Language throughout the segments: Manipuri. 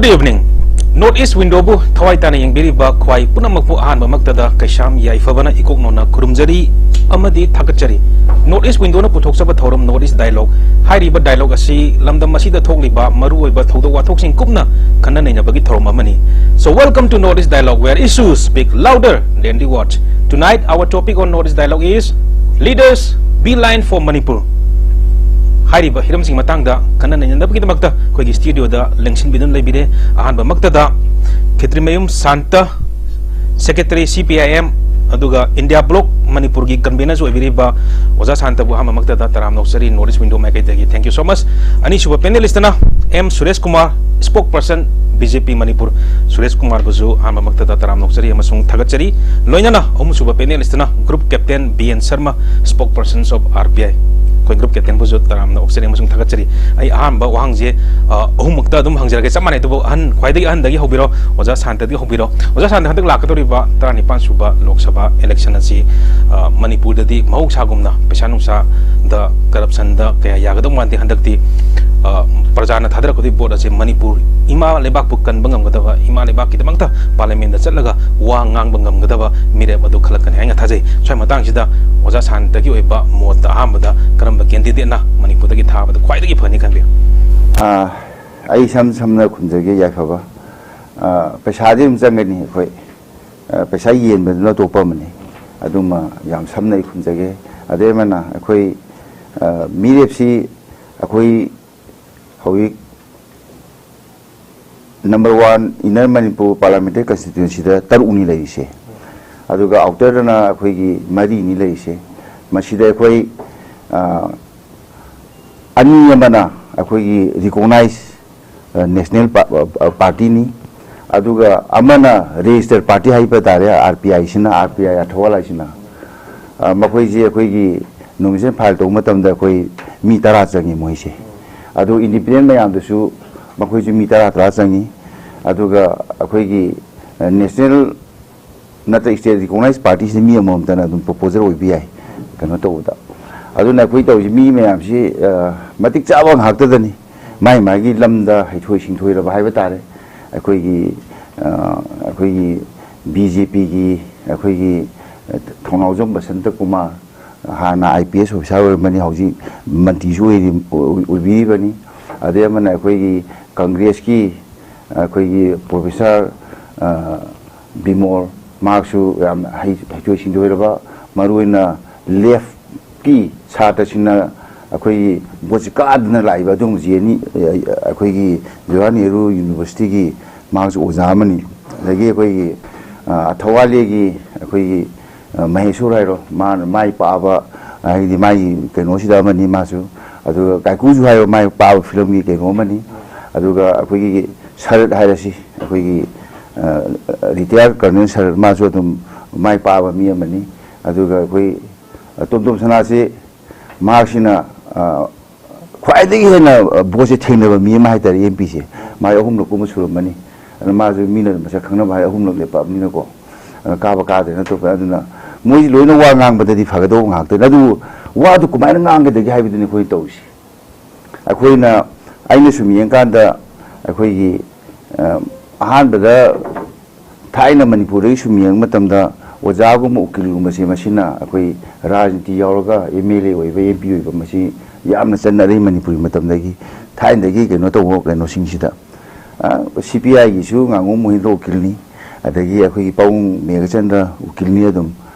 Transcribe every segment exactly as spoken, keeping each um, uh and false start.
Good evening. North East Windowꯕꯨ ꯊꯋꯥꯏ ꯇꯥꯅ ꯌꯦꯡꯕꯤꯔꯤꯕ ꯈ꯭ꯋꯥꯏ ꯄꯨꯝꯅꯃꯛꯄꯨ ꯑꯍꯥꯟꯕꯃꯛꯇꯗ ꯀꯩꯁꯥꯝ ꯌꯥꯏꯐꯕꯅ ꯏꯀꯣꯛ ꯅꯧꯅ ꯈꯨꯔꯨꯝꯖꯔꯤ ꯑꯃꯗꯤ ꯊꯥꯒꯠꯆꯔꯤ꯫ North East Windowꯅ ꯄꯨꯊꯣꯛꯆꯕ ꯊꯧꯔꯝ North East Dialogue ꯍꯥꯏꯔꯤꯕ dialogue ꯑꯁꯤ ꯂꯝꯗꯝ ꯑꯁꯤꯗ ꯊꯣꯛꯂꯤꯕ ꯃꯔꯨꯑꯣꯏꯕ ꯊꯧꯗꯣꯛ ꯋꯥꯊꯣꯛꯁꯤꯡ ꯀꯨꯞꯅ ꯈꯟꯅ ꯅꯩꯅꯕꯒꯤ ꯊꯧꯔꯝ ꯑꯃꯅꯤ꯫ So welcome to North East Dialogue, where issues speak louder than the words. Tonight our topic on North East Dialogue is Leaders Beeline for Manipur. ꯍꯥꯏꯔꯤꯕ ꯍꯤꯔꯝꯁꯤꯡ ꯃꯇꯥꯡꯗ ꯈꯟꯅ ꯅꯩꯅꯅꯕꯒꯤꯗꯃꯛꯇ ꯑꯩꯈꯣꯏꯒꯤ studioꯗ ꯂꯦꯡꯁꯤꯟꯕꯤꯗꯨꯅ ꯂꯩꯕꯤꯔꯦ꯫ ꯑꯍꯥꯟꯕꯃꯛꯇꯗ ꯈꯦꯇ꯭ꯔꯤꯃꯌꯨꯝ Santa, Secretary C P I M, ꯑꯗꯨꯒ India Bloc ꯃꯅꯤꯄꯨꯔꯒꯤ convenerꯁꯨ ꯑꯣꯏꯕꯤꯔꯤꯕ ꯑꯣꯖꯥ ꯁꯥꯟꯇꯕꯨ ꯑꯍꯥꯟꯕꯃꯛꯇꯗ ꯇꯔꯥꯝꯅ ꯑꯣꯛꯆꯔꯤ North East Window ꯃꯥꯏꯀꯩꯗꯒꯤ, thank you so much. ꯑꯅꯤꯁꯨꯕ panelistꯅ M Suresh Kumar, spokesperson B J P Manipur. Suresh ꯀꯨꯃꯥꯔꯕꯨꯁꯨ ꯑꯍꯥꯟꯕꯃꯛꯇꯗ ꯇꯔꯥꯝꯅ ꯑꯣꯛꯆꯔꯤ ꯑꯃꯁꯨꯡ ꯊꯥꯒꯠꯆꯔꯤ꯫ ꯂꯣꯏꯅꯅ ꯑꯍꯨꯝꯁꯨꯕ panelistꯅ group captain B N Sharma, spokespersons of R P I꯫ ꯑꯩꯈꯣꯏ group captainꯕꯨꯁꯨ ꯇꯔꯥꯝꯅ ꯑꯣꯛꯆꯔꯤ ꯑꯃꯁꯨꯡ ꯊꯥꯒꯠꯆꯔꯤ꯫ ꯑꯩ ꯑꯍꯥꯟꯕ ꯋꯥꯍꯪꯁꯦ, ꯑ, ꯑꯍꯨꯝꯃꯛꯇ ꯑꯗꯨꯝ ꯍꯪꯖꯔꯒꯦ, ꯆꯞ ꯃꯥꯟꯅꯩ, ꯑꯗꯨꯕꯨ ꯑꯍꯟ, ꯈ꯭ꯋꯥꯏꯗꯒꯤ ꯑꯍꯟꯗꯒꯤ ꯍꯧꯕꯤꯔꯣ, ꯑꯣꯖꯥ ꯁꯥꯟꯇꯗꯒꯤ ꯍꯧꯕꯤꯔꯣ꯫ ꯑꯣꯖꯥ ꯁꯥꯟꯇ, ꯍꯟꯗꯛ ꯂꯥꯛꯀꯗꯧꯔꯤꯕ ꯇꯔꯥꯅꯤꯄꯥꯟ ꯁꯨꯕ ꯂꯣꯛ ꯁꯚꯥ election ꯑꯁꯤ, ꯑ, ꯃꯅꯤꯄꯨꯔꯗꯗꯤ ꯃꯍꯧꯁꯥꯒꯨꯝꯅ ꯄꯩꯁꯥ ꯅꯨꯡꯁꯥꯗ, corruptionꯗ ꯀꯌꯥ ꯌꯥꯒꯗꯧ ꯃꯥꯟꯗꯦ꯫ ꯍꯟꯗꯛꯇꯤ, ꯑ, ꯄ꯭ꯔꯖꯥꯅ ꯊꯥꯗꯔꯛꯀꯗꯣꯏ vote ꯑꯁꯤ ꯃꯅꯤꯄꯨꯔ ꯏꯃꯥ ꯂꯩꯕꯥꯛꯄꯨ ꯀꯟꯕ ꯉꯝꯒꯗꯕ, ꯏꯃꯥ ꯂꯩꯕꯥꯛꯀꯤꯗꯃꯛꯇ parliamentꯗ ꯆꯠꯂꯒ ꯋꯥ ꯉꯥꯡꯕ ꯉꯝꯒꯗꯕ ꯃꯤꯔꯦꯞ ꯑꯗꯨ ꯈꯜꯂꯛꯀꯅꯤ ꯍꯥꯏꯅ ꯊꯥꯖꯩ꯫ ꯁ꯭ꯋꯥꯏ ꯃꯇꯥꯡꯁꯤꯗ ꯑꯣꯖꯥ ꯁꯥꯟꯇꯒꯤ ꯑꯣꯏꯕ ꯃꯣꯠꯇ ꯑꯍꯥꯟꯕꯗ ꯀꯔꯝꯕ candidateꯅ ꯃꯅꯤꯄꯨꯔꯗꯒꯤ ꯊꯥꯕꯗ ꯈ꯭ꯋꯥꯏꯗꯒꯤ ꯐꯅꯤ ꯈꯟꯕꯤ? ꯑꯥ, ꯑꯩ ꯏꯁꯝ ꯁꯝꯅ ꯈꯨꯝꯖꯒꯦ, ꯌꯥꯏꯐꯕ꯫ ꯑꯥ, ꯄꯩꯁꯥꯗꯤ ꯑꯗꯨꯝ ꯆꯪꯒꯅꯤ ꯑꯩꯈꯣꯏ꯫ ꯑꯥ, ꯄꯩꯁꯥ ꯌꯦꯟꯕꯗꯨꯅ ꯑꯇꯣꯞꯄ ꯑꯃꯅꯤ꯫ ꯑꯗꯨꯃ ꯌꯥꯝ ꯁꯝꯅ ꯑꯩ ꯈꯨꯝꯖꯒꯦ꯫ ꯑꯗꯩ ꯑꯃꯅ ꯑꯩꯈꯣꯏ, ꯑꯥ, ꯃꯤꯔꯦꯞꯁꯤ ꯑꯩꯈꯣꯏ ꯍꯧꯖꯤꯛ number one, Inner Manipur Parliamentary Constituencyꯗ ꯇꯔꯨꯛꯅꯤ ꯂꯩꯔꯤꯁꯦ, ꯑꯗꯨꯒ outerꯗꯅ ꯑꯩꯈꯣꯏꯒꯤ ꯃꯔꯤꯅꯤ ꯂꯩꯔꯤꯁꯦ꯫ ꯃꯁꯤꯗ ꯑꯩꯈꯣꯏ, ꯑ, ꯑꯅꯤ ꯑꯃꯅ ꯑꯩꯈꯣꯏꯒꯤ recognize, ꯑ, national pa-, ꯑ, partyꯅꯤ, ꯑꯗꯨꯒ ꯑꯃꯅ registered party ꯍꯥꯏꯕ ꯇꯥꯔꯦ, R P Iꯁꯤꯅ, R P I ꯑꯊꯋꯥꯜ ꯍꯥꯏꯁꯤꯅ꯫ ꯑ, ꯃꯈꯣꯏꯁꯤ ꯑꯩꯈꯣꯏꯒꯤ nomination file ꯇꯧꯕ ꯃꯇꯝꯗ ꯑꯩꯈꯣꯏ ꯃꯤ ꯇꯔꯥ ꯆꯪꯉꯤ ꯃꯣꯏꯁꯦ꯫ ꯑꯗꯨ independent ꯃꯌꯥꯝꯗꯁꯨ ꯃꯈꯣꯏꯁꯨ ꯃꯤ ꯇꯔꯥ, ꯇꯔꯥ ꯆꯪꯉꯤ꯫ ꯑꯗꯨꯒ ꯑꯩꯈꯣꯏꯒꯤ, ꯑ, national ꯅꯠꯇ꯭ꯔ state recognize partyꯁꯤꯅ ꯃꯤ ꯑꯃꯃꯝꯇꯅ ꯑꯗꯨꯝ proposal ꯑꯣꯏꯕ ꯌꯥꯏ ꯀꯩꯅꯣ ꯇꯧꯕꯗ꯫ ꯑꯗꯨꯅ ꯑꯩꯈꯣꯏ ꯇꯧꯔꯤꯁꯤ ꯃꯤ ꯃꯌꯥꯝꯁꯤ, ꯑ, ꯃꯇꯤꯛ ꯆꯥꯕ ꯉꯥꯛꯇꯗꯅꯤ꯫ ꯃꯥꯏ ꯃꯥꯒꯤ ꯂꯝꯗ ꯍꯩꯊꯣꯏ ꯁꯤꯡꯊꯣꯏꯔꯕ ꯍꯥꯏꯕ ꯇꯥꯔꯦ꯫ ꯑꯩꯈꯣꯏꯒꯤ ꯑ, ꯑꯩꯈꯣꯏꯒꯤ ꯕꯤ ꯖꯦ ꯄꯤꯒꯤ ꯑꯩꯈꯣꯏꯒꯤ ꯊꯧꯅꯥꯎꯖꯝ ꯕꯁꯟꯇ ꯀꯨꯃꯥꯔ, ꯍꯥꯟꯅ ꯑꯥꯏ ꯄꯤ ꯑꯦꯁ ꯑꯣꯐꯤꯁꯥꯔ ꯑꯣꯏꯔꯝꯕꯅꯤ, ꯍꯧꯖꯤꯛ ꯃꯟꯇ꯭ꯔꯤꯁꯨ ꯑꯣꯏꯔꯤ-, ꯑꯣꯏꯕꯤꯔꯤꯕꯅꯤ꯫ ꯑꯗꯩ ꯑꯃꯅ ꯑꯩꯈꯣꯏꯒꯤ ꯀꯪꯒ꯭ꯔꯦꯁꯀꯤ ꯑꯩꯈꯣꯏꯒꯤ ꯄ꯭ꯔꯣꯐꯦꯁꯔ, ꯑ, ꯕꯤꯃꯣꯜ, ꯃꯍꯥꯛꯁꯨ ꯌꯥꯝ ꯍꯩ-, ꯍꯩꯊꯣꯏ ꯁꯤꯡꯊꯣꯏꯔꯕ, ꯃꯔꯨꯑꯣꯏꯅ ꯂꯦꯐꯀꯤ ꯁꯥꯇ꯭ꯔꯁꯤꯡꯅ ꯑꯩꯈꯣꯏꯒꯤ ꯚꯣꯠꯁꯤ ꯀꯥꯗꯨꯅ ꯂꯥꯛꯏꯕ ꯑꯗꯨꯒꯨꯝꯕꯁꯤ ꯑꯅꯤ, ꯑꯩꯈꯣꯏꯒꯤ ꯖꯋꯥꯍꯔ ꯅꯦꯍꯔꯨ ꯌꯨꯅꯤꯚꯔꯁꯤꯇꯤꯒꯤ ꯃꯍꯥꯛꯁꯨ ꯑꯣꯖꯥ ꯑꯃꯅꯤ꯫ ꯑꯗꯒꯤ ꯑꯩꯈꯣꯏꯒꯤ, ꯑ, ꯊꯧꯕꯥꯜꯒꯤ ꯑꯩꯈꯣꯏꯒꯤ, ꯑ, ꯃꯍꯦꯁꯣꯔ ꯍꯥꯏꯔꯣ, ꯃꯥꯅ ꯃꯥꯏ ꯄꯥꯛꯑꯕ, ꯍꯥꯏꯗꯤ ꯃꯥꯒꯤ ꯀꯩꯅꯣꯁꯤꯗ ꯑꯃꯅꯤ ꯃꯥꯁꯨ꯫ ꯑꯗꯨꯒ ꯀꯥꯏꯀꯨꯁꯨ ꯍꯥꯏꯔꯣ, ꯃꯥꯏ ꯄꯥꯛꯑꯕ ꯐꯤꯂꯝꯒꯤ ꯀꯩꯅꯣ ꯑꯃꯅꯤ꯫ ꯑꯗꯨꯒ ꯑꯩꯈꯣꯏꯒꯤ ꯁꯔꯠ ꯍꯥꯏꯔꯁꯤ, ꯑꯩꯈꯣꯏꯒꯤ, ꯑ, ꯔꯤꯇꯥꯌꯔ ꯀꯔꯅꯦꯜ ꯁꯔꯠ, ꯃꯥꯁꯨ ꯑꯗꯨꯝ ꯃꯥꯏ ꯄꯥꯛꯑꯕ ꯃꯤ ꯑꯃꯅꯤ꯫ ꯑꯗꯨꯒ ꯑꯩꯈꯣꯏ, ꯑ, ꯇꯣꯝ ꯇꯣꯝ ꯁꯅꯥꯁꯤ, ꯃꯍꯥꯛꯁꯤꯅ, ꯑ, ꯈ꯭ꯋꯥꯏꯗꯒꯤ ꯍꯦꯟꯅ, ꯑ, ꯚꯣꯠꯁꯦ ꯊꯦꯡꯅꯕ ꯃꯤ ꯑꯃ ꯍꯥꯏꯇꯥꯔꯦ, ꯑꯦꯝ ꯄꯤꯁꯦ꯫ ꯃꯥꯏ ꯑꯍꯨꯝꯂꯛ ꯀꯨꯝꯕ ꯁꯨꯔꯝꯃꯅꯤ꯫ ꯑꯗꯨꯅ ꯃꯥꯁꯨ ꯃꯤꯅ ꯃꯁꯛ ꯈꯪꯅꯕ ꯍꯥꯏ ꯑꯍꯨꯝꯂꯛ ꯂꯦꯞꯄꯛꯑꯕꯅꯤꯅꯀꯣ꯫ ꯑꯗꯨꯅ ꯀꯥꯕ ꯀꯥꯗ꯭ꯔꯦ ꯅꯠꯇ꯭ꯔꯣ? ꯑꯗꯨꯅ ꯃꯣꯏꯁꯤ ꯂꯣꯏꯅ ꯋꯥ ꯉꯥꯡꯕꯗꯗꯤ ꯐꯒꯗꯧꯕ ꯉꯥꯛꯇꯅꯤ꯫ ꯑꯗꯨꯕꯨ ꯋꯥꯗꯨ ꯀꯃꯥꯏꯅ ꯉꯥꯡꯒꯗꯒꯦ ꯍꯥꯏꯕꯗꯨꯅꯤ ꯑꯩꯈꯣꯏꯅ ꯇꯧꯔꯤꯁꯦ꯫ ꯑꯩꯈꯣꯏꯅ, ꯑꯩꯅ ꯁꯨꯝ ꯌꯦꯡꯀꯥꯟꯗ ꯑꯩꯈꯣꯏꯒꯤ, ꯑ, ꯑꯍꯥꯟꯕꯗ ꯊꯥꯏꯅ ꯃꯅꯤꯄꯨꯔꯗꯒꯤ ꯁꯨꯝ ꯌꯦꯡꯕ ꯃꯇꯝꯗ ꯑꯣꯖꯥꯒꯨꯝꯕ ꯎꯀꯤꯜꯒꯨꯝꯕꯁꯦ ꯃꯁꯤꯅ ꯑꯩꯈꯣꯏ ꯔꯥꯖꯅꯤꯇꯤ ꯌꯥꯎꯔꯒ ꯑꯦꯝ ꯑꯦꯜ ꯑꯦ ꯑꯣꯏꯕ, ꯑꯦꯝ ꯄꯤ ꯑꯣꯏꯕ ꯃꯁꯤ ꯌꯥꯝꯅ ꯆꯠꯅꯔꯛꯏ ꯃꯅꯤꯄꯨꯔꯒꯤ ꯃꯇꯝꯗꯒꯤ꯫ ꯊꯥꯏꯅꯗꯒꯤ ꯀꯩꯅꯣ ꯇꯧꯕ ꯀꯩꯅꯣꯁꯤꯡꯁꯤꯗ, ꯑ, ꯁꯤ ꯄꯤ ꯑꯥꯏꯒꯤꯁꯨ ꯉꯥꯉꯣꯝ ꯃꯣꯍꯤꯟꯗ꯭ꯔꯣ ꯎꯀꯤꯜꯅꯤ, ꯑꯗꯒꯤ ꯑꯩꯈꯣꯏꯒꯤ ꯄꯥꯕꯨꯡ ꯃꯦꯘꯆꯟꯗ꯭ꯔ ꯎꯀꯤꯜꯅꯤ ꯑꯗꯨꯝ,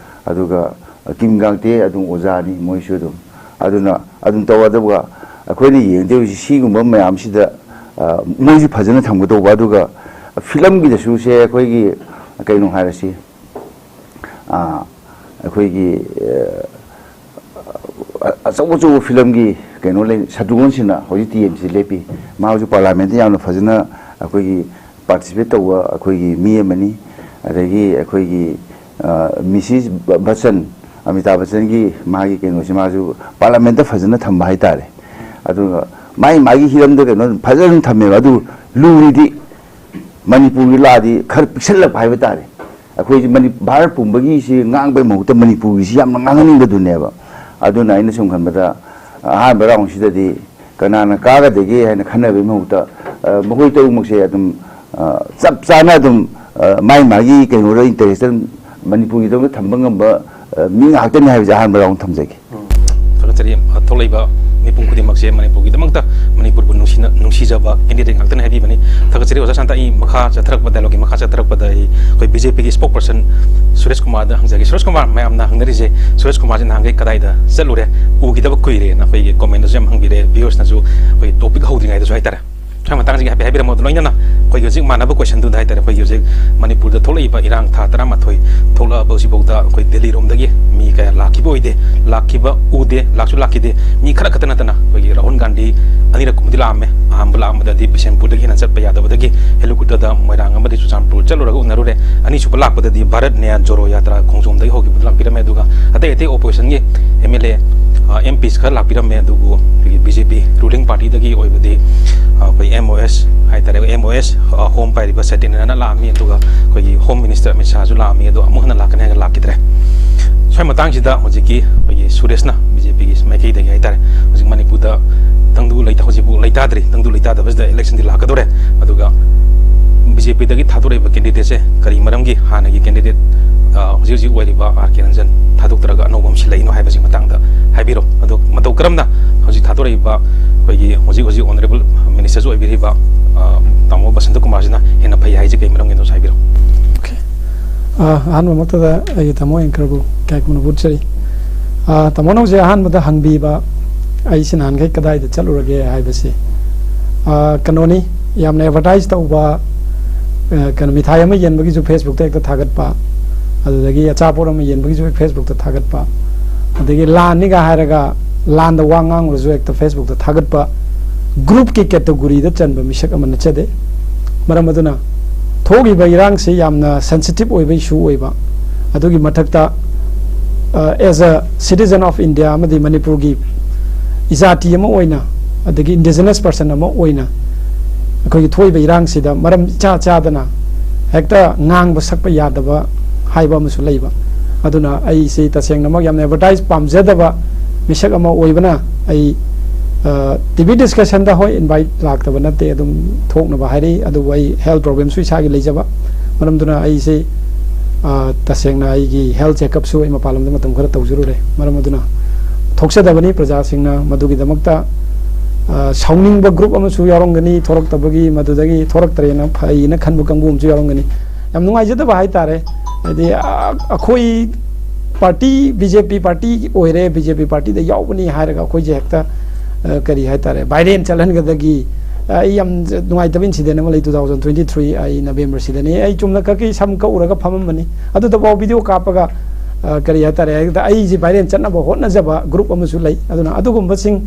ꯑꯗꯨꯒ ꯀꯤꯝ ꯒꯥꯡꯇꯦ ꯑꯗꯨꯝ ꯑꯣꯖꯥꯅꯤ ꯃꯣꯏꯁꯨ ꯑꯗꯨꯝ꯫ ꯑꯗꯨꯅ ꯑꯗꯨꯝ ꯇꯧ꯫ ꯑꯗꯨꯒ ꯑꯩꯈꯣꯏꯅ ꯌꯦꯡꯗꯧꯔꯤꯁꯤ ꯁꯤꯒꯨꯝꯕ ꯃꯌꯥꯝꯁꯤꯗ, ꯑ, ꯃꯣꯏꯁꯨ ꯐꯖꯅ ꯊꯝꯒꯗꯧꯕ꯫ ꯑꯗꯨꯒ ꯐꯤꯂꯝꯒꯤꯗꯁꯨ ꯁꯦ ꯑꯩꯈꯣꯏꯒꯤ ꯀꯩꯅꯣ ꯍꯥꯏꯔꯁꯤ, ꯑ, ꯑꯩꯈꯣꯏꯒꯤ, ꯑ, ꯑꯆꯧ ꯑꯆꯧꯕ ꯐꯤꯂꯝꯒꯤ ꯀꯩꯅꯣ ꯂꯩ, ꯁꯇ꯭ꯔꯨꯘ꯭ꯟ ꯁꯤꯟꯍꯥ ꯍꯧꯖꯤꯛ ꯇꯤ ꯑꯦꯝ ꯁꯤ ꯂꯦꯞꯄꯤ꯫ ꯃꯥ ꯍꯧꯖꯤꯛ ꯄꯥꯔꯂꯥꯃꯦꯟꯇ ꯌꯥꯝꯅ ꯐꯖꯅ ꯑꯩꯈꯣꯏꯒꯤ ꯄꯥꯔꯇꯤꯁꯤꯄꯦꯠ ꯇꯧꯕ ꯑꯩꯈꯣꯏꯒꯤ ꯃꯤ ꯑꯃꯅꯤ꯫ ꯑꯗꯒꯤ ꯑꯩꯈꯣꯏꯒꯤ, ꯑ, ꯃꯤꯁꯤꯁ ꯕ-, ꯕꯆꯟ, ꯑꯃꯤꯇꯥꯕ ꯕꯆꯟꯒꯤ ꯃꯥꯒꯤ ꯀꯩꯅꯣꯁꯤ ꯃꯥꯁꯨ ꯄꯥꯔꯂꯥꯃꯦꯟꯇ ꯐꯖꯅ ꯊꯝꯕ ꯍꯥꯏꯇꯥꯔꯦ꯫ ꯑꯗꯨꯒ ꯃꯥꯒꯤ, ꯃꯥꯒꯤ ꯍꯤꯔꯝꯗ ꯀꯩꯅꯣ ꯐꯖꯅ ꯊꯝꯃꯦꯕ꯫ ꯑꯗꯨ ꯂꯨꯔꯤꯗꯤ ꯃꯅꯤꯄꯨꯔꯒꯤ ꯂꯥꯗꯤ ꯈꯔ ꯄꯤꯛꯁꯜꯂꯛꯄ ꯍꯥꯏꯕ ꯇꯥꯔꯦ꯫ ꯑꯩꯈꯣꯏꯁꯤ ꯃꯅꯤ-, ꯚꯥꯔꯠ ꯄꯨꯝꯕꯒꯤꯁꯤ ꯉꯥꯡꯕꯩ ꯃꯍꯨꯠꯇ ꯃꯅꯤꯄꯨꯔꯒꯤꯁꯤ ꯌꯥꯝꯅ ꯉꯥꯡꯍꯟꯅꯤꯡꯕꯗꯨꯅꯦꯕ꯫ ꯑꯗꯨꯅ ꯑꯩꯅ ꯁꯨꯝ ꯈꯟꯕꯗ ꯑꯍꯥꯟꯕ ꯔꯥꯎꯟꯁꯤꯗꯗꯤ ꯀꯅꯥꯅ ꯀꯥꯒꯗꯒꯦ ꯍꯥꯏꯅ ꯈꯟꯅꯕꯒꯤ ꯃꯍꯨꯠꯇ, ꯑ, ꯃꯈꯣꯏ ꯇꯔꯨꯛꯃꯛꯁꯦ ꯑꯗꯨꯝ ꯑ, ꯆꯞ ꯆꯥꯅ ꯑꯗꯨꯝ, ꯑ, ꯃꯥꯒꯤ ꯃꯥꯒꯤ ꯀꯩꯅꯣꯗ, ꯏꯟꯇꯔꯦꯁꯇ ꯃꯅꯤꯄꯨꯔꯒꯤꯗꯃꯛꯇ ꯊꯝꯕ ꯉꯝꯕ, ꯑ, ꯃꯤ ꯉꯥꯛꯇꯅꯤ ꯍꯥꯏꯕꯁꯦ ꯑꯍꯥꯟꯕ ꯔꯥꯎꯟ ꯊꯝꯖꯒꯦ꯫ ꯎꯝ꯫ ꯊꯥꯒꯠꯆꯔꯤ꯫ ꯑ, ꯊꯣꯛꯂꯛꯏꯕ ꯃꯤꯄꯨꯝ ꯈꯨꯗꯤꯡꯃꯛꯁꯦ ꯃꯅꯤꯄꯨꯔꯒꯤꯗꯃꯛꯇ, ꯃꯅꯤꯄꯨꯔꯕꯨ ꯅꯨꯡꯁꯤꯅ, ꯅꯨꯡꯁꯤꯖꯕ ꯀꯦꯟꯗꯤꯗꯦꯠ ꯉꯥꯛꯇꯅꯤ ꯍꯥꯏꯕꯤꯕꯅꯤ꯫ ꯊꯥꯒꯠꯆꯔꯤ ꯑꯣꯖꯥ ꯁꯥꯟꯇ꯫ ꯑꯩ ꯃꯈꯥ ꯆꯠꯊꯔꯛꯄ, ꯗꯥꯏꯂꯣꯒꯀꯤ ꯃꯈꯥ ꯆꯠꯊꯔꯛꯄꯗ ꯑꯩ ꯑꯩꯈꯣꯏ ꯕꯤ ꯖꯦ ꯄꯤꯒꯤ ꯁ꯭ꯄꯣꯛ ꯄꯔꯁꯟ ꯁꯨꯔꯦꯁ ꯀꯨꯃꯥꯔꯗ ꯍꯪꯖꯒꯦ꯫ ꯁꯨꯔꯦꯁ ꯀꯨꯃꯥꯔ, ꯃꯌꯥꯝꯅ ꯍꯪꯅꯔꯤꯁꯦ, ꯁꯨꯔꯦꯁ ꯀꯨꯃꯥꯔꯁꯦ ꯅꯍꯥꯟꯈꯩ ꯀꯗꯥꯏꯗ ꯆꯠꯂꯨꯔꯦ, ꯎꯈꯤꯗꯕ ꯀꯨꯏꯔꯦꯅ ꯑꯩꯈꯣꯏꯒꯤ ꯀꯣꯃꯦꯟꯗꯁꯨ ꯌꯥꯝ ꯍꯪꯕꯤꯔꯛꯑꯦ, ꯚ꯭ꯌꯨꯋꯔꯁꯅꯁꯨ ꯑꯩꯈꯣꯏ ꯇꯣꯄꯤꯛ ꯍꯧꯗ꯭ꯔꯤꯉꯩꯗꯁꯨ ꯍꯥꯏꯇꯥꯔꯦ꯫ ꯁ꯭ꯋꯥꯏ ꯃꯇꯥꯡꯁꯤꯒꯤ ꯍꯥꯏꯐꯦꯠ ꯍꯥꯏꯕꯤꯔꯝꯃꯣ꯫ ꯑꯗꯨ ꯂꯣꯏꯅꯅ ꯑꯩꯈꯣꯏꯒꯤ ꯍꯧꯖꯤꯛ ꯃꯥꯟꯅꯕ ꯀꯣꯏꯁꯟꯗꯨꯗ ꯍꯥꯏꯇꯥꯔꯦ, ꯑꯩꯈꯣꯏꯒꯤ ꯍꯧꯖꯤꯛ ꯃꯅꯤꯄꯨꯔꯗ ꯊꯣꯛꯂꯛꯏꯕ ꯏꯔꯥꯡ ꯊꯥ ꯇꯔꯥꯃꯥꯊꯣꯏ ꯊꯣꯛꯂꯛꯑꯕ ꯍꯧꯖꯤꯛꯐꯥꯎꯗ ꯑꯩꯈꯣꯏ ꯗꯦꯜꯂꯤꯔꯣꯝꯗꯒꯤ ꯃꯤ ꯀꯌꯥ ꯂꯥꯛꯈꯤꯕ ꯑꯣꯏꯗꯦ, ꯂꯥꯛꯈꯤꯕ ꯎꯗꯦ, ꯂꯥꯛꯁꯨ ꯂꯥꯛꯈꯤꯗꯦ꯫ ꯃꯤ ꯈꯔ ꯈꯛꯇ ꯅꯠꯇꯅ ꯑꯩꯈꯣꯏꯒꯤ ꯔꯥꯍꯨꯜ ꯒꯥꯟꯙꯤ ꯑꯅꯤꯔꯛ ꯀꯨꯝꯕꯗꯤ ꯂꯥꯛꯑꯝꯃꯦ꯫ ꯑꯍꯥꯟꯕ ꯂꯥꯛꯑꯝꯕꯗꯗꯤ ꯕꯤꯁꯦꯝꯄꯨꯔꯗꯒꯤ ꯍꯦꯟꯅ ꯆꯠꯄ ꯌꯥꯗꯕꯗꯒꯤ ꯍꯦꯂꯤꯀꯣꯞꯇꯔꯗ ꯃꯣꯏꯔꯥꯡ ꯑꯃꯗꯤ ꯆꯨꯔꯆꯥꯟꯄꯨꯔ ꯆꯠꯂꯨꯔꯒ ꯎꯅꯔꯨꯔꯦ꯫ ꯑꯅꯤꯁꯨꯕ ꯂꯥꯛꯄꯗꯗꯤ ꯚꯥꯔꯠ ꯅ꯭ꯌꯥ ꯖꯣꯔꯣ ꯌꯥꯇ꯭ꯔꯥ ꯈꯣꯡꯖꯣꯝꯗꯒꯤ ꯍꯧꯈꯤꯕꯗ ꯂꯥꯛꯄꯤꯔꯝꯃꯦ꯫ ꯑꯗꯨꯒ ꯑꯇꯩ ꯑꯇꯩ ꯑꯣꯄꯣꯖꯤꯁꯟꯒꯤ M L A, M P ꯈꯔ ꯂꯥꯛꯄꯤꯔꯝꯃꯦ꯫ ꯑꯗꯨꯕꯨ ꯑꯩꯈꯣꯏꯒꯤ ꯕꯤ ꯖꯦ ꯄꯤ ꯔꯨꯂꯤꯡ ꯄꯥꯔꯇꯤꯗꯒꯤ ꯑꯣꯏꯕꯗꯤ, ꯑ, ꯑꯩꯈꯣꯏ ꯑꯦꯝ ꯑꯣ ꯑꯦꯁ ꯍꯥꯏꯇꯥꯔꯦ, ꯑꯦꯝ ꯑꯣ ꯑꯦꯁ, ꯑ, ꯍꯣꯝ ꯄꯥꯏꯔꯤꯕ ꯁꯇ꯭ꯌꯦꯟꯗ꯭ꯔꯅ ꯂꯥꯛꯑꯝꯃꯤ, ꯑꯗꯨꯒ ꯑꯩꯈꯣꯏꯒꯤ ꯍꯣꯝ ꯃꯤꯅꯤꯁꯇꯔ ꯑꯃꯤꯠ ꯁꯥꯍꯁꯨ ꯂꯥꯛꯑꯝꯃꯤ, ꯑꯗꯣ ꯑꯃꯨꯛ ꯍꯟꯅ ꯂꯥꯛꯀꯅꯤ ꯍꯥꯏꯔꯒ ꯂꯥꯛꯈꯤꯗ꯭ꯔꯦ꯫ ꯁ꯭ꯋꯥꯏ ꯃꯇꯥꯡꯁꯤꯗ ꯍꯧꯖꯤꯛꯀꯤ ꯑꯩꯈꯣꯏꯒꯤ ꯁꯨꯔꯦꯁꯅ ꯕꯤ ꯖꯦ ꯄꯤꯒꯤ ꯃꯥꯏꯀꯩꯗꯒꯤ ꯍꯥꯏꯇꯥꯔꯦ, ꯍꯧꯖꯤꯛ ꯃꯅꯤꯄꯨꯔꯗ ꯇꯪꯗꯨ ꯂꯩꯇꯥ-, ꯍꯧꯖꯤꯛꯐꯥꯎ ꯂꯩꯇꯥꯗ꯭ꯔꯤ, ꯇꯪꯗꯨ ꯂꯩꯇꯥꯗꯕꯁꯤꯗ ꯏꯂꯦꯛꯁꯟꯗꯤ ꯂꯥꯛꯀꯗꯧꯔꯦ꯫ ꯑꯗꯨꯒ ꯕꯤ ꯖꯦ ꯄꯤꯗꯒꯤ ꯊꯥꯗꯣꯔꯛꯏꯕ ꯀꯦꯟꯗꯤꯗꯦꯠꯁꯦ ꯀꯔꯤ ꯃꯔꯝꯒꯤ ꯍꯥꯟꯅꯒꯤ ꯀꯦꯟꯗꯤꯗꯦꯠ, ꯑ, ꯍꯧꯖꯤꯛ ꯍꯧꯖꯤꯛ ꯑꯣꯏꯔꯤꯕ ꯑꯥꯔ ꯀꯦ ꯔꯟꯖꯟ ꯊꯥꯗꯣꯛꯇ꯭ꯔꯒ ꯑꯅꯧꯕ ꯑꯃ ꯁꯤꯜꯂꯛꯏꯅꯣ ꯍꯥꯏꯕꯁꯤꯒꯤ ꯃꯇꯥꯡꯗ ꯍꯥꯏꯕꯤꯔꯣ꯫ ꯑꯗꯣ ꯃꯇꯧ ꯀꯔꯝꯅ ꯍꯧꯖꯤꯛ ꯊꯥꯗꯣꯔꯛꯏꯕ ꯑꯩꯈꯣꯏꯒꯤ ꯍꯧꯖꯤꯛ ꯍꯧꯖꯤꯛ ꯑꯣꯅꯔꯦꯕꯜ ꯃꯤꯅꯤꯁꯇꯔꯁꯨ ꯑꯣꯏꯕꯤꯔꯤꯕ, ꯑ, ꯇꯥꯃꯣ ꯕꯁꯟꯇ ꯀꯨꯃꯥꯔꯁꯤꯅ ꯍꯦꯟꯅ ꯐꯩ ꯍꯥꯏꯁꯦ ꯀꯔꯤ ꯃꯔꯝꯒꯤꯅꯣꯁꯨ ꯍꯥꯏꯕꯤꯔꯣ꯫ ꯑꯣꯀꯦ꯫ ꯑ, ꯑꯍꯥꯟꯕꯃꯛꯇꯗ ꯑꯩꯒꯤ ꯊꯃꯣꯏ ꯑꯪꯀꯔꯕꯨ ꯏꯀꯥꯏ ꯈꯨꯝꯅꯕ ꯎꯠꯆꯔꯤ꯫ ꯑ, ꯇꯥꯃꯣꯅ ꯍꯧꯖꯤꯛ ꯑꯍꯥꯟꯕꯗ ꯍꯪꯕꯤꯕ, ꯑꯩꯁꯤ ꯅꯍꯥꯟꯈꯩ ꯀꯗꯥꯏꯗ ꯆꯠꯂꯨꯔꯒꯦ ꯍꯥꯏꯕꯁꯤ, ꯑ, ꯀꯩꯅꯣꯅꯤ, ꯌꯥꯝꯅ ꯑꯦꯗꯚꯔꯇꯥꯏꯁ ꯇꯧꯕ, ꯑ, ꯀꯩꯅꯣ, ꯃꯤꯊꯥꯏ ꯑꯃ ꯌꯦꯟꯕꯒꯤꯁꯨ ꯐꯦꯁꯕꯨꯛꯇ ꯍꯦꯛꯇ ꯊꯥꯒꯠꯄ, ꯑꯗꯨꯗꯒꯤ ꯑꯆꯥꯄꯣꯠ ꯑꯃ ꯌꯦꯟꯕꯒꯤꯁꯨ ꯍꯦꯛ ꯐꯦꯁꯕꯨꯛꯇ ꯊꯥꯒꯠꯄ, ꯑꯗꯒꯤ ꯂꯥꯟꯅꯤꯒ ꯍꯥꯏꯔꯒ ꯂꯥꯟꯗ ꯋꯥ ꯉꯥꯡꯂꯁꯨ ꯍꯦꯛꯇ ꯐꯦꯁꯕꯨꯛꯇ ꯊꯥꯒꯠꯄ, ꯒ꯭ꯔꯨꯞꯀꯤ ꯀꯦꯇꯒꯣꯔꯤꯗ ꯆꯟꯕ ꯃꯤꯁꯛ ꯑꯃ ꯅꯠꯆꯗꯦ꯫ ꯃꯔꯝ ꯑꯗꯨꯅ ꯊꯣꯛꯂꯤꯕ ꯏꯔꯥꯡꯁꯤ ꯌꯥꯝꯅ ꯁꯦꯟꯁꯤꯇꯤꯞ ꯑꯣꯏꯕ ꯏꯁꯨ ꯑꯣꯏꯕ, ꯑꯗꯨꯒꯤ ꯃꯊꯛꯇ, ꯑ, as a citizen of India ꯑꯃꯗꯤ ꯃꯅꯤꯄꯨꯔꯒꯤ ꯏꯖꯥꯇꯤ ꯑꯃ ꯑꯣꯏꯅ, ꯑꯗꯒꯤ ꯏꯟꯗꯤꯖꯤꯅꯁ ꯄꯔꯁꯟ ꯑꯃ ꯑꯣꯏꯅ, ꯑꯩꯈꯣꯏꯒꯤ ꯊꯣꯛꯏꯕ ꯏꯔꯥꯡꯁꯤꯗ ꯃꯔꯝ ꯏꯆꯥ ꯆꯥꯗꯅ ꯍꯦꯛꯇ ꯉꯥꯡꯕ ꯁꯛꯄ ꯌꯥꯗꯕ ꯍꯥꯏꯕ ꯑꯃꯁꯨ ꯂꯩꯕ꯫ ꯑꯗꯨꯅ ꯑꯩꯁꯤ ꯇꯁꯦꯡꯅꯃꯛ ꯌꯥꯝꯅ ꯑꯦꯗꯚꯔꯇꯥꯏꯁ ꯄꯥꯝꯖꯗꯕ ꯃꯤꯁꯛ ꯑꯃ ꯑꯣꯏꯕꯅ, ꯑꯩ ꯇꯤ ꯚꯤ ꯗꯤꯁꯀꯁꯟꯗ, ꯍꯣꯏ, ꯏꯟꯚꯥꯏꯠ ꯂꯥꯛꯇꯕ ꯅꯠꯇꯦ, ꯑꯗꯨꯝ ꯊꯣꯛꯅꯕ ꯍꯥꯏꯔꯛꯏ꯫ ꯑꯗꯨꯕꯨ ꯑꯩ ꯍꯦꯜꯊ ꯄ꯭ꯔꯣꯕ꯭ꯂꯦꯝꯁꯨ ꯏꯁꯥꯒꯤ ꯂꯩꯖꯕ ꯃꯔꯝꯗꯨꯅ ꯑꯩꯁꯦ, ꯑ, ꯇꯁꯦꯡꯅ ꯑꯩꯒꯤ ꯍꯦꯜꯊ ꯆꯦꯛꯑꯞꯁꯨ ꯑꯩ ꯃꯄꯥꯟ ꯂꯝꯗ ꯃꯇꯝ ꯈꯔ ꯇꯧꯖꯔꯨꯔꯦ꯫ ꯃꯔꯝ ꯑꯗꯨꯅ ꯊꯣꯛꯆꯗꯕꯅꯤ꯫ ꯄ꯭ꯔꯖꯥꯁꯤꯡꯅ ꯃꯗꯨꯒꯤꯗꯃꯛꯇ, ꯑ, ꯁꯥꯎꯅꯤꯡꯕ ꯒ꯭ꯔꯨꯞ ꯑꯃꯁꯨ ꯌꯥꯎꯔꯝꯒꯅꯤ, ꯊꯣꯔꯛꯇꯕꯒꯤ, ꯃꯗꯨꯗꯒꯤ ꯊꯣꯔꯛꯇ꯭ꯔꯦꯅ ꯐꯩꯅ ꯈꯟꯕ ꯀꯥꯡꯕꯨ ꯑꯃꯁꯨ ꯌꯥꯎꯔꯝꯒꯅꯤ꯫ ꯌꯥꯝ ꯅꯨꯡꯉꯥꯏꯖꯗꯕ ꯍꯥꯏꯇꯥꯔꯦ꯫ ꯍꯥꯏꯗꯤ, ꯑ, ꯑꯩꯈꯣꯏ ꯄꯥꯔꯇꯤ, ꯕꯤ ꯖꯦ ꯄꯤ ꯄꯥꯔꯇꯤ ꯑꯣꯏꯔꯦ, ꯕꯤ ꯖꯦ ꯄꯤ ꯄꯥꯔꯇꯤꯗ ꯌꯥꯎꯕꯅꯤ ꯍꯥꯏꯔꯒ ꯑꯩꯈꯣꯏꯁꯦ ꯍꯦꯛꯇ, ꯑ, ꯀꯔꯤ ꯍꯥꯏꯇꯥꯔꯦ, ꯚꯥꯏꯔꯦꯟ ꯆꯠꯍꯟꯒꯗꯒꯤ, ꯑ, ꯑꯩ ꯌꯥꯝ ꯅꯨꯡꯉꯥꯏꯇꯕ ꯏꯟꯁꯤꯗꯦꯟ ꯑꯃ ꯂꯩ꯫ ꯇꯨ ꯊꯥꯎꯖꯟ ꯇ꯭ꯋꯦꯟꯇꯤ ꯊ꯭ꯔꯤ ꯑꯩ ꯅꯕꯦꯝꯕꯔꯁꯤꯗꯅꯤ꯫ ꯑꯩ ꯆꯨꯝꯅ ꯈꯛꯀꯤ ꯁꯝ ꯀꯛꯎꯔꯒ ꯐꯝꯃꯝꯕꯅꯤ, ꯑꯗꯨꯗꯐꯥꯎ ꯚꯤꯗꯤꯑꯣ ꯀꯥꯞꯄꯒ, ꯑ, ꯀꯔꯤ ꯍꯥꯏꯇꯥꯔꯦ, ꯍꯦꯛꯇ ꯑꯩꯁꯦ ꯚꯥꯏꯔꯦꯟ ꯆꯠꯅꯕ ꯍꯣꯠꯅꯖꯕ ꯒ꯭ꯔꯨꯞ ꯑꯃꯁꯨ ꯂꯩ꯫ ꯑꯗꯨꯅ ꯑꯗꯨꯒꯨꯝꯕꯁꯤꯡ,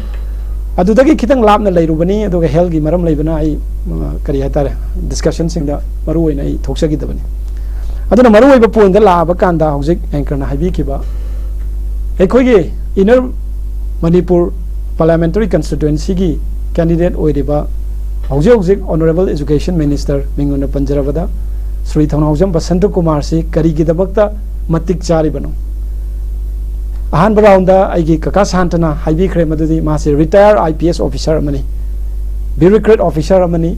ꯑꯗꯨꯗꯒꯤ ꯈꯤꯇꯪ ꯂꯥꯞꯅ ꯂꯩꯔꯨꯕꯅꯤ꯫ ꯑꯗꯨꯒ ꯍꯦꯜꯊꯀꯤ ꯃꯔꯝ ꯂꯩꯕꯅ ꯑꯩ, ꯑ, ꯀꯔꯤ ꯍꯥꯏꯇꯥꯔꯦ, ꯗꯤꯁꯀꯁꯟꯁꯤꯡꯗ ꯃꯔꯨ ꯑꯣꯏꯅ ꯑꯩ ꯊꯣꯛꯆꯈꯤꯗꯕꯅꯤ꯫ ꯑꯗꯨꯅ ꯃꯔꯨꯑꯣꯏꯕ ꯄꯣꯏꯟꯗ ꯂꯥꯛꯑꯕ ꯀꯥꯟꯗ, ꯍꯧꯖꯤꯛ ꯑꯦꯡꯀꯔꯅ ꯍꯥꯏꯕꯤꯈꯤꯕ, ꯑꯩꯈꯣꯏꯒꯤ ꯏꯟꯅꯔ ꯃꯅꯤꯄꯨꯔ ꯄꯥꯔꯂꯤꯌꯥꯃꯦꯟꯇꯔꯤ ꯀꯟꯁꯇꯤꯇ꯭ꯋꯦꯟꯁꯤꯒꯤ ꯀꯦꯟꯗꯤꯗꯦꯠ ꯑꯣꯏꯔꯤꯕ, ꯍꯧꯖꯤꯛ ꯍꯧꯖꯤꯛ ꯑꯣꯅꯔꯦꯕꯜ ꯑꯦꯖꯨꯀꯦꯁꯟ ꯃꯤꯅꯤꯁꯇꯔ, ꯃꯤꯡ ꯑꯣꯏꯅ ꯄꯟꯖꯔꯕꯗ, ꯁ꯭ꯔꯤ ꯊꯧꯅꯥꯎꯖꯝ ꯕꯁꯟꯇ ꯀꯨꯃꯥꯔꯁꯤ ꯀꯔꯤꯒꯤꯗꯃꯛꯇ ꯃꯇꯤꯛ ꯆꯥꯔꯤꯕꯅꯣ? ꯑꯍꯥꯟꯕ ꯔꯥꯎꯟꯗ ꯑꯩꯒꯤ ꯀꯀꯥ ꯁꯥꯟꯇꯅ ꯍꯥꯏꯕꯤꯈ꯭ꯔꯦ ꯃꯗꯨꯗꯤ ꯃꯥꯁꯦ retire I P S officer ꯑꯃꯅꯤ, ꯕ꯭ꯌꯨꯔꯣꯀ꯭ꯔꯦꯠ ꯑꯣꯐꯤꯁꯥꯔ ꯑꯃꯅꯤ,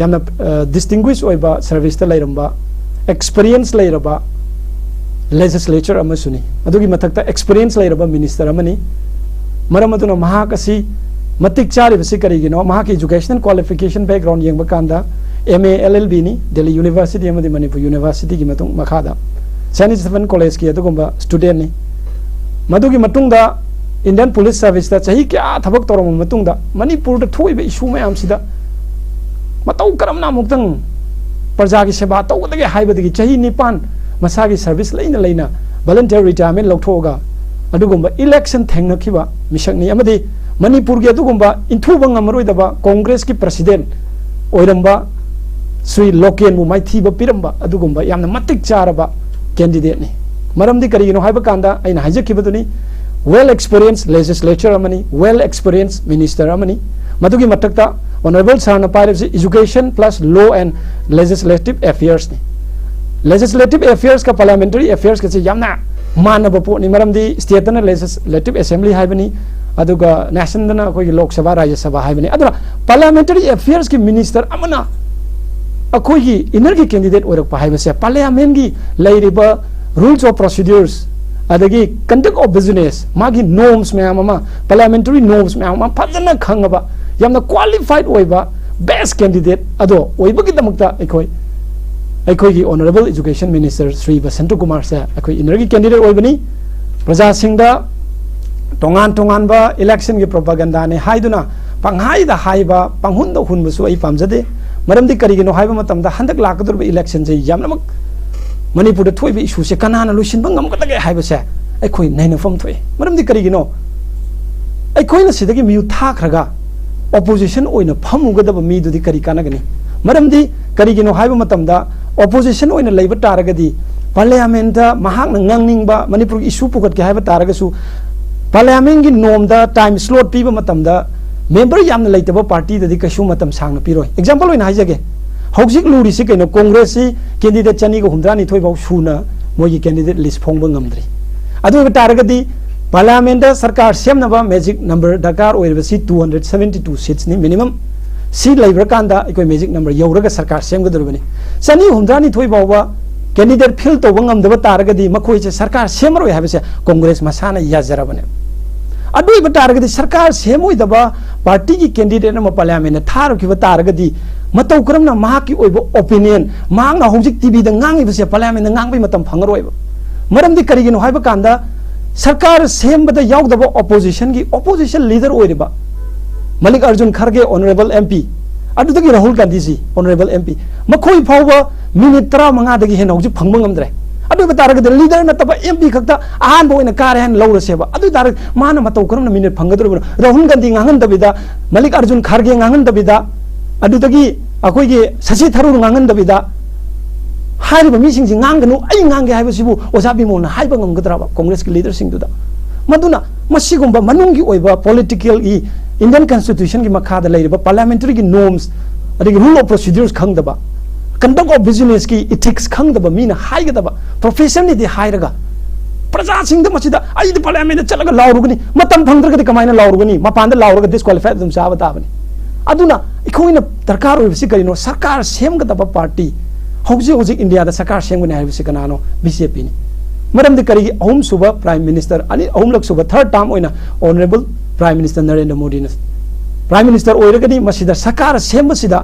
ꯌꯥꯝꯅ, ꯑ, ꯗꯤꯁꯇꯤꯡꯒ꯭ꯋꯤꯁ ꯑꯣꯏꯕ ꯁꯔꯚꯤꯁꯇ ꯂꯩꯔꯝꯕ, ꯑꯦꯛꯁꯄꯤꯔꯤꯌꯦꯟꯁ ꯂꯩꯔꯕ ꯂꯦꯖꯤꯁꯂꯦꯆꯔ ꯑꯃꯁꯨꯅꯤ꯫ ꯑꯗꯨꯒꯤ ꯃꯊꯛꯇ ꯑꯦꯛꯁꯄꯤꯔꯤꯌꯦꯟꯁ ꯂꯩꯔꯕ ꯃꯤꯅꯤꯁꯇꯔ ꯑꯃꯅꯤ꯫ ꯃꯔꯝ ꯑꯗꯨꯅ ꯃꯍꯥꯛ ꯑꯁꯤ ꯃꯇꯤꯛ ꯆꯥꯔꯤꯕꯁꯤ ꯀꯔꯤꯒꯤꯅꯣ? ꯃꯍꯥꯛꯀꯤ ꯏꯖꯨꯀꯦꯁꯅꯦꯜ ꯀ꯭ꯋꯥꯂꯤꯐꯤꯀꯦꯁꯟ ꯕꯦꯛꯒ꯭ꯔꯥꯎꯟ ꯌꯦꯡꯕ ꯀꯥꯟꯗ ꯑꯦꯝ ꯑꯦ ꯑꯦꯜ ꯑꯦꯜ ꯕꯤꯅꯤ, ꯗꯦꯜꯂꯤ ꯌꯨꯅꯤꯚꯔꯁꯤꯇꯤ ꯑꯃꯗꯤ ꯃꯅꯤꯄꯨꯔ ꯌꯨꯅꯤꯚꯔꯁꯤꯇꯤꯒꯤ ꯃꯇꯨꯡ ꯃꯈꯥꯗ ꯁꯦꯟ ꯁ꯭ꯇꯤꯐꯟ ꯀꯣꯂꯦꯖꯀꯤ ꯑꯗꯨꯒꯨꯝꯕ ꯁ꯭ꯇꯨꯗꯦꯟꯠꯅꯤ꯫ ꯃꯗꯨꯒꯤ ꯃꯇꯨꯡꯗ ꯏꯟꯗꯤꯌꯟ ꯄꯨꯂꯤꯁ ꯁꯔꯚꯤꯁꯇ ꯆꯍꯤ ꯀꯌꯥ ꯊꯕꯛ ꯇꯧꯔꯝꯕ ꯃꯇꯨꯡꯗ ꯃꯅꯤꯄꯨꯔꯗ ꯊꯣꯛꯏꯕ ꯏꯁꯨ ꯃꯌꯥꯝꯁꯤꯗ ꯃꯇꯧ ꯀꯔꯝꯅ ꯑꯃꯨꯛꯇꯪ ꯄ꯭ꯔꯖꯥꯒꯤ ꯁꯦꯕꯥ ꯇꯧꯒꯗꯒꯦ ꯍꯥꯏꯕꯗꯒꯤ ꯆꯍꯤ ꯅꯤꯄꯥꯟ ꯃꯁꯥꯒꯤ ꯁꯔꯚꯤꯁ ꯂꯩꯅ ꯂꯩꯅ ꯚꯣꯂꯨꯟꯇꯤꯌꯔ ꯔꯤꯇꯥꯌꯔꯃꯦꯟ ꯂꯧꯊꯣꯛꯑꯒ ꯑꯗꯨꯒꯨꯝꯕ ꯏꯂꯦꯛꯁꯟ ꯊꯦꯡꯅꯈꯤꯕ ꯃꯤꯁꯛꯅꯤ꯫ ꯑꯃꯗꯤ ꯃꯅꯤꯄꯨꯔꯒꯤ ꯑꯗꯨꯒꯨꯝꯕ ꯏꯟꯊꯨꯕ ꯉꯝꯃꯔꯣꯏꯗꯕ ꯀꯣꯡꯒ꯭ꯔꯦꯁꯀꯤ ꯄ꯭ꯔꯁꯤꯗꯦꯟꯠ ꯑꯣꯏꯔꯝꯕ ꯁ꯭ꯔꯤ ꯂꯣꯀꯦꯟꯕꯨ ꯃꯥꯏꯊꯤꯕ ꯄꯤꯔꯝꯕ ꯑꯗꯨꯒꯨꯝꯕ ꯌꯥꯝꯅ ꯃꯇꯤꯛ ꯆꯥꯔꯕ ꯀꯦꯟꯗꯤꯗꯦꯠꯅꯤ꯫ ꯃꯔꯝꯗꯤ ꯀꯔꯤꯒꯤꯅꯣ ꯍꯥꯏꯕ ꯀꯥꯟꯗ, ꯑꯩꯅ ꯍꯥꯏꯖꯈꯤꯕꯗꯨꯅꯤ, ꯋꯦꯜ ꯑꯦꯛꯁꯄꯤꯔꯤꯌꯦꯟꯁ ꯂꯦꯖꯤꯁꯂꯦꯆꯔ ꯑꯃꯅꯤ, ꯋꯦꯜ ꯑꯦꯛꯁꯄꯤꯔꯤꯌꯦꯟꯁ ꯃꯤꯅꯤꯁꯇꯔ ꯑꯃꯅꯤ꯫ ꯃꯗꯨꯒꯤ ꯃꯊꯛꯇ ꯑꯣꯅꯔꯦꯕꯜ ꯁꯥꯔꯅ ꯄꯥꯏꯔꯤꯕꯁꯤ education plus law and legislative affairs ꯅꯤ꯫ ꯂꯦꯖꯤꯁꯂꯦꯇꯤꯚ ꯑꯦꯐꯤꯌꯔꯁꯀ ꯄꯥꯔꯂꯤꯌꯥꯃꯦꯟꯇꯔꯤ ꯑꯦꯐꯤꯌꯔꯁꯀꯁꯦ ꯌꯥꯝꯅ ꯃꯥꯟꯅꯕ ꯄꯣꯠꯅꯤ, ꯃꯔꯝꯗꯤ ꯁ꯭ꯇꯦꯠꯇꯅ ꯂꯦꯖꯤꯁꯂꯦꯇꯤꯚ ꯑꯦꯁꯦꯝꯕ꯭ꯂꯤ ꯍꯥꯏꯕꯅꯤ, ꯑꯗꯨꯒ ꯅꯦꯁꯟꯗꯅ ꯑꯩꯈꯣꯏꯒꯤ ꯂꯣꯛ ꯁꯚꯥ, ꯔꯥꯖ꯭ꯌ ꯁꯚꯥ ꯍꯥꯏꯕꯅꯤ꯫ ꯑꯗꯨꯅ ꯄꯥꯔꯂꯤꯌꯥꯃꯦꯟꯇꯔꯤ ꯑꯦꯐꯤꯌꯔꯁꯀꯤ ꯃꯤꯅꯤꯁꯇꯔ ꯑꯃꯅ ꯑꯩꯈꯣꯏꯒꯤ ꯏꯅꯔꯒꯤ ꯀꯦꯟꯗꯤꯗꯦꯠ ꯑꯣꯏꯔꯛꯄ ꯍꯥꯏꯕꯁꯦ ꯄꯥꯔꯂꯤꯌꯥꯃꯦꯟꯒꯤ ꯂꯩꯔꯤꯕ rules of procedures, ꯑꯗꯒꯤ conduct of business, ꯃꯥꯒꯤ ꯅꯣꯔꯝꯁ ꯃꯌꯥꯝ ꯑꯃ, ꯄꯥꯔꯂꯤꯌꯥꯃꯦꯟꯇꯔꯤ ꯅꯣꯔꯝꯁ ꯃꯌꯥꯝ ꯑꯃ ꯐꯖꯅ ꯈꯪꯉꯕ, ꯌꯥꯝꯅ ꯀ꯭ꯋꯥꯂꯤꯐꯥꯏꯠ ꯑꯣꯏꯕ ꯕꯦꯁ ꯀꯦꯟꯗꯤꯗꯦꯠ ꯑꯗꯣ ꯑꯣꯏꯕꯒꯤꯗꯃꯛꯇ ꯑꯩꯈꯣꯏ ꯑꯩꯈꯣꯏꯒꯤ honourable education minister Shri Basanta ꯀꯨꯃꯥꯔꯁꯦ ꯑꯩꯈꯣꯏ ꯏꯅꯔꯒꯤ ꯀꯦꯟꯗꯤꯗꯦꯠ ꯑꯣꯏꯕꯅꯤ꯫ ꯄ꯭ꯔꯖꯥꯁꯤꯡꯗ ꯇꯣꯉꯥꯟ ꯇꯣꯉꯥꯟꯕ ꯏꯂꯦꯛꯁꯟꯒꯤ ꯄ꯭ꯔꯣꯄꯥꯒꯟꯗꯥꯅꯤ ꯍꯥꯏꯗꯨꯅ ꯄꯪꯍꯥꯏꯗ ꯍꯥꯏꯕ, ꯄꯪꯍꯨꯟꯗ ꯍꯨꯟꯕꯁꯨ ꯑꯩ ꯄꯥꯝꯖꯗꯦ꯫ ꯃꯔꯝꯗꯤ ꯀꯔꯤꯒꯤꯅꯣ ꯍꯥꯏꯕ ꯃꯇꯝꯗ ꯍꯟꯗꯛ ꯂꯥꯛꯀꯗꯧꯔꯤꯕ ꯏꯂꯦꯛꯁꯟꯁꯦ ꯌꯥꯝꯅꯃꯛ ꯃꯅꯤꯄꯨꯔꯗ ꯊꯣꯛꯏꯕ ꯏꯁꯨꯁꯦ ꯀꯅꯥꯅ ꯂꯣꯏꯁꯤꯟꯕ ꯉꯝꯒꯗꯒꯦ ꯍꯥꯏꯕꯁꯦ ꯑꯩꯈꯣꯏ ꯅꯩꯅꯐꯝ ꯊꯣꯛꯏ꯫ ꯃꯔꯝꯗꯤ ꯀꯔꯤꯒꯤꯅꯣ? ꯑꯩꯈꯣꯏꯅ ꯁꯤꯗꯒꯤ ꯃꯤꯍꯨꯠ ꯊꯥꯈ꯭ꯔꯒ ꯑꯣꯄꯣꯖꯤꯁꯟ ꯑꯣꯏꯅ ꯐꯝꯃꯨꯒꯗꯕ ꯃꯤꯗꯨꯗꯤ ꯀꯔꯤ ꯀꯥꯟꯅꯒꯅꯤ? ꯃꯔꯝꯗꯤ ꯀꯔꯤꯒꯤꯅꯣ ꯍꯥꯏꯕ ꯃꯇꯝꯗ, ꯑꯣꯄꯣꯖꯤꯁꯟ ꯑꯣꯏꯅ ꯂꯩꯕ ꯇꯥꯔꯒꯗꯤ ꯄꯥꯔꯂꯤꯌꯥꯃꯦꯟꯗ ꯃꯍꯥꯛꯅ ꯉꯥꯡꯅꯤꯡꯕ ꯃꯅꯤꯄꯨꯔꯒꯤ ꯏꯁꯨ ꯄꯨꯈꯠꯀꯦ ꯍꯥꯏꯕ ꯇꯥꯔꯒꯁꯨ ꯄꯥꯔꯂꯤꯌꯥꯃꯦꯟꯒꯤ ꯅꯣꯔꯝꯗ ꯇꯥꯏꯝ ꯁ꯭ꯂꯣꯠ ꯄꯤꯕ ꯃꯇꯝꯗ ꯃꯦꯝꯕꯔ ꯌꯥꯝꯅ ꯂꯩꯇꯕ ꯄꯥꯔꯇꯤꯗꯗꯤ ꯀꯩꯁꯨ ꯃꯇꯝ ꯁꯥꯡꯅ ꯄꯤꯔꯣꯏ꯫ ꯑꯦꯛꯖꯥꯝꯄꯜ ꯑꯣꯏꯅ ꯍꯥꯏꯖꯒꯦ, ꯍꯧꯖꯤꯛ ꯂꯨꯔꯤꯁꯤ ꯀꯩꯅꯣ? ꯀꯣꯡꯒ꯭ꯔꯦꯁꯁꯤ ꯀꯦꯟꯗꯤꯗꯦꯠ ꯆꯅꯤꯒ ꯍꯨꯝꯗ꯭ꯔꯥꯅꯤꯊꯣꯏ ꯐꯥꯎ ꯁꯨꯅ ꯃꯣꯏꯒꯤ ꯀꯦꯟꯗꯤꯗꯦꯠ ꯂꯤꯁ ꯐꯣꯡꯕ ꯉꯝꯗ꯭ꯔꯤ꯫ ꯑꯗꯨ ꯑꯣꯏꯕ ꯇꯥꯔꯒꯗꯤ ꯄꯥꯔꯂꯤꯌꯥꯃꯦꯟꯗ ꯁꯔꯀꯥꯔ ꯁꯦꯝꯅꯕ ꯃꯦꯖꯤꯛ ꯅꯝꯕꯔ ꯗꯔꯀꯥꯔ ꯑꯣꯏꯔꯤꯕꯁꯤ two hundred seventy two seats ꯅꯤ ꯃꯤꯅꯤꯃꯝ꯫ ꯁꯤ ꯂꯩꯕ꯭ꯔꯀꯥꯟꯗ ꯑꯩꯈꯣꯏ ꯃꯦꯖꯤꯛ ꯅꯝꯕꯔ ꯌꯧꯔꯒ ꯁꯔꯀꯥꯔ ꯁꯦꯝꯒꯗꯧꯔꯤꯕꯅꯤ꯫ ꯆꯅꯤ ꯍꯨꯝꯗ꯭ꯔꯥꯅꯤꯊꯣꯏ ꯐꯥꯎꯕ ꯀꯦꯟꯗꯤꯗꯦꯠ ꯐꯤꯜ ꯇꯧꯕ ꯉꯝꯗꯕ ꯇꯥꯔꯒꯗꯤ ꯃꯈꯣꯏꯁꯦ ꯁꯔꯀꯥꯔ ꯁꯦꯝꯃꯔꯣꯏ ꯍꯥꯏꯕꯁꯦ ꯀꯣꯡꯒ꯭ꯔꯦꯁ ꯃꯁꯥꯅ ꯌꯥꯖꯔꯕꯅꯦ꯫ ꯑꯗꯨ ꯑꯣꯏꯕ ꯇꯥꯔꯒꯗꯤ ꯁꯔꯀꯥꯔ ꯁꯦꯝꯃꯣꯏꯗꯕ ꯄꯥꯔꯇꯤꯒꯤ ꯀꯦꯟꯗꯤꯗꯦꯠ ꯑꯃ ꯄꯥꯔꯂꯤꯌꯥꯃꯦꯟꯗ ꯊꯥꯔꯨꯈꯤꯕ ꯇꯥꯔꯒꯗꯤ ꯃꯇꯧ ꯀꯔꯝꯅ ꯃꯍꯥꯛꯀꯤ ꯑꯣꯏꯕ ꯑꯣꯄꯤꯅꯤꯌꯟ, ꯃꯍꯥꯛꯅ ꯍꯧꯖꯤꯛ ꯇꯤꯚꯤꯗ ꯉꯥꯡꯉꯤꯕꯁꯦ ꯄꯥꯔꯂꯤꯌꯥꯃꯦꯟꯗ ꯉꯥꯡꯕꯒꯤ ꯃꯇꯝ ꯐꯪꯉꯔꯣꯏꯕ? ꯃꯔꯝꯗꯤ ꯀꯔꯤꯒꯤꯅꯣ ꯍꯥꯏꯕ ꯀꯥꯟꯗ ꯁꯔꯀꯥꯔ ꯁꯦꯝꯕꯗ ꯌꯥꯎꯗꯕ ꯑꯣꯄꯣꯖꯤꯁꯟꯒꯤ ꯑꯣꯄꯣꯖꯤꯁꯟ ꯂꯤꯗꯔ ꯑꯣꯏꯔꯤꯕ ꯃꯂꯤꯛ ꯑꯔꯖꯨꯟ ꯈꯔꯒꯦ, ꯑꯣꯅꯔꯦꯕꯜ ꯑꯦꯝ ꯄꯤ, ꯑꯗꯨꯗꯒꯤ ꯔꯥꯍꯨꯜ ꯒꯥꯟꯙꯤꯖꯤ, ꯑꯣꯅꯔꯦꯕꯜ ꯑꯦꯝ ꯄꯤ, ꯃꯈꯣꯏ ꯐꯥꯎꯕ ꯃꯤꯅꯤꯠ ꯇꯔꯥꯃꯉꯥꯗꯒꯤ ꯍꯦꯟꯅ ꯍꯧꯖꯤꯛ ꯐꯪꯕ ꯉꯝꯗ꯭ꯔꯦ꯫ ꯑꯗꯨ ꯑꯣꯏꯕ ꯇꯥꯔꯒꯗꯤ ꯂꯤꯗꯔ ꯅꯠꯇꯕ ꯑꯦꯝ ꯄꯤ ꯈꯛꯇ ꯑꯍꯥꯟꯕ ꯑꯣꯏꯅ ꯀꯥꯔꯦ ꯍꯥꯏꯅ ꯂꯧꯔꯁꯦꯕ꯫ ꯑꯗꯨ ꯑꯣꯏ ꯇꯥꯔꯒꯗꯤ ꯃꯥꯅ ꯃꯇꯧ ꯀꯔꯝꯅ ꯃꯤꯅꯤꯠ ꯐꯪꯒꯗꯧꯔꯤꯕꯅꯣ? ꯔꯥꯍꯨꯜ ꯒꯥꯟꯙꯤ ꯉꯥꯡꯍꯟꯗꯕꯤꯗ, ꯃꯂꯤꯛ ꯑꯔꯖꯨꯟ ꯈꯥꯔꯒꯦ ꯉꯥꯡꯍꯟꯗꯕꯤꯗ, ꯑꯗꯨꯗꯒꯤ ꯑꯩꯈꯣꯏꯒꯤ ꯁꯁꯤ ꯊꯔꯨꯔ ꯉꯥꯡꯍꯟꯗꯕꯤꯗ, ꯍꯥꯏꯔꯤꯕ ꯃꯤꯁꯤꯡꯁꯤ ꯉꯥꯡꯒꯅꯨ, ꯑꯩ ꯉꯥꯡꯒꯦ ꯍꯥꯏꯕꯁꯤꯕꯨ ꯑꯣꯖꯥ ꯕꯤꯃꯣꯜꯅ ꯍꯥꯏꯕ ꯉꯝꯒꯗ꯭ꯔꯕ ꯀꯣꯡꯒ꯭ꯔꯦꯁꯀꯤ ꯂꯤꯗꯔꯁꯤꯡꯗꯨꯗ? ꯃꯗꯨꯅ ꯃꯁꯤꯒꯨꯝꯕ ꯃꯅꯨꯡꯒꯤ ꯑꯣꯏꯕ ꯄꯣꯂꯤꯇꯤꯀꯦꯜꯒꯤ, ꯏꯟꯗꯤꯌꯟ ꯀꯟꯁꯇꯤꯇ꯭ꯌꯨꯁꯟꯒꯤ ꯃꯈꯥꯗ ꯂꯩꯔꯤꯕ ꯄꯥꯔꯂꯤꯌꯥꯃꯦꯟꯇꯔꯤꯒꯤ ꯅꯣꯔꯝꯁ, ꯑꯗꯒꯤ ꯔꯨꯜ ꯑꯣꯐ ꯄ꯭ꯔꯣꯁꯤꯗ꯭ꯌꯨꯔꯁ ꯈꯪꯗꯕ, ꯀꯟꯗꯛ ꯑꯣꯐ ꯕꯤꯖꯤꯅꯦꯁꯀꯤ ꯏꯊꯤꯛꯁ ꯈꯪꯗꯕ ꯃꯤꯅ ꯍꯥꯏꯒꯗꯕ, ꯄ꯭ꯔꯣꯐꯦꯁꯔꯅꯤꯗꯤ ꯍꯥꯏꯔꯒ ꯄ꯭ꯔꯖꯥꯁꯤꯡꯗ ꯃꯁꯤꯗ ꯑꯩꯗꯤ ꯄꯥꯔꯂꯤꯌꯥꯃꯦꯟꯗ ꯆꯠꯂꯒ ꯂꯥꯎꯔꯨꯒꯅꯤ, ꯃꯇꯝ ꯐꯪꯗ꯭ꯔꯒꯗꯤ ꯀꯃꯥꯏꯅ ꯂꯥꯎꯔꯨꯒꯅꯤ? ꯃꯄꯥꯟꯗ ꯂꯥꯎꯔꯒ ꯗꯤꯁꯀ꯭ꯋꯥꯂꯤꯐꯥꯏ ꯑꯗꯨꯝ ꯆꯥꯕ ꯇꯥꯕꯅꯤ꯫ ꯑꯗꯨꯅ ꯑꯩꯈꯣꯏꯅ ꯗꯔꯀꯥꯔ ꯑꯣꯏꯕꯁꯤ ꯀꯔꯤꯅꯣ? ꯁꯔꯀꯥꯔ ꯁꯦꯝꯒꯗꯕ ꯄꯥꯔꯇꯤ, ꯍꯧꯖꯤꯛ ꯍꯧꯖꯤꯛ ꯏꯟꯗꯤꯌꯥꯗ ꯁꯔꯀꯥꯔ ꯁꯦꯝꯒꯅꯤ ꯍꯥꯏꯕꯁꯤ ꯀꯅꯥꯅꯣ? ꯕꯤ ꯖꯦ ꯄꯤꯅꯤ꯫ ꯃꯔꯝꯗꯤ ꯀꯔꯤꯒꯤ? ꯑꯍꯨꯝꯁꯨꯕ ꯄ꯭ꯔꯥꯏꯝ ꯃꯤꯅꯤꯁꯇꯔ, ꯑꯅꯤ, ꯑꯍꯨꯝꯂꯛ ꯁꯨꯕ, ꯊꯥꯔꯠ ꯇꯥꯔꯝ ꯑꯣꯏꯅ ꯑꯣꯅꯔꯦꯕꯜ ꯄ꯭ꯔꯥꯏꯝ ꯃꯤꯅꯤꯁꯇꯔ ꯅꯔꯦꯟꯗ꯭ꯔ ꯃꯣꯗꯤꯅ ꯄ꯭ꯔꯥꯏꯝ ꯃꯤꯅꯤꯁꯇꯔ ꯑꯣꯏꯔꯒꯅꯤ꯫ ꯃꯁꯤꯗ ꯁꯔꯀꯥꯔ ꯁꯦꯝꯕꯁꯤꯗ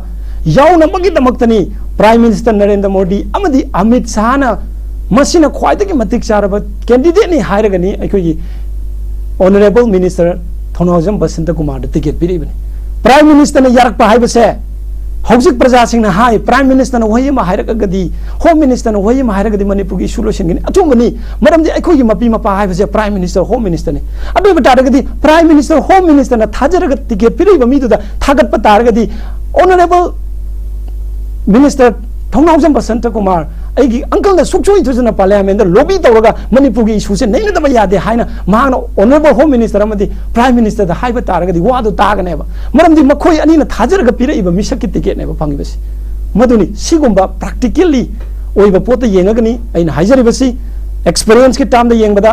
ꯌꯥꯎꯅꯕꯒꯤꯗꯃꯛꯇꯅꯤ ꯄ꯭ꯔꯥꯏꯝ ꯃꯤꯅꯤꯁꯇꯔ ꯅꯔꯦꯟꯗ꯭ꯔ ꯃꯣꯗꯤ ꯑꯃꯗꯤ ꯑꯃꯤꯠ ꯁꯥꯍꯅ ꯃꯁꯤꯅ ꯈ꯭ꯋꯥꯏꯗꯒꯤ ꯃꯇꯤꯛ ꯆꯥꯔꯕ ꯀꯦꯟꯗꯤꯗꯦꯠꯅꯤ ꯍꯥꯏꯔꯒꯅꯤ ꯑꯩꯈꯣꯏꯒꯤ ꯑꯣꯅꯔꯦꯕꯜ ꯃꯤꯅꯤꯁꯇꯔ ꯊꯧꯅꯥꯎꯖꯝ ꯕꯁꯟꯇ ꯀꯨꯃꯥꯔꯗ ꯇꯤꯀꯦꯠ ꯄꯤꯔꯛꯏꯕꯅꯤ꯫ ꯄ꯭ꯔꯥꯏꯝ ꯃꯤꯅꯤꯁꯇꯔꯅ ꯌꯥꯔꯛꯄ ꯍꯥꯏꯕꯁꯦ, ꯍꯧꯖꯤꯛ ꯄ꯭ꯔꯖꯥꯁꯤꯡꯅ ꯍꯥꯏ, ꯄ꯭ꯔꯥꯏꯝ ꯃꯤꯅꯤꯁꯇꯔꯅ ꯋꯥꯍꯩ ꯑꯃ ꯍꯥꯏꯔꯛꯑꯒꯗꯤ, ꯍꯣꯝ ꯃꯤꯅꯤꯁꯇꯔꯅ ꯋꯥꯍꯩ ꯑꯃ ꯍꯥꯏꯔꯒꯗꯤ ꯃꯅꯤꯄꯨꯔꯒꯤ ꯏꯁꯨ ꯂꯣꯏꯁꯤꯟꯒꯅꯤ꯫ ꯑꯆꯨꯝꯕꯅꯤ, ꯃꯔꯝꯗꯤ ꯑꯩꯈꯣꯏꯒꯤ ꯃꯄꯤ ꯃꯄꯥ ꯍꯥꯏꯕꯁꯦ ꯄ꯭ꯔꯥꯏꯝ ꯃꯤꯅꯤꯁꯇꯔ, ꯍꯣꯝ ꯃꯤꯅꯤꯁꯇꯔꯅꯤ꯫ ꯑꯗꯨ ꯑꯣꯏꯕ ꯇꯥꯔꯒꯗꯤ ꯄ꯭ꯔꯥꯏꯝ ꯃꯤꯅꯤꯁꯇꯔ, ꯍꯣꯝ ꯃꯤꯅꯤꯁꯇꯔꯅ ꯊꯥꯖꯔꯒ ꯇꯤꯀꯦꯠ ꯄꯤꯔꯛꯏꯕ ꯃꯤꯗꯨꯗ ꯊꯥꯒꯠꯄ ꯇꯥꯔꯒꯗꯤ, ꯑꯣꯅꯔꯦꯕꯜ ꯃꯤꯅꯤꯁꯇꯔ ꯊꯧꯅꯥꯎꯖꯝ ꯕꯁꯟꯇ ꯀꯨꯃꯥꯔ, ꯑꯩꯒꯤ ꯑꯪꯀꯜꯅ ꯁꯨꯡꯁꯣꯏ ꯁꯣꯏꯗꯅ ꯄꯥꯔꯂꯤꯌꯥꯃꯦꯟꯗ ꯂꯣꯕꯤ ꯇꯧꯔꯒ ꯃꯅꯤꯄꯨꯔꯒꯤ ꯏꯁꯨꯁꯦ ꯅꯩꯅꯗꯕ ꯌꯥꯗꯦ ꯍꯥꯏꯅ ꯃꯍꯥꯛꯅ ꯑꯣꯅꯔꯦꯕꯜ ꯍꯣꯝ ꯃꯤꯅꯤꯁꯇꯔ ꯑꯃꯗꯤ ꯄ꯭ꯔꯥꯏꯝ ꯃꯤꯅꯤꯁꯇꯔꯗ ꯍꯥꯏꯕ ꯇꯥꯔꯒꯗꯤ ꯋꯥꯗꯨ ꯇꯥꯒꯅꯦꯕ꯫ ꯃꯔꯝꯗꯤ ꯃꯈꯣꯏ ꯑꯅꯤꯅ ꯊꯥꯖꯔꯒ ꯄꯤꯔꯛꯏꯕ ꯃꯤꯁꯛꯀꯤ ꯇꯤꯀꯦꯠꯅꯦꯕ ꯐꯪꯉꯤꯕꯁꯤ꯫ ꯃꯗꯨꯅꯤ, ꯁꯤꯒꯨꯝꯕ ꯄ꯭ꯔꯥꯛꯇꯤꯀꯦꯜꯂꯤ ꯑꯣꯏꯕ ꯄꯣꯠꯇ ꯌꯦꯡꯉꯒꯅꯤ ꯑꯩꯅ ꯍꯥꯏꯖꯔꯤꯕꯁꯤ꯫ ꯑꯦꯛꯁꯄꯤꯔꯤꯌꯦꯟꯁꯀꯤ ꯇꯥꯝꯗ ꯌꯦꯡꯕꯗ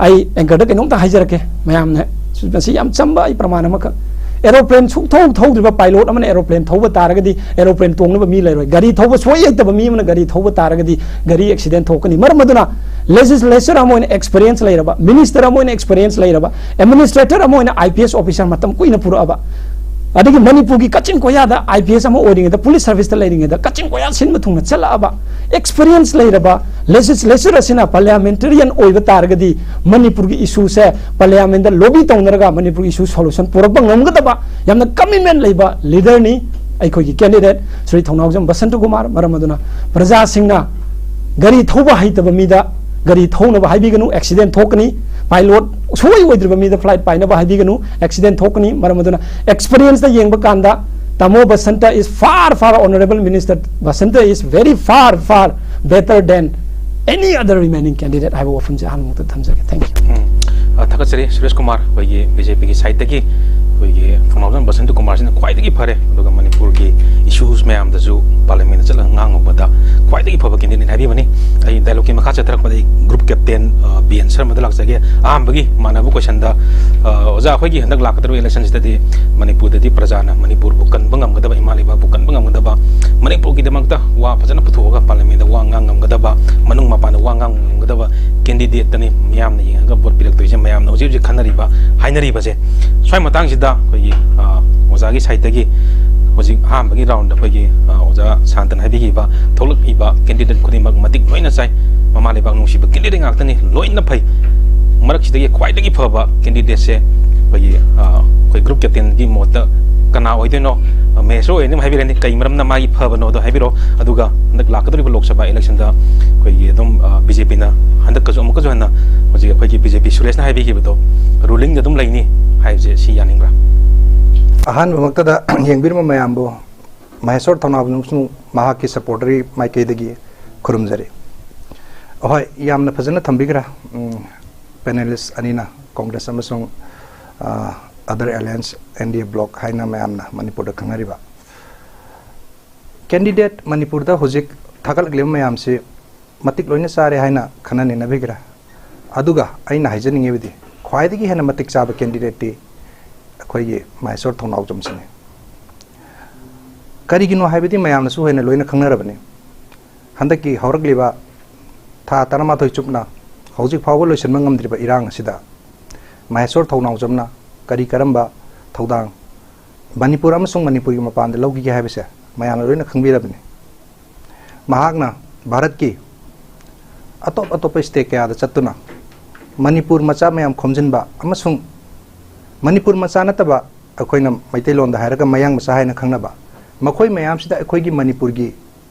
ꯑꯩ ꯑꯦꯡꯀꯔꯗ ꯀꯩꯅꯣꯝꯇ ꯍꯥꯏꯖꯔꯛꯀꯦ ꯃꯌꯥꯝꯅ꯫ ꯃꯁꯤ ꯌꯥꯝ ꯆꯝꯕ ꯑꯩ ꯄ꯭ꯔꯃꯥꯟ ꯑꯃꯈꯛ꯫ ꯑꯦꯔꯣꯄ꯭ꯂꯦꯟ ꯁꯨꯡꯊꯧ ꯊꯧꯗ꯭ꯔꯤꯕ ꯄꯥꯏꯂꯣꯠ ꯑꯃꯅ ꯑꯦꯔꯣꯄ꯭ꯂꯦꯟ ꯊꯧꯕ ꯇꯥꯔꯒꯗꯤ ꯑꯦꯔꯣꯄ꯭ꯂꯦꯟ ꯇꯣꯡꯅꯕ ꯃꯤ ꯂꯩꯔꯣꯏ꯫ ꯒꯥꯔꯤ ꯊꯧꯕ ꯁꯨꯡꯍꯩ ꯍꯩꯇꯕ ꯃꯤ ꯑꯃꯅ ꯒꯥꯔꯤ ꯊꯧꯕ ꯇꯥꯔꯒꯗꯤ ꯒꯥꯔꯤ ꯑꯦꯛꯁꯤꯗꯦꯟ ꯊꯣꯛꯀꯅꯤ꯫ ꯃꯔꯝ ꯑꯗꯨꯅ ꯂꯦꯖꯤꯁꯂꯦꯆꯔ ꯑꯃ ꯑꯣꯏꯅ ꯑꯦꯛꯁꯄꯤꯔꯤꯌꯦꯟꯁ ꯂꯩꯔꯕ, ꯃꯤꯅꯤꯁꯇꯔ ꯑꯃ ꯑꯣꯏꯅ ꯑꯦꯛꯁꯄꯤꯔꯤꯌꯦꯟꯁ ꯂꯩꯔꯕ, ꯑꯦꯗꯃꯤꯅꯤꯁꯇ꯭ꯔꯦꯇꯔ ꯑꯃ ꯑꯣꯏꯅ ꯑꯥꯏ ꯄꯤ ꯑꯦꯁ ꯑꯣꯐꯤꯁꯔ ꯃꯇꯝ ꯀꯨꯏꯅ ꯄꯨꯔꯛꯑꯕ, ꯑꯗꯒꯤ ꯃꯅꯤꯄꯨꯔꯒꯤ ꯀꯆꯤꯟ ꯀꯣꯌꯥꯗ ꯑꯥꯏ ꯄꯤ ꯑꯦꯁ ꯑꯃ ꯑꯣꯏꯔꯤꯉꯩꯗ, ꯄꯨꯂꯤꯁ ꯁꯥꯔꯚꯤꯁꯇ ꯂꯩꯔꯤꯉꯩꯗ ꯀꯆꯤꯟ ꯀꯣꯌꯥ ꯁꯤꯟꯕ ꯊꯨꯡꯅ ꯆꯠꯂꯛꯑꯕ, ꯑꯦꯛꯁꯄꯤꯔꯤꯌꯦꯟꯁ ꯂꯩꯔꯕ ꯂꯦꯖꯤꯁꯂꯦꯆꯔ ꯑꯁꯤꯅ ꯄꯥꯔꯂꯤꯌꯥꯃꯦꯟꯇꯔꯤꯌꯟ ꯑꯣꯏꯕ ꯇꯥꯔꯒꯗꯤ ꯃꯅꯤꯄꯨꯔꯒꯤ ꯏꯁꯨꯁꯦ ꯄꯥꯔꯂꯤꯌꯥꯃꯦꯟꯗ ꯂꯣꯕꯤ ꯇꯧꯅꯔꯒ ꯃꯅꯤꯄꯨꯔꯒꯤ ꯏꯁꯨ ꯁꯣꯂꯨꯁꯟ ꯄꯨꯔꯛꯄ ꯉꯝꯒꯗꯕ ꯌꯥꯝꯅ ꯀꯃꯤꯠꯃꯦꯟ ꯂꯩꯕ ꯂꯤꯗꯔꯅꯤ ꯑꯩꯈꯣꯏꯒꯤ ꯀꯦꯟꯗꯤꯗꯦꯠ ꯁ꯭ꯔꯤ ꯊꯧꯅꯥꯎꯖꯝ ꯕꯁꯟꯇ ꯀꯨꯃꯥꯔ꯫ ꯃꯔꯝ ꯑꯗꯨꯅ ꯄ꯭ꯔꯖꯥꯁꯤꯡꯅ ꯒꯥꯔꯤ ꯊꯧꯕ ꯍꯩꯇꯕ ꯃꯤꯗ ꯒꯥꯔꯤ ꯊꯧꯅꯕ ꯍꯥꯏꯕꯤꯒꯅꯨ, ꯑꯦꯛꯁꯤꯗꯦꯟ ꯊꯣꯛꯀꯅꯤ꯫ ꯄꯥꯏꯂꯣꯠ ꯁꯨꯡꯑꯣꯏ ꯑꯣꯏꯗ꯭ꯔꯤꯕ ꯃꯤꯗ ꯐ꯭ꯂꯥꯏꯠ ꯄꯥꯏꯅꯕ ꯍꯥꯏꯕꯤꯒꯅꯨ, ꯑꯦꯛꯁꯤꯗꯦꯟ ꯊꯣꯛꯀꯅꯤ꯫ ꯃꯔꯝ ꯑꯗꯨꯅ ꯑꯦꯛꯁꯄꯤꯔꯤꯌꯦꯟꯁꯇ ꯌꯦꯡꯕ ꯀꯥꯟꯗ ꯇꯥꯃꯣ Basanta is far, far, honorable minister, Basanta is very far, far better than any other remaining candidate ꯍꯥꯏꯕ ꯋꯥꯐꯝꯁꯦ ꯑꯍꯥꯟꯕꯃꯛꯇ ꯊꯝꯖꯒꯦ꯫ Thank you꯫ ꯎꯝ꯫ ꯑ, ꯊꯥꯒꯠꯆꯔꯤ ꯁꯨꯔꯦꯁ ꯀꯨꯃꯥꯔ, ꯑꯩꯈꯣꯏꯒꯤ ꯕꯤ ꯖꯦ ꯄꯤꯒꯤ ꯁꯥꯏꯠꯇꯒꯤ꯫ ꯑꯩꯈꯣꯏꯒꯤ ꯊꯧꯅꯥꯎꯖꯝ ꯕꯁꯟꯇ ꯀꯨꯃꯥꯔꯁꯤꯅ ꯈ꯭ꯋꯥꯏꯗꯒꯤ ꯐꯔꯦ, ꯑꯗꯨꯒ ꯃꯅꯤꯄꯨꯔꯒꯤ issues ꯃꯌꯥꯝꯗꯁꯨ parliament ꯆꯠꯂꯒ ꯉꯥꯡꯉꯨꯕꯗ ꯈ꯭ꯋꯥꯏꯗꯒꯤ ꯐꯕ candidate ꯍꯥꯏꯕꯤꯕꯅꯤ꯫ ꯑꯩ dialogue ꯀꯤ ꯃꯈꯥ ꯆꯠꯊꯔꯛꯄꯗ ꯑꯩ group captain, ꯑ, ꯕꯤ ꯑꯦꯟ ꯁꯔꯃꯗ ꯂꯥꯛꯆꯒꯦ꯫ ꯑꯍꯥꯟꯕꯒꯤ ꯃꯥꯟꯅꯕ question ꯗ, ꯑ, ꯑꯣꯖꯥ, ꯑꯩꯈꯣꯏꯒꯤ ꯍꯟꯗꯛ ꯂꯥꯛꯀꯗꯧꯔꯤꯕ election ꯁꯤꯗꯗꯤ ꯃꯅꯤꯄꯨꯔꯗꯗꯤ ꯄ꯭ꯔꯖꯥꯅ ꯃꯅꯤꯄꯨꯔꯕꯨ ꯀꯟꯕ ꯉꯝꯒꯗꯕ, ꯏꯃꯥ ꯂꯩꯕꯥꯛꯄꯨ ꯀꯟꯕ ꯉꯝꯒꯗꯕ, ꯃꯅꯤꯄꯨꯔꯒꯤꯗꯃꯛꯇ ꯋꯥ ꯐꯖꯅ ꯄꯨꯊꯣꯛꯑꯒ parliament ꯗ ꯋꯥ ꯉꯥꯡ ꯉꯝꯒꯗꯕ, ꯃꯅꯨꯡ ꯃꯄꯥꯟꯗ ꯋꯥ ꯉꯥꯡ ꯉꯝꯒꯗꯕ candidate ꯇꯅꯤ ꯃꯤꯌꯥꯝꯅ ꯌꯦꯡꯉꯒ vote ꯄꯤꯔꯛꯇꯣꯏꯁꯦ꯫ ꯃꯌꯥꯝꯅ ꯍꯧꯖꯤꯛ ꯍꯧꯖꯤꯛ ꯈꯟꯅꯔꯤꯕ, ꯍꯥꯏꯅꯔꯤꯕꯁꯦ꯫ ꯁ꯭ꯋꯥꯏ ꯃꯇꯥꯡꯁꯤꯗ ꯑꯩꯈꯣꯏꯒꯤ, ꯑ, ꯑꯣꯖꯥꯒꯤ side ꯇꯒꯤ ꯍꯧꯖꯤꯛ ꯑꯍꯥꯟꯕꯒꯤ round ꯗ ꯑꯩꯈꯣꯏꯒꯤ, ꯑ, ꯑꯣꯖꯥ ꯁꯥꯟꯇꯅ ꯍꯥꯏꯕꯤꯈꯤꯕ ꯊꯣꯛꯂꯛꯂꯤꯕ candidate ꯈꯨꯗꯤꯡꯃꯛ ꯃꯇꯤꯛ ꯂꯣꯏꯅ ꯆꯥꯏ꯫ ꯃꯃꯥ ꯂꯩꯕꯥꯛ ꯅꯨꯡꯁꯤꯕ candidate ꯉꯥꯛꯇꯅꯤ, ꯂꯣꯏꯅ ꯐꯩ꯫ ꯃꯔꯛꯁꯤꯗꯒꯤ ꯈ꯭ꯋꯥꯏꯗꯒꯤ ꯐꯕ candidate ꯁꯦ ꯑꯩꯈꯣꯏꯒꯤ, ꯑ, ꯑꯩꯈꯣꯏ group captain ꯒꯤ ꯃꯣꯠꯇ ꯀꯅꯥ ꯑꯣꯏꯗꯣꯏꯅꯣ? ꯑ, ꯃꯍꯦꯁ ꯑꯣꯏ ꯑꯗꯨꯝ ꯍꯥꯏꯕꯤꯔꯅꯤ, ꯀꯩ ꯃꯔꯝꯅ ꯃꯥꯒꯤ ꯐꯕꯅꯣꯗꯣ ꯍꯥꯏꯕꯤꯔꯣ꯫ ꯑꯗꯨꯒ ꯍꯟꯗꯛ ꯂꯥꯛꯀꯗꯧꯔꯤꯕ ꯂꯣꯛ ꯁꯚꯥ election ꯗ ꯑꯩꯈꯣꯏꯒꯤ ꯑꯗꯨꯝ, ꯑ, ꯕꯤ ꯖꯦ ꯄꯤ ꯅ ꯍꯟꯗꯛꯀꯁꯨ ꯑꯃꯨꯛꯀꯁꯨ ꯍꯟꯅ ꯍꯧꯖꯤꯛ ꯑꯩꯈꯣꯏꯒꯤ ꯕꯤ ꯖꯦ ꯄꯤ ꯁꯨꯔꯦꯁꯅ ꯍꯥꯏꯕꯤꯈꯤꯕꯗꯣ ruling ꯗ ꯑꯗꯨꯝ ꯂꯩꯅꯤ ꯍꯥꯏꯕꯁꯦ ꯁꯤ ꯌꯥꯅꯤꯡꯕ꯭ꯔꯥ? ꯑꯍꯥꯟꯕꯃꯛꯇꯗ ꯌꯦꯡꯕꯤꯔꯝꯕ ꯃꯌꯥꯝꯕꯨ ꯃꯍꯦꯁꯣꯔ ꯊꯧꯅꯥꯎꯖꯝ ꯑꯃꯁꯨꯡ ꯃꯍꯥꯛꯀꯤ supporter ꯒꯤ ꯃꯥꯏꯀꯩꯗꯒꯤ ꯈꯨꯔꯨꯝꯖꯔꯤ꯫ ꯑꯍꯣꯏ, ꯌꯥꯝꯅ ꯐꯖꯅ ꯊꯝꯕꯤꯈ꯭ꯔꯦ꯫ ꯎꯝ, panelist ꯑꯅꯤꯅ, Congress ꯑꯃꯁꯨꯡ, ꯑ, other alliance, N D A bloc ꯍꯥꯏꯅ ꯃꯌꯥꯝꯅ ꯃꯅꯤꯄꯨꯔꯗ ꯈꯪꯅꯔꯤꯕ꯫ Candidate ꯃꯅꯤꯄꯨꯔꯗ ꯍꯧꯖꯤꯛ ꯊꯥꯒꯠꯂꯛꯂꯤꯕ ꯃꯌꯥꯝꯁꯤ ꯃꯇꯤꯛ ꯂꯣꯏꯅ ꯆꯥꯔꯦ ꯍꯥꯏꯅ ꯈꯟꯅ ꯅꯩꯅꯕꯤꯈ꯭ꯔꯦ꯫ ꯑꯗꯨꯒ ꯑꯩꯅ ꯍꯥꯏꯖꯅꯤꯡꯉꯤꯕꯗꯤ ꯈ꯭ꯋꯥꯏꯗꯒꯤ ꯍꯦꯟꯅ ꯃꯇꯤꯛ ꯆꯥꯕ candidate ꯇꯤ ꯑꯩꯈꯣꯏꯒꯤ ꯃꯍꯦꯁꯣꯔ ꯊꯧꯅꯥꯎꯖꯝꯁꯤꯅꯤ꯫ ꯀꯔꯤꯒꯤꯅꯣ ꯍꯥꯏꯕꯗꯤ ꯃꯌꯥꯝꯅꯁꯨ ꯍꯦꯟꯅ ꯂꯣꯏꯅ ꯈꯪꯅꯔꯕꯅꯤ꯫ ꯍꯟꯗꯛꯀꯤ ꯍꯧꯔꯛꯂꯤꯕ ꯊꯥ ꯇꯔꯥꯃꯥꯊꯣꯏ ꯆꯨꯞꯅ ꯍꯧꯖꯤꯛ ꯐꯥꯎꯕ ꯂꯣꯏꯁꯤꯟꯕ ꯉꯝꯗ꯭ꯔꯤꯕ ꯏꯔꯥꯡ ꯑꯁꯤꯗ ꯃꯍꯦꯁꯣꯔ ꯊꯧꯅꯥꯎꯖꯝꯅ ꯀꯔꯤ ꯀꯔꯝꯕ ꯊꯧꯗꯥꯡ ꯃꯅꯤꯄꯨꯔ ꯑꯃꯁꯨꯡ ꯃꯅꯤꯄꯨꯔꯒꯤ ꯃꯄꯥꯟꯗ ꯂꯧꯈꯤꯒꯦ ꯍꯥꯏꯕꯁꯦ ꯃꯌꯥꯝꯅ ꯂꯣꯏꯅ ꯈꯪꯕꯤꯔꯕꯅꯤ꯫ ꯃꯍꯥꯛꯅ ꯚꯥꯔꯠꯀꯤ ꯑꯇꯣꯞ ꯑꯇꯣꯞꯄ state ꯀꯌꯥꯗ ꯆꯠꯇꯨꯅ ꯃꯅꯤꯄꯨꯔ ꯃꯆꯥ ꯃꯌꯥꯝ ꯈꯣꯝꯖꯤꯟꯕ ꯑꯃꯁꯨꯡ ꯃꯅꯤꯄꯨꯔ ꯃꯆꯥ ꯅꯠꯇꯕ, ꯑꯩꯈꯣꯏꯅ ꯃꯩꯇꯩꯂꯣꯟꯗ ꯍꯥꯏꯔꯒ ꯃꯌꯥꯡ ꯃꯆꯥ ꯍꯥꯏꯅ ꯈꯪꯅꯕ, ꯃꯈꯣꯏ ꯃꯌꯥꯝꯁꯤꯗ ꯑꯩꯈꯣꯏꯒꯤ ꯃꯅꯤꯄꯨꯔꯒꯤ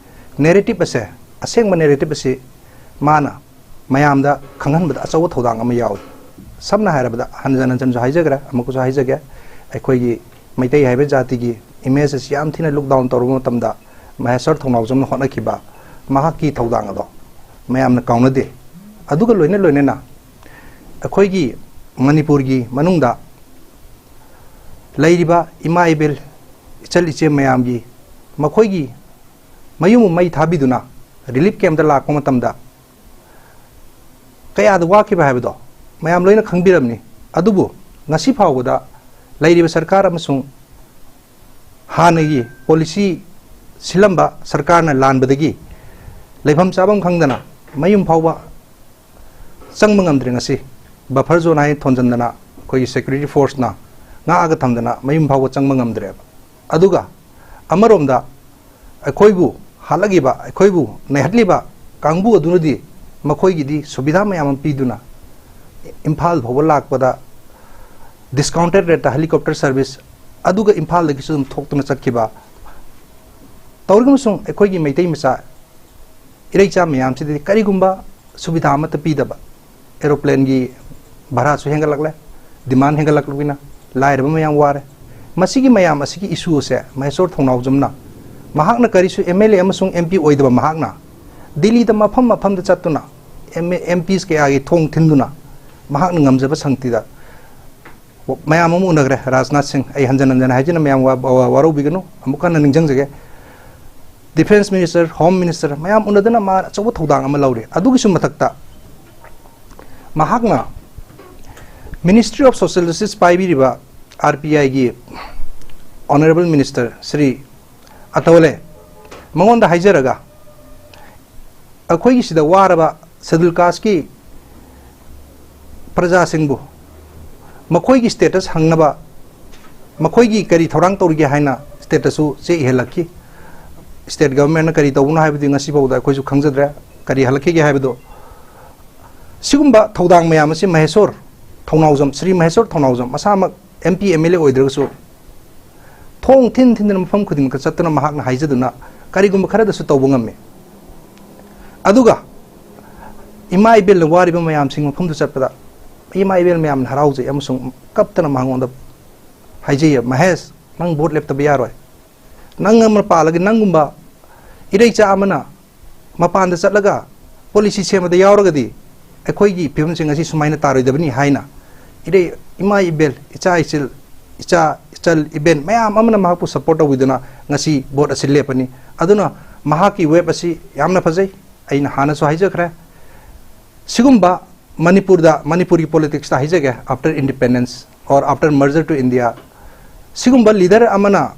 narrative ꯑꯁꯦ, ꯑꯁꯦꯡꯕ narrative ꯑꯁꯤ ꯃꯥꯅ ꯃꯌꯥꯝꯗ ꯈꯪꯍꯟꯕꯗ ꯑꯆꯧꯕ ꯊꯧꯗꯥꯡ ꯑꯃ ꯌꯥꯎꯏ꯫ ꯁꯝꯅ ꯍꯥꯏꯔꯕꯗ, ꯍꯟꯖꯟ ꯍꯟꯖꯟꯁꯨ ꯍꯥꯏꯖꯈ꯭ꯔꯦ, ꯑꯃꯨꯛꯀꯁꯨ ꯍꯥꯏꯖꯒꯦ, ꯑꯩꯈꯣꯏꯒꯤ ꯃꯩꯇꯩ ꯍꯥꯏꯕ ꯖꯥꯇꯤꯒꯤ image ꯑꯁꯤ ꯌꯥꯝ ꯊꯤꯅ look down ꯇꯧꯔꯨꯕ ꯃꯇꯝꯗ, ꯃꯍꯦꯁꯣꯔ ꯊꯧꯅꯥꯎꯖꯝꯅ ꯍꯣꯠꯅꯈꯤꯕ ꯃꯍꯥꯛꯀꯤ ꯊꯧꯗꯥꯡ ꯑꯗꯣ ꯃꯌꯥꯝꯅ ꯀꯥꯎꯅꯗꯦ꯫ ꯑꯗꯨꯒ ꯂꯣꯏꯅ ꯂꯣꯏꯅꯅ ꯑꯩꯈꯣꯏꯒꯤ ꯃꯅꯤꯄꯨꯔꯒꯤ ꯃꯅꯨꯡꯗ ꯂꯩꯔꯤꯕ ꯏꯃꯥ ꯏꯕꯦꯜ, ꯏꯆꯜ ꯏꯆꯦ ꯃꯌꯥꯝꯒꯤ, ꯃꯈꯣꯏꯒꯤ ꯃꯌꯨꯝ ꯃꯩ ꯊꯥꯕꯤꯗꯨꯅ relief camp ꯇ ꯂꯥꯛꯄ ꯃꯇꯝꯗ ꯀꯌꯥꯗ ꯋꯥꯈꯤꯕ ꯍꯥꯏꯕꯗꯣ ꯃꯌꯥꯝ ꯂꯣꯏꯅ ꯈꯪꯕꯤꯔꯝꯅꯤ꯫ ꯑꯗꯨꯕꯨ ꯉꯁꯤ ꯐꯥꯎꯕꯗ ꯂꯩꯔꯤꯕ ꯁꯔꯀꯥꯔ ꯑꯃꯁꯨꯡ ꯍꯥꯟꯅꯒꯤ policy ꯁꯤꯜꯂꯝꯕ ꯁꯔꯀꯥꯔꯅ ꯂꯥꯟꯕꯗꯒꯤ ꯂꯩꯐꯝ ꯆꯥꯐꯝ ꯈꯪꯗꯅ ꯃꯌꯨꯝ ꯐꯥꯎꯕ ꯆꯪꯕ ꯉꯝꯗ꯭ꯔꯦ꯫ ꯉꯁꯤ buffer zone ꯍꯥꯏꯅ ꯊꯣꯟꯖꯟꯗꯅ ꯑꯩꯈꯣꯏꯒꯤ security force ꯅ ꯉꯥꯛꯑꯒ ꯊꯝꯗꯅ ꯃꯌꯨꯝ ꯐꯥꯎꯕ ꯆꯪꯕ ꯉꯝꯗ꯭ꯔꯦꯕ꯫ ꯑꯗꯨꯒ ꯑꯃꯔꯣꯝꯗ ꯑꯩꯈꯣꯏꯕꯨ ꯍꯥꯠꯂꯛꯂꯤꯕ, ꯑꯩꯈꯣꯏꯕꯨ ꯅꯩꯍꯠꯂꯤꯕ ꯀꯥꯡꯕꯨ ꯑꯗꯨꯅꯗꯤ ꯃꯈꯣꯏꯒꯤꯗꯤ ꯁꯨꯕꯤꯙꯥ ꯃꯌꯥꯝ ꯑꯃ ꯄꯤꯗꯨꯅ ꯏꯝꯐꯥꯜ ꯐꯥꯎꯕ ꯂꯥꯛꯄꯗ discounted rate ꯇ helicopter service, ꯑꯗꯨꯒ ꯏꯝꯐꯥꯜꯗꯒꯤꯁꯨ ꯑꯗꯨꯝ ꯊꯣꯛꯇꯨꯅ ꯆꯠꯈꯤꯕ꯫ ꯇꯧꯔꯤꯕ ꯑꯃꯁꯨꯡ ꯑꯩꯈꯣꯏꯒꯤ ꯃꯩꯇꯩ ꯃꯆꯥ ꯏꯔꯩꯆꯥ ꯃꯌꯥꯝꯁꯤꯗꯗꯤ ꯀꯔꯤꯒꯨꯝꯕ ꯁꯨꯕꯤꯙꯥ ꯑꯃꯠꯇ ꯄꯤꯗꯕ, aeroplane ꯒꯤ ꯚꯔꯥꯁꯨ ꯍꯦꯟꯒꯠꯂꯛꯂꯦ, demand ꯍꯦꯟꯒꯠꯂꯛꯂꯕꯅꯤꯅ ꯂꯥꯏꯔꯕ ꯃꯌꯥꯝ ꯋꯥꯔꯦ꯫ ꯃꯁꯤꯒꯤ ꯃꯌꯥꯝ ꯑꯁꯤꯒꯤ issue ꯑꯁꯦ ꯃꯍꯦꯁꯣꯔ ꯊꯧꯅꯥꯎꯖꯝꯅ, ꯃꯍꯥꯛꯅ ꯀꯔꯤꯁꯨ M L A ꯑꯃꯁꯨꯡ M P ꯑꯣꯏꯗꯕ ꯃꯍꯥꯛꯅ ꯗꯤꯜꯂꯤꯗ ꯃꯐꯝ ꯃꯐꯝꯗ ꯆꯠꯇꯨꯅ M-, M Ps ꯀꯌꯥꯒꯤ ꯊꯣꯡ ꯊꯤꯟꯗꯨꯅ ꯃꯍꯥꯛꯅ ꯉꯝꯖꯕ ꯁꯛꯇꯤꯗ ꯃꯌꯥꯝ ꯑꯃ ꯎꯅꯈ꯭ꯔꯦ꯫ ꯔꯥꯖꯅꯥꯊ ꯁꯤꯡ, ꯑꯩ ꯍꯟꯖꯟ ꯍꯟꯖꯟ ꯍꯥꯏꯖꯅ ꯃꯌꯥꯝ ꯋꯥ-, ꯋꯥ-, ꯋꯥꯔꯧꯕꯤꯒꯅꯨ, ꯑꯃꯨꯛ ꯍꯟꯅ ꯅꯤꯡꯁꯤꯡꯖꯒꯦ꯫ Defence Minister, Home Minister ꯃꯌꯥꯝ ꯎꯅꯗꯅ ꯃꯥ ꯑꯆꯧꯕ ꯊꯧꯗꯥꯡ ꯑꯃ ꯂꯧꯔꯤ꯫ ꯑꯗꯨꯒꯤꯁꯨ ꯃꯊꯛꯇ ꯃꯍꯥꯛꯅ Ministry of Social Justice ꯄꯥꯏꯕꯤꯔꯤꯕ R P I ꯒꯤ Honourable Minister ꯁ꯭ꯔꯤ ꯑꯇꯧꯂꯦ, ꯃꯉꯣꯟꯗ ꯍꯥꯏꯖꯔꯒ ꯑꯩꯈꯣꯏꯒꯤ ꯁꯤꯗ ꯋꯥꯔꯕ Scheduled Caste ꯀꯤ ꯄ꯭ꯔꯖꯥꯁꯤꯡꯕꯨ ꯃꯈꯣꯏꯒꯤ status ꯍꯪꯅꯕ, ꯃꯈꯣꯏꯒꯤ ꯀꯔꯤ ꯊꯧꯔꯥꯡ ꯇꯧꯔꯤꯒꯦ ꯍꯥꯏꯅ state ꯇꯁꯨ ꯆꯦ ꯏꯍꯜꯂꯛꯈꯤ꯫ State government ꯅ ꯀꯔꯤ ꯇꯧꯕꯅꯣ ꯍꯥꯏꯕꯗꯤ ꯉꯁꯤ ꯐꯥꯎꯗ ꯑꯩꯈꯣꯏꯁꯨ ꯈꯪꯖꯗ꯭ꯔꯦ, ꯀꯔꯤ ꯍꯜꯂꯛꯈꯤꯒꯦ ꯍꯥꯏꯕꯗꯣ꯫ ꯁꯤꯒꯨꯝꯕ ꯊꯧꯗꯥꯡ ꯃꯌꯥꯝ ꯑꯁꯤ ꯃꯍꯦꯁꯣꯔ ꯊꯧꯅꯥꯎꯖꯝ, ꯁ꯭ꯔꯤ ꯃꯍꯦꯁꯣꯔ ꯊꯧꯅꯥꯎꯖꯝ ꯃꯁꯥꯃꯛ M P, M L A ꯑꯣꯏꯗ꯭ꯔꯒꯁꯨ ꯊꯣꯡ ꯊꯤꯟ ꯊꯤꯟꯗꯨꯅ ꯃꯐꯝ ꯈꯨꯗꯤꯡꯃꯛꯇ ꯆꯠꯇꯨꯅ ꯃꯍꯥꯛꯅ ꯍꯥꯏꯖꯗꯨꯅ ꯀꯔꯤꯒꯨꯝꯕ ꯈꯔꯗꯁꯨ ꯇꯧꯕ ꯉꯝꯃꯤ꯫ ꯑꯗꯨꯒ ꯏꯃꯥ ꯏꯕꯦꯜꯅ ꯋꯥꯔꯤꯕ ꯃꯌꯥꯝꯁꯤꯡ ꯃꯐꯝꯗꯨ ꯆꯠꯄꯗ ꯏꯃꯥ ꯏꯕꯦꯜ ꯃꯌꯥꯝꯅ ꯍꯔꯥꯎꯖꯩ ꯑꯃꯁꯨꯡ ꯀꯞꯇꯅ ꯃꯉꯣꯟꯗ ꯍꯥꯏꯖꯩ, "ꯃꯍꯦꯁ, ꯅꯪ vote ꯂꯦꯞꯇꯕ ꯌꯥꯔꯣꯏ꯫ ꯅꯪ ꯑꯃ ꯄꯥꯜꯂꯒ ꯅꯪꯒꯨꯝꯕ ꯏꯔꯩꯆꯥ ꯑꯃꯅ ꯃꯄꯥꯟꯗ ꯆꯠꯂꯒ policy ꯁꯦꯝꯕꯗ ꯌꯥꯎꯔꯒꯗꯤ ꯑꯩꯈꯣꯏꯒꯤ ꯐꯤꯕꯝꯁꯤꯡ ꯑꯁꯤ ꯁꯨꯃꯥꯏꯅ ꯇꯥꯔꯣꯏꯗꯕꯅꯤ" ꯍꯥꯏꯅ ꯏꯔꯩ, ꯏꯃꯥ ꯏꯕꯦꯜ, ꯏꯆꯥ ꯏꯆꯤꯜ, ꯏꯆꯥ cultural event ꯃꯌꯥꯝ ꯑꯃꯅ ꯃꯍꯥꯛꯄꯨ support ꯇꯧꯕꯤꯗꯨꯅ ꯉꯁꯤ vote ꯑꯁꯤ ꯂꯦꯞꯄꯅꯤ꯫ ꯑꯗꯨꯅ ꯃꯍꯥꯛꯀꯤ wave ꯑꯁꯤ ꯌꯥꯝꯅ ꯐꯖꯩ꯫ ꯑꯩꯅ ꯍꯥꯟꯅꯁꯨ ꯍꯥꯏꯖꯈ꯭ꯔꯦ꯫ ꯁꯤꯒꯨꯝꯕ ꯃꯅꯤꯄꯨꯔꯗ, ꯃꯅꯤꯄꯨꯔꯒꯤ politicsꯇ ꯍꯥꯏꯖꯒꯦ, after independence or after merger to India, ꯁꯤꯒꯨꯝꯕ leader ꯑꯃꯅ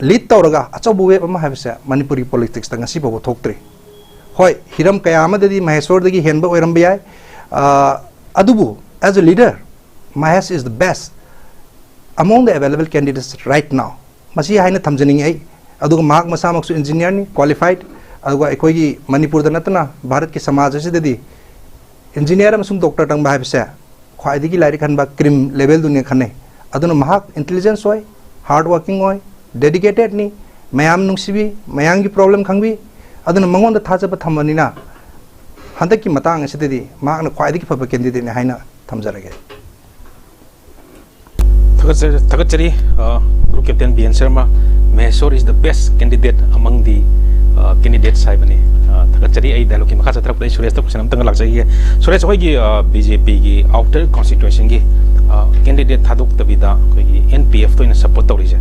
lead ꯇꯧꯔꯒ ꯑꯆꯧꯕ wave ꯑꯃ ꯍꯥꯏꯕꯁꯦ ꯃꯅꯤꯄꯨꯔꯒꯤ politicsꯇ ꯉꯁꯤ ꯐꯥꯎꯕ ꯊꯣꯛꯇ꯭ꯔꯤ꯫ ꯍꯣꯏ, ꯍꯤꯔꯝ ꯀꯌꯥ ꯑꯃꯗꯗꯤ ꯃꯍꯦꯁꯣꯔꯗꯒꯤ ꯍꯦꯟꯕ ꯑꯣꯏꯔꯝꯕ ꯌꯥꯏ, ꯑ, ꯑꯗꯨꯕꯨ as a leader, Mahesh is the best among the available candidates right now. ꯃꯁꯤ ꯍꯥꯏꯅ ꯊꯝꯖꯅꯤꯡꯉꯤ ꯑꯩ꯫ ꯑꯗꯨꯒ ꯃꯍꯥꯛ ꯃꯁꯥꯃꯛꯁꯨ engineerꯅꯤ, qualified꯫ ꯑꯗꯨꯒ ꯑꯩꯈꯣꯏꯒꯤ ꯃꯅꯤꯄꯨꯔꯗ ꯅꯠꯇꯅ ꯚꯥꯔꯠꯀꯤ ꯁꯃꯥꯖ ꯑꯁꯤꯗꯗꯤ engineer ꯑꯃꯁꯨꯡ doctor ꯇꯝꯕ ꯍꯥꯏꯕꯁꯦ ꯈ꯭ꯋꯥꯏꯗꯒꯤ ꯂꯥꯏꯔꯤꯛ ꯍꯟꯕ cream levelꯗꯨꯅꯦ ꯈꯟꯅꯩ꯫ ꯑꯗꯨꯅ ꯃꯍꯥꯛ intelligence ꯑꯣꯏ, hard working ꯑꯣꯏ, dedicatedꯅꯤ, ꯃꯌꯥꯝ ꯅꯨꯡꯁꯤꯕꯤ, ꯃꯌꯥꯝꯒꯤ problem ꯈꯪꯕꯤ꯫ ꯑꯗꯨꯅ ꯃꯉꯣꯟꯗ ꯊꯥꯖꯕ ꯊꯝꯕꯅꯤꯅ ꯍꯟꯗꯛꯀꯤ ꯃꯇꯥꯡ ꯑꯁꯤꯗꯗꯤ ꯃꯍꯥꯛꯅ ꯈ꯭ꯋꯥꯏꯗꯒꯤ ꯐꯕ candidateꯅꯤ ꯍꯥꯏꯅ ꯊꯝꯖꯔꯒꯦ꯫ ꯊꯥꯒꯠꯆ- ꯊꯥꯒꯠꯆꯔꯤ꯫ ꯑ, Group Captain B N Sharma, "Maheshwar is the best candidate among the, ꯑ, candidates" ꯍꯥꯏꯕꯅꯤ꯫ ꯑ, ꯊꯥꯒꯠꯆꯔꯤ꯫ ꯑꯩ dialogueꯀꯤ ꯃꯈꯥ ꯆꯠꯊꯔꯛꯄꯗ ꯑꯩ ꯁꯨꯔꯦꯁꯇ question ꯑꯃꯇꯪꯒ ꯂꯥꯛꯆꯈꯤꯒꯦ꯫ ꯁꯨꯔꯦꯁ, ꯑꯩꯈꯣꯏꯒꯤ, ꯑ, ꯕꯤ ꯖꯦ ꯄꯤꯒꯤ outer constituencyꯒꯤ, ꯑ, candidate ꯊꯥꯗꯣꯛꯇꯕꯤꯗ ꯑꯩꯈꯣꯏꯒꯤ ꯑꯦꯟ ꯄꯤ ꯑꯦꯐꯇ ꯑꯣꯏꯅ support ꯇꯧꯔꯤꯁꯦ,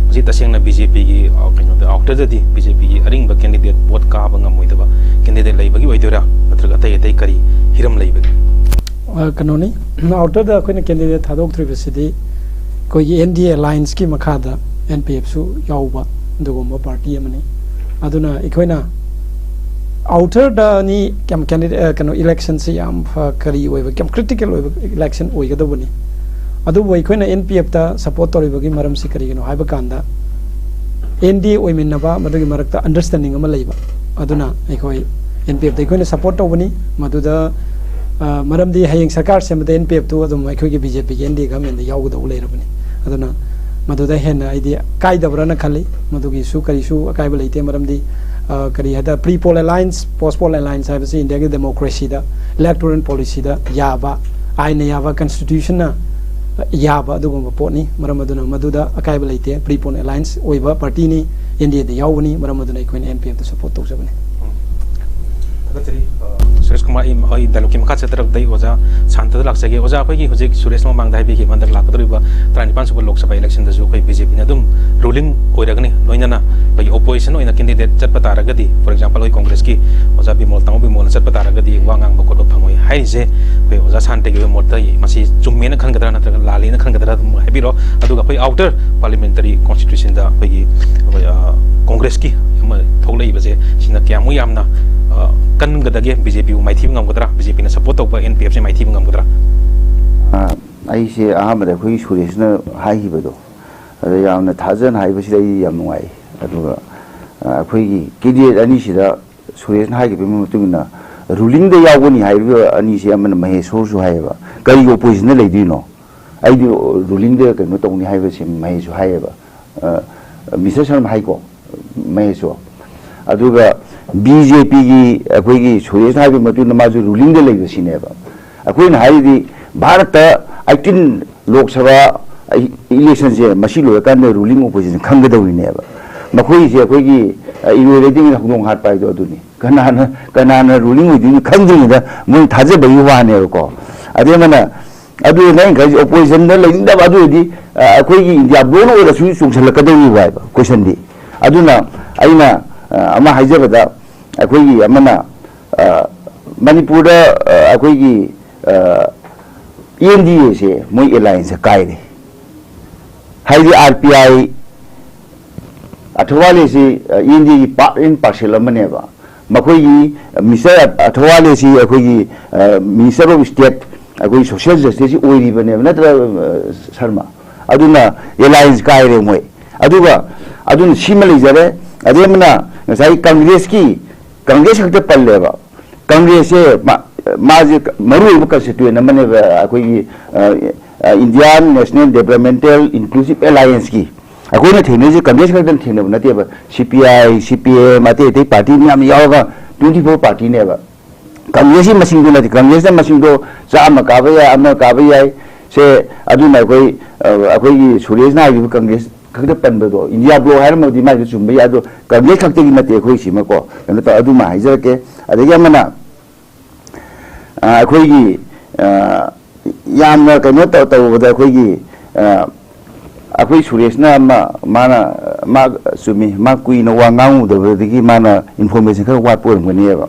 ꯃꯁꯤ ꯇꯁꯦꯡꯅ ꯕꯤ ꯖꯦ ꯄꯤꯒꯤ, ꯑ, ꯀꯩꯅꯣꯗ, outerꯗꯗꯤ ꯕꯤ ꯖꯦ ꯄꯤꯒꯤ ꯑꯔꯤꯡꯕ candidate, vote ꯀꯥꯕ ꯉꯝꯃꯣꯏꯗꯕ candidate ꯂꯩꯕꯒꯤ ꯑꯣꯏꯗꯣꯏꯔꯥ, ꯅꯠꯇ꯭ꯔꯒ ꯑꯇꯩ ꯑꯇꯩ ꯀꯔꯤ ꯍꯤꯔꯝ ꯂꯩꯕꯒꯦ? ꯑ, ꯀꯩꯅꯣꯅꯤ, outerꯗ ꯑꯩꯈꯣꯏꯅ candidate ꯊꯥꯗꯣꯛꯇ꯭ꯔꯤꯕꯁꯤꯗꯤ ꯑꯩꯈꯣꯏꯒꯤ ꯑꯦꯟ ꯗꯤ ꯑꯦ allianceꯀꯤ ꯃꯈꯥꯗ ꯑꯦꯟ ꯄꯤ ꯑꯦꯐꯁꯨ ꯌꯥꯎꯕ ꯑꯗꯨꯒꯨꯝꯕ party ꯑꯃꯅꯤ꯫ ꯑꯗꯨꯅ ꯑꯩꯈꯣꯏꯅ outerꯗꯅꯤ ꯌꯥꯝ candidate, ꯑ, ꯀꯩꯅꯣ, electionꯁꯤ ꯌꯥꯝ ꯐ- ꯀꯔꯤ ꯑꯣꯏꯕ, ꯌꯥꯝ critical ꯑꯣꯏꯕ election ꯑꯣꯏꯒꯗꯧꯕꯅꯤ꯫ ꯑꯗꯨꯕꯨ ꯑꯩꯈꯣꯏꯅ ꯑꯦꯟ ꯄꯤ ꯑꯦꯐꯇ support ꯇꯧꯔꯤꯕꯒꯤ ꯃꯔꯝꯁꯤ ꯀꯔꯤꯒꯤꯅꯣ ꯍꯥꯏꯕ ꯀꯥꯟꯗ, ꯑꯦꯟ ꯗꯤ ꯑꯦ ꯑꯣꯏꯃꯤꯟꯅꯕ, ꯃꯗꯨꯒꯤ ꯃꯔꯛꯇ understanding ꯑꯃ ꯂꯩꯕ꯫ ꯑꯗꯨꯅ ꯑꯩꯈꯣꯏ ꯑꯦꯟ ꯄꯤ ꯑꯦꯐꯇ ꯑꯩꯈꯣꯏꯅ support ꯇꯧꯕꯅꯤ꯫ ꯃꯗꯨꯗ, ꯑ, ꯃꯔꯝꯗꯤ ꯍꯌꯦꯡ ꯁꯔꯀꯥꯔ ꯁꯦꯝꯕꯗ ꯑꯦꯟ ꯄꯤ ꯑꯦꯐꯇꯨ ꯑꯗꯨꯝ ꯑꯩꯈꯣꯏꯒꯤ ꯕꯤ ꯖꯦ ꯄꯤꯒꯤ ꯑꯦꯟ ꯗꯤ ꯑꯦ governmentꯗ ꯌꯥꯎꯒꯗꯧꯕ ꯂꯩꯔꯕꯅꯤ꯫ ꯑꯗꯨꯅ ꯃꯗꯨꯗ ꯍꯦꯟꯅ ꯑꯩꯗꯤ ꯀꯥꯏꯗꯕ꯭ꯔꯅ ꯈꯜꯂꯤ꯫ ꯃꯗꯨꯒꯤꯁꯨ ꯀꯔꯤꯁꯨ ꯑꯀꯥꯏꯕ ꯂꯩꯇꯦ꯫ ꯃꯔꯝꯗꯤ, ꯑ, ꯀꯔꯤ ꯍꯥꯏ ꯇꯥꯔꯦ, pre-poll alliance, post-poll alliance ꯍꯥꯏꯕꯁꯤ ꯏꯟꯗꯤꯌꯥꯒꯤ democracyꯗ, electoral policyꯗ ꯌꯥꯕ, ꯑꯥꯏꯟꯅ ꯌꯥꯕ, constitutionꯅ ꯌꯥꯕ ꯑꯗꯨꯒꯨꯝꯕ ꯄꯣꯠꯅꯤ꯫ ꯃꯔꯝ ꯑꯗꯨꯅ ꯃꯗꯨꯗ ꯑꯀꯥꯏꯕ ꯂꯩꯇꯦ꯫ Pre-poll alliance ꯑꯣꯏꯕ partyꯅꯤ, ꯑꯦꯟ ꯗꯤ ꯑꯦꯗ ꯌꯥꯎꯕꯅꯤ꯫ ꯃꯔꯝ ꯑꯗꯨꯅ ꯑꯩꯈꯣꯏꯅ ꯑꯦꯟ ꯄꯤ ꯑꯦꯐꯇ support ꯇꯧꯖꯕꯅꯤ꯫ ꯊꯥꯒꯠꯆꯔꯤ꯫ ꯑ, ꯁꯨꯔꯦꯁ ꯀꯨꯃꯥꯔ꯫ ꯑꯩ ꯑꯩ ꯗꯥꯏꯂꯣꯛꯀꯤ ꯃꯈꯥ ꯆꯠꯊꯔꯛꯄꯗ ꯑꯩ ꯑꯣꯖꯥ ꯁꯥꯟꯇꯗ ꯂꯥꯛꯆꯒꯦ꯫ ꯑꯣꯖꯥ, ꯑꯩꯈꯣꯏꯒꯤ ꯍꯧꯖꯤꯛ ꯁꯨꯔꯦꯁꯅ ꯃꯃꯥꯡꯗ ꯍꯥꯏꯕꯤꯈꯤꯕ ꯍꯟꯗꯛ ꯂꯥꯛꯀꯗꯧꯔꯤꯕ ꯇꯔꯥꯅꯤꯄꯥꯟ ꯁꯨꯕ ꯂꯣꯛ ꯁꯚꯥ ꯏꯂꯦꯛꯁꯟꯗꯁꯨ ꯑꯩꯈꯣꯏ ꯕꯤ ꯖꯦ ꯄꯤꯅ ꯑꯗꯨꯝ ꯔꯨꯂꯤꯡ ꯑꯣꯏꯔꯒꯅꯤ, ꯂꯣꯏꯅꯅ ꯑꯩꯈꯣꯏꯒꯤ ꯑꯣꯄꯣꯖꯤꯁꯟ ꯑꯣꯏꯅ ꯀꯦꯟꯗꯤꯗꯦꯠ ꯆꯠꯄ ꯇꯥꯔꯒꯗꯤ, ꯐꯣꯔ ꯑꯦꯛꯖꯥꯝꯄꯜ, ꯑꯩꯈꯣꯏ ꯀꯣꯡꯒ꯭ꯔꯦꯁꯀꯤ ꯑꯣꯖꯥ ꯕꯤꯃꯣꯜ, ꯇꯥꯃꯣ ꯕꯤꯃꯣꯜꯅ ꯆꯠꯄ ꯇꯥꯔꯒꯗꯤ ꯋꯥ ꯉꯥꯡꯕ ꯈꯣꯠꯄ ꯐꯪꯉꯣꯏ ꯍꯥꯏꯔꯤꯁꯦ ꯑꯩꯈꯣꯏ ꯑꯣꯖꯥ ꯁꯥꯟꯇꯒꯤ ꯑꯣꯏꯕ ꯃꯣꯠꯇ ꯃꯁꯤ ꯆꯨꯝꯃꯦꯅ ꯈꯟꯒꯗ꯭ꯔꯥ ꯅꯠꯇ꯭ꯔꯒ ꯂꯥꯜꯂꯦꯅ ꯈꯟꯒꯗ꯭ꯔꯥ ꯑꯗꯨꯝ ꯍꯥꯏꯕꯤꯔꯣ꯫ ꯑꯗꯨꯒ ꯑꯩꯈꯣꯏ ꯑꯥꯎꯇꯔ ꯄꯥꯔꯂꯤꯌꯥꯃꯦꯟꯇꯔꯤ ꯀꯣꯟꯁꯇꯤꯇ꯭ꯌꯨꯁꯟꯗ ꯑꯩꯈꯣꯏꯒꯤ, ꯑꯩꯈꯣꯏ, ꯑ, ꯀꯣꯡꯒ꯭ꯔꯦꯁꯀꯤ ꯑꯃ ꯊꯣꯛꯂꯛꯏꯕꯁꯦ, ꯁꯤꯅ ꯀꯌꯥꯃꯨꯛ ꯌꯥꯝꯅ, ꯑ, ꯀꯟꯒꯗꯒꯦ ꯕꯤ ꯖꯦ ꯄꯤꯕꯨ ꯃꯥꯏꯊꯤꯕ ꯉꯝꯒꯗ꯭ꯔꯥ, ꯕꯤ ꯖꯦ ꯄꯤꯅ ꯁꯄꯣꯔꯠ ꯇꯧꯕ ꯑꯦꯟ ꯄꯤ ꯑꯦꯐꯁꯦ ꯃꯥꯏꯊꯤꯕ ꯉꯝꯒꯗ꯭ꯔꯥ? ꯑ, ꯑꯩꯁꯦ ꯑꯍꯥꯟꯕꯗ ꯑꯩꯈꯣꯏꯒꯤ ꯁꯨꯔꯦꯁꯅ ꯍꯥꯏꯈꯤꯕꯗꯣ, ꯑꯗ ꯌꯥꯝꯅ ꯊꯥꯖꯅ ꯍꯥꯏꯕꯁꯤꯗ ꯑꯩ ꯌꯥꯝ ꯅꯨꯡꯉꯥꯏ꯫ ꯑꯗꯨꯒ, ꯑ, ꯑꯩꯈꯣꯏꯒꯤ ꯀꯦꯟꯗꯤꯗꯦꯠ ꯑꯅꯤꯁꯤꯗ ꯁꯨꯔꯦꯁꯅ ꯍꯥꯏꯈꯤꯕꯒꯤ ꯃꯇꯨꯡ ꯏꯟꯅ ꯔꯨꯂꯤꯡꯗ ꯌꯥꯎꯒꯅꯤ ꯍꯥꯏꯔꯤꯕ ꯑꯅꯤꯁꯦ ꯑꯃꯅ ꯃꯍꯦꯁꯣꯔꯁꯨ ꯍꯥꯏꯌꯦꯕ, ꯀꯔꯤꯒꯤ ꯑꯣꯄꯣꯖꯤꯁꯟꯗ ꯂꯩꯗꯣꯏꯅꯣ? ꯑꯩꯗꯤ ꯔꯨꯂꯤꯡꯗ ꯀꯩꯅꯣ ꯇꯧꯅꯤ ꯍꯥꯏꯕꯁꯤ ꯃꯍꯦꯁꯁꯨ ꯍꯥꯏꯌꯦꯕ, ꯑ, ꯃꯤꯁꯇꯔ ꯁꯔꯃ ꯍꯥꯏꯀꯣ, ꯃꯍꯦꯁꯁꯨ꯫ ꯑꯗꯨꯒ ꯕꯤ ꯖꯦ ꯄꯤꯒꯤ ꯑꯩꯈꯣꯏꯒꯤ ꯁꯨꯔꯦꯁꯅ ꯍꯥꯏꯕ ꯃꯇꯨꯡꯗ ꯃꯥꯁꯨ ꯔꯨꯂꯤꯡꯗ ꯂꯩꯕꯁꯤꯅꯦꯕ꯫ ꯑꯩꯈꯣꯏꯅ ꯍꯥꯏꯔꯤꯗꯤ ꯚꯥꯔꯠꯇ ꯑꯩꯠꯇꯤꯟ ꯂꯣꯛ ꯁꯚꯥ ꯏꯂꯦꯛꯁꯟꯁꯦ ꯃꯁꯤ ꯂꯣꯏꯔꯀꯥꯟꯗ ꯔꯨꯂꯤꯡ ꯑꯣꯄꯣꯖꯤꯁꯟ ꯈꯪꯒꯗꯧꯔꯤꯅꯦꯕ꯫ ꯃꯈꯣꯏꯁꯦ ꯑꯩꯈꯣꯏꯒꯤ, ꯑ, ꯏꯔꯣꯏ ꯂꯩꯗꯤꯡꯉꯩꯗ ꯍꯧꯗꯣꯡ ꯍꯥꯠꯄ ꯍꯥꯏꯗꯣ ꯑꯗꯨꯅꯤ꯫ ꯀꯅꯥꯅ, ꯀꯅꯥꯅ ꯔꯨꯂꯤꯡ ꯑꯣꯏꯗꯣꯏꯅꯣ ꯈꯪꯗ꯭ꯔꯤꯉꯩꯗ ꯃꯣꯏꯅ ꯊꯥꯖꯕꯒꯤ ꯋꯥꯅꯦꯕꯀꯣ꯫ ꯑꯗꯩ ꯑꯃꯅ, ꯑꯗꯨꯅ ꯑꯩꯅ ꯈꯜꯂꯤꯁꯦ, ꯑꯣꯄꯣꯖꯤꯁꯟꯗ ꯂꯩꯅꯤꯡꯗꯕ ꯑꯗꯨ ꯑꯣꯏꯔꯗꯤ, ꯑ, ꯑꯩꯈꯣꯏꯒꯤ ꯏꯟꯗꯤꯌꯥ ꯕ꯭ꯂꯣꯛꯅ ꯑꯣꯏꯔꯁꯨ ꯆꯣꯡꯁꯤꯜꯂꯛꯀꯗꯧꯔꯤꯕ ꯍꯥꯏꯕ ꯀꯣꯏꯁꯟꯗꯤ꯫ ꯑꯗꯨꯅ ꯑꯩꯅ, ꯑ, ꯑꯃ ꯍꯥꯏꯖꯕꯗ, ꯑꯩꯈꯣꯏꯒꯤ ꯑꯃꯅ, ꯑ, ꯃꯅꯤꯄꯨꯔꯗ, ꯑ, ꯑꯩꯈꯣꯏꯒꯤ, ꯑ, ꯑꯦꯟ ꯗꯤ ꯑꯦꯁꯦ ꯃꯣꯏ ꯑꯦꯂꯥꯏꯟꯁꯁꯦ ꯀꯥꯏꯔꯦ꯫ ꯍꯥꯏꯗꯤ ꯑꯥꯔ ꯄꯤ ꯑꯥꯏ ꯑꯊꯋꯥꯂꯦꯁꯤ, ꯑ, ꯑꯦꯟ ꯗꯤ ꯑꯦꯒꯤ ꯄꯥꯔꯠ ꯑꯦꯟ ꯄꯥꯔꯁꯦꯜ ꯑꯃꯅꯦꯕ꯫ ꯃꯈꯣꯏꯒꯤ, ꯑ, ꯃꯤꯁꯇꯔ ꯑꯊꯋꯥꯂꯦꯁꯤ ꯑꯩꯈꯣꯏꯒꯤ, ꯑ, ꯃꯤꯅꯤꯁꯇꯔ ꯑꯣꯐ ꯁ꯭ꯇꯦꯠ, ꯑꯩꯈꯣꯏꯒꯤ ꯁꯣꯁꯤꯌꯦꯜ ꯖꯁꯇꯤꯁꯁꯤ ꯑꯣꯏꯔꯤꯕꯅꯦꯕ, ꯅꯠꯇ꯭ꯔ, ꯑ, ꯁꯔꯃ? ꯑꯗꯨꯅ ꯑꯦꯂꯥꯏꯟꯁ ꯀꯥꯏꯔꯦ ꯃꯣꯏ꯫ ꯑꯗꯨꯒ ꯑꯗꯨꯅ ꯁꯤꯃ ꯂꯩꯖꯔꯦ꯫ ꯑꯗꯩ ꯑꯃꯅ ꯉꯁꯥꯏ ꯀꯪꯒ꯭ꯔꯦꯁꯀꯤ, ꯀꯪꯒ꯭ꯔꯦꯁ ꯈꯛꯇ ꯄꯜꯂꯦꯕ꯫ ꯀꯪꯒ꯭ꯔꯦꯁꯁꯦ ꯃꯥ-, ꯃꯥꯁꯦ ꯃꯔꯨꯑꯣꯏꯕ ꯀꯟꯁꯇꯤꯇ꯭ꯋꯦꯟ ꯑꯃꯅꯦꯕ ꯑꯩꯈꯣꯏꯒꯤ, ꯑ, ꯑ, ꯏꯟꯗꯤꯌꯥꯟ ꯅꯦꯁꯅꯦꯜ ꯗꯦꯕꯂꯞꯃꯦꯟꯇꯦꯜ ꯏꯟꯀ꯭ꯂꯨꯁꯤꯞ ꯑꯦꯂꯥꯏꯌꯦꯟꯁꯀꯤ꯫ ꯑꯩꯈꯣꯏꯅ ꯊꯦꯡꯅꯔꯤꯁꯦ ꯀꯪꯒ꯭ꯔꯦꯁ ꯈꯛꯇꯅ ꯊꯦꯡꯅꯕ ꯅꯠꯇꯦꯕ꯫ ꯁꯤ ꯄꯤ ꯑꯥꯏ, ꯁꯤ ꯄꯤ ꯑꯦꯝ, ꯑꯇꯩ ꯑꯇꯩ ꯄꯥꯔꯇꯤ ꯃꯌꯥꯝ ꯌꯥꯎꯔꯒ ꯇ꯭ꯋꯦꯟꯇꯤ ꯐꯣꯔ ꯄꯥꯔꯇꯤꯅꯦꯕ꯫ ꯀꯪꯒ꯭ꯔꯦꯁꯀꯤ ꯃꯁꯤꯡꯗꯣ ꯅꯠꯇꯦ, ꯀꯪꯒ꯭ꯔꯦꯁꯅ ꯃꯁꯤꯡꯗꯣ ꯆꯥꯝꯃ ꯀꯥꯕ ꯌꯥꯏ, ꯑꯃ ꯀꯥꯕ ꯌꯥꯏ꯫ ꯁꯦ, ꯑꯗꯨꯅ ꯑꯩꯈꯣꯏ, ꯑ, ꯑꯩꯈꯣꯏꯒꯤ ꯁꯨꯔꯦꯁꯅ ꯍꯥꯏꯈꯤꯕ ꯀꯪꯒ꯭ꯔꯦꯁ ꯈꯛꯇ ꯄꯟꯕꯗꯣ, ꯏꯟꯗꯤꯌꯥ ꯕ꯭ꯂꯣꯛ ꯍꯥꯏꯔꯝꯃꯕꯗꯤ ꯃꯥꯏꯗꯣ ꯆꯨꯝꯕ ꯌꯥꯏ, ꯑꯗꯣ ꯀꯪꯒ꯭ꯔꯦꯁ ꯈꯛꯇꯒꯤ ꯅꯠꯇꯦ ꯑꯩꯈꯣꯏ ꯁꯤꯃꯀꯣ꯫ ꯀꯩꯅꯣ ꯇꯧ-, ꯑꯗꯨꯃ ꯍꯥꯏꯖꯔꯛꯀꯦ꯫ ꯑꯗꯒꯤ ꯑꯃꯅ ꯑ, ꯑꯩꯈꯣꯏꯒꯤ, ꯑ, ꯌꯥꯝꯅ ꯀꯩꯅꯣ ꯇꯧ-, ꯇꯧꯕꯗ ꯑꯩꯈꯣꯏꯒꯤ, ꯑ, ꯑꯩꯈꯣꯏ ꯁꯨꯔꯦꯁꯅ ꯑꯃ, ꯃꯥꯅ, ꯃꯥ ꯆꯨꯝꯃꯤ, ꯃꯥ ꯀꯨꯏꯅ ꯋꯥ ꯉꯥꯡꯉꯨꯗꯕꯗꯒꯤ ꯃꯥꯅ information ꯈꯔ ꯋꯥꯠꯄ ꯑꯣꯏꯔꯝꯒꯅꯦꯕ꯫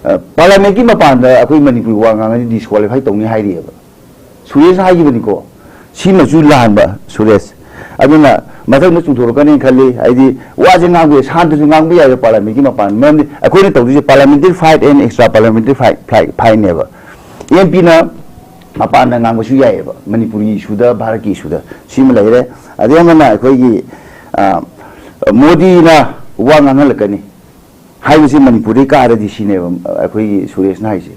ꯑ, parliament ꯀꯤ ꯃꯄꯥꯟꯗ ꯑꯩꯈꯣꯏ ꯃꯅꯤꯄꯨꯔꯤ ꯋꯥ ꯉꯥꯡꯉꯗꯤ disqualify ꯇꯧꯅꯤ ꯍꯥꯏꯔꯤꯑꯕ꯫ ꯁꯨꯔꯦꯁꯅ ꯍꯥꯏꯈꯤꯕꯅꯤꯀꯣ꯫ ꯁꯤꯃꯁꯨ ꯂꯥꯟꯕ, ꯁꯨꯔꯦꯁ꯫ ꯑꯗꯨꯅ ꯃꯊꯪꯗ ꯆꯨꯝꯊꯣꯔꯛꯀꯅꯤ ꯈꯜꯂꯤ꯫ ꯍꯥꯏꯗꯤ ꯋꯥꯁꯦ ꯉꯥꯡꯕ ꯌꯥꯏ, ꯁꯥꯟꯇꯁꯨ ꯉꯥꯡꯕ ꯌꯥꯏꯕ parliament ꯀꯤ ꯃꯄꯥꯟ꯫ ꯃꯔꯝꯗꯤ ꯑꯩꯈꯣꯏꯅ ꯇꯧꯗꯣꯏꯁꯦ parliamentary fight and extra parliamentary fight, fight, fight ꯅꯦꯕ꯫ M P ꯅ ꯃꯄꯥꯟꯗ ꯉꯥꯡꯕꯁꯨ ꯌꯥꯏꯑꯕ, ꯃꯅꯤꯄꯨꯔꯒꯤ issue ꯗ, ꯚꯥꯔꯠꯀꯤ issue ꯗ꯫ ꯁꯤꯃ ꯂꯩꯔꯦ꯫ ꯑꯗꯩ ꯑꯃꯅ ꯑꯩꯈꯣꯏꯒꯤ, ꯑ, ꯃꯣꯗꯤꯅ ꯋꯥ ꯉꯥꯡꯍꯜꯂꯛꯀꯅꯤ ꯍꯥꯏꯕꯁꯤ ꯃꯅꯤꯄꯨꯔꯗꯩ ꯀꯥꯔꯗꯤ ꯁꯤꯅꯦꯕ ꯑꯩꯈꯣꯏꯒꯤ ꯁꯨꯔꯦꯁꯅ ꯍꯥꯏꯁꯦ꯫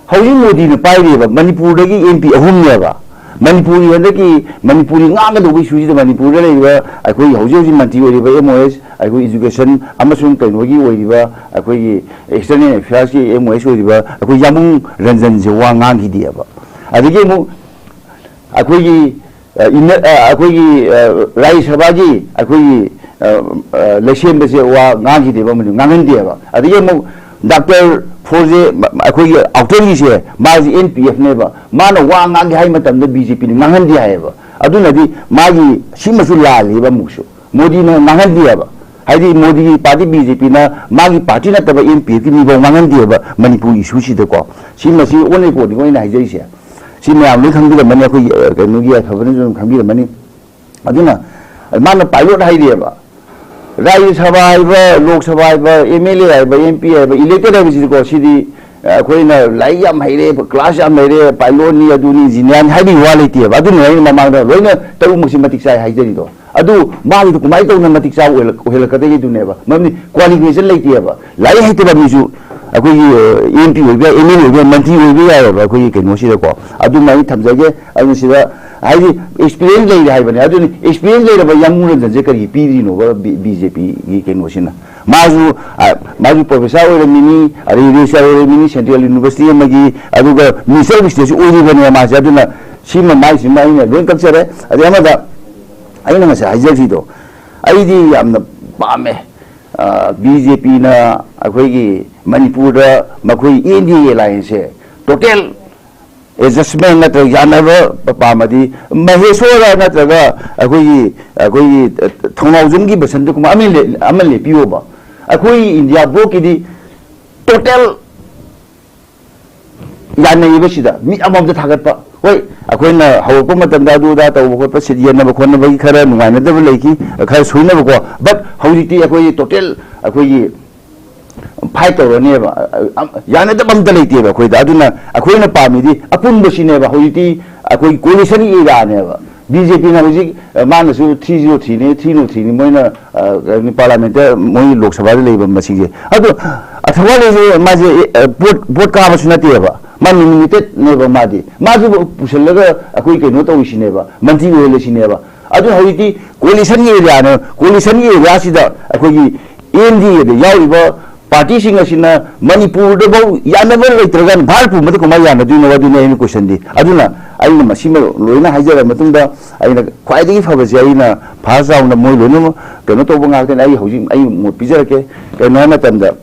ꯍꯧꯖꯤꯛ ꯃꯣꯗꯤꯅ ꯄꯥꯏꯔꯤꯕ ꯃꯅꯤꯄꯨꯔꯗꯒꯤ M P ꯑꯍꯨꯝꯅꯦꯕ꯫ ꯃꯅꯤꯄꯨꯔꯒꯤ ꯍꯟꯗꯛꯀꯤ ꯃꯅꯤꯄꯨꯔꯒꯤ ꯉꯥꯡꯒꯗꯧꯕ issue ꯁꯤꯗ ꯃꯅꯤꯄꯨꯔꯗ ꯂꯩꯔꯤꯕ ꯑꯩꯈꯣꯏꯒꯤ ꯍꯧꯖꯤꯛ ꯍꯧꯖꯤꯛ ꯃꯟꯇ꯭ꯔꯤ ꯑꯣꯏꯔꯤꯕ M O S, ꯑꯩꯈꯣꯏ education ꯑꯃꯁꯨꯡ ꯀꯩꯅꯣꯒꯤ ꯑꯣꯏꯔꯤꯕ, ꯑꯩꯈꯣꯏꯒꯤ external affairs ꯀꯤ M O S ꯑꯣꯏꯔꯤꯕ ꯑꯩꯈꯣꯏ ꯌꯥꯝꯕꯨꯡ ꯔꯟꯖꯟꯁꯦ ꯋꯥ ꯉꯥꯡꯈꯤꯗꯦꯕ꯫ ꯑꯗꯒꯤ ꯑꯃꯨꯛ ꯑꯩꯈꯣꯏꯒꯤ, ꯑ, ꯏꯟꯅ-, ꯑ, ꯑꯩꯈꯣꯏꯒꯤ, ꯑ, ꯔꯥꯖ꯭ꯌ ꯁꯚꯥꯒꯤ ꯑꯩꯈꯣꯏꯒꯤ, ꯑ, ꯑ, ꯂꯩꯁꯦꯝꯕꯁꯦ ꯋꯥ ꯉꯥꯡꯈꯤꯗꯦꯕ, ꯑꯃꯗꯤ ꯉꯥꯡꯍꯟꯗꯦꯕ꯫ ꯑꯗꯒꯤ ꯑꯃꯨꯛ ꯗꯥꯛꯇꯔ ꯐꯣꯔꯁꯦ, ꯃ-, ꯑꯩꯈꯣꯏꯒꯤ outer ꯒꯤꯁꯦ, ꯃꯥꯁꯦ N P F ꯅꯦꯕ, ꯃꯥꯅ ꯋꯥ ꯉꯥꯡꯒꯦ ꯍꯥꯏ ꯃꯇꯝꯗ B J P ꯅ ꯉꯥꯡꯍꯟꯗꯦ ꯍꯥꯏꯌꯦꯕ꯫ ꯑꯗꯨꯅꯗꯤ ꯃꯥꯒꯤ ꯁꯤꯃꯁꯨ ꯂꯥꯜꯂꯦꯕ ꯑꯃꯨꯛꯁꯨ꯫ ꯃꯣꯗꯤꯅ ꯉꯥꯡꯍꯟꯗꯦꯕ꯫ ꯍꯥꯏꯗꯤ ꯃꯣꯗꯤꯒꯤ party B J P ꯅ ꯃꯥꯒꯤ party ꯅꯠꯇꯕ N P F ꯀꯤ ꯃꯤꯐꯥꯎ ꯉꯥꯡꯍꯟꯗꯦꯕ ꯃꯅꯤꯄꯨꯔ issue ꯁꯤꯗꯀꯣ꯫ ꯁꯤꯃꯁꯤ on record ꯅꯤꯀꯣ ꯑꯩꯅ ꯍꯥꯏꯖꯔꯤꯁꯦ꯫ ꯁꯤ ꯃꯌꯥꯝ ꯂꯣꯏ ꯈꯪꯕꯤꯔꯝꯃꯅꯤ, ꯑꯩꯈꯣꯏꯒꯤ, ꯑ, ꯀꯩꯅꯣꯒꯤ ꯑꯐꯕꯅꯁꯨ ꯑꯗꯨꯝ ꯈꯪꯕꯤꯔꯝꯃꯅꯤ꯫ ꯑꯗꯨꯅ ꯃꯥꯅ pilot ꯍꯥꯏꯔꯤꯑꯕ꯫ ꯔꯥꯖ꯭ꯌ ꯁꯚꯥ ꯍꯥꯏꯕ, ꯂꯣꯛ ꯁꯚꯥ ꯍꯥꯏꯕ, M L A ꯍꯥꯏꯕ, M P ꯍꯥꯏꯕ, elected ꯍꯥꯏꯕꯁꯤꯗꯤꯀꯣ, ꯁꯤꯗꯤ, ꯑ, ꯑꯩꯈꯣꯏꯅ ꯂꯥꯏꯔꯤꯛ ꯌꯥꯝ ꯍꯩꯔꯦ, class ꯌꯥꯝ ꯍꯩꯔꯦ, pilot ꯅꯤ, ꯑꯗꯨꯅꯤ, engineer ꯅꯤ ꯍꯥꯏꯕꯒꯤ ꯋꯥ ꯂꯩꯇꯦꯕ꯫ ꯑꯗꯨꯅ ꯑꯩꯅ ꯃꯃꯥꯡꯗ ꯂꯣꯏꯅ ꯇꯔꯨꯛꯃꯛꯁꯤ ꯃꯇꯤꯛ ꯆꯥꯏ ꯍꯥꯏꯖꯔꯤꯗꯣ꯫ ꯑꯗꯨ ꯃꯥꯒꯤꯗꯣ ꯀꯃꯥꯏꯅ ꯇꯧꯅ ꯃꯇꯤꯛ ꯆꯥꯕ ꯑꯣꯏꯍꯜꯂꯛ-, ꯑꯣꯏꯍꯜꯂꯛꯀꯗꯒꯦꯗꯨꯅꯦꯕ꯫ ꯃꯔꯝꯗꯤ qualification ꯂꯩꯇꯦꯕ꯫ ꯂꯥꯏꯔꯤꯛ ꯍꯩꯇꯕ ꯃꯤꯁꯨ ꯑꯩꯈꯣꯏꯒꯤ, ꯑ, M P ꯑꯣꯏꯕ ꯌꯥꯏ, M L A ꯑꯣꯏꯕ ꯌꯥꯏ, ꯃꯟꯇ꯭ꯔꯤ ꯑꯣꯏꯕ ꯌꯥꯏꯑꯕ ꯑꯩꯈꯣꯏꯒꯤ ꯀꯩꯅꯣꯁꯤꯗꯀꯣ꯫ ꯑꯗꯨꯃ ꯑꯩ ꯊꯝꯖꯒꯦ꯫ ꯑꯗꯨꯅ ꯁꯤꯗ ꯍꯥꯏꯗꯤ experience ꯂꯩꯔꯦ ꯍꯥꯏꯕꯅꯦ꯫ ꯑꯗꯨꯅ experience ꯂꯩꯔꯕ ꯌꯥꯝꯕꯨꯡ ꯔꯟꯖꯟꯁꯦ ꯀꯔꯤꯒꯤ ꯄꯤꯗ꯭ꯔꯤꯅꯣꯕ B-, B J P ꯒꯤ ꯀꯩꯅꯣꯁꯤꯅ? ꯃꯥꯁꯨ, ꯑ, ꯃꯥꯁꯨ professor ꯑꯣꯏꯔꯝꯃꯤꯅꯤ, ꯑꯗꯩ researcher ꯑꯣꯏꯔꯝꯃꯤꯅꯤ, central university ꯑꯃꯒꯤ, ꯑꯗꯨꯒ minister of state ꯁꯨ ꯑꯣꯏꯔꯤꯕꯅꯦ ꯃꯥꯁꯦ꯫ ꯑꯗꯨꯅ ꯁꯤꯃ ꯃꯥꯏꯁꯤꯃ ꯑꯩꯅ ꯂꯣꯏ ꯀꯛꯆꯔꯦ꯫ ꯑꯗꯩ ꯑꯃꯗ ꯑꯩꯅ ꯉꯁꯥꯏ ꯍꯥꯏꯖꯈ꯭ꯔꯤꯗꯣ, ꯑꯩꯗꯤ ꯌꯥꯝꯅ ꯄꯥꯝꯃꯦ꯫ ꯑ, B J P ꯅ ꯑꯩꯈꯣꯏꯒꯤ ꯃꯅꯤꯄꯨꯔꯗ ꯃꯈꯣꯏ N D A alliance say total adjustment ꯅꯠꯇ꯭ꯔꯒ ꯌꯥꯅꯕ ꯄꯥꯝꯃꯗꯤ, ꯃꯍꯦꯁꯣꯔ ꯅꯠꯇ꯭ꯔꯒ ꯑꯩꯈꯣꯏꯒꯤ, ꯑꯩꯈꯣꯏꯒꯤ ꯊꯧꯅꯥꯎꯖꯝꯒꯤ ꯕꯁꯟꯇ ꯀꯨꯃꯥꯔ ꯑꯃ ꯂꯦ-, ꯑꯃ ꯂꯦꯞꯄꯤꯌꯣꯕ꯫ ꯑꯩꯈꯣꯏ ꯏꯟꯗꯤꯌꯥ ꯕ꯭ꯂꯣꯛꯀꯤꯗꯤ ꯇꯣꯇꯦꯜ ꯌꯥꯅꯩꯌꯦꯕ ꯁꯤꯗ, ꯃꯤ ꯑꯃꯃꯝꯗ ꯊꯥꯒꯠꯄ꯫ ꯍꯣꯏ, ꯑꯩꯈꯣꯏꯅ ꯍꯧꯔꯛꯄ ꯃꯇꯝꯗ ꯑꯗꯨ ꯑꯗꯥ ꯇꯧꯕ ꯈꯣꯠꯄ, ꯁꯤꯠ ꯌꯦꯟꯅꯕ ꯈꯣꯠꯅꯕꯒꯤ ꯈꯔ ꯅꯨꯡꯉꯥꯏꯅꯗꯕ ꯂꯩꯈꯤ, ꯈꯔ ꯁꯣꯏꯅꯕꯀꯣ꯫ But ꯍꯧꯖꯤꯛꯇꯤ ꯑꯩꯈꯣꯏ ꯇꯣꯇꯦꯜ ꯑꯩꯈꯣꯏꯒꯤ ꯐꯥꯏꯠ ꯇꯧꯔꯅꯦꯕ꯫ ꯑ-, ꯑ-, ꯌꯥꯅꯗꯕ ꯑꯝꯇ ꯂꯩꯇꯦꯕ ꯑꯩꯈꯣꯏꯗ꯫ ꯑꯗꯨꯅ ꯑꯩꯈꯣꯏꯅ ꯄꯥꯝꯃꯤꯗꯤ ꯑꯄꯨꯟꯕꯁꯤꯅꯦꯕ꯫ ꯍꯧꯖꯤꯛꯇꯤ ꯑꯩꯈꯣꯏ ꯀꯣꯂꯤꯁꯟꯒꯤ ꯑꯦꯔꯤꯌꯥꯅꯦꯕ꯫ ꯕꯤ ꯖꯦ ꯄꯤꯅ ꯍꯧꯖꯤꯛ, ꯑ, ꯃꯥꯅꯁꯨ three zero three ꯅꯤ, three zero three ꯅꯤ, ꯃꯣꯏꯅ, ꯑ, ꯀꯩꯅꯣ, ꯄꯥꯔꯂꯥꯃꯦꯟꯠꯇ, ꯃꯣꯏ ꯂꯣꯛ ꯁꯚꯥꯗ ꯂꯩꯕ ꯃꯁꯤꯡꯁꯦ꯫ ꯑꯗꯣ ꯑꯊꯋꯥꯂꯦꯁꯦ ꯃꯥꯁꯦ, ꯑ, ꯚꯣꯠ, ꯚꯣꯠ ꯀꯥꯕꯁꯨ ꯅꯠꯇꯦꯕ, ꯃꯥ ꯅꯣꯃꯤꯅꯦꯇꯦꯗꯅꯦꯕ꯫ ꯃꯥꯗꯤ, ꯃꯥꯁꯨ ꯄꯨꯁꯜꯂꯒ ꯑꯩꯈꯣꯏ ꯀꯩꯅꯣ ꯇꯧꯔꯤꯁꯤꯅꯦꯕ, ꯃꯟꯇ꯭ꯔꯤ ꯑꯣꯏꯍꯜꯂꯁꯤꯅꯦꯕ꯫ ꯑꯗꯨ ꯍꯧꯖꯤꯛꯇꯤ ꯀꯣꯂꯤꯁꯟꯒꯤ ꯑꯦꯔꯤꯌꯥꯅꯦ꯫ ꯀꯣꯂꯤꯁꯟꯒꯤ ꯑꯦꯔꯤꯌꯥꯁꯤꯗ ꯑꯩꯈꯣꯏꯒꯤ ꯑꯦꯟ ꯗꯤ ꯑꯦꯗ ꯌꯥꯎꯔꯤꯕ ꯄꯥꯔꯇꯤꯁꯤꯡ ꯑꯁꯤꯅ ꯃꯅꯤꯄꯨꯔꯗꯐꯧ ꯌꯥꯅꯕ ꯂꯩꯇ꯭ꯔꯒ ꯚꯥꯔꯠ ꯄꯨꯝꯕꯗ ꯀꯃꯥꯏꯅ ꯌꯥꯅꯗꯣꯏꯅꯣ? ꯑꯗꯨꯅꯤ ꯑꯩꯅ ꯀꯣꯏꯁꯟꯗꯤ꯫ ꯑꯗꯨꯅ ꯑꯩꯅ ꯃꯁꯤꯃ ꯂꯣꯏꯅ ꯍꯥꯏꯖꯔ ꯃꯇꯨꯡꯗ, ꯑꯩꯅ ꯈ꯭ꯋꯥꯏꯗꯒꯤ ꯐꯕꯁꯦ ꯑꯩꯅ ꯐꯥꯔꯁ ꯔꯥꯎꯟꯗ ꯃꯣꯏ ꯂꯣꯏꯅꯃꯛ ꯀꯩꯅꯣ ꯇꯧꯕ ꯉꯥꯛꯇꯅꯤ꯫ ꯑꯩ ꯍꯧꯖꯤꯛ ꯑꯩ ꯃꯣꯠ ꯄꯤꯖꯔꯛꯀꯦ꯫ ꯀꯩꯅꯣ ꯍꯥꯏ ꯃꯇꯝꯗ,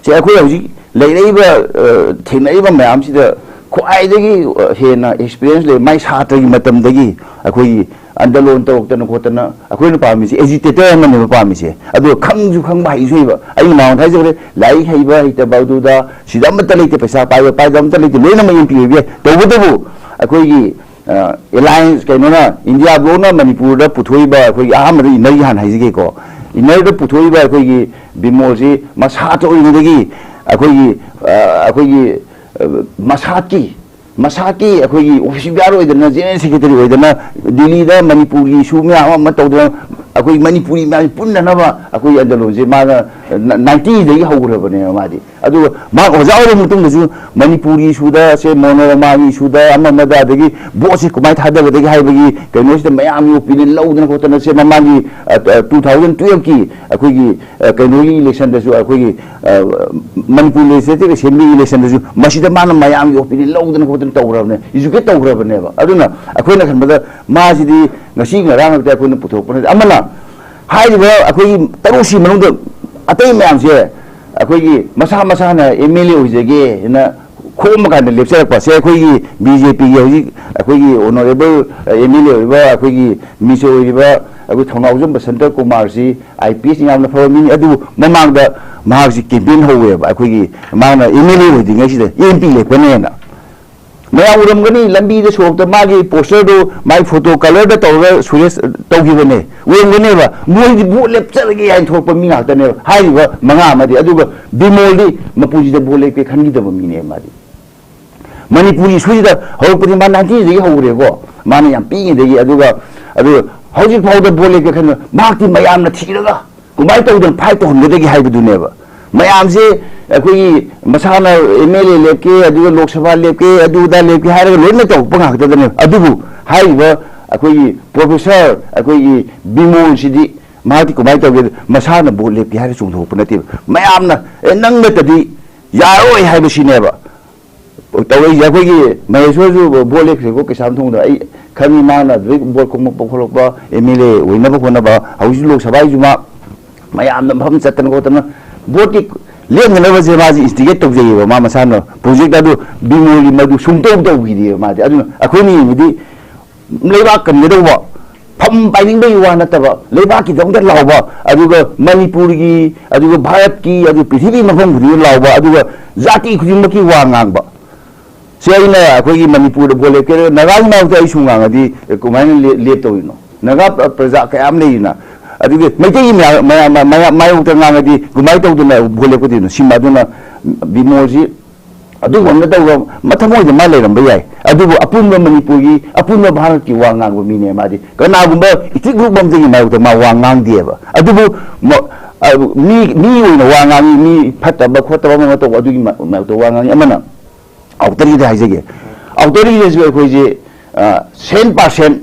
ꯁꯦ, ꯑꯩꯈꯣꯏ ꯍꯧꯖꯤꯛ ꯂꯩꯔꯛꯏꯕ, ꯑ, ꯊꯦꯡꯅꯔꯤꯕ ꯃꯌꯥꯝꯁꯤꯗ ꯈ꯭ꯋꯥꯏꯗꯒꯤ, ꯑ, ꯍꯦꯟꯅ ꯑꯦꯛꯁꯄꯤꯔꯤꯌꯦꯟꯁ ꯂꯩ, ꯃꯥꯏ ꯁꯥꯇ꯭ꯔꯒꯤ ꯃꯇꯝꯗꯒꯤ ꯑꯩꯈꯣꯏꯒꯤ ꯑꯟꯗꯂꯣꯟ ꯇꯧꯔꯛꯇꯅ ꯈꯣꯠꯇꯅ, ꯑꯩꯈꯣꯏꯅ ꯄꯥꯝꯃꯤꯁꯦ ꯑꯦꯖꯤꯇꯦꯇꯔ ꯑꯃꯅꯦꯕ ꯄꯥꯝꯃꯤꯁꯦ꯫ ꯑꯗꯣ ꯈꯪꯁꯨ ꯈꯪꯕ, ꯍꯩꯁꯨ ꯍꯩꯕ, ꯑꯩꯅ ꯃꯉꯣꯟꯗ ꯍꯥꯏꯖꯈ꯭ꯔꯦ, ꯂꯥꯏꯔꯤꯛ ꯍꯩꯕ ꯍꯩꯇꯕ ꯑꯗꯨꯗ ꯁꯤꯗ ꯑꯃꯠꯇ ꯂꯩꯇꯦ, ꯄꯩꯁꯥ ꯄꯥꯏꯕ ꯄꯥꯏꯗꯕ ꯑꯝꯇ ꯂꯩꯇꯦ, ꯂꯣꯏꯅꯃꯛ ꯑꯦꯝ ꯄꯤ ꯑꯣꯏꯕ ꯌꯥꯏ꯫ ꯇꯧꯕꯇꯕꯨ ꯑꯩꯈꯣꯏꯒꯤ, ꯑ, ꯑꯦꯂꯥꯏꯟꯁ, ꯀꯩꯅꯣꯅ, ꯏꯟꯗꯤꯌꯥ ꯕ꯭ꯂꯣꯛꯅ ꯃꯅꯤꯄꯨꯔꯗ ꯄꯨꯊꯣꯛꯏꯕ, ꯑꯩꯈꯣꯏꯒꯤ ꯑꯍꯥꯟꯕꯗ ꯏꯟꯅꯔꯒꯤ ꯍꯥꯟꯅ ꯍꯥꯏꯖꯒꯦꯀꯣ, ꯏꯟꯅꯔꯗ ꯄꯨꯊꯣꯛꯏꯕ ꯑꯩꯈꯣꯏꯒꯤ ꯕꯤꯃꯣꯜꯁꯤ ꯃꯁꯥ ꯇꯧꯔꯤꯉꯩꯗꯒꯤ ꯑꯩꯈꯣꯏꯒꯤ, ꯑ, ꯑꯩꯈꯣꯏꯒꯤ, ꯑ, ꯃꯁꯥꯠꯀꯤ ꯃꯁꯥꯒꯤ ꯑꯩꯈꯣꯏꯒꯤ ꯑꯣꯐꯤꯁ ꯕꯤꯌꯥꯔ ꯑꯣꯏꯗꯅ, ꯖꯦꯅꯔꯦꯜ ꯁꯦꯀ꯭ꯔꯦꯇꯔꯤ ꯑꯣꯏꯗꯅ, ꯗꯤꯜꯂꯤꯗ ꯃꯅꯤꯄꯨꯔꯒꯤ ꯏꯁꯨ ꯃꯌꯥꯝ ꯑꯃ ꯇꯧꯗꯅ, ꯑꯩꯈꯣꯏ ꯃꯅꯤꯄꯨꯔꯤ ꯃꯌꯥꯝ ꯄꯨꯟꯅꯅꯕ ꯑꯩꯈꯣꯏ ꯑꯟꯗꯂꯣꯟꯁꯦ ꯃꯥꯅ ꯅꯥꯏꯟꯇꯤꯗꯒꯤ ꯍꯧꯈ꯭ꯔꯕꯅꯦꯕ ꯃꯥꯗꯤ꯫ ꯑꯗꯨꯒ ꯃꯥ ꯑꯣꯖꯥ ꯑꯣꯏꯔꯕ ꯃꯇꯨꯡꯗꯁꯨ ꯃꯅꯤꯄꯨꯔꯒꯤ ꯏꯁꯨꯗ, ꯁꯦ, ꯃꯣꯅꯣꯔꯃꯥꯒꯤ ꯏꯁꯨꯗ, ꯑꯃ ꯑꯃꯗ, ꯑꯗꯒꯤ ꯚꯣꯠꯁꯦ ꯀꯃꯥꯏꯅ ꯊꯥꯗꯒꯗꯒꯦ ꯍꯥꯏꯕꯒꯤ ꯀꯩꯅꯣꯁꯤꯗ ꯃꯌꯥꯝꯒꯤ ꯑꯣꯄꯤꯅꯤꯌꯟ ꯂꯧꯗꯅ ꯈꯣꯠꯇꯅ, ꯁꯦ, ꯃꯃꯥꯡꯒꯤ, ꯑ, ꯑ, ꯇꯨ ꯊꯥꯎꯖꯟ ꯇꯨꯌꯦꯜꯐꯀꯤ ꯑꯩꯈꯣꯏꯒꯤ, ꯑ, ꯀꯩꯅꯣꯒꯤ ꯏꯂꯦꯛꯁꯟꯗꯁꯨ, ꯑꯩꯈꯣꯏꯒꯤ, ꯑ, ꯃꯅꯤꯄꯨꯔ ꯂꯦꯖꯤꯁꯂꯦꯇꯤꯚ ꯑꯦꯁꯦꯝꯕ꯭ꯂꯤ ꯏꯂꯦꯛꯁꯟꯗꯁꯨ ꯃꯁꯤꯗ ꯃꯥꯅ ꯃꯌꯥꯝꯒꯤ ꯑꯣꯄꯤꯅꯤꯌꯟ ꯂꯧꯗꯅ ꯈꯣꯠꯇꯅ ꯇꯧꯈ꯭ꯔꯕꯅꯦ, ꯏꯖꯨꯀꯦꯠ ꯇꯧꯈ꯭ꯔꯕꯅꯦꯕ꯫ ꯑꯗꯨꯅ ꯑꯩꯈꯣꯏꯅ ꯈꯟꯕꯗ ꯃꯥꯁꯤꯗꯤ ꯉꯁꯤ ꯉꯔꯥꯡ ꯈꯛꯇ ꯑꯩꯈꯣꯏꯅ ꯄꯨꯊꯣꯔꯛꯄ ꯅꯠꯇꯦ꯫ ꯑꯃꯅ ꯍꯥꯏꯔꯤꯕ ꯑꯩꯈꯣꯏꯒꯤ ꯇꯔꯨꯛꯁꯤ ꯃꯅꯨꯡꯗ ꯑꯇꯩ ꯃꯌꯥꯝꯁꯦ ꯑꯩꯈꯣꯏꯒꯤ ꯃꯁꯥ ꯃꯁꯥꯅ ꯑꯦꯝ ꯑꯦꯜ ꯑꯦ ꯑꯣꯏꯖꯒꯦꯅ ꯈꯣꯝꯕ ꯀꯥꯟꯗ ꯂꯦꯞꯆꯔꯛꯄ꯫ ꯁꯦ ꯑꯩꯈꯣꯏꯒꯤ ꯕꯤ ꯖꯦ ꯄꯤꯒꯤ ꯍꯧꯖꯤꯛ ꯑꯩꯈꯣꯏꯒꯤ ꯑꯣꯅꯔꯦꯕꯜ ꯑꯦꯝ ꯑꯦꯜ ꯑꯦ ꯑꯣꯏꯔꯤꯕ ꯑꯩꯈꯣꯏꯒꯤ ꯃꯤꯁ ꯑꯣꯏꯔꯤꯕ ꯑꯩꯈꯣꯏ ꯊꯧꯅꯥꯎꯖꯝ ꯕꯁꯟꯇ ꯀꯨꯃꯥꯔꯁꯤ ꯑꯥꯏ ꯄꯤ ꯑꯦꯁ ꯌꯥꯝꯅ ꯐꯕ ꯃꯤꯅꯤ꯫ ꯑꯗꯨꯕꯨ ꯃꯃꯥꯡꯗ ꯃꯍꯥꯛꯁꯤ ꯀꯦꯝꯄꯦꯟ ꯍꯧꯋꯦꯕ, ꯑꯩꯈꯣꯏꯒꯤ ꯃꯥꯅ ꯑꯦꯝ ꯑꯦꯜ ꯑꯦ ꯑꯣꯏꯗ꯭ꯔꯤꯉꯩꯁꯤꯗ ꯑꯦꯝ ꯄꯤ ꯂꯦꯞꯀꯅꯦꯅ꯫ ꯃꯌꯥꯝ ꯎꯔꯝꯒꯅꯤ, ꯂꯝꯕꯤꯗ ꯁꯣꯔꯣꯛꯇ ꯃꯥꯒꯤ ꯄꯣꯁꯇꯔꯗꯨ, ꯃꯥꯒꯤ ꯐꯣꯇꯣ ꯀꯂꯔꯗ ꯇꯧꯔꯒ ꯁꯨꯔꯦꯁ ꯇꯧꯈꯤꯕꯅꯦ, ꯎꯔꯝꯒꯅꯦꯕ꯫ ꯃꯣꯏꯗꯤ ꯚꯣꯠ ꯂꯦꯞꯆꯔꯒꯦ ꯍꯥꯏꯅ ꯊꯣꯛꯂꯛꯄ ꯃꯤ ꯉꯥꯛꯇꯅꯦꯕ ꯍꯥꯏꯔꯤꯕ ꯃꯉꯥ ꯑꯃꯗꯤ꯫ ꯑꯗꯨꯒ ꯕꯤꯃꯣꯜꯗꯤ ꯃꯄꯨꯟꯁꯤꯗ ꯚꯣꯠ ꯂꯦꯞꯀꯦ ꯈꯟꯈꯤꯗꯕ ꯃꯤꯅꯦ ꯃꯥꯗꯤ꯫ ꯃꯅꯤꯄꯨꯔ ꯏꯁꯨꯁꯤꯗ ꯍꯧꯔꯛꯄꯗꯤ ꯃꯥ ꯅꯥꯏꯟꯇꯤꯗꯒꯤ ꯍꯧꯈ꯭ꯔꯦꯀꯣ, ꯃꯥꯅ ꯌꯥꯝ ꯄꯤꯛꯏꯉꯩꯗꯒꯤ꯫ ꯑꯗꯨꯒ ꯑꯗꯨ ꯍꯧꯖꯤꯛ ꯐꯥꯎꯗ ꯚꯣꯠ ꯂꯦꯞꯀꯦ ꯈꯟꯕ ꯃꯍꯥꯛꯇꯤ ꯃꯌꯥꯝꯅ ꯊꯤꯔꯒ ꯀꯃꯥꯏꯅ ꯇꯧꯗꯅ ꯐꯥꯏꯠ ꯇꯧꯍꯟꯒꯗꯒꯦ ꯍꯥꯏꯕꯗꯨꯅꯦꯕ꯫ ꯃꯌꯥꯝꯁꯦ ꯑꯩꯈꯣꯏꯒꯤ ꯃꯁꯥꯅ ꯑꯦꯝ ꯑꯦꯜ ꯑꯦ ꯂꯦꯞꯀꯦ, ꯑꯗꯨꯒ ꯂꯣꯛ ꯁꯚꯥ ꯂꯦꯞꯀꯦ, ꯑꯗꯨ ꯑꯗꯥ ꯂꯦꯞꯀꯦ ꯍꯥꯏꯔꯒ ꯂꯣꯏꯅ ꯇꯧꯔꯛꯄ ꯉꯥꯛꯇꯗꯅꯦꯕ꯫ ꯑꯗꯨꯕꯨ ꯍꯥꯏꯔꯤꯕ ꯑꯩꯈꯣꯏꯒꯤ ꯄ꯭ꯔꯣꯐꯦꯁꯔ, ꯑꯩꯈꯣꯏꯒꯤ ꯕꯤꯃꯣꯜꯁꯤꯗꯤ ꯃꯍꯥꯛꯇꯤ ꯀꯃꯥꯏꯅ ꯇꯧꯒꯦ? ꯃꯁꯥꯅ ꯚꯣꯠ ꯂꯦꯞꯀꯦ ꯍꯥꯏꯔ ꯆꯣꯡꯊꯣꯛꯄ ꯅꯠꯇꯦꯕ, ꯃꯌꯥꯝꯅ "ꯑꯦ, ꯅꯪ ꯅꯠꯇꯗꯤ ꯌꯥꯔꯣꯏ" ꯍꯥꯏꯕꯁꯤꯅꯦꯕ꯫ ꯇꯧꯔꯛꯏꯁꯦ꯫ ꯑꯩꯈꯣꯏꯒꯤ ꯃꯍꯦꯁꯣꯔꯁꯨ ꯚꯣꯠ ꯂꯦꯞꯈ꯭ꯔꯦꯀꯣ ꯀꯩꯁꯥꯝꯊꯣꯡꯗ꯫ ꯑꯩ ꯈꯪꯉꯤ, ꯃꯥꯅ ꯑꯗꯨꯗꯩ ꯚꯣꯠ ꯈꯣꯝꯃꯛꯄ ꯈꯣꯠꯂꯛꯄ, ꯑꯦꯝ ꯑꯦꯜ ꯑꯦ ꯑꯣꯏꯅꯕ ꯍꯣꯠꯅꯕ꯫ ꯍꯧꯖꯤꯛ ꯂꯣꯛ ꯁꯚꯥꯒꯤꯁꯨ ꯃꯥ ꯃꯌꯥꯝꯅ ꯃꯐꯝ ꯆꯠꯇꯅ ꯈꯣꯠꯇꯅ ꯚꯣꯠꯀꯤ ꯂꯦꯝꯅꯅꯕꯁꯦ ꯃꯥꯁꯦ ꯏꯟꯁꯇꯤꯒꯦꯠ ꯇꯧꯖꯩꯌꯦꯕ ꯃꯥ ꯃꯁꯥꯅ꯫ ꯄ꯭ꯔꯣꯖꯦꯛꯇ ꯑꯗꯨ ꯕꯤꯃꯣꯜꯒꯤ ꯃꯗꯨ ꯁꯨꯡꯇꯧ ꯇꯧꯈꯤꯗꯦꯕ ꯃꯥꯗꯤ꯫ ꯑꯗꯨꯅ ꯑꯩꯈꯣꯏꯅ ꯌꯦꯡꯕꯗꯤ ꯂꯩꯕꯥꯛ ꯀꯟꯒꯗꯧꯕ, ꯐꯝ ꯄꯥꯏꯅꯤꯡꯕꯒꯤ ꯋꯥ ꯅꯠꯇꯕ, ꯂꯩꯕꯥꯛꯀꯤꯗꯃꯛꯇ ꯂꯥꯎꯕ, ꯑꯗꯨꯒ ꯃꯅꯤꯄꯨꯔꯒꯤ, ꯑꯗꯨꯒ ꯚꯥꯔꯠꯀꯤ, ꯑꯗꯨ ꯄ꯭ꯔꯤꯊꯤꯕꯤ ꯃꯐꯝ ꯈꯨꯗꯤꯡꯗ ꯂꯥꯎꯕ, ꯑꯗꯨꯒ ꯖꯥꯇꯤ ꯈꯨꯗꯤꯡꯃꯛꯀꯤ ꯋꯥ ꯉꯥꯡꯕ꯫ ꯁꯤ ꯑꯩꯅ ꯑꯩꯈꯣꯏꯒꯤ ꯃꯅꯤꯄꯨꯔꯗ ꯚꯣꯠ ꯂꯦꯞꯀꯦ, ꯅꯥꯒꯥꯒꯤ ꯃꯥꯌꯣꯛꯇ ꯑꯩ ꯁꯨꯝ ꯉꯥꯡꯉꯗꯤ ꯀꯃꯥꯏꯅ ꯂꯦ-, ꯂꯦꯞꯇꯧꯔꯤꯅꯣ? ꯅꯥꯒꯥ ꯄ꯭ꯔ-, ꯄ꯭ꯔꯖꯥ ꯀꯌꯥ ꯑꯃ ꯂꯩꯔꯤꯅ, ꯑꯗꯨꯒꯤ ꯃꯩꯇꯩꯒꯤ ꯃꯌꯥ-, ꯃꯌꯥ-, ꯃꯌꯥ-, ꯃꯥꯌꯣꯛꯇ ꯉꯥꯡꯉꯗꯤ ꯀꯃꯥꯏꯅ ꯇꯧꯗꯅ ꯚꯣꯠ ꯂꯦꯞꯀꯗꯣꯏꯅꯣ? ꯁꯤꯃ ꯑꯗꯨꯅ ꯕꯤꯃꯣꯜꯁꯤ ꯑꯗꯨꯒꯨꯝꯕ ꯇꯧꯕ ꯃꯊꯃꯣꯏꯗ ꯃꯥ ꯂꯩꯔꯝꯕ ꯌꯥꯏ, ꯑꯗꯨꯕꯨ ꯑꯄꯨꯟꯕ ꯃꯅꯤꯄꯨꯔꯒꯤ, ꯑꯄꯨꯟꯕ ꯚꯥꯔꯠꯀꯤ ꯋꯥ ꯉꯥꯡꯕ ꯃꯤꯅꯦ ꯃꯥꯗꯤ꯫ ꯀꯅꯥꯒꯨꯝꯕ ꯏꯊꯤꯛ ꯒ꯭ꯔꯨꯞ ꯑꯃꯗꯒꯤ ꯃꯥꯌꯣꯛꯇ ꯃꯥ ꯋꯥ ꯉꯥꯡꯗꯦꯕ꯫ ꯑꯗꯨꯕꯨ ꯃ-, ꯑ, ꯃꯤ, ꯃꯤ ꯑꯣꯏꯅ ꯋꯥ ꯉꯥꯡꯉꯤ, ꯃꯤ ꯐꯠꯇꯕ ꯈꯣꯠꯇꯕ ꯑꯃ ꯇꯧꯕ ꯑꯗꯨꯒꯤ ꯃꯥ-, ꯃꯥꯌꯣꯛꯇ ꯋꯥ ꯉꯥꯡꯉꯤ꯫ ꯑꯃꯅ ꯑꯥꯎꯇꯔꯒꯤꯗ ꯍꯥꯏꯖꯒꯦ꯫ ꯑꯥꯎꯇꯔꯒꯤꯗꯁꯨ ꯑꯩꯈꯣꯏꯁꯦ, ꯑ, ꯁꯦꯟ ꯄꯥꯔꯁꯦꯟ,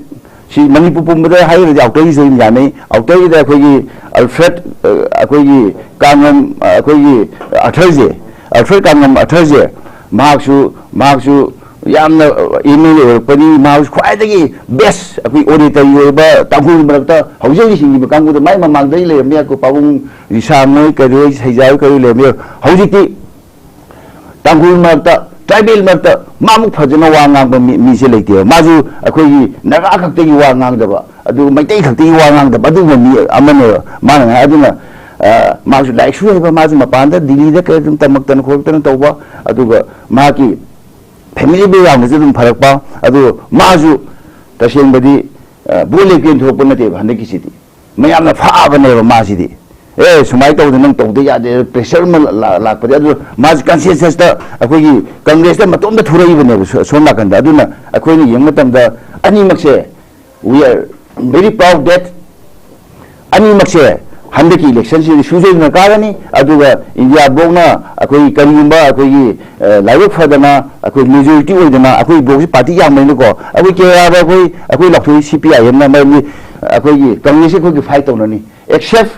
ꯁꯤ ꯃꯅꯤꯄꯨꯔ ꯄꯨꯝꯕꯗ ꯍꯥꯏꯔꯒꯗꯤ ꯑꯥꯎꯇꯔꯒꯤꯁꯨ ꯑꯗꯨꯝ ꯌꯥꯅꯩ꯫ ꯑꯥꯎꯇꯔꯒꯤꯗ ꯑꯩꯈꯣꯏꯒꯤ ꯑꯜꯐ꯭ꯔꯦꯗ, ꯑ, ꯑꯩꯈꯣꯏꯒꯤ ꯀꯥꯡꯉꯝ, ꯑ, ꯑꯩꯈꯣꯏꯒꯤ ꯑꯊꯔꯁꯦ, ꯑꯜꯐ꯭ꯔꯦꯗ ꯀꯥꯡꯉꯝ ꯑꯊꯔꯁꯦ, ꯃꯍꯥꯛꯁꯨ, ꯃꯍꯥꯛꯁꯨ ꯌꯥꯝꯅ ꯑꯦꯝ ꯑꯦꯜ ꯑꯦ ꯑꯣꯏꯔꯛꯄꯅꯤ꯫ ꯃꯍꯥꯛꯁꯨ ꯈ꯭ꯋꯥꯏꯗꯒꯤ ꯕꯦꯁ ꯑꯩꯈꯣꯏ ꯑꯣꯔꯦꯇꯔꯤ ꯑꯣꯏꯕ ꯇꯥꯡꯈꯨꯜꯒꯤ ꯃꯔꯛꯇ ꯍꯧꯖꯤꯛ ꯍꯧꯖꯤꯛ ꯍꯤꯡꯉꯤꯕ ꯀꯥꯡꯕꯨꯗ ꯃꯥꯏ ꯃꯃꯥꯡꯗꯒꯤ ꯂꯩꯔꯝꯕ ꯌꯥꯏꯀꯣ, ꯄꯥꯕꯨꯡ ꯔꯤꯁꯥꯝ ꯍꯣꯏ, ꯀꯔꯤ ꯍꯣꯏ, ꯁꯩꯖꯥ ꯍꯣꯏ, ꯀꯔꯤ ꯍꯣꯏ ꯂꯩꯔꯝꯕ ꯌꯥꯏ꯫ ꯍꯧꯖꯤꯛꯇꯤ ꯇꯥꯡꯈꯨꯜ ꯃꯔꯛꯇ ꯇ꯭ꯔꯥꯏꯕꯦꯜ ꯃꯔꯛꯇ ꯃꯥꯃꯨꯛ ꯐꯖꯅ ꯋꯥ ꯉꯥꯡꯕ ꯃꯤ, ꯃꯤꯁꯦ ꯂꯩꯇꯦꯕ꯫ ꯃꯥꯁꯨ ꯑꯩꯈꯣꯏꯒꯤ ꯅꯥꯒꯥ ꯈꯛꯇꯒꯤ ꯋꯥ ꯉꯥꯡꯗꯕ, ꯑꯗꯨꯒ ꯃꯩꯇꯩ ꯈꯛꯇꯒꯤ ꯋꯥ ꯉꯥꯡꯗꯕ ꯑꯗꯨꯒꯨꯝꯕ ꯃꯤ ꯑꯃꯅꯦꯕ ꯃꯥꯅ ꯉꯥꯡ-, ꯑꯗꯨꯅ, ꯑ, ꯃꯥꯁꯨ ꯂꯥꯏꯔꯤꯛꯁꯨ ꯍꯩꯕ, ꯃꯥꯁꯨ ꯃꯄꯥꯟꯗ ꯗꯤꯜꯂꯤꯗ ꯀꯩ ꯑꯗꯨꯝ ꯇꯝꯃꯛꯇꯅ ꯈꯣꯠꯂꯛꯇꯅ ꯇꯧꯕ, ꯑꯗꯨꯒ ꯃꯍꯥꯛꯀꯤ family backgroundꯗꯁꯨ ꯑꯗꯨꯝ ꯐꯔꯛꯄ, ꯑꯗꯨ ꯃꯥꯁꯨ ꯇꯁꯦꯡꯕꯗꯤ, ꯑ, ꯚꯣꯠ ꯂꯦꯞꯀꯦꯅ ꯊꯣꯛꯄ ꯅꯠꯇꯦꯕ ꯍꯟꯗꯛꯀꯤꯁꯤꯗꯤ꯫ ꯃꯌꯥꯝꯅ ꯐꯥꯕꯅꯦꯕ ꯃꯥꯁꯤꯗꯤ꯫ "ꯑꯦ, ꯁꯨꯃꯥꯏꯅ ꯇꯧꯗꯅ ꯅꯪ ꯇꯧꯗ ꯌꯥꯗꯦ", pressure ꯑꯃ ꯂꯥ-, ꯂꯥꯛꯄꯗꯤ꯫ ꯑꯗꯨ ꯃꯥꯁꯤ conscientiousꯇ ꯑꯩꯈꯣꯏꯒꯤ Congressꯇ ꯃꯇꯣꯝꯇ ꯊꯣꯔꯛꯏꯕꯅꯦꯕ ꯁꯣ-, ꯁꯣꯝ ꯅꯥꯀꯟꯗ꯫ ꯑꯗꯨꯅ ꯑꯩꯈꯣꯏꯅ ꯌꯦꯡꯕ ꯃꯇꯝꯗ ꯑꯅꯤꯃꯛꯁꯦ, we are very proud that ꯑꯅꯤꯃꯛꯁꯦ ꯍꯟꯗꯛꯀꯤ electionꯁꯤꯗꯤ ꯁꯨꯡꯁꯣꯏꯗꯅ ꯀꯥꯒꯅꯤ꯫ ꯑꯗꯨꯒ India blockꯅ ꯑꯩꯈꯣꯏ ꯀꯔꯤꯒꯨꯝꯕ ꯑꯩꯈꯣꯏꯒꯤ, ꯑ, ꯂꯥꯏꯕꯛ ꯐꯗꯅ ꯑꯩꯈꯣꯏ majority ꯑꯣꯏꯗꯅ, ꯑꯩꯈꯣꯏ blockꯁꯤ party ꯌꯥꯝꯕꯅꯤꯅꯀꯣ, ꯑꯩꯈꯣꯏ ꯀꯦꯔꯂꯥꯗ ꯑꯩꯈꯣꯏ, ꯑꯩꯈꯣꯏ ꯂꯥꯎꯊꯣꯛꯏ CPIMꯅ, ꯃꯔꯝꯗꯤ ꯑꯩꯈꯣꯏꯒꯤ Congressꯁꯤ ꯑꯩꯈꯣꯏꯒꯤ fight ꯇꯧꯅꯅꯤ꯫ Except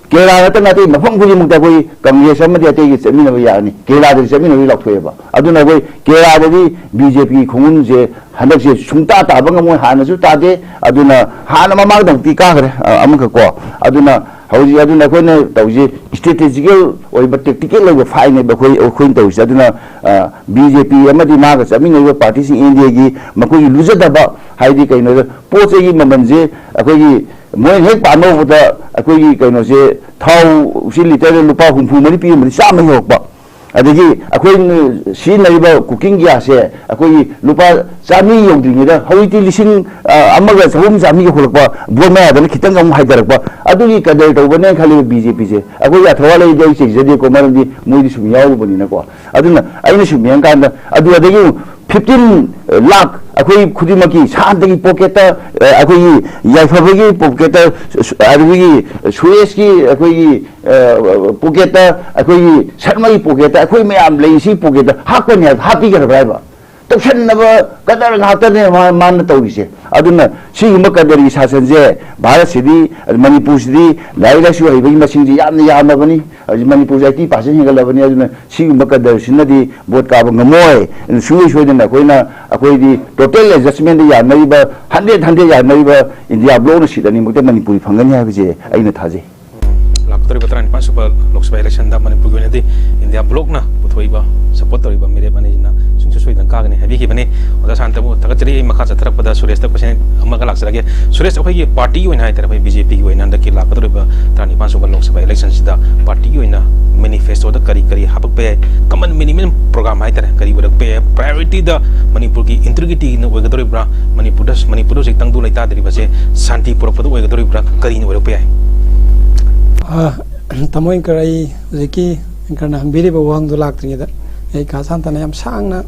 ꯀꯦꯔꯂꯥ ꯅꯠꯇꯅ ꯑꯇꯩ ꯃꯐꯝ ꯈꯨꯗꯤꯡꯃꯛꯇ ꯑꯩꯈꯣꯏ Congress ꯑꯃꯗꯤ ꯑꯇꯩꯒꯤ ꯆꯠꯃꯤꯟꯅꯕ ꯌꯥꯔꯅꯤ, ꯀꯦꯔꯂꯥꯗꯗꯤ ꯆꯠꯃꯤꯟꯅꯕꯒꯤ ꯂꯥꯎꯊꯣꯛꯑꯦꯕ꯫ ꯑꯗꯨꯅ ꯑꯩꯈꯣꯏ ꯀꯦꯔꯂꯥꯗꯗꯤ BJP ꯈꯣꯡꯒꯨꯟꯁꯦ ꯍꯟꯗꯛꯁꯦ ꯁꯨꯡꯇꯥ ꯇꯥꯕ ꯉꯝꯃꯣꯏ, ꯍꯥꯟꯅꯁꯨ ꯇꯥꯗꯦ꯫ ꯑꯗꯨꯅ ꯍꯥꯟꯅ ꯃꯃꯥꯡꯗꯃꯨꯛꯇꯤ ꯀꯥꯈ꯭ꯔꯦ, ꯑ, ꯑꯃꯈꯛ ꯀꯣ꯫ ꯑꯗꯨꯅ ꯍꯧꯖꯤꯛ, ꯑꯗꯨꯅ ꯑꯩꯈꯣꯏꯅ ꯇꯧꯔꯤꯁꯦ strategical ꯑꯣꯏꯕ, tactical ꯑꯣꯏꯕ fightꯅꯦꯕ ꯑꯩꯈꯣꯏ, ꯑꯩꯈꯣꯏꯅ ꯇꯧꯔꯤꯁꯦ꯫ ꯑꯗꯨꯅ, ꯑ, BJP ꯑꯃꯗꯤ ꯃꯥꯒ ꯆꯠꯃꯤꯟꯅꯔꯤꯕ partyꯁꯤꯡ Indiaꯒꯤ ꯃꯈꯣꯏꯒꯤ ꯂꯨꯖꯗꯕ, ꯍꯥꯏꯗꯤ ꯀꯩꯅꯣꯗ ꯄꯣꯠ ꯆꯩꯒꯤ ꯃꯃꯜꯁꯦ ꯑꯩꯈꯣꯏꯒꯤ ꯃꯣꯏꯅ ꯍꯦꯛ ꯄꯥꯝꯕ ꯍꯧꯕꯗ ꯑꯩꯈꯣꯏꯒꯤ ꯀꯩꯅꯣꯁꯦ, ꯊꯥꯎꯁꯤ litre ꯂꯨꯄꯥ ꯍꯨꯝꯐꯨ ꯃꯔꯤ ꯄꯤꯔꯝꯕꯗꯤ ꯆꯥꯝꯃ ꯌꯧꯔꯛꯄ꯫ ꯑꯗꯒꯤ ꯑꯩꯈꯣꯏꯅ ꯁꯤꯖꯤꯟꯅꯔꯤꯕ cooking gasꯁꯦ ꯑꯩꯈꯣꯏꯒꯤ ꯂꯨꯄꯥ ꯆꯥꯝꯃꯔꯤ ꯌꯧꯗ꯭ꯔꯤꯉꯩꯗ ꯍꯧꯖꯤꯛꯇꯤ ꯂꯤꯁꯤꯡ, ꯑ, ꯑꯃꯒ ꯆꯍꯨꯝ ꯆꯥꯝꯃꯔꯤ ꯌꯧꯈꯠꯂꯛꯄ, ꯕꯣꯠ ꯃꯌꯥꯗꯅ ꯈꯤꯇꯪ ꯑꯃꯨꯛ ꯍꯥꯏꯊꯔꯛꯄ, ꯑꯗꯨꯒꯤ ꯀꯗꯔ ꯇꯧꯕꯅꯦꯅ ꯈꯜꯂꯤꯕ BJPꯁꯦ꯫ ꯑꯩꯈꯣꯏꯒꯤ ꯑꯊꯋꯥ ꯂꯩꯗꯤ ꯑꯩ ꯆꯩꯖꯗꯦꯀꯣ, ꯃꯔꯝꯗꯤ ꯃꯣꯏꯗꯤ ꯁꯨꯝ ꯌꯥꯎꯔꯨꯕꯅꯤꯅꯀꯣ꯫ ꯑꯗꯨꯅ ꯑꯩꯅ ꯁꯨꯝ ꯌꯦꯡꯀꯥꯟꯗ ꯑꯗꯨ ꯑꯗꯒꯤ ꯑꯃꯨꯛ fifteen lakh ꯑꯩꯈꯣꯏ ꯈꯨꯗꯤꯡꯃꯛꯀꯤ ꯁꯥꯟꯇꯒꯤ pocketꯇ, ꯑ, ꯑꯩꯈꯣꯏꯒꯤ ꯌꯥꯏꯐꯕꯒꯤ pocketꯇ, ꯁꯨ-, ꯑꯗꯨꯗꯒꯤ ꯁꯨꯔꯦꯁꯀꯤ ꯑꯩꯈꯣꯏꯒꯤ, ꯑ, pocketꯇ, ꯑꯩꯈꯣꯏꯒꯤ ꯁꯔꯃꯒꯤ pocketꯇ, ꯑꯩꯈꯣꯏ ꯃꯌꯥꯝ ꯂꯩꯔꯤꯁꯤ pocketꯇ ꯍꯥꯞꯀꯅꯤ ꯍꯥꯏꯕ, ꯍꯥꯞꯄꯤꯒꯗꯕ꯭ꯔꯥ ꯍꯥꯏꯕ? ꯇꯧꯁꯟꯅꯕ ꯀꯗꯔ ꯉꯥꯛꯇꯅꯦ ꯃꯥ-, ꯃꯥꯅ ꯇꯧꯔꯤꯁꯦ꯫ ꯑꯗꯨꯅ ꯁꯤꯒꯨꯝꯕ ꯀꯗꯔꯒꯤ ꯁꯥꯁꯟꯁꯦ ꯚꯥꯔꯠꯁꯤꯗꯤ, ꯃꯅꯤꯄꯨꯔꯁꯤꯗꯤ ꯂꯥꯏꯔꯤꯛ ꯂꯥꯏꯁꯨ ꯍꯩꯕꯒꯤ ꯃꯁꯤꯡꯁꯦ ꯌꯥꯝꯅ ꯌꯥꯝꯃꯕꯅꯤ꯫ ꯍꯧꯖꯤꯛ ꯃꯅꯤꯄꯨꯔꯁꯦ eighty percent ꯍꯦꯟꯒꯠꯂꯕꯅꯤ꯫ ꯑꯗꯨꯅ ꯁꯤꯒꯨꯝꯕ ꯀꯗꯔꯁꯤꯅꯗꯤ ꯚꯣꯠ ꯀꯥꯕ ꯉꯝꯃꯣꯏ꯫ ꯑꯗꯨꯅ ꯁꯨꯡꯁꯣꯏ ꯁꯣꯏꯗꯅ ꯑꯩꯈꯣꯏꯅ, ꯑꯩꯈꯣꯏꯗꯤ total adjustmentꯗ ꯌꯥꯅꯔꯤꯕ, hundred hundred ꯌꯥꯅꯔꯤꯕ India blockꯅ seat ꯑꯅꯤꯃꯛꯇ ꯃꯅꯤꯄꯨꯔꯤ ꯐꯪꯒꯅꯤ ꯍꯥꯏꯕꯁꯦ ꯑꯩꯅ ꯊꯥꯖꯩ꯫ ꯇꯧꯔꯤꯕ ꯇꯔꯥꯅꯤꯄꯥꯟ ꯁꯨꯕ ꯂꯣꯛ ꯁꯚꯥ ꯏꯂꯦꯛꯁꯟꯗ ꯃꯅꯤꯄꯨꯔꯒꯤ ꯑꯣꯏꯅꯗꯤ ꯏꯟꯗꯤꯌꯥ ꯕ꯭ꯂꯣꯛꯅ ꯄꯨꯊꯣꯛꯏꯕ, ꯁꯄꯣꯔꯠ ꯇꯧꯔꯤꯕ ꯃꯤꯔꯦꯞ ꯑꯅꯤꯁꯤꯅ ꯁꯨꯡꯁꯣꯏ ꯁꯣꯏꯗꯅ ꯀꯥꯒꯅꯤ ꯍꯥꯏꯕꯤꯈꯤꯕꯅꯤ꯫ ꯑꯣꯖꯥ ꯁꯥꯟꯇꯕꯨ ꯊꯥꯒꯠꯆꯔꯤ꯫ ꯑꯩ ꯃꯈꯥ ꯆꯠꯊꯔꯛꯄꯗ ꯁꯨꯔꯦꯁꯇ ꯀꯣꯏꯁꯟ ꯑꯃꯒ ꯂꯥꯛꯆꯔꯒꯦ꯫ ꯁꯨꯔꯦꯁ, ꯑꯩꯈꯣꯏꯒꯤ ꯄꯥꯔꯇꯤꯒꯤ ꯑꯣꯏꯅ ꯍꯥꯏꯇꯥꯔꯦ, ꯑꯩꯈꯣꯏ ꯕꯤ ꯖꯦ ꯄꯤꯒꯤ ꯑꯣꯏꯅ ꯍꯟꯗꯛꯀꯤ ꯂꯥꯛꯀꯗꯧꯔꯤꯕ ꯇꯔꯥꯅꯤꯄꯥꯟ ꯁꯨꯕ ꯂꯣꯛ ꯁꯚꯥ ꯏꯂꯦꯛꯁꯟꯁꯤꯗ ꯄꯥꯔꯇꯤꯒꯤ ꯑꯣꯏꯅ ꯃꯦꯅꯤꯐꯦꯁꯇꯣꯗ ꯀꯔꯤ ꯀꯔꯤ ꯍꯥꯄꯛꯄ ꯌꯥꯏ? ꯀꯃꯟ ꯃꯤꯅꯤꯃꯝ ꯄ꯭ꯔꯣꯒ꯭ꯔꯥꯝ ꯍꯥꯏꯇꯥꯔꯦ, ꯀꯔꯤ ꯑꯣꯏꯔꯛꯄ ꯌꯥꯏ? ꯄ꯭ꯔꯥꯏꯌꯣꯔꯤꯇꯤꯗ ꯃꯅꯤꯄꯨꯔꯒꯤ ꯏꯟꯇꯤꯒ꯭ꯔꯤꯇꯤꯅ ꯑꯣꯏꯒꯗꯧꯔꯤꯕ꯭ꯔꯥ? ꯃꯅꯤꯄꯨꯔꯗ, ꯃꯅꯤꯄꯨꯔꯗ ꯍꯧꯖꯤꯛ ꯇꯪꯗꯨ ꯂꯩꯇꯥꯗ꯭ꯔꯤꯕꯁꯦ ꯁꯥꯟꯇꯤ ꯄꯨꯔꯛꯄꯗ ꯑꯣꯏꯒꯗꯧꯔꯤꯕ꯭ꯔꯥ? ꯀꯔꯤꯅ ꯑꯣꯏꯔꯛꯄ ꯌꯥꯏ? ꯑ, ꯇꯥꯃꯣ ꯑꯦꯡꯀꯔ, ꯑꯩ ꯍꯧꯖꯤꯛꯀꯤ ꯑꯦꯡꯀꯔꯅ ꯍꯪꯕꯤꯔꯤꯕ ꯋꯥꯍꯪꯗꯨ ꯂꯥꯛꯇ꯭ꯔꯤꯉꯩꯗ ꯑꯩ ꯀꯥ ꯁꯥꯟꯇꯅ ꯌꯥꯝ ꯁꯥꯡꯅ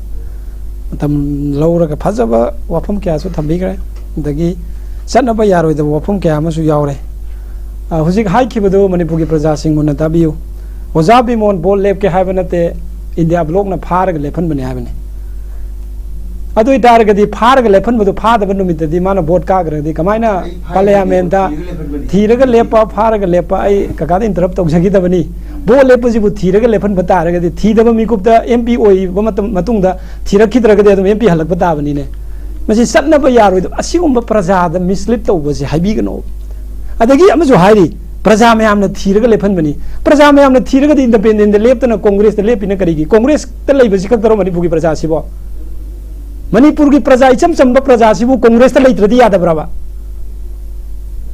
ꯃꯇꯝ ꯂꯧꯔꯒ ꯐꯖꯕ ꯋꯥꯐꯝ ꯀꯌꯥꯁꯨ ꯊꯝꯕꯤꯈ꯭ꯔꯦ꯫ ꯑꯗꯒꯤ ꯆꯠꯅꯕ ꯌꯥꯔꯣꯏꯗꯕ ꯋꯥꯐꯝ ꯀꯌꯥ ꯑꯃꯁꯨ ꯌꯥꯎꯔꯦ꯫ ꯑ, ꯍꯧꯖꯤꯛ ꯍꯥꯏꯈꯤꯕꯗꯨ ꯃꯅꯤꯄꯨꯔꯒꯤ ꯄ꯭ꯔꯖꯥꯁꯤꯡ ꯃꯨꯟꯅ ꯇꯥꯕꯤꯌꯨ꯫ ꯑꯣꯖꯥ ꯕꯤꯃꯣꯟ ꯚꯣꯠ ꯂꯦꯞꯀꯦ ꯍꯥꯏꯕ ꯅꯠꯇꯦ, ꯏꯟꯗꯤꯌꯥ ꯕ꯭ꯂꯣꯛꯅ ꯐꯥꯔꯒ ꯂꯦꯞꯍꯟꯕꯅꯤ ꯍꯥꯏꯕꯅꯤ꯫ ꯑꯗꯨ ꯑꯣꯏꯇꯥꯔꯒꯗꯤ ꯐꯥꯔꯒ ꯂꯦꯞꯍꯟꯕꯗꯨ ꯐꯥꯗꯕ ꯅꯨꯃꯤꯠꯇꯗꯤ ꯃꯥꯅ ꯚꯣꯠ ꯀꯥꯈ꯭ꯔꯒꯗꯤ ꯀꯃꯥꯏꯅ ꯑꯩ ꯐꯥꯔꯒ ꯄꯥꯔꯂꯤꯌꯥꯃꯦꯟꯗ ꯂꯦꯞꯄ, ꯊꯤꯔꯒ ꯊꯤꯔꯒ ꯂꯦꯞꯄ, ꯂꯦꯞꯄ, ꯐꯥꯔꯒ ꯂꯦꯞꯄ? ꯑꯩ ꯀꯀꯥꯗ ꯏꯟꯇꯔꯞ ꯇꯧꯖꯈꯤꯗꯕꯅꯤ꯫ ꯚꯣꯠ ꯂꯦꯞꯄꯁꯤꯕꯨ ꯊꯤꯔꯒ ꯂꯦꯞꯍꯟꯕ ꯇꯥꯔꯒꯗꯤ ꯊꯤꯗꯕ ꯃꯤꯀꯨꯞꯇ ꯑꯦꯝ ꯄꯤ ꯑꯣꯏꯕ ꯃꯇꯝ, ꯃꯇꯨꯡꯗ ꯊꯤꯔꯛꯈꯤꯗ꯭ꯔꯒꯗꯤ ꯑꯗꯨꯝ ꯑꯦꯝ ꯄꯤ ꯍꯜꯂꯛꯄ ꯇꯥꯕꯅꯤꯅꯦ꯫ ꯃꯁꯤ ꯆꯠꯅꯕ ꯌꯥꯔꯣꯏꯗꯕ꯫ ꯑꯁꯤꯒꯨꯝꯕ ꯄ꯭ꯔꯖꯥꯗ ꯃꯤꯁꯂꯤꯠ ꯇꯧꯕꯁꯦ ꯍꯥꯏꯕꯤꯒꯅꯣ꯫ ꯑꯗꯒꯤ ꯑꯃꯁꯨ ꯍꯥꯏꯔꯤ, ꯄ꯭ꯔꯖꯥ ꯃꯌꯥꯝꯅ ꯊꯤꯔꯒ ꯂꯦꯞꯍꯟꯕꯅꯤ꯫ ꯄ꯭ꯔꯖꯥ ꯃꯌꯥꯝꯅ ꯊꯤꯔꯒꯗꯤ ꯏꯟꯗꯤꯄꯦꯟꯗꯦꯟꯗ ꯂꯦꯞꯇꯅ ꯀꯣꯡꯒ꯭ꯔꯦꯁꯇ ꯂꯦꯞꯄꯤꯅ ꯀꯔꯤꯒꯤ? ꯀꯣꯡꯒ꯭ꯔꯦꯁꯇ ꯂꯩꯕꯁꯤ ꯈꯛꯇꯔꯣ ꯃꯅꯤꯄꯨꯔꯒꯤ ꯄ꯭ꯔꯖꯥꯁꯤꯕꯣ? ꯃꯅꯤꯄꯨꯔꯒꯤ ꯄ꯭ꯔꯖꯥ, ꯏꯆꯝ ꯆꯝꯕ ꯄ꯭ꯔꯖꯥꯁꯤꯕꯨ ꯀꯣꯡꯒ꯭ꯔꯦꯁꯇ ꯂꯩꯇ꯭ꯔꯗꯤ ꯌꯥꯗꯕ꯭ꯔꯕ?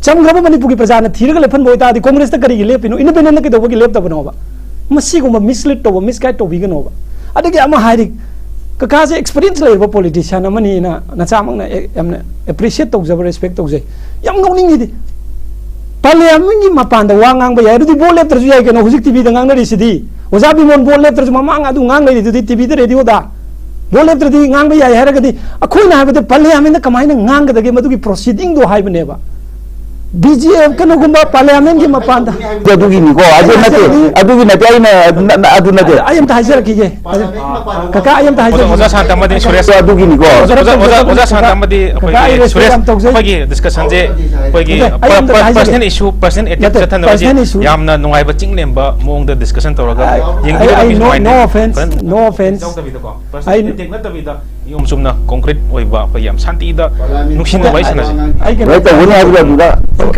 ꯆꯝꯈ꯭ꯔꯕ ꯃꯅꯤꯄꯨꯔꯒꯤ ꯄ꯭ꯔꯖꯥꯅ ꯊꯤꯔꯒ ꯂꯦꯞꯍꯟꯕ ꯑꯣꯏꯇꯥꯔꯗꯤ ꯀꯣꯡꯒ꯭ꯔꯦꯁꯇ ꯀꯔꯤꯒꯤ ꯂꯦꯞꯄꯤꯅꯣ? ꯏꯟꯗꯤꯄꯦꯟꯗꯦꯟꯗ ꯀꯩꯗꯧꯕꯒꯤ ꯂꯦꯞꯇꯕꯅꯣꯕ? ꯃꯁꯤꯒꯨꯝꯕ ꯃꯤꯁꯂꯤꯠ ꯇꯧꯕ, ꯃꯤꯁꯒꯥꯏꯗ ꯇꯧꯕꯤꯒꯅꯣꯕ꯫ ꯑꯗꯒꯤ ꯑꯃ ꯍꯥꯏꯔꯤ, ꯀꯀꯥꯁꯦ ꯑꯦꯛꯁꯄꯤꯔꯤꯌꯦꯟꯁ ꯂꯩꯔꯕ ꯄꯣꯂꯤꯇꯤꯁꯤꯌꯥꯟ ꯑꯃꯅꯤꯅ ꯅꯆꯥꯃꯛꯅ ꯑꯦ-, ꯌꯥꯝꯅ ꯑꯦꯄ꯭ꯔꯤꯁꯤꯌꯦꯠ ꯇꯧꯖꯕ, ꯔꯦꯁꯄꯦꯛ ꯇꯧꯖꯩ꯫ ꯌꯥꯝ ꯅꯣꯛꯅꯤꯡꯉꯤꯗꯤ, ꯄꯥꯔꯂꯤꯌꯥꯃꯦꯟꯒꯤ ꯃꯄꯥꯟꯗ ꯋꯥ ꯉꯥꯡꯕ ꯌꯥꯏ, ꯑꯗꯨꯗꯤ ꯚꯣꯠ ꯂꯦꯞꯇ꯭ꯔꯁꯨ ꯌꯥꯏ ꯀꯩꯅꯣ? ꯍꯧꯖꯤꯛ ꯇꯤꯚꯤꯗ ꯉꯥꯡꯅꯔꯤꯁꯤꯗꯤ꯫ ꯑꯣꯖꯥ ꯕꯤꯃꯣꯟ ꯚꯣꯠ ꯂꯦꯞꯇ꯭ꯔꯁꯨ ꯃꯃꯥꯡ ꯑꯗꯨ ꯉꯥꯡ ꯂꯩꯔꯤꯗꯨꯗꯤ ꯇꯤꯚꯤꯗ, ꯔꯦꯗꯤꯑꯣꯗ꯫ ꯚꯣꯠ ꯂꯦꯞꯇ꯭ꯔꯗꯤ ꯉꯥꯡꯕ ꯌꯥꯏ ꯍꯥꯏꯔꯒꯗꯤ ꯑꯩꯈꯣꯏꯅ ꯍꯥꯏꯕꯗ ꯄꯥꯔꯂꯤꯌꯥꯃꯦꯟꯗ ꯀꯃꯥꯏꯅ ꯉꯥꯡꯒꯗꯒꯦ? ꯃꯗꯨꯒꯤ ꯄ꯭ꯔꯣꯁꯤꯗꯤꯡꯗꯣ ꯍꯥꯏꯕꯅꯦꯕ꯫ ꯕꯤ ꯖꯤ ꯑꯦꯐ ꯀꯩꯅꯣꯒꯨꯝꯕ ꯄꯥꯔꯂꯤꯌꯥꯃꯦꯟꯒꯤ ꯃꯄꯥꯟꯗ꯫ ꯑꯗꯨꯒꯤꯅꯤꯀꯣ, ꯑꯗꯨ ꯅꯠꯇꯦ, ꯑꯗꯨꯒꯤ ꯅꯠꯇꯦ, ꯑꯩꯅ, ꯅ-, ꯅ-, ꯑꯗꯨ ꯅꯠꯇꯦ꯫ ꯑꯩ ꯑꯝꯇ ꯍꯥꯏꯖꯔꯛꯈꯤꯒꯦ꯫ ꯀꯀꯥ, ꯑꯩ ꯑꯝꯇ ꯑꯣꯖꯥ, ꯍꯥꯏꯖꯔꯛꯈꯤꯒꯦ꯫ ꯑꯣꯖꯥ ꯁꯥꯟꯇ ꯑꯃꯗꯤ ꯁꯨꯔꯦꯁ꯫ ꯑꯗꯨꯒꯤꯅꯤꯀꯣ꯫ ꯑꯣꯖꯥ, ꯑꯣꯖꯥ, ꯑꯣꯖꯥ, ꯑꯣꯖꯥ ꯁꯥꯟꯇ ꯑꯃꯗꯤ ꯀꯀꯥ, ꯑꯩ ꯑꯩꯈꯣꯏꯒꯤ ꯔꯦꯁꯄꯦꯛ ꯁꯨꯔꯦꯁ, ꯌꯥꯝ ꯇꯧꯖꯩ꯫ ꯑꯩꯈꯣꯏꯒꯤ ꯗꯤꯁꯀꯁꯟꯁꯦ ꯑꯩꯈꯣꯏꯒꯤ ꯅꯠꯇꯦ, ꯑꯩ ꯑꯝꯇ ꯄꯔ-, ꯍꯥꯏꯖꯒꯦ꯫ ꯄꯔꯁꯅꯦꯜ ꯏꯁꯨ, ꯄꯔꯁꯅꯦꯜ ꯑꯦꯇꯦꯛ ꯅꯠꯇꯦ, ꯆꯠꯊꯅꯕꯁꯤ ꯄꯔꯁꯅꯦꯜ ꯏꯁꯨ꯫ ꯌꯥꯝꯅ ꯅꯨꯡꯉꯥꯏꯕ ꯆꯤꯡ ꯂꯦꯝꯕ ꯃꯑꯣꯡꯗ ꯗꯤꯁꯀꯁꯟ ꯇꯧꯔꯒ ꯑꯩ, ꯌꯦꯡꯕꯤꯒꯗꯕꯅꯤ ꯑꯩ, no, ꯅꯨꯡꯉꯥꯏꯅꯤ꯫ No offense, ꯐꯖꯅ no offense꯫ ꯌꯥꯎꯗꯕꯤꯗꯀꯣ, ꯄꯔꯁꯅꯦꯜ ꯑꯩ ꯑꯦꯇꯦꯛ ꯅꯠꯇꯕꯤꯗ ꯅꯤꯌꯣꯝ ꯆꯨꯝꯅ concrete ꯑꯣꯏꯕ, ꯑꯩꯈꯣꯏ ꯌꯥꯝ ꯁꯥꯟꯇꯤꯗ ꯅꯨꯡꯁꯤꯅ ꯋꯥꯔꯤ ꯁꯥꯟꯅꯁꯤ꯫ ꯀꯃꯥꯏꯅ ꯇꯧꯒꯅꯤ ꯍꯥꯏꯕꯗꯣ ꯑꯗꯨꯗ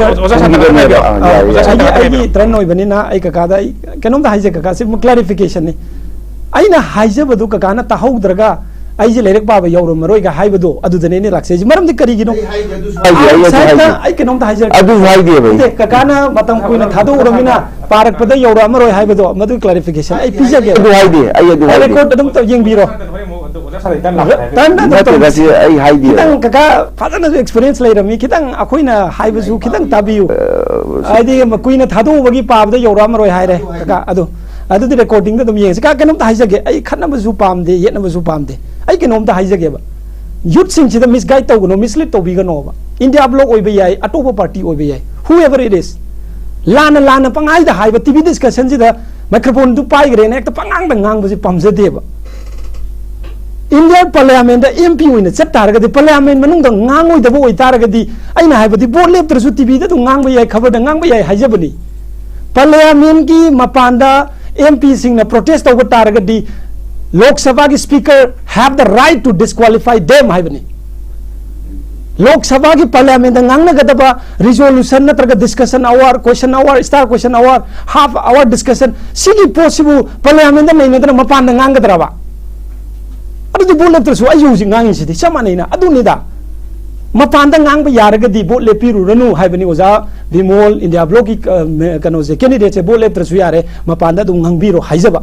ꯑꯣꯖꯥ ꯁꯥꯟꯅ ꯍꯥꯏꯕꯤꯔꯣ꯫ ꯑꯣꯖꯥ ꯁꯥꯟꯅ ꯑꯩꯒꯤ ꯍꯥꯏꯕꯤꯔꯣ꯫ ꯑꯩꯒꯤ ꯇ꯭ꯔꯟ ꯑꯣꯏꯕꯅꯤꯅ ꯑꯩ ꯀꯀꯥꯗ ꯑꯩ ꯀꯩꯅꯣꯝꯇ ꯍꯥꯏꯖꯒꯦ ꯀꯀꯥ, ꯁꯤ ꯀ꯭ꯂꯥꯔꯤꯐꯤꯀꯦꯁꯟꯅꯤ꯫ ꯑꯩꯅ ꯍꯥꯏꯖꯕꯗꯨ ꯀꯀꯥꯅ ꯇꯥꯍꯧꯗ꯭ꯔꯒ ꯑꯩꯁꯦ ꯂꯥꯏꯔꯤꯛ ꯄꯥꯕ ꯌꯧꯔꯝꯃꯔꯣꯏꯒ ꯍꯥꯏꯕꯗꯣ ꯑꯗꯨꯗꯅꯦ ꯑꯩꯅ ꯂꯥꯛꯆꯩꯁꯦ꯫ ꯃꯔꯝꯗꯤ ꯀꯔꯤꯒꯤꯅꯣ? ꯑꯩ ꯍꯥꯏꯒꯦ ꯑꯗꯨꯁꯨ ꯍꯥꯏꯒꯦ, ꯑꯩ ꯑꯗꯨ Outside-ꯇ ꯍꯥꯏꯒꯦ꯫ ꯑꯩ ꯀꯩꯅꯣꯝꯇ ꯍꯥꯏꯖꯔꯛꯀꯦ꯫ ꯑꯗꯨ ꯍꯥꯏꯗꯦꯕ ꯑꯩ꯫ ꯅꯠꯇꯦ, ꯀꯀꯥꯅ ꯃꯇꯝ ꯀꯨꯏꯅ ꯊꯥꯗꯣꯛꯎꯔꯃꯤꯅ ꯄꯥꯔꯛꯄꯗ ꯌꯧꯔꯛꯑꯝꯃꯔꯣꯏ ꯍꯥꯏꯕꯗꯣ ꯃꯗꯨꯒꯤ ꯀ꯭ꯂꯥꯔꯤꯐꯤꯀꯦꯁꯟ ꯑꯩ ꯄꯤꯖꯒꯦ꯫ ꯑꯗꯨ ꯍꯥꯏꯗꯦ, ꯑꯩ ꯑꯗꯨ ꯍꯥꯏꯗꯦ꯫ ꯔꯦꯀꯣꯔꯗ ꯑꯗꯨꯝ ꯇꯧ- ꯌꯦꯡꯕꯤꯔꯣ꯫ ꯇꯟ ꯑꯗꯨꯝ ꯅꯠꯇꯦ, ꯇꯧ- ꯅꯠꯇꯦ, ꯑꯩ ꯍꯥꯏꯗꯦ꯫ ꯈꯤꯇꯪ ꯀꯀꯥ ꯐꯖꯅꯁꯨ ꯑꯦꯛꯁꯄꯤꯔꯤꯌꯦꯟꯁ ꯂꯩꯔꯝꯃꯤ, ꯈꯤꯇꯪ ꯑꯩꯈꯣꯏꯅ ꯍꯥꯏꯕꯁꯨ ꯈꯤꯇꯪ ꯇꯥꯕꯤꯌꯨ꯫ ꯍꯥꯏꯗꯤ ꯃ- ꯀꯨꯏꯅ ꯊꯥꯗꯣꯛꯎꯕꯒꯤ ꯄꯥꯕꯗ ꯌꯧꯔꯛꯑꯝꯃꯔꯣꯏ ꯍꯥꯏꯔꯦ ꯀꯀꯥ꯫ ꯑꯗꯣ ꯑꯗꯨꯗꯤ ꯔꯦꯀꯣꯔꯗꯤꯡꯗ ꯑꯗꯨꯝ ꯌꯦꯡꯉꯁꯤ꯫ ꯀꯀꯥ, ꯀꯩꯅꯣꯝꯇ ꯍꯥꯏꯖꯒꯦ, ꯑꯩ ꯈꯠꯅꯕꯁꯨ ꯄꯥꯝꯗꯦ, ꯌꯦꯠꯅꯕꯁꯨ ꯄꯥꯝꯗꯦ꯫ ꯑꯩ ꯀꯩꯅꯣꯝꯇ ꯍꯥꯏꯖꯒꯦꯕ, ꯌꯨꯠꯁꯤꯡꯁꯤꯗ ꯃꯤꯁꯒꯥꯏꯗ ꯇꯧꯒꯅꯣ, ꯃꯤꯁꯂꯤꯗ ꯇꯧꯕꯤꯒꯅꯣꯕ꯫ ꯏꯟꯗꯤꯌꯥ ꯕ꯭ꯂꯣꯛ ꯑꯣꯏꯕ ꯌꯥꯏ, ꯑꯇꯣꯞꯄ ꯄꯥꯔꯇꯤ ꯑꯣꯏꯕ ꯌꯥꯏ, whoever it is, ꯂꯥꯟꯅ ꯂꯥꯟꯅ ꯄꯪꯍꯥꯏꯗ ꯍꯥꯏꯕ, ꯇꯤ ꯚꯤ ꯗꯤꯁꯀꯁꯟꯁꯤꯗ ꯃꯥꯏꯀ꯭ꯔꯣꯐꯣꯟꯗꯨ ꯄꯥꯏꯈ꯭ꯔꯦꯅ ꯍꯦꯛꯇ ꯄꯉꯥꯡꯗ ꯉꯥꯡꯕꯁꯤ ꯄꯥꯝꯖꯗꯦꯕ꯫ ꯏꯟꯗꯤꯌꯥ ꯄꯥꯔꯂꯤꯌꯥꯃꯦꯟꯗ ꯑꯦꯝ ꯄꯤ ꯑꯣꯏꯅ ꯆꯠ ꯇꯥꯔꯒꯗꯤ, ꯄꯥꯔꯂꯤꯌꯥꯃꯦꯟ ꯃꯅꯨꯡꯗ ꯉꯥꯡꯉꯣꯏꯗꯕ ꯑꯣꯏꯇꯥꯔꯒꯗꯤ, ꯑꯩꯅ ꯍꯥꯏꯕꯗꯤ ꯚꯣꯠ ꯂꯦꯞꯇ꯭ꯔꯁꯨ ꯇꯤ ꯚꯤꯗ ꯑꯗꯨꯝ ꯉꯥꯡꯕ ꯌꯥꯏ, ꯈꯕꯔꯗ ꯉꯥꯡꯕ ꯌꯥꯏ ꯍꯥꯏꯖꯕꯅꯤ꯫ ꯄꯥꯔꯂꯤꯌꯥꯃꯦꯟꯒꯤ ꯃꯄꯥꯟꯗ ꯑꯦꯝ ꯄꯤꯁꯤꯡꯅ ꯄ꯭ꯔꯣꯇꯦꯁ ꯇꯧꯕ ꯇꯥꯔꯒꯗꯤ, ꯂꯣꯛ ꯁꯚꯥꯒꯤ speaker have the right to disqualify them ꯍꯥꯏꯕꯅꯤ꯫ ꯂꯣꯛ ꯁꯚꯥꯒꯤ ꯄꯥꯔꯂꯤꯌꯥꯃꯦꯟꯗ ꯉꯥꯡꯅꯒꯗꯕ ꯔꯤꯖꯣꯂꯨꯁꯟ ꯅꯠꯇ꯭ꯔꯒ ꯗꯤꯁꯀꯁꯟ ꯑꯋꯥꯔ, ꯀꯣꯏꯁꯟ ꯑꯋꯥꯔ, ꯁ꯭ꯇꯥꯔ ꯀꯣꯏꯁꯟ ꯑꯋꯥꯔ, ꯍꯥꯐ ꯑꯋꯥꯔ ꯗꯤꯁꯀꯁꯟ, ꯁꯤꯒꯤ ꯄꯣꯠꯁꯤꯕꯨ ꯄꯥꯔꯂꯤꯌꯥꯃꯦꯟꯗ ꯅꯩꯅꯗꯅ ꯃꯄꯥꯟꯗ ꯉꯥꯡꯒꯗ꯭ꯔꯕ? ꯑꯗꯨꯗꯤ ꯚꯣꯠ ꯂꯦꯞꯇ꯭ꯔꯁꯨ ꯑꯩꯁꯨ ꯍꯧꯖꯤꯛ ꯉꯥꯡꯉꯤꯁꯤꯗꯤ ꯆꯞ ꯃꯥꯟꯅꯩꯅ꯫ ꯑꯗꯨꯅꯤꯗ, ꯃꯄꯥꯟꯗ ꯉꯥꯡꯕ ꯌꯥꯔꯒꯗꯤ ꯚꯣꯠ ꯂꯦꯞꯄꯤꯔꯨꯔꯅꯨ ꯍꯥꯏꯕꯅꯤ ꯑꯣꯖꯥ ꯕꯤꯃꯣꯜ, ꯏꯟꯗꯤꯌꯥ ꯕ꯭ꯂꯣꯛꯀꯤ, ꯑ, ꯃꯦ-, ꯀꯩꯅꯣꯁꯦ, ꯀꯦꯟꯗꯤꯗꯦꯠꯁꯦ ꯚꯣꯠ ꯂꯦꯞꯇ꯭ꯔꯁꯨ ꯌꯥꯔꯦ, ꯃꯄꯥꯟꯗ ꯑꯗꯨꯝ ꯉꯥꯡꯕꯤꯔꯣ ꯍꯥꯏꯖꯕ꯫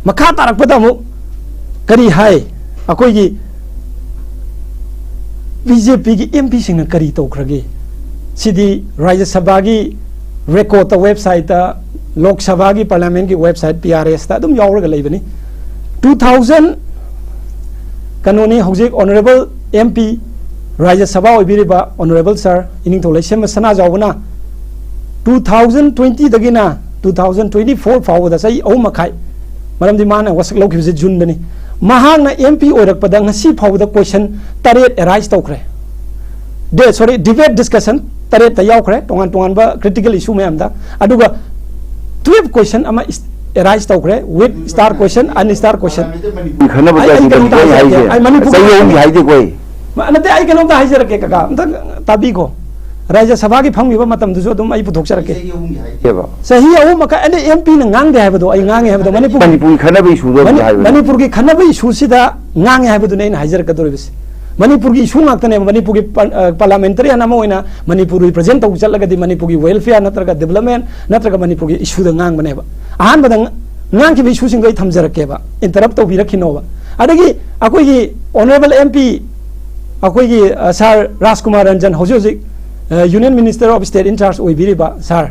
ꯃꯈꯥ ꯇꯥꯔꯛꯄꯗ ꯑꯃꯨꯛ ꯀꯔꯤ ꯍꯥꯏ? ꯑꯩꯈꯣꯏꯒꯤ ꯕꯤ ꯖꯦ ꯄꯤꯒꯤ ꯑꯦꯝ ꯄꯤꯁꯤꯡꯅ ꯀꯔꯤ ꯇꯧꯈ꯭ꯔꯒꯦ? ꯁꯤꯗꯤ ꯔꯥꯖ꯭ꯌ ꯁꯚꯥꯒꯤ ꯔꯦꯀꯣꯔꯠꯇ, ꯋꯦꯕꯁꯥꯏꯠꯇ, ꯂꯣꯛ ꯁꯚꯥꯒꯤ ꯄꯥꯔꯂꯤꯌꯥꯃꯦꯟꯒꯤ ꯋꯦꯕꯁꯥꯏꯠ ꯄꯤ ꯑꯥꯔ ꯑꯦꯁꯇ ꯑꯗꯨꯝ ꯌꯥꯎꯔꯒ ꯂꯩꯕꯅꯤ꯫ ꯇꯨ ꯊꯥꯎꯖꯟ ꯀꯩꯅꯣꯅꯤ, ꯍꯧꯖꯤꯛ honourable M P, Rajya Sabha ꯑꯣꯏꯕꯤꯔꯤꯕ ꯑꯣꯅꯔꯦꯕꯜ ꯁꯥꯔ ꯏꯅꯤꯡꯊꯧ ꯂꯩꯁꯦꯝꯕ ꯁꯅꯥꯖꯥꯎꯕꯅ ꯇꯨ ꯊꯥꯎꯖꯟ ꯇ꯭ꯋꯦꯟꯇꯤꯗꯒꯤꯅ ꯇꯨ ꯊꯥꯎꯖꯟ ꯇ꯭ꯋꯦꯟꯇꯤ ꯐꯣꯔ ꯐꯥꯎꯕꯗ, ꯆꯍꯤ ꯑꯍꯨꯝ ꯃꯈꯥꯏ, ꯃꯔꯝꯗꯤ ꯃꯥꯅ ꯋꯥꯁꯛ ꯂꯧꯈꯤꯕꯁꯦ ꯖꯨꯟꯗꯅꯤ, ꯃꯍꯥꯛꯅ ꯑꯦꯝ ꯄꯤ ꯑꯣꯏꯔꯛꯄꯗ ꯉꯁꯤ ꯐꯥꯎꯕꯗ ꯀꯣꯏꯁꯟ ꯇꯔꯦꯠ ꯑꯦꯔꯥꯏꯁ ꯇꯧꯈ꯭ꯔꯦ꯫ ꯗꯦ, ꯁꯣꯔꯤ, ꯗꯤꯕꯦꯠ ꯗꯤꯁꯀꯁꯟ ꯇꯔꯦꯠꯇ ꯌꯥꯎꯈ꯭ꯔꯦ, ꯇꯣꯉꯥꯟ ꯇꯣꯉꯥꯟꯕ ꯀ꯭ꯔꯤꯇꯤꯀꯦꯜ ꯏꯁꯨ ꯃꯌꯥꯝꯗ꯫ ꯑꯗꯨꯒ ꯇꯨꯌꯦꯜꯐ ꯀꯣꯏꯁꯟ ꯑꯃ ꯏꯁ-, ꯑꯦꯔꯥꯏꯁ ꯇꯧꯈ꯭ꯔꯦ with star question, unstar question. ꯈꯟꯅꯕ ꯑꯩ- ꯑꯩ ꯀꯌꯥꯁꯨ ꯀꯩꯅꯣꯝꯇ ꯂꯩꯇꯦ ꯍꯥꯏꯖꯔꯛꯀꯦ꯫ ꯍꯥꯏꯁꯦ꯫ ꯑꯩ ꯃꯅꯤꯄꯨꯔ- ꯆꯍꯤ ꯑꯍꯨꯝꯒꯤ ꯍꯥꯏꯗꯦꯀꯣ ꯑꯩ꯫ ꯃ- ꯅꯠꯇꯦ, ꯑꯩ ꯀꯩꯅꯣꯝꯇ ꯍꯥꯏꯖꯔꯛꯀꯦ ꯀꯀꯥ, ꯑꯝꯇ ꯇꯥꯕꯤꯀꯣ꯫ ꯔꯥꯖ꯭ꯌ ꯁꯚꯥꯒꯤ ꯐꯝꯈꯤꯕ ꯃꯇꯝꯗꯨꯁꯨ ꯑꯗꯨꯝ ꯑꯩ ꯄꯨꯊꯣꯛꯆꯔꯛꯀꯦ꯫ ꯀꯦꯕ꯫ ꯆꯍꯤ ꯑꯍꯨꯝ ꯃꯈꯥꯏ ꯑꯩꯅ ꯑꯦꯝ ꯄꯤꯅ ꯉꯥꯡꯗꯦ ꯍꯥꯏꯕꯗꯣ ꯑꯩ ꯉꯥꯡꯉꯦ ꯍꯥꯏꯕꯗꯣ ꯃꯅꯤꯄꯨꯔ ꯃꯅꯤꯄꯨꯔꯒꯤ ꯈꯟꯅꯕ ꯏꯁꯨꯗꯣ ꯃꯅꯤ- ꯍꯥꯏꯕꯅꯤ꯫ ꯃꯅꯤꯄꯨꯔꯒꯤ ꯈꯟꯅꯕ ꯏꯁꯨꯁꯤꯗ ꯉꯥꯡꯉꯦ ꯍꯥꯏꯕꯗꯨꯅꯦ ꯑꯩꯅ ꯍꯥꯏꯖꯔꯛꯀꯗꯧꯔꯤꯕꯁꯦ꯫ ꯃꯅꯤꯄꯨꯔꯒꯤ ꯏꯁꯨ ꯉꯥꯛꯇꯅꯦꯕ꯫ ꯃꯅꯤꯄꯨꯔꯒꯤ ꯄꯥꯔ- ꯑ, ꯄꯥꯔꯂꯥꯃꯦꯟꯇꯔꯤꯌꯟ ꯑꯃ ꯑꯣꯏꯅ ꯃꯅꯤꯄꯨꯔ ꯔꯤꯄ꯭ꯔꯖꯦꯟ ꯇꯧꯕ ꯆꯠꯂꯒꯗꯤ ꯃꯅꯤꯄꯨꯔꯒꯤ ꯋꯦꯜꯐꯤꯌꯥꯔ ꯅꯠꯇ꯭ꯔꯒ ꯗꯤꯕꯂꯞꯃꯦꯟ ꯅꯠꯇ꯭ꯔꯒ ꯃꯅꯤꯄꯨꯔꯒꯤ ꯏꯁꯨꯗ ꯉꯥꯡꯕꯅꯦꯕ꯫ ꯑꯍꯥꯟꯕꯗ ꯉ- ꯉꯥꯡꯈꯤꯕ ꯏꯁꯨꯁꯤꯡꯗꯣ ꯑꯩ ꯊꯝꯖꯔꯛꯀꯦꯕ, ꯏꯟꯇꯔꯞ ꯇꯧꯕꯤꯔꯛꯈꯤꯅꯣꯕ꯫ ꯑꯗꯒꯤ ꯑꯩꯈꯣꯏꯒꯤ ꯑꯣꯅꯔꯦꯕꯜ ꯑꯦꯝ ꯄꯤ, ꯑꯩꯈꯣꯏꯒꯤ ꯑ, ꯁꯥꯔ ꯔꯥꯖꯀꯨꯃꯥꯔ ꯔꯟꯖꯟ, ꯍꯧꯖꯤꯛ ꯍꯧꯖꯤꯛ union minister of state in charge ꯑꯣꯏꯕꯤꯔꯤꯕ ꯁꯥꯔ,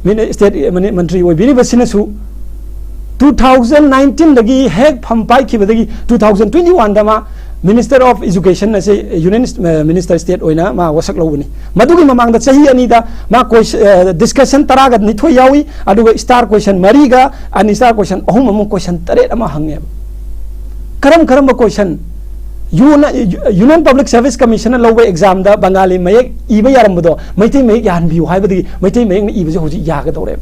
ꯃꯤꯅꯤ- ꯁ꯭ꯇꯦꯠ ꯃꯅꯤ- ꯃꯟꯇ꯭ꯔꯤ ꯑꯣꯏꯕꯤꯔꯤꯕꯁꯤꯅꯁꯨ ꯇꯨ ꯊꯥꯎꯖꯟ ꯅꯥꯏꯟꯇꯤꯟꯗꯒꯤ ꯍꯦꯛ ꯐꯝ ꯄꯥꯏꯈꯤꯕꯗꯒꯤ ꯇꯨ ꯊꯥꯎꯖꯟ ꯇ꯭ꯋꯦꯟꯇꯤ ꯋꯥꯟꯗ ꯃꯥ ꯃꯤꯅꯤꯁꯇꯔ ꯑꯣꯐ ꯏꯖꯨꯀꯦꯁꯟ ꯑꯁꯦ ꯌꯨꯅꯤꯌꯟ ꯃꯤꯅꯤꯁꯇꯔ ꯁ꯭ꯇꯦꯠ ꯑꯣꯏꯅ ꯃꯥ ꯋꯥꯁꯛ ꯂꯧꯕꯅꯤ꯫ ꯃꯗꯨꯒꯤ ꯃꯃꯥꯡꯗ ꯆꯍꯤ ꯑꯅꯤꯗ ꯃꯥ ꯗꯤꯁꯀꯁꯟ ꯇꯔꯥꯒ ꯅꯤꯊꯣꯏ ꯌꯥꯎꯏ, ꯑꯗꯨꯒ ꯁ꯭ꯇꯥꯔ ꯀꯣꯏꯁꯟ ꯃꯔꯤꯒ ꯑꯟ ꯁ꯭ꯇꯥꯔ ꯀꯣꯏꯁꯟ ꯑꯍꯨꯝ ꯑꯃ, ꯀꯣꯏꯁꯟ ꯇꯔꯦꯠ ꯑꯃ ꯍꯪꯉꯦꯕ꯫ ꯀꯔꯝ ꯀꯔꯝꯕ ꯀꯣꯏꯁꯟ? ꯌꯨꯅ- ꯌꯨꯅꯤꯌꯟ ꯄꯕ꯭ꯂꯤꯛ ꯁꯔꯚꯤꯁ ꯀꯃꯤꯁꯟꯅ ꯂꯧꯕ ꯑꯦꯛꯖꯥꯝꯗ ꯕꯪꯒꯥꯂꯤ ꯃꯌꯦꯛ ꯏꯕ ꯌꯥꯔꯝꯕꯗꯣ ꯃꯩꯇꯩ ꯃꯌꯦꯛ ꯌꯥꯍꯟꯕꯤꯌꯨ ꯍꯥꯏꯕꯗꯒꯤ ꯃꯩꯇꯩ ꯃꯌꯦꯛꯅ ꯏꯕꯁꯦ ꯍꯧꯖꯤꯛ ꯌꯥꯒꯗꯧꯔꯦꯕ꯫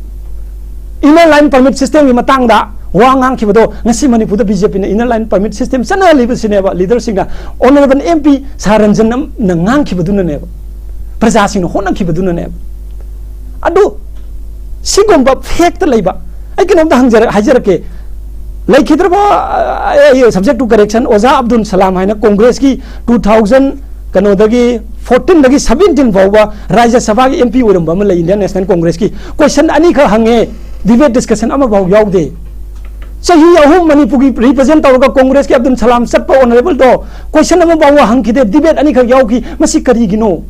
ꯏꯅꯔ ꯂꯥꯏꯟ ꯄꯔꯃꯤꯠ ꯁꯤꯁꯇꯦꯝꯒꯤ ꯃꯇꯥꯡꯗ ꯋꯥ ꯉꯥꯡꯈꯤꯕꯗꯣ ꯉꯁꯤ ꯃꯅꯤꯄꯨꯔꯗ ꯕꯤ ꯖꯦ ꯄꯤꯅ ꯏꯅꯔ ꯂꯥꯏꯟ ꯄꯔꯃꯤꯠ ꯁꯤꯁꯇꯦꯝ ꯆꯠꯅꯍꯜꯂꯤꯕꯁꯤꯅꯦꯕ ꯂꯤꯗꯔꯁꯤꯡꯅ꯫ ꯑꯣꯅꯔꯦꯕꯜ ꯑꯦꯝ ꯄꯤ ꯁꯥꯔ ꯔꯟꯖꯟꯅ ꯉꯥꯡꯈꯤꯕꯗꯨꯅꯅꯦꯕ, ꯄ꯭ꯔꯖꯥꯁꯤꯡꯅ ꯍꯣꯠꯅꯈꯤꯕꯗꯨꯅꯅꯦꯕ꯫ ꯑꯗꯨ ꯁꯤꯒꯨꯝꯕ ꯐꯦꯛꯇ ꯂꯩꯕ, ꯑꯩ ꯀꯩꯅꯣꯝꯇ ꯍꯪꯖꯔ- ꯍꯥꯏꯖꯔꯛꯀꯦ꯫ ꯂꯩꯈꯤꯗ꯭ꯔꯕ, ꯑ, ꯑ, subject to correction, ꯑꯣꯖꯥ ꯑꯕꯗꯨꯜ ꯁꯂꯥꯝ ꯍꯥꯏꯅ ꯀꯣꯡꯒ꯭ꯔꯦꯁꯀꯤ ꯇꯨ ꯊꯥꯎꯖꯟ ꯀꯩꯅꯣꯗꯒꯤ ꯐꯣꯔꯇꯤꯟꯗꯒꯤ ꯁꯕꯦꯟꯇꯤꯟ ꯐꯥꯎꯕ ꯔꯥꯖ꯭ꯌ ꯁꯚꯥꯒꯤ ꯑꯦꯝ ꯄꯤ ꯑꯣꯏꯔꯝꯕ ꯑꯃ ꯂꯩ, ꯏꯟꯗꯤꯌꯟ ꯅꯦꯁꯅꯦꯜ ꯀꯣꯡꯒ꯭ꯔꯦꯁꯀꯤ꯫ ꯀꯣꯏꯁꯟ ꯑꯅꯤꯈꯛ ꯍꯪꯉꯦ, ꯗꯤꯕꯦꯠ ꯗꯤꯁꯀꯁꯟ ꯑꯃꯐꯥꯎ ꯌꯥꯎꯗꯦ꯫ ꯆꯍꯤ ꯑꯍꯨꯝ ꯃꯅꯤꯄꯨꯔꯒꯤ ꯔꯤꯄ꯭ꯔꯖꯦꯟ ꯇꯧꯔꯒ ꯀꯣꯡꯒ꯭ꯔꯦꯁꯀꯤ ꯑꯕꯗꯨꯜ ꯁꯂꯥꯝ ꯆꯠꯄ ꯑꯣꯅꯔꯦꯕꯜꯗꯣ ꯀꯣꯏꯁꯟ ꯑꯃꯐꯥꯎ ꯍꯪꯈꯤꯗꯦ, ꯗꯤꯕꯦꯠ ꯑꯅꯤꯈꯛ ꯌꯥꯎꯈꯤ꯫ ꯃꯁꯤ ꯀꯔꯤꯒꯤꯅꯣ?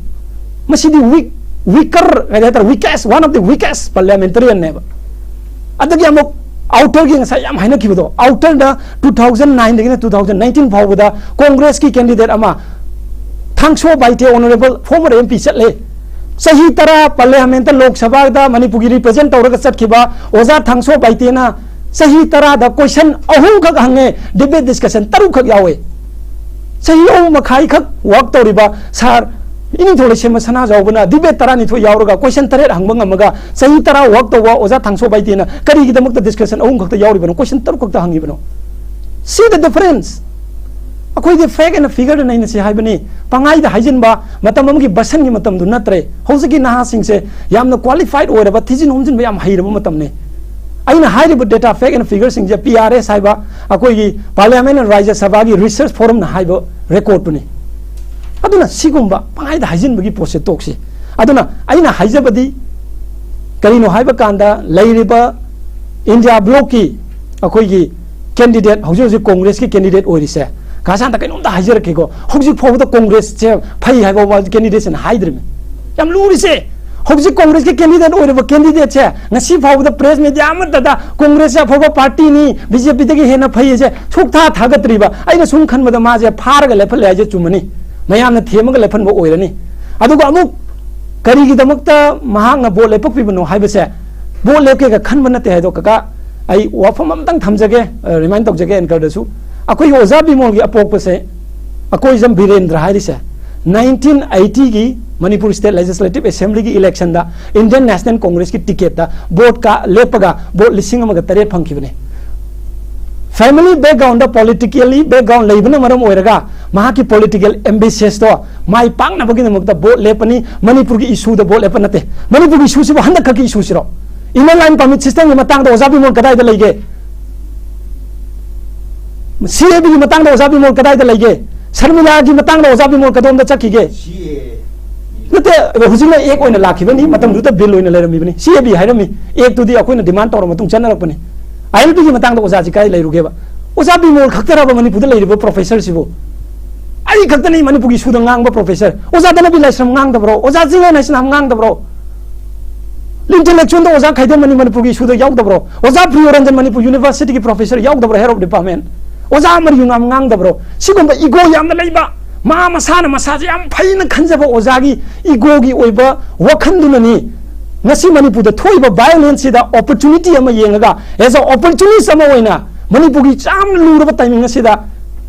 ꯃꯁꯤꯗꯤ ꯋꯤꯛ ꯋꯤꯀꯔ ꯀꯩ ꯍꯥꯏꯇꯥꯔꯦ, weakest, one of the weakest ꯄꯥꯔꯂꯤꯌꯥꯃꯦꯟꯇꯔꯤꯌꯟꯅꯦꯕ꯫ ꯑꯗꯒꯤ ꯑꯃꯨꯛ ꯑꯥꯎꯇꯔꯒꯤ ꯉꯁꯥꯏ ꯌꯥꯝ ꯍꯥꯏꯅꯈꯤꯕꯗꯣ, ꯑꯥꯎꯇꯔꯗ ꯇꯨ ꯊꯥꯎꯖꯟ ꯅꯥꯏꯟꯗꯒꯤꯅ ꯇꯨ ꯊꯥꯎꯖꯟ ꯅꯥꯏꯟꯇꯤꯟ ꯐꯥꯎꯕꯗ ꯀꯣꯡꯒ꯭ꯔꯦꯁꯀꯤ ꯀꯦꯟꯗꯤꯗꯦꯠ ꯑꯃ, ꯊꯥꯡꯁꯣ ꯕꯥꯏꯇꯦ, ꯑꯣꯅꯔꯦꯕꯜ ꯐꯣꯔꯃꯔ ꯑꯦꯝ ꯄꯤ ꯆꯠꯂꯦ꯫ ꯆꯍꯤ ꯇꯔꯥ ꯄꯥꯔꯂꯤꯌꯥꯃꯦꯟꯇ, ꯂꯣꯛ ꯁꯚꯥꯗ ꯃꯅꯤꯄꯨꯔꯒꯤ ꯔꯤꯄ꯭ꯔꯖꯦꯟ ꯇꯧꯔꯒ ꯆꯠꯈꯤꯕ ꯑꯣꯖꯥ ꯊꯥꯡꯁꯣ ꯕꯥꯏꯇꯦꯅ ꯆꯍꯤ ꯇꯔꯥꯗ ꯀꯣꯏꯁꯟ ꯑꯍꯨꯝꯈꯛ ꯍꯪꯉꯦ, ꯗꯤꯕꯦꯠ ꯗꯤꯁꯀꯁꯟ ꯇꯔꯨꯛꯈꯛ ꯌꯥꯎꯋꯦ꯫ ꯆꯍꯤ ꯑꯍꯨꯝ ꯃꯈꯥꯏꯈꯛ ꯋꯥꯛ ꯇꯧꯔꯤꯕ ꯁꯥꯔ ꯏꯅꯤꯡꯊꯧ ꯂꯩꯁꯦꯝꯕ ꯁꯅꯥꯖꯥꯎꯕꯅ debate ꯇꯔꯥꯅꯤꯊꯣꯏ ꯌꯥꯎꯔꯒ question ꯇꯔꯦꯠ ꯍꯪꯕ ꯉꯝꯃꯒ, ꯆꯍꯤ ꯇꯔꯥ work ꯇꯧꯕ ꯑꯣꯖꯥ ꯊꯥꯡꯁꯣ ꯕꯥꯏꯇꯦꯅ ꯀꯔꯤꯒꯤꯗꯃꯛꯇ discussion ꯑꯍꯨꯝ ꯈꯛꯇ ꯌꯥꯎꯔꯤꯕꯅꯣ, question ꯇꯔꯨꯛ ꯈꯛꯇ ꯍꯪꯉꯤꯕꯅꯣ? See the difference. ꯑꯩꯈꯣꯏꯗꯤ fact and figure ꯅꯩꯅꯁꯤ ꯍꯥꯏꯕꯅꯤ꯫ ꯄꯪꯍꯥꯏꯗ ꯍꯥꯏꯖꯤꯟꯕ, ꯃꯇꯝ ꯑꯃꯒꯤ ꯕꯁꯟꯒꯤ ꯃꯇꯝꯗꯨ ꯅꯠꯇ꯭ꯔꯦ꯫ ꯍꯧꯖꯤꯛꯀꯤ ꯅꯍꯥꯁꯤꯡꯁꯦ ꯌꯥꯝꯅ qualified ꯑꯣꯏꯔꯕ, ꯊꯤꯖꯤꯟ ꯍꯨꯝꯖꯤꯟꯕ ꯌꯥꯝ ꯍꯩꯔꯕ ꯃꯇꯝꯅꯤ꯫ ꯑꯩꯅ ꯍꯥꯏꯔꯤꯕ data, fact and figure ꯁꯤꯡꯁꯦ P R S ꯍꯥꯏꯕ ꯑꯩꯈꯣꯏꯒꯤ Parliament and ꯔꯥꯖ꯭ꯌ ꯁꯚꯥꯒꯤ research forum ꯅ ꯍꯥꯏꯕ record ꯇꯨꯅꯤ꯫ ꯑꯗꯨꯅ ꯁꯤꯒꯨꯝꯕ ꯄꯪꯍꯥꯏꯗ ꯍꯥꯏꯖꯤꯟꯕꯒꯤ ꯄꯣꯠꯁꯦ ꯇꯣꯛꯁꯤ꯫ ꯑꯗꯨꯅ ꯑꯩꯅ ꯍꯥꯏꯖꯕꯗꯤ ꯀꯔꯤꯅꯣ ꯍꯥꯏꯕ ꯀꯥꯟꯗ, ꯂꯩꯔꯤꯕ India bloc ꯀꯤ ꯑꯩꯈꯣꯏꯒꯤ candidate, ꯍꯧꯖꯤꯛ ꯍꯧꯖꯤꯛ Congress ꯀꯤ candidate ꯑꯣꯏꯔꯤꯁꯦ, ꯀꯥ ꯁꯥꯟꯇ, ꯀꯩꯅꯣꯝꯇ ꯍꯥꯏꯖꯔꯛꯀꯦꯀꯣ, ꯍꯧꯖꯤꯛ ꯐꯥꯎꯕꯗ Congress ꯁꯦ ꯐꯩ ꯍꯥꯏꯕ ꯋꯥ candidate ꯁꯤꯅ ꯍꯥꯏꯗ꯭ꯔꯤꯕꯅꯤ꯫ ꯌꯥꯝ ꯂꯨꯔꯤꯁꯦ, ꯍꯧꯖꯤꯛ Congress ꯀꯤ candidate ꯑꯣꯏꯔꯤꯕ candidate ꯁꯦ ꯉꯁꯤ ꯐꯥꯎꯕꯗ press media ꯑꯃꯠꯇꯗ Congress ꯁꯦ ꯑꯐꯕ party ꯅꯤ, B J P ꯗꯒꯤ ꯍꯦꯟꯅ ꯐꯩ ꯍꯥꯏꯁꯦ ꯁꯨꯛꯊꯥ ꯊꯥꯒꯠꯇ꯭ꯔꯤꯕ꯫ ꯑꯩꯅ ꯁꯨꯝ ꯈꯟꯕꯗ ꯃꯥꯁꯦ ꯐꯥꯔꯒ ꯂꯦꯞꯍꯜꯂꯦ ꯍꯥꯏꯁꯦ ꯆꯨꯝꯃꯅꯤ, ꯃꯌꯥꯝꯅ ꯊꯦꯝꯃꯒ ꯂꯦꯞꯍꯟꯕ ꯑꯣꯏꯔꯅꯤ꯫ ꯑꯗꯨꯒ ꯑꯃꯨꯛ ꯀꯔꯤꯒꯤꯗꯃꯛꯇ ꯃꯍꯥꯛꯅ vote ꯂꯦꯞꯄꯛꯄꯤꯕꯅꯣ ꯍꯥꯏꯕꯁꯦ, vote ꯂꯦꯞꯀꯦꯒ ꯈꯟꯕ ꯅꯠꯇꯦ ꯍꯥꯏꯗꯣ ꯀꯀꯥ, ꯑꯩ ꯋꯥꯐꯝ ꯑꯃꯇꯪ ꯊꯝꯖꯒꯦ, ꯑ, remind ꯇꯧꯖꯒꯦ anchor ꯗꯁꯨ꯫ ꯑꯩꯈꯣꯏꯒꯤ ꯑꯣꯖꯥ ꯕꯤꯃꯣꯜꯒꯤ ꯑꯄꯣꯛꯄꯁꯦ, ꯑꯩꯈꯣꯏ ꯏꯆꯝ ꯕꯤꯔꯦꯟꯗ꯭ꯔ ꯍꯥꯏꯔꯤꯁꯦ, nineteen eighty ꯒꯤ Manipur State Legislative Assembly ꯒꯤ election ꯗ Indian National Congress ꯀꯤ ticket ꯇ vote ꯀꯥ ꯂꯦꯞꯄꯒ vote ꯂꯤꯁꯤꯡ ꯑꯃꯒ ꯇꯔꯦꯠ ꯐꯪꯈꯤꯕꯅꯦ꯫ Family background ꯗ, politically background ꯂꯩꯕꯅ ꯃꯔꯝ ꯑꯣꯏꯔꯒ ꯃꯍꯥꯛꯀꯤ political ambitious ꯇꯣ ꯃꯥꯏ ꯄꯥꯛꯅꯕꯒꯤꯗꯃꯛꯇ vote ꯂꯦꯞꯄꯅꯤ, ꯃꯅꯤꯄꯨꯔꯒꯤ issue ꯗ vote ꯂꯦꯞꯄ ꯅꯠꯇꯦ꯫ ꯃꯅꯤꯄꯨꯔꯒꯤ issue ꯁꯤꯕꯨ ꯍꯟꯗꯛ ꯈꯛꯀꯤ issue ꯁꯤꯔꯣ? Inner Line Permit System ꯒꯤ ꯃꯇꯥꯡꯗ ꯑꯣꯖꯥ ꯕꯤꯃꯣꯜ ꯀꯗꯥꯏꯗ ꯂꯩꯒꯦ? C A B ꯒꯤ ꯃꯇꯥꯡꯗ ꯑꯣꯖꯥ ꯕꯤꯃꯣꯜ ꯀꯗꯥꯏꯗ ꯂꯩꯒꯦ? ꯁꯔꯃꯤꯂꯥꯒꯤ ꯃꯇꯥꯡꯗ ꯑꯣꯖꯥ ꯕꯤꯃꯣꯜ ꯀꯗꯣꯝꯗ ꯆꯠꯈꯤꯒꯦ? ꯅꯠꯇꯦ, ꯍꯧꯖꯤꯛꯅ act ꯑꯣꯏꯅ ꯂꯥꯛꯈꯤꯕꯅꯤ, ꯃꯇꯝꯗꯨꯗ bill ꯑꯣꯏꯅ ꯂꯩꯔꯝꯃꯤꯕꯅꯤ꯫ C A B ꯍꯥꯏꯔꯝꯃꯤ, act ꯇꯨꯗꯤ ꯑꯩꯈꯣꯏꯅ demand ꯇꯧꯔ ꯃꯇꯨꯡ ꯆꯠꯅꯔꯛꯄꯅꯤ꯫ I L P ꯒꯤ ꯃꯇꯥꯡꯗ ꯑꯣꯖꯥꯁꯤ ꯀꯥꯏ ꯂꯩꯔꯨꯒꯦꯕ? ꯑꯣꯖꯥ ꯕꯤꯃꯣꯜ ꯈꯛꯇꯔꯕ ꯃꯅꯤꯄꯨꯔꯗ ꯂꯩꯔꯤꯕ professor ꯁꯤꯕꯨ? ꯑꯩ ꯈꯛꯇꯅꯤ ꯃꯅꯤꯄꯨꯔꯒꯤ issue ꯗ ꯉꯥꯡꯕ professor꯫ ꯑꯣꯖꯥ ꯙꯅꯕꯤꯔ ꯂꯥꯏꯁ꯭ꯔꯝ ꯉꯥꯡꯗꯕ꯭ꯔꯣ? ꯑꯣꯖꯥ ꯆꯤꯡꯂꯦꯟ ꯍꯩꯁꯅꯥꯝ ꯉꯥꯡꯗꯕ꯭ꯔꯣ? Intellectual ꯗ ꯑꯣꯖꯥ ꯈꯥꯏꯗꯝꯃꯅꯤ ꯃꯅꯤꯄꯨꯔꯒꯤ issue ꯗ ꯌꯥꯎꯗꯕ꯭ꯔꯣ? ꯑꯣꯖꯥ ꯄ꯭ꯔꯤꯌꯣ ꯔꯟꯖꯟ ꯃꯅꯤꯄꯨꯔ university ꯒꯤ professor ꯌꯥꯎꯗꯕ꯭ꯔꯣ, head of department? ꯑꯣꯖꯥ ꯑꯃꯔ ꯌꯨꯉꯥꯝ ꯉꯥꯡꯗꯕ꯭ꯔꯣ? ꯁꯤꯒꯨꯝꯕ ego ꯌꯥꯝꯅ ꯂꯩꯕ, ꯃꯥ ꯃꯁꯥꯅ ꯃꯁꯥꯁꯦ ꯌꯥꯝ ꯐꯩꯅ ꯈꯟꯖꯕ ꯑꯣꯖꯥꯒꯤ ego ꯒꯤ ꯑꯣꯏꯕ ꯋꯥꯈꯜꯗꯨꯅꯅꯤ ꯉꯁꯤ ꯃꯅꯤꯄꯨꯔꯗ ꯊꯣꯛꯏꯕ violence ꯁꯤꯗ opportunity ꯑꯃ ꯌꯦꯡꯉꯒ, as a opportunist ꯑꯃ ꯑꯣꯏꯅ, ꯃꯅꯤꯄꯨꯔꯒꯤ ꯌꯥꯝꯅ ꯂꯨꯔꯕ timing ꯑꯁꯤꯗ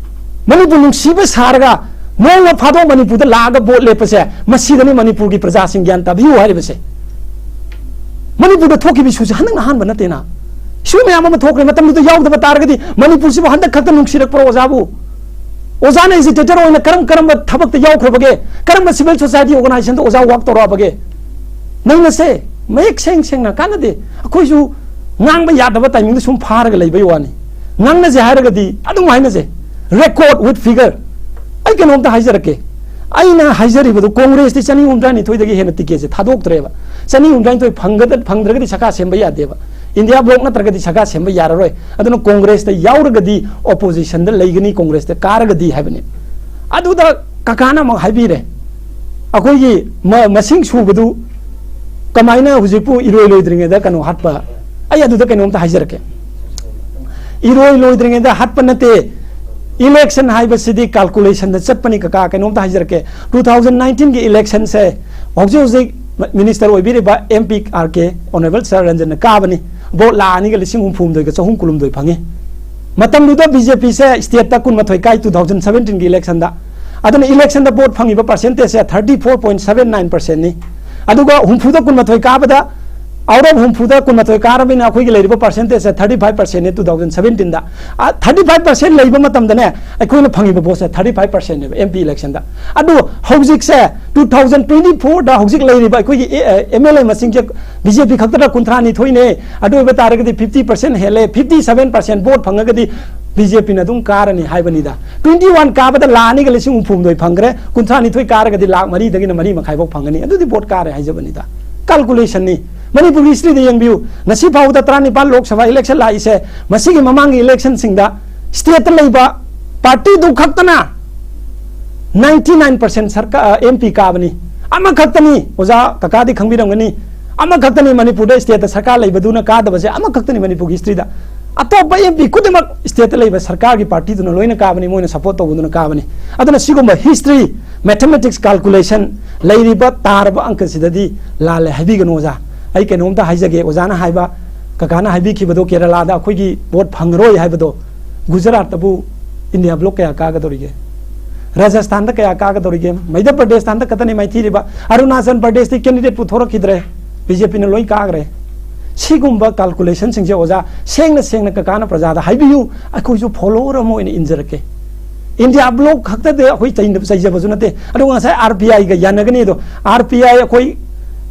ꯃꯅꯤꯄꯨꯔ ꯅꯨꯡꯁꯤꯕ ꯁꯥꯔꯒ ꯅꯣꯡꯃ ꯐꯥꯗꯣꯛ ꯃꯅꯤꯄꯨꯔꯗ ꯂꯥꯛꯑꯒ ꯚꯣꯠ ꯂꯦꯞꯄꯁꯦ, ꯃꯁꯤꯗꯅꯤ ꯃꯅꯤꯄꯨꯔꯒꯤ ꯄ꯭ꯔꯖꯥꯁꯤꯡ ꯒ꯭ꯌꯥꯟ ꯇꯥꯕꯤꯌꯨ ꯍꯥꯏꯔꯤꯕꯁꯦ꯫ ꯃꯅꯤꯄꯨꯔꯗ ꯊꯣꯛꯈꯤꯕ ꯏꯁꯨꯁꯦ ꯍꯟꯗꯛꯅ ꯑꯍꯥꯟꯕ ꯅꯠꯇꯦꯅ꯫ ꯏꯁꯨ ꯃꯌꯥꯝ ꯑꯃ ꯊꯣꯛꯈ꯭ꯔꯦ꯫ ꯃꯇꯝꯗꯨꯗ ꯌꯥꯎꯗꯕ ꯇꯥꯔꯒꯗꯤ ꯃꯅꯤꯄꯨꯔꯁꯤꯕꯨ ꯍꯟꯗꯛ ꯈꯛꯇ ꯅꯨꯡꯁꯤꯔꯛꯄ꯭ꯔꯣ ꯑꯣꯖꯥꯕꯨ? ꯑꯣꯖꯥꯅ ꯑꯦꯖꯤꯇꯦꯇꯔ ꯑꯣꯏꯅ ꯀꯔꯝ ꯀꯔꯝꯕ ꯊꯕꯛꯇ ꯌꯥꯎꯈ꯭ꯔꯕꯒꯦ? ꯀꯔꯝꯕ ꯁꯤꯚꯤꯜ ꯁꯣꯁꯥꯏꯇꯤ ꯑꯣꯔꯒꯅꯥꯏꯖꯦꯁꯟꯗ ꯑꯣꯖꯥ ꯋꯥꯛ ꯇꯧꯔꯛꯑꯕꯒꯦ? ꯅꯪꯅꯁꯦ ꯃꯌꯦꯛ ꯁꯦꯡ ꯁꯦꯡꯅ ꯀꯥꯟꯅꯗꯦ꯫ ꯑꯩꯈꯣꯏꯁꯨ ꯉꯥꯡꯕ ꯌꯥꯗꯕ ꯇꯥꯏꯃꯤꯡꯗ ꯁꯨꯝ ꯐꯥꯔꯒ ꯂꯩꯕꯩ ꯋꯥꯅꯤ꯫ ꯉꯥꯡꯅꯁꯦ ꯍꯥꯏꯔꯒꯗꯤ ꯑꯗꯨꯝ ꯍꯥꯏꯅꯁꯦ, record with figure꯫ ꯑꯩ ꯀꯩꯅꯣꯝꯇ ꯍꯥꯏꯖꯔꯛꯀꯦ꯫ ꯑꯩꯅ ꯍꯥꯏꯖꯔꯤꯕꯗꯨ, ꯀꯣꯡꯒ꯭ꯔꯦꯁꯇꯤ ꯆꯅꯤ ꯍꯨꯝꯗ꯭ꯔꯥꯅꯤꯊꯣꯏꯗꯒꯤ ꯍꯦꯟꯅ ꯇꯤꯀꯦꯠꯁꯦ ꯊꯥꯗꯣꯛꯇ꯭ꯔꯦꯕ꯫ ꯆꯅꯤ ꯍꯨꯝꯗ꯭ꯔꯥꯅꯤꯊꯣꯏ ꯐꯪꯒꯗ-, ꯐꯪꯗ꯭ꯔꯒꯗꯤ ꯁꯔꯀꯥꯔ ꯁꯦꯝꯕ ꯌꯥꯗꯦꯕ꯫ ꯏꯟꯗꯤꯌꯥ ꯕ꯭ꯂꯣꯛ ꯅꯠꯇ꯭ꯔꯒꯗꯤ ꯁꯔꯀꯥꯔ ꯁꯦꯝꯕ ꯌꯥꯔꯔꯣꯏ꯫ ꯑꯗꯨꯅ ꯀꯣꯡꯒ꯭ꯔꯦꯁꯇ ꯌꯥꯎꯔꯒꯗꯤ ꯑꯣꯄꯣꯖꯤꯁꯟꯗ ꯂꯩꯒꯅꯤ, ꯀꯣꯡꯒ꯭ꯔꯦꯁꯇ ꯀꯥꯔꯒꯗꯤ ꯍꯥꯏꯕꯅꯤ꯫ ꯑꯗꯨꯗ ꯀꯀꯥꯅ ꯑꯃꯨꯛ ꯍꯥꯏꯕꯤꯔꯦ, ꯑꯩꯈꯣꯏꯒꯤ ꯃ-, ꯃꯁꯤꯡ ꯁꯨꯕꯗꯨ ꯀꯃꯥꯏꯅ ꯍꯧꯖꯤꯛꯄꯨ ꯏꯔꯣꯏ ꯂꯣꯏꯗ꯭ꯔꯤꯉꯩꯗ ꯀꯩꯅꯣ ꯍꯥꯠꯄ? ꯑꯩ ꯑꯗꯨꯗ ꯀꯩꯅꯣꯝꯇ ꯍꯥꯏꯖꯔꯛꯀꯦ꯫ ꯏꯔꯣꯏ ꯂꯣꯏꯗ꯭ꯔꯤꯉꯩꯗ ꯍꯥꯠꯄ ꯅꯠꯇꯦ꯫ ꯏꯂꯦꯛꯁꯟ ꯍꯥꯏꯕꯁꯤꯗꯤ ꯀꯥꯜꯀꯨꯂꯦꯁꯟꯗ ꯆꯠꯄꯅꯤ ꯀꯀꯥ꯫ ꯀꯩꯅꯣꯝꯇ ꯍꯥꯏꯖꯔꯛꯀꯦ, ꯇꯨ ꯊꯥꯎꯖꯟ ꯅꯥꯏꯟꯇꯤꯟꯒꯤ ꯏꯂꯦꯛꯁꯟꯁꯦ ꯍꯧꯖꯤꯛ ꯍꯧꯖꯤꯛ ꯃ-, ꯃꯤꯅꯤꯁꯇꯔ ꯑꯣꯏꯕꯤꯔꯤꯕ ꯑꯦꯝ ꯄꯤ ꯑꯥꯔ ꯀꯦ, ꯑꯣꯅꯔꯦꯕꯜ ꯁꯥꯔ ꯔꯟꯖꯟꯅ ꯀꯥꯕꯅꯤ꯫ ꯚꯣꯠ ꯂꯥꯈ ꯑꯅꯤꯒ ꯂꯤꯁꯤꯡ ꯍꯨꯝꯐꯨ ꯍꯨꯝꯗꯣꯏꯒ ꯆꯍꯨꯝ ꯀꯨꯟꯍꯨꯝꯗꯣꯏ ꯐꯪꯉꯤ꯫ ꯃꯇꯝꯗꯨꯗ ꯕꯤ ꯖꯦ ꯄꯤꯁꯦ ꯁ꯭ꯇꯦꯠꯇ ꯀꯨꯟꯃꯥꯊꯣꯏ ꯀꯥꯏ, ꯇꯨ ꯊꯥꯎꯖꯟ ꯁꯕꯦꯟꯇꯤꯟꯒꯤ ꯏꯂꯦꯛꯁꯟꯗ꯫ ꯑꯗꯨꯅ ꯏꯂꯦꯛꯁꯟꯗ ꯚꯣꯠ ꯐꯪꯉꯤꯕ ꯄꯥꯔꯁꯦꯟꯇꯦꯖꯁꯦ thirty four point seven nine ꯄꯥꯔꯁꯦꯟꯅꯤ꯫ ꯑꯗꯨꯒ ꯍꯨꯝꯐꯨꯗ ꯀꯨꯟꯃꯥꯊꯣꯏ ꯀꯥꯕꯗ, ꯑꯥꯎꯠ ꯑꯣꯐ ꯍꯨꯝꯐꯨꯗ ꯀꯨꯟꯃꯥꯊꯣꯏ ꯀꯥꯔꯕꯅꯤꯅ ꯑꯩꯈꯣꯏꯒꯤ ꯂꯩꯔꯤꯕ ꯄꯥꯔꯁꯦꯟꯇꯦꯖꯁꯦ ꯊꯥꯔꯇꯤ ꯐꯥꯏꯚ ꯄꯥꯔꯁꯦꯟꯅꯤ ꯇꯨ ꯊꯥꯎꯖꯟ ꯁꯕꯦꯟꯇꯤꯟꯗ꯫ ꯊꯥꯔꯇꯤ ꯐꯥꯏꯚ ꯄꯥꯔꯁꯦꯟ ꯂꯩꯕ ꯃꯇꯝꯗꯅꯦ, ꯑꯩꯈꯣꯏꯅ ꯐꯪꯉꯤꯕ ꯚꯣꯠꯁꯦ ꯊꯥꯔꯇꯤ ꯐꯥꯏꯚ ꯄꯥꯔꯁꯦꯟꯅꯦꯕ ꯑꯦꯝ ꯄꯤ ꯏꯂꯦꯛꯁꯟꯗ꯫ ꯑꯗꯨ ꯍꯧꯖꯤꯛꯁꯦ ꯇꯨ ꯊꯥꯎꯖꯟ ꯇ꯭ꯋꯦꯟꯇꯤ ꯐꯣꯔꯗ ꯍꯧꯖꯤꯛ ꯂꯩꯔꯤꯕ ꯑꯩꯈꯣꯏꯒꯤ ꯑꯦꯝ ꯑꯦꯜ ꯑꯦ ꯃꯁꯤꯡꯁꯦ ꯕꯤ ꯖꯦ ꯄꯤ ꯈꯛꯇꯗ ꯀꯨꯟꯊ꯭ꯔꯥ ꯅꯤꯊꯣꯏꯅꯦ꯫ ꯑꯗꯨ ꯑꯣꯏꯕ ꯇꯥꯔꯒꯗꯤ ꯐꯤꯐꯇꯤ ꯄꯥꯔꯁꯦꯟ ꯍꯦꯜꯂꯦ, ꯐꯤꯐꯇꯤ ꯁꯕꯦꯟ ꯄꯥꯔꯁꯦꯟ ꯚꯣꯠ ꯐꯪꯉꯒꯗꯤ ꯕꯤ ꯖꯦ ꯄꯤꯅ ꯑꯗꯨꯝ ꯀꯥꯔꯅꯤ ꯍꯥꯏꯕꯅꯤꯗ꯫ ꯇ꯭ꯋꯦꯟꯇꯤ ꯋꯥꯟ ꯀꯥꯕꯗ ꯂꯥꯈ ꯑꯅꯤꯒ ꯂꯤꯁꯤꯡ ꯍꯨꯝꯐꯨ ꯍꯨꯝꯗꯣꯏ ꯐꯪꯈ꯭ꯔꯦ, ꯀꯨꯟꯊ꯭ꯔꯥ ꯅꯤꯊꯣꯏ ꯀꯥꯔꯒꯗꯤ ꯂꯥꯈ ꯃꯔꯤꯗꯒꯤꯅ ꯃꯔꯤ ꯃꯈꯥꯏꯐꯥꯎ ꯐꯪꯒꯅꯤ꯫ ꯑꯗꯨꯗꯤ ꯚꯣꯠ ꯀꯥꯔꯦ ꯍꯥꯏꯖꯕꯅꯤꯗ, ꯀꯥꯜꯀꯨꯂꯦꯁꯟꯅꯤ꯫ ꯃꯅꯤꯄꯨꯔꯒꯤ ꯍꯤꯁꯇ꯭ꯔꯤꯗ ꯌꯦꯡꯕꯤꯌꯨ, ꯉꯁꯤ ꯐꯥꯎꯕꯗ ꯇꯔꯥꯅꯤꯄꯥꯜ ꯂꯣꯛ ꯁꯚꯥ ꯏꯂꯦꯛꯁꯟ ꯂꯥꯛꯏꯁꯦ, ꯃꯁꯤꯒꯤ ꯃꯃꯥꯡꯒꯤ ꯏꯂꯦꯛꯁꯟꯁꯤꯡꯗ ꯁ꯭ꯇꯦꯠꯇ ꯂꯩꯕ ꯄꯥꯔꯇꯤꯗꯨ ꯈꯛꯇꯅ ꯅꯥꯏꯟꯇꯤ ꯅꯥꯏꯟ ꯄꯥꯔꯁꯦꯟ ꯁꯔꯀꯥꯔ, ꯑꯦꯝ ꯄꯤ ꯀꯥꯕꯅꯤ꯫ ꯑꯃꯈꯛꯇꯅꯤ, ꯑꯣꯖꯥ ꯀꯀꯥꯗꯤ ꯈꯪꯕꯤꯔꯝꯒꯅꯤ, ꯑꯃꯈꯛꯇꯅꯤ ꯃꯅꯤꯄꯨꯔꯗ ꯁ꯭ꯇꯦꯠꯇ ꯁꯔꯀꯥꯔ ꯂꯩꯕꯗꯨꯅ ꯀꯥꯗꯕꯁꯦ, ꯑꯃꯈꯛꯇꯅꯤ ꯃꯅꯤꯄꯨꯔꯒꯤ ꯍꯤꯁꯇ꯭ꯔꯤꯗ꯫ ꯑꯇꯣꯞꯄ ꯑꯦꯝ ꯄꯤ ꯈꯨꯗꯤꯡꯃꯛ ꯁ꯭ꯇꯦꯠꯇ ꯂꯩꯕ ꯁꯔꯀꯥꯔꯒꯤ ꯄꯥꯔꯇꯤꯗꯨꯅ ꯂꯣꯏꯅ ꯀꯥꯕꯅꯤ, ꯃꯣꯏꯅ ꯁꯄꯣꯔꯠ ꯇꯧꯕꯗꯨꯅ ꯀꯥꯕꯅꯤ꯫ ꯑꯗꯨꯅ ꯁꯤꯒꯨꯝꯕ ꯍꯤꯁꯇ꯭ꯔꯤ, ꯃꯦꯊꯃꯦꯇꯤꯛꯁ, ꯀꯥꯜꯀꯨꯂꯦꯁꯟ ꯂꯩꯔꯤꯕ ꯇꯥꯔꯕ ꯑꯪꯀꯁꯤꯗꯗꯤ ꯂꯥꯜꯂꯦ ꯍꯥꯏꯕꯤꯒꯅꯨ ꯑꯣꯖꯥ꯫ ꯑꯩ ꯀꯩꯅꯣꯝꯇ ꯍꯥꯏꯖꯒꯦ, ꯑꯣꯖꯥꯅ ꯍꯥꯏꯕ, ꯀꯀꯥꯅ ꯍꯥꯏꯕꯤꯈꯤꯕꯗꯣ, ꯀꯦꯔꯂꯥꯗ ꯑꯩꯈꯣꯏꯒꯤ ꯚꯣꯠ ꯐꯪꯉꯔꯣꯏ ꯍꯥꯏꯕꯗꯣ, ꯒꯨꯖꯔꯥꯠꯇꯕꯨ ꯏꯟꯗꯤꯌꯥ ꯕ꯭ꯂꯣꯛ ꯀꯌꯥ ꯀꯥꯒꯗꯧꯔꯤꯒꯦ? ꯔꯥꯖꯁꯊꯥꯟꯗ ꯀꯌꯥ ꯀꯥꯒꯗꯧꯔꯤꯒꯦ? ꯃꯩꯙ꯭ꯌ ꯄ꯭ꯔꯗꯦꯁꯇ ꯍꯟꯗꯛ ꯈꯛꯇꯅꯤ ꯃꯥꯏꯊꯤꯔꯤꯕ꯫ ꯑꯔꯨꯅꯥꯆꯜ ꯄ꯭ꯔꯗꯦꯁꯇꯤ ꯀꯦꯟꯗꯤꯗꯦꯠ ꯄꯨꯊꯣꯔꯛꯈꯤꯗ꯭ꯔꯦ, ꯕꯤ ꯖꯦ ꯄꯤꯅ ꯂꯣꯏ ꯀꯥꯈ꯭ꯔꯦ꯫ ꯁꯤꯒꯨꯝꯕ ꯀꯥꯜꯀꯨꯂꯦꯁꯟꯁꯤꯡꯁꯦ ꯑꯣꯖꯥ, ꯁꯦꯡꯅ ꯁꯦꯡꯅ ꯀꯀꯥꯅ ꯄ꯭ꯔꯖꯥꯗ ꯍꯥꯏꯕꯤꯌꯨ, ꯑꯩꯈꯣꯏꯁꯨ ꯐꯣꯂꯣꯋꯔ ꯑꯃ ꯑꯣꯏꯅ ꯏꯟꯖꯔꯛꯀꯦ꯫ ꯏꯟꯗꯤꯌꯥ ꯕ꯭ꯂꯣꯛ ꯈꯛꯇꯗ ꯑꯩꯈꯣꯏ ꯆꯩꯅꯕ ꯆꯩꯖꯕꯁꯨ ꯅꯠꯇꯦ꯫ ꯑꯗꯨꯒ ꯉꯁꯥꯏ ꯑꯥꯔ ꯄꯤ ꯑꯥꯏꯒ ꯌꯥꯅꯒꯅꯤ ꯑꯗꯣ, ꯑꯥꯔ ꯄꯤ ꯑꯥꯏ ꯑꯩꯈꯣꯏ,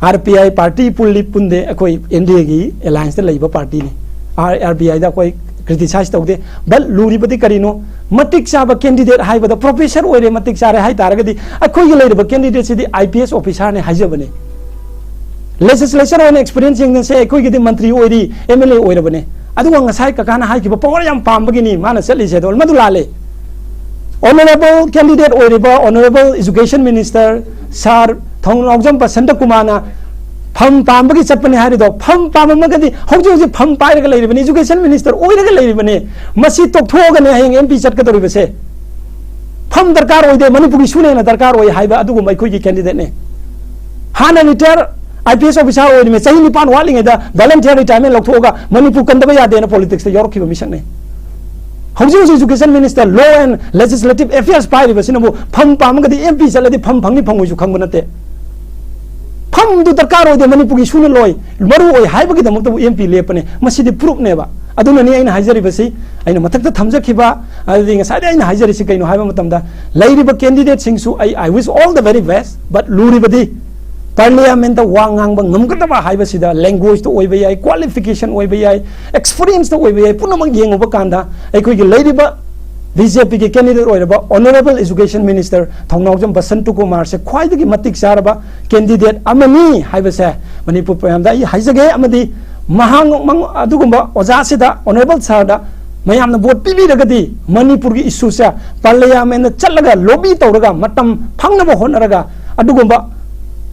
ꯑꯥꯔ ꯄꯤ ꯑꯥꯏ ꯄꯥꯔꯇꯤ ꯄꯨꯜꯂꯤ ꯄꯨꯟꯗꯦ, ꯑꯩꯈꯣꯏ ꯑꯦꯟ ꯗꯤ ꯑꯦꯒꯤ ꯑꯦꯂꯥꯏꯟꯁꯇ ꯂꯩꯕ ꯄꯥꯔꯇꯤꯅꯤ꯫ ꯑꯥꯔ, ꯑꯥꯔ ꯄꯤ ꯑꯥꯏꯗ ꯑꯩꯈꯣꯏ ꯀ꯭ꯔꯤꯇꯤꯁꯥꯏꯁ ꯇꯧꯗꯦ꯫ ꯕꯠ ꯂꯨꯔꯤꯕꯗꯤ ꯀꯔꯤꯅꯣ? ꯃꯇꯤꯛ ꯆꯥꯕ ꯀꯦꯟꯗꯤꯗꯦꯠ ꯍꯥꯏꯕꯗ ꯄ꯭ꯔꯣꯐꯦꯁꯔ ꯑꯣꯏꯔꯦ, ꯃꯇꯤꯛ ꯆꯥꯔꯦ ꯍꯥꯏ ꯇꯥꯔꯒꯗꯤ ꯑꯩꯈꯣꯏꯒꯤ ꯂꯩꯔꯤꯕ ꯀꯦꯟꯗꯤꯗꯦꯠꯁꯤꯗꯤ ꯑꯥꯏ ꯄꯤ ꯑꯦꯁ ꯑꯣꯐꯤꯁꯥꯔꯅꯦ ꯍꯥꯏꯖꯕꯅꯦ꯫ ꯂꯦꯖꯤꯁꯂꯦꯆꯔ ꯑꯣꯏꯅ ꯑꯦꯛꯁꯄꯤꯔꯤꯌꯦꯟꯁ ꯌꯦꯡꯅꯁꯦ, ꯑꯩꯈꯣꯏꯒꯤꯗꯤ ꯃꯟꯇ꯭ꯔꯤ ꯑꯣꯏꯔꯤ, ꯑꯦꯝ ꯑꯦꯜ ꯑꯦ ꯑꯣꯏꯔꯕꯅꯦ꯫ ꯑꯗꯨꯒ ꯉꯁꯥꯏ ꯀꯀꯥꯅ ꯍꯥꯏꯈꯤꯕ ꯄꯋꯥꯔ ꯌꯥꯝ ꯄꯥꯝꯕꯒꯤꯅꯤ ꯃꯥꯅ ꯆꯠꯂꯤꯁꯦ, ꯑꯗꯣ ꯃꯗꯨ ꯂꯥꯜꯂꯦ꯫ ꯑꯣꯅꯔꯦꯕꯜ ꯀꯦꯟꯗꯤꯗꯦꯠ ꯑꯣꯏꯔꯤꯕ ꯑꯣꯅꯔꯦꯕꯜ ꯏꯖꯨꯀꯦꯁꯟ ꯃꯤꯅꯤꯁꯇꯔ ꯁꯥꯔ ꯊꯧꯅꯥꯎꯖꯝ ꯕꯁꯟꯇ ꯀꯨꯃꯥꯔꯅ ꯐꯝ ꯄꯥꯝꯕꯒꯤ ꯆꯠꯄꯅꯤ ꯍꯥꯏꯔꯤꯗꯣ, ꯐꯝ ꯄꯥꯝꯃꯝꯃꯒꯗꯤ ꯍꯧꯖꯤꯛ ꯍꯧꯖꯤꯛ ꯐꯝ ꯄꯥꯏꯔꯒ ꯂꯩꯔꯤꯕꯅꯤ, ꯏꯖꯨꯀꯦꯁꯟ ꯃꯤꯅꯤꯁꯇꯔ ꯑꯣꯏꯔꯒ ꯂꯩꯔꯤꯕꯅꯤ꯫ ꯃꯁꯤ ꯇꯣꯛꯊꯣꯛꯑꯒꯅꯦ ꯍꯌꯦꯡ ꯑꯦꯝ ꯄꯤ ꯆꯠꯀꯗꯧꯔꯤꯕꯁꯦ꯫ ꯐꯝ ꯗꯔꯀꯥꯔ ꯑꯣꯏꯗꯦ, ꯃꯅꯤꯄꯨꯔꯒꯤ ꯏꯁꯨꯅ ꯍꯦꯟꯅ ꯗꯔꯀꯥꯔ ꯑꯣꯏ ꯍꯥꯏꯕ ꯑꯗꯨꯒꯨꯝꯕ ꯑꯩꯈꯣꯏꯒꯤ ꯀꯦꯟꯗꯤꯗꯦꯠꯅꯤ꯫ ꯍꯥꯟꯅ retire I P S officer ꯑꯣꯏꯔꯤꯉꯩ ꯆꯍꯤ ꯅꯤꯄꯥꯟ ꯋꯥꯠꯂꯤꯉꯩꯗ ꯚꯣꯂꯟꯇꯤꯌꯔ ꯔꯤꯇꯥꯌꯔꯃꯦꯟ ꯂꯧꯊꯣꯛꯑꯒ ꯃꯅꯤꯄꯨꯔ ꯀꯟꯗꯕ ꯌꯥꯗꯦꯅ ꯄꯣꯂꯤꯇꯤꯛꯁꯇ ꯌꯥꯎꯔꯛꯈꯤꯕ ꯃꯤꯁꯛꯅꯤ꯫ ꯍꯧꯖꯤꯛ ꯍꯧꯖꯤꯛ education minister, law and legislative affairs ꯄꯥꯏꯔꯤꯕꯁꯤꯅꯕꯨ ꯐꯝ ꯄꯥꯝꯃꯒꯗꯤ ꯑꯦꯝ ꯄꯤ ꯆꯠꯂꯗꯤ ꯐꯝ ꯐꯪꯅꯤ ꯐꯪꯉꯣꯏꯁꯨ ꯈꯪꯕ ꯅꯠꯇꯦ꯫ ꯐꯝꯗꯨ ꯗꯔꯀꯥꯔ ꯑꯣꯏꯗꯦ, ꯃꯅꯤꯄꯨꯔꯒꯤ ꯏꯁꯨꯅ ꯂꯣꯏ, ꯃꯔꯨ ꯑꯣꯏ ꯍꯥꯏꯕꯒꯤꯗꯃꯛꯇꯕꯨ ꯑꯦꯝ ꯄꯤ ꯂꯦꯞꯄꯅꯦ꯫ ꯃꯁꯤꯗꯤ ꯄ꯭ꯔꯨꯐꯅꯦꯕ꯫ ꯑꯗꯨꯅꯅꯤ ꯑꯩꯅ ꯍꯥꯏꯖꯔꯤꯕꯁꯤ, ꯑꯩꯅ ꯃꯊꯛꯇ ꯊꯝꯖꯈꯤꯕ, ꯑꯗꯨꯗꯤ ꯉꯁꯥꯏꯗꯩ ꯑꯩꯅ ꯍꯥꯏꯖꯔꯤꯁꯤ ꯀꯩꯅꯣ ꯍꯥꯏꯕ ꯃꯇꯝꯗ, ꯂꯩꯔꯤꯕ ꯀꯦꯟꯗꯤꯗꯦꯠꯁꯤꯡꯁꯨ ꯑꯩ, I wish all the very best, but ꯂꯨꯔꯤꯕꯗꯤ ꯄꯥꯔꯂꯤꯌꯥꯃꯦꯟꯇ ꯋꯥ ꯉꯥꯡꯕ ꯉꯝꯒꯗꯕ ꯍꯥꯏꯕꯁꯤꯗ ꯂꯦꯡꯒ꯭ꯋꯦꯖꯇ ꯑꯣꯏꯕ ꯌꯥꯏ, ꯀ꯭ꯋꯥꯂꯤꯐꯤꯀꯦꯁꯟ ꯑꯣꯏꯕ ꯌꯥꯏ, ꯑꯦꯛꯁꯄꯤꯔꯤꯌꯦꯟꯁꯇ ꯑꯣꯏꯕ ꯌꯥꯏ, ꯄꯨꯝꯅꯃꯛ ꯌꯦꯡꯉꯨꯕ ꯀꯥꯟꯗ ꯑꯩꯈꯣꯏꯒꯤ ꯂꯩꯔꯤꯕ ꯕꯤ ꯖꯦ ꯄꯤꯒꯤ ꯀꯦꯟꯗꯤꯗꯦꯠ ꯑꯣꯏꯔꯕ honourable education minister Thounaojam Basanta ꯀꯨꯃꯥꯔꯁꯦ ꯈ꯭ꯋꯥꯏꯗꯒꯤ ꯃꯇꯤꯛ ꯆꯥꯔꯕ ꯀꯦꯟꯗꯤꯗꯦꯠ ꯑꯃꯅꯤ ꯍꯥꯏꯕꯁꯦ ꯃꯅꯤꯄꯨꯔ ꯃꯌꯥꯝꯗ ꯑꯩ ꯍꯥꯏꯖꯒꯦ꯫ ꯑꯃꯗꯤ ꯃꯍꯥꯛ, ꯃꯪ-, ꯑꯗꯨꯒꯨꯝꯕ ꯑꯣꯖꯥꯁꯤꯗ, ꯑꯣꯅꯔꯦꯕꯜ ꯁꯥꯔꯗ ꯃꯌꯥꯝꯅ ꯚꯣꯠ ꯄꯤꯕꯤꯔꯒꯗꯤ ꯃꯅꯤꯄꯨꯔꯒꯤ ꯏꯁꯨꯁꯦ ꯄꯥꯔꯂꯤꯌꯥꯃꯦꯟꯗ ꯆꯠꯂꯒ ꯂꯣꯕꯤ ꯇꯧꯔꯒ ꯃꯇꯝ ꯐꯪꯅꯕ ꯍꯣꯠꯅꯔꯒ ꯑꯗꯨꯒꯨꯝꯕ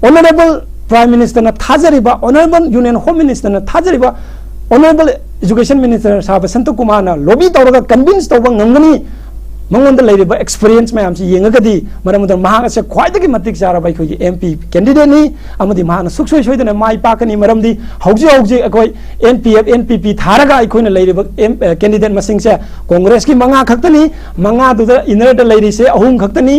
ꯑꯣꯅꯔꯦꯕꯜ ꯄ꯭ꯔꯥꯏꯝ ꯃꯤꯅꯤꯁꯇꯔꯅ ꯊꯥꯖꯔꯤꯕ, ꯑꯣꯅꯔꯦꯕꯜ ꯌꯨꯅꯤꯌꯟ ꯍꯣꯝ ꯃꯤꯅꯤꯁꯇꯔꯅ ꯊꯥꯖꯔꯤꯕ, honourable education minister sir Basanta ꯀꯨꯃꯥꯔꯅ ꯂꯣꯕꯤ ꯇꯧꯔꯒ ꯀꯟꯚꯤꯟꯁ ꯇꯧꯕ ꯉꯝꯒꯅꯤ꯫ ꯃꯉꯣꯟꯗ ꯂꯩꯔꯤꯕ ꯑꯦꯛꯁꯄꯤꯔꯤꯌꯦꯟꯁ ꯃꯌꯥꯝꯁꯤ ꯌꯦꯡꯉꯒꯗꯤ, ꯃꯔꯝ ꯑꯗꯨꯅ ꯃꯍꯥꯛ ꯑꯁꯦ ꯈ꯭ꯋꯥꯏꯗꯒꯤ ꯃꯇꯤꯛ ꯆꯥꯔꯕ ꯑꯩꯈꯣꯏꯒꯤ ꯑꯦꯝ ꯄꯤ ꯀꯦꯟꯗꯤꯗꯦꯠꯅꯤ, ꯑꯃꯗꯤ ꯃꯍꯥꯛꯅ ꯁꯨꯡꯁꯣꯏ ꯁꯣꯏꯗꯅ ꯃꯥꯏ ꯄꯥꯛꯀꯅꯤ꯫ ꯃꯔꯝꯗꯤ ꯍꯧꯖꯤꯛ ꯍꯧꯖꯤꯛ ꯑꯩꯈꯣꯏ N P F, N P P ꯊꯥꯔꯒ ꯑꯩꯈꯣꯏꯅ ꯂꯩꯔꯤꯕ ꯑꯦꯝ, ꯑ, ꯀꯦꯟꯗꯤꯗꯦꯠ ꯃꯁꯤꯡꯁꯦ ꯀꯣꯡꯒ꯭ꯔꯦꯁꯀꯤ ꯃꯉꯥ ꯈꯛꯇꯅꯤ, ꯃꯉꯥꯗꯨꯗ ꯏꯅꯔꯗ ꯂꯩꯔꯤꯁꯦ ꯑꯍꯨꯝ ꯈꯛꯇꯅꯤ꯫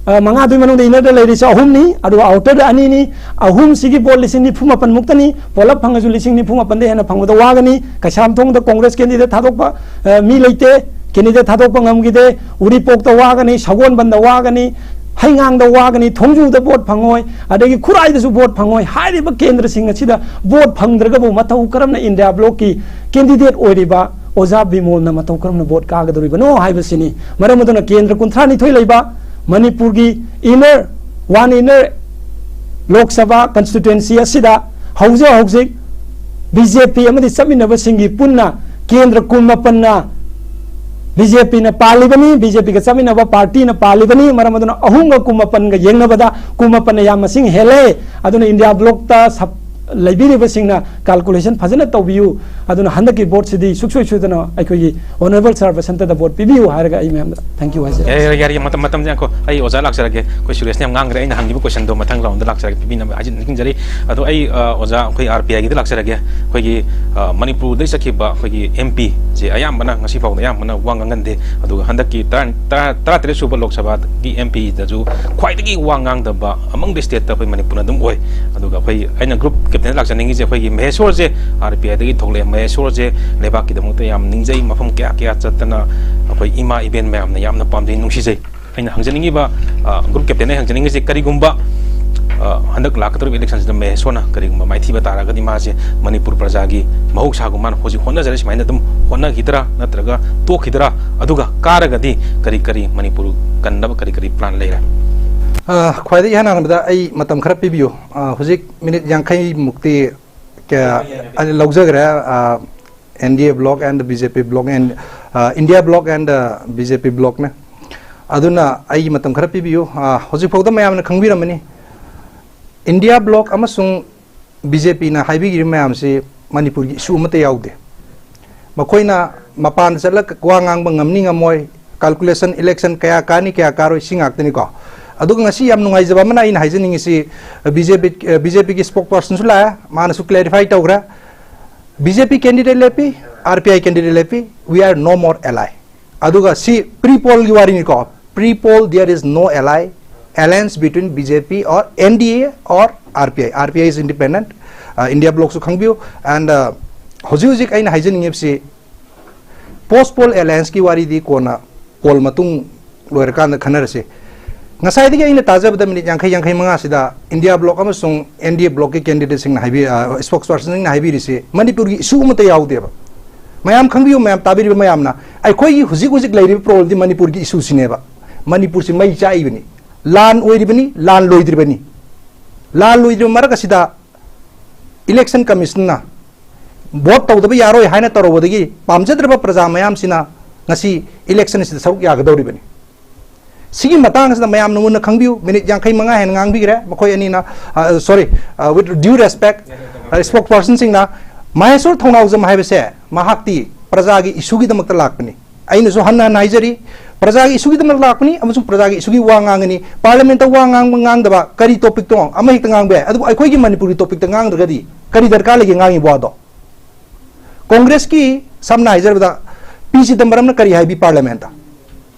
ꯑ, ꯃꯉꯥꯗꯨꯒꯤ ꯃꯅꯨꯡꯗ ꯏꯅꯔꯗ ꯂꯩꯔꯤꯁꯦ ꯑꯍꯨꯝꯅꯤ, ꯑꯗꯨꯒ ꯑꯥꯎꯇꯔꯗ ꯑꯅꯤꯅꯤ꯫ ꯑꯍꯨꯝꯁꯤꯒꯤ ꯚꯣꯠ ꯂꯤꯁꯤꯡ ꯅꯤꯐꯨ ꯃꯥꯄꯟ ꯃꯨꯛꯇꯅꯤ꯫ ꯄꯨꯂꯞ ꯐꯪꯉꯁꯨ ꯂꯤꯁꯤꯡ ꯅꯤꯐꯨ ꯃꯥꯄꯟꯗ ꯍꯦꯟꯅ ꯐꯪꯕꯗ ꯋꯥꯒꯅꯤ꯫ ꯀꯩꯁꯥꯝꯊꯣꯡꯗ ꯀꯣꯡꯒ꯭ꯔꯦꯁ ꯀꯦꯟꯗꯤꯗꯦꯠ ꯊꯥꯗꯣꯛꯄ, ꯑ, ꯃꯤ ꯂꯩꯇꯦ꯫ ꯀꯦꯟꯗꯤꯗꯦꯠ ꯊꯥꯗꯣꯛꯄ ꯉꯝꯈꯤꯗꯦ꯫ ꯎꯔꯤꯄꯣꯛꯇ ꯋꯥꯒꯅꯤ, ꯁꯒꯣꯜꯕꯟꯗ ꯋꯥꯒꯅꯤ, ꯍꯩꯉꯥꯡꯗ ꯋꯥꯒꯅꯤ, ꯊꯣꯡꯖꯨꯗ ꯚꯣꯠ ꯐꯪꯉꯣꯏ, ꯑꯗꯒꯤ ꯈꯨꯔꯥꯏꯗꯁꯨ ꯚꯣꯠ ꯐꯪꯉꯣꯏ꯫ ꯍꯥꯏꯔꯤꯕ ꯀꯦꯟꯗ꯭ꯔꯁꯤꯡ ꯑꯁꯤꯗ ꯚꯣꯠ ꯐꯪꯗ꯭ꯔꯒꯕꯨ ꯃꯇꯧ ꯀꯔꯝꯅ ꯏꯟꯗꯤꯌꯥ ꯕ꯭ꯂꯣꯛꯀꯤ ꯀꯦꯟꯗꯤꯗꯦꯠ ꯑꯣꯏꯔꯤꯕ ꯑꯣꯖꯥ ꯕꯤꯃꯣꯜꯅ ꯃꯇꯧ ꯀꯔꯝꯅ ꯚꯣꯠ ꯀꯥꯒꯗꯧꯔꯤꯕꯅꯣ ꯍꯥꯏꯕꯁꯤꯅꯤ꯫ ꯃꯔꯝ ꯑꯗꯨꯅ ꯀꯦꯟꯗ꯭ꯔ ꯀꯨꯟꯊ꯭ꯔꯥ ꯅꯤꯊꯣꯏ ꯂꯩꯕ ꯃꯅꯤꯄꯨꯔꯒꯤ inner, one inner Lok Sabha constituency ꯑꯁꯤꯗ ꯍꯧꯖꯤꯛ ꯍꯧꯖꯤꯛ ꯕꯤ ꯖꯦ ꯄꯤ ꯑꯃꯗꯤ ꯆꯠꯃꯤꯟꯅꯕꯁꯤꯡꯒꯤ ꯄꯨꯟꯅ ꯀꯦꯟꯗ꯭ꯔ ꯀꯨꯟ ꯃꯥꯄꯟꯅ ꯕꯤ ꯖꯦ ꯄꯤꯅ ꯄꯥꯜꯂꯤꯕꯅꯤ, ꯕꯤ ꯖꯦ ꯄꯤꯒ ꯆꯠꯃꯤꯟꯅꯕ ꯄꯥꯔꯇꯤꯅ ꯄꯥꯜꯂꯤꯕꯅꯤ꯫ ꯃꯔꯝ ꯑꯗꯨꯅ ꯑꯍꯨꯝꯒ ꯀꯨꯟ ꯃꯥꯄꯟꯒ ꯌꯦꯡꯅꯕꯗ ꯀꯨꯟ ꯃꯥꯄꯟꯅ ꯌꯥꯝ ꯃꯁꯤꯡ ꯍꯦꯜꯂꯦ꯫ ꯑꯗꯨꯅ ꯏꯟꯗꯤꯌꯥ ꯕ꯭ꯂꯣꯛꯇ ꯁꯞ-, ꯂꯩꯕꯤꯔꯤꯕꯁꯤꯡꯅ ꯀꯥꯜꯀꯨꯂꯦꯁꯟ ꯐꯖꯅ ꯇꯧꯕꯤꯌꯨ꯫ ꯑꯗꯨꯅ ꯍꯟꯗꯛꯀꯤ ꯚꯣꯠꯁꯤꯗꯤ ꯁꯨꯡꯁꯣꯏ ꯁꯣꯏꯗꯅ ꯑꯩꯈꯣꯏꯒꯤ ꯑꯣꯅꯔꯦꯕꯜ ꯁꯥꯔ ꯕꯁꯟꯇꯗ ꯚꯣꯠ ꯄꯤꯕꯤꯌꯨ ꯍꯥꯏꯔꯒ ꯑꯩ ꯃꯌꯥꯝꯗ ꯊꯦꯡꯀ꯭ꯌꯨ ꯍꯥꯏꯖꯔꯤ꯫ ꯌꯥꯔꯦ, ꯌꯥꯔꯦ, ꯌꯥꯔꯦ, ꯃꯇꯝ, ꯃꯇꯝꯁꯦ ꯉꯥꯏꯈꯣ꯫ ꯑꯩ ꯑꯣꯖꯥ ꯂꯥꯛꯆꯔꯒꯦ꯫ ꯑꯩꯈꯣꯏ ꯁꯨꯔꯦꯁꯅ ꯌꯥꯝ ꯉꯥꯡꯈ꯭ꯔꯦ, ꯑꯩꯅ ꯍꯪꯈꯤꯕ ꯀꯣꯏꯁꯟꯗꯣ ꯃꯊꯪ ꯔꯥꯎꯟꯗ ꯂꯥꯛꯆꯔꯒꯦ, ꯄꯤꯕꯤꯅꯕ ꯍꯥꯏꯖ-, ꯅꯤꯡꯁꯤꯡꯖꯔꯤ꯫ ꯑꯗꯣ ꯑꯩ, ꯑ, ꯑꯣꯖꯥ, ꯑꯩꯈꯣꯏ ꯑꯥꯔ ꯄꯤ ꯑꯥꯏꯒꯤꯗ ꯂꯥꯛꯆꯔꯒꯦ꯫ ꯑꯩꯈꯣꯏꯒꯤ, ꯑ, ꯃꯅꯤꯄꯨꯔꯗꯒꯤ ꯆꯠꯈꯤꯕ ꯑꯩꯈꯣꯏꯒꯤ ꯑꯦꯝ ꯄꯤꯁꯦ ꯑꯌꯥꯝꯕꯅ ꯉꯁꯤ ꯐꯥꯎꯗ ꯑꯌꯥꯝꯕꯅ ꯋꯥ ꯉꯥꯡꯒꯟꯗꯦ꯫ ꯑꯗꯨꯒ ꯍꯟꯗꯛꯀꯤ ꯇꯔꯥ, ꯇꯔꯥ, ꯇꯔꯥꯇꯔꯦꯠ ꯁꯨꯕ ꯂꯣꯛ ꯁꯚꯥꯒꯤ ꯑꯦꯝ ꯄꯤꯗꯁꯨ ꯈ꯭ꯋꯥꯏꯗꯒꯤ ꯋꯥ ꯉꯥꯡꯗꯕ among the state ꯑꯩꯈꯣꯏ ꯃꯅꯤꯄꯨꯔꯅ ꯑꯗꯨꯝ ꯑꯣꯏ꯫ ꯑꯗꯨꯒ ꯑꯩꯈꯣꯏ, ꯑꯩꯅ ꯒ꯭ꯔꯨꯞ ꯀꯦꯞꯇꯦꯟꯗ ꯂꯥꯛꯆꯅꯤꯡꯉꯤꯁꯦ ꯑꯩꯈꯣꯏꯒꯤ ꯃꯍꯦꯁꯣꯔꯁꯦ, ꯑꯥꯔ ꯄꯤ ꯑꯥꯏꯗꯒꯤ ꯊꯣꯛꯂꯛꯑꯦ꯫ ꯃꯍꯦꯁꯣꯔꯁꯦ ꯂꯩꯕꯥꯛꯀꯤꯗꯃꯛꯇ ꯌꯥꯝ ꯅꯤꯡꯖꯩ, ꯃꯐꯝ ꯀꯌꯥ ꯀꯌꯥ ꯆꯠꯇꯅ ꯑꯩꯈꯣꯏ ꯏꯃꯥ ꯏꯕꯦꯟ ꯃꯌꯥꯝꯅ ꯌꯥꯝꯅ ꯄꯥꯝꯖꯩ, ꯅꯨꯡꯁꯤꯖꯩ꯫ ꯑꯩꯅ ꯍꯪꯖꯅꯤꯡꯉꯤꯕ, ꯑ, ꯒ꯭ꯔꯨꯞ ꯀꯦꯞꯇꯦꯟꯅ ꯍꯪꯖꯅꯤꯡꯉꯤꯁꯦ, ꯀꯔꯤꯒꯨꯝꯕ, ꯑ, ꯍꯟꯗꯛ ꯂꯥꯛꯀꯗꯧꯔꯤꯕ ꯏꯂꯦꯛꯁꯟꯁꯤꯗ ꯃꯍꯦꯁꯣꯔꯅ ꯀꯔꯤꯒꯨꯝꯕ ꯃꯥꯏꯊꯤꯕ ꯇꯥꯔꯒꯗꯤ ꯃꯥꯁꯦ ꯃꯅꯤꯄꯨꯔ ꯄ꯭ꯔꯖꯥꯒꯤ ꯃꯍꯧꯁꯥꯒꯨꯝ ꯃꯥꯅ ꯍꯧꯖꯤꯛ ꯍꯣꯠꯅꯖꯔꯤ ꯁꯨꯃꯥꯏꯅ ꯑꯗꯨꯝ ꯍꯣꯠꯅꯈꯤꯗ꯭ꯔꯥ, ꯅꯠꯇ꯭ꯔꯒ ꯇꯣꯛꯈꯤꯗ꯭ꯔꯥ? ꯑꯗꯨꯒ ꯀꯥꯔꯒꯗꯤ ꯀꯔꯤ ꯀꯔꯤ ꯃꯅꯤꯄꯨꯔ ꯀꯟꯅꯕ ꯀꯔꯤ ꯀꯔꯤ ꯄ꯭ꯂꯥꯟ ꯂꯩꯔꯦ? ꯑ, ꯈ꯭ꯋꯥꯏꯗꯒꯤ ꯏꯍꯥꯟ ꯍꯥꯟꯕꯗ ꯑꯩ ꯃꯇꯝ ꯈꯔ ꯄꯤꯕꯤꯌꯨ꯫ ꯑ, ꯍꯧꯖꯤꯛ ꯃꯤꯅꯤꯠ ꯌꯥꯡꯈꯩ ꯃꯨꯛꯇꯤ ꯀꯌꯥ, ꯑ, ꯂꯧꯖꯈ꯭ꯔꯦ꯫ ꯑ, N D A bloc and the B J P bloc and, ꯑ, India bloc and the B J P blocꯅꯦ꯫ ꯑꯗꯨꯅ ꯑꯩꯒꯤ ꯃꯇꯝ ꯈꯔ ꯄꯤꯕꯤꯌꯨ꯫ ꯑ, ꯍꯧꯖꯤꯛꯐꯥꯎꯗ ꯃꯌꯥꯝꯅ ꯈꯪꯕꯤꯔꯝꯃꯅꯤ, ꯏꯟꯗꯤꯌꯥ ꯕ꯭ꯂꯣꯛ ꯑꯃꯁꯨꯡ ꯕꯤ ꯖꯦ ꯄꯤꯅ ꯍꯥꯏꯕꯤꯔꯤꯕ ꯃꯌꯥꯝꯁꯤ ꯃꯅꯤꯄꯨꯔꯒꯤ ꯏꯁꯨ ꯑꯃꯠꯇ ꯌꯥꯎꯗꯦ꯫ ꯃꯈꯣꯏꯅ ꯃꯄꯥꯟꯗ ꯆꯠꯂꯒ ꯋꯥ ꯉꯥꯡꯕ ꯉꯝꯅꯤ ꯉꯝꯃꯣꯏ, calculation, election ꯀꯌꯥ ꯀꯥꯅꯤ ꯀꯌꯥ ꯀꯥꯔꯣꯏ, ꯁꯤ ꯉꯥꯛꯇꯅꯤꯀꯣ꯫ ꯑꯗꯨꯒ ꯉꯁꯤ ꯌꯥꯝ ꯅꯨꯡꯉꯥꯏꯖꯕ ꯑꯃꯅ ꯑꯩꯅ ꯍꯥꯏꯖꯅꯤꯡꯉꯤꯁꯤ, B J P, B J ꯄꯤꯒꯤ spokespersonꯁꯨ ꯂꯥꯛꯑꯦ, ꯃꯥꯅꯁꯨ clarify ꯇꯧꯈ꯭ꯔꯦ, ꯕꯤ ꯖꯦ ꯄꯤ candidate ꯂꯦꯞꯄꯤ, ꯑꯥꯔ ꯄꯤ ꯑꯥꯏ candidate ꯂꯦꯞꯄꯤ, we are no more ally꯫ ꯑꯗꯨꯒ ꯁꯤ pre pollꯒꯤ ꯋꯥꯔꯤꯅꯤꯀꯣ, pre poll there is no ally, alliance between B J P or N D A or R P I, R P I is independent, uh, India blocꯁꯨ ꯈꯪꯕꯤꯌꯨ꯫ And uh, ꯍꯧꯖꯤꯛ ꯍꯧꯖꯤꯛ ꯑꯩꯅ ꯍꯥꯏꯖꯅꯤꯡꯉꯤꯕꯁꯤ, post poll allianceꯀꯤ ꯋꯥꯔꯤꯗꯤ ꯀꯣꯟꯅ poll ꯃꯇꯨꯡ ꯂꯣꯏꯔꯀꯥꯟꯗ ꯈꯟꯅꯔꯁꯤ꯫ ꯉꯁꯥꯏꯗꯒꯤ ꯑꯩꯅ ꯇꯥꯖꯕꯗ minute ꯌꯥꯡꯈꯩ, ꯌꯥꯡꯈꯩ ꯃꯉꯥꯁꯤꯗ India bloc ꯑꯃꯁꯨꯡ N D A blocꯀꯤ candidateꯁꯤꯡꯅ ꯍꯥꯏꯕꯤ-, ꯑ, spokespersonꯁꯤꯡꯅ ꯍꯥꯏꯕꯤꯔꯤꯁꯤ ꯃꯅꯤꯄꯨꯔꯒꯤ issue ꯑꯃꯠꯇ ꯌꯥꯎꯗꯦꯕ꯫ ꯃꯌꯥꯝ ꯈꯪꯕꯤꯌꯨ, ꯃꯌꯥꯝ ꯇꯥꯕꯤꯔꯤꯕ ꯃꯌꯥꯝꯅ, ꯑꯩꯈꯣꯏꯒꯤ ꯍꯧꯖꯤꯛ ꯍꯧꯖꯤꯛ ꯂꯩꯔꯤꯕ problemꯗꯤ ꯃꯅꯤꯄꯨꯔꯒꯤ issueꯁꯤꯅꯦꯕ꯫ ꯃꯅꯤꯄꯨꯔꯁꯤ ꯃꯩ ꯆꯥꯛꯏꯕꯅꯤ, ꯂꯥꯟ ꯑꯣꯏꯔꯤꯕꯅꯤ, ꯂꯥꯟ ꯂꯣꯏꯗ꯭ꯔꯤꯕꯅꯤ꯫ ꯂꯥꯟ ꯂꯣꯏꯗ꯭ꯔꯤꯕ ꯃꯔꯛ ꯑꯁꯤꯗ election commissionꯅ vote ꯇꯧꯗꯕ ꯌꯥꯔꯣꯏ ꯍꯥꯏꯅ ꯇꯧꯔꯨꯕꯗꯒꯤ ꯄꯥꯝꯖꯗ꯭ꯔꯕ ꯄ꯭ꯔꯖꯥ ꯃꯌꯥꯝꯁꯤꯅ ꯉꯁꯤ election ꯑꯁꯤꯗ ꯁꯔꯨꯛ ꯌꯥꯒꯗꯧꯔꯤꯕꯅꯤ꯫ ꯁꯤꯒꯤ ꯃꯇꯥꯡ ꯑꯁꯤꯗ ꯃꯌꯥꯝꯅ ꯃꯨꯟꯅ ꯈꯪꯕꯤꯌꯨ꯫ Minute ꯌꯥꯡꯈꯩ ꯃꯉꯥ ꯍꯦꯟꯅ ꯉꯥꯡꯕꯤꯈ꯭ꯔꯦ ꯃꯈꯣꯏ ꯑꯅꯤꯅ꯫ ꯑ, sorry, ꯑ, with due respect, ꯑ, spokespersonꯁꯤꯡꯅ, ꯃꯍꯦꯁꯣꯔ ꯊꯧꯅꯥꯎꯖꯝ ꯍꯥꯏꯕꯁꯦ ꯃꯍꯥꯛꯇꯤ ꯄ꯭ꯔꯖꯥꯒꯤ issueꯒꯤꯗꯃꯛꯇ ꯂꯥꯛꯄꯅꯤ꯫ ꯑꯩꯅꯁꯨ ꯍꯟꯅ ꯍꯟꯅ ꯍꯥꯏꯖꯔꯤ, ꯄ꯭ꯔꯖꯥꯒꯤ issueꯒꯤꯗꯃꯛ ꯂꯥꯛꯄꯅꯤ ꯑꯃꯁꯨꯡ ꯄ꯭ꯔꯖꯥꯒꯤ issueꯒꯤ ꯋꯥ ꯉꯥꯡꯒꯅꯤ꯫ Parliamentꯇ ꯋꯥ ꯉꯥꯡꯕ ꯉꯥꯡꯗꯕ ꯀꯔꯤ topicꯇꯣ ꯑꯃ ꯍꯦꯛꯇ ꯉꯥꯡꯕ ꯌꯥꯏ, ꯑꯗꯨꯕꯨ ꯑꯩꯈꯣꯏꯒꯤ ꯃꯅꯤꯄꯨꯔꯒꯤ topicꯇ ꯉꯥꯡꯗ꯭ꯔꯒꯗꯤ ꯀꯔꯤ ꯗꯔꯀꯥꯔ ꯂꯩꯒꯦ ꯉꯥꯡꯉꯤꯕ ꯋꯥꯗꯣ? Congressꯀꯤ ꯁꯝꯅ ꯍꯥꯏꯖꯔꯕꯗ ꯄꯤ ꯆꯤꯗꯝꯕꯔꯝꯅ ꯀꯔꯤ ꯍꯥꯏꯕꯤ Parliamentꯇ?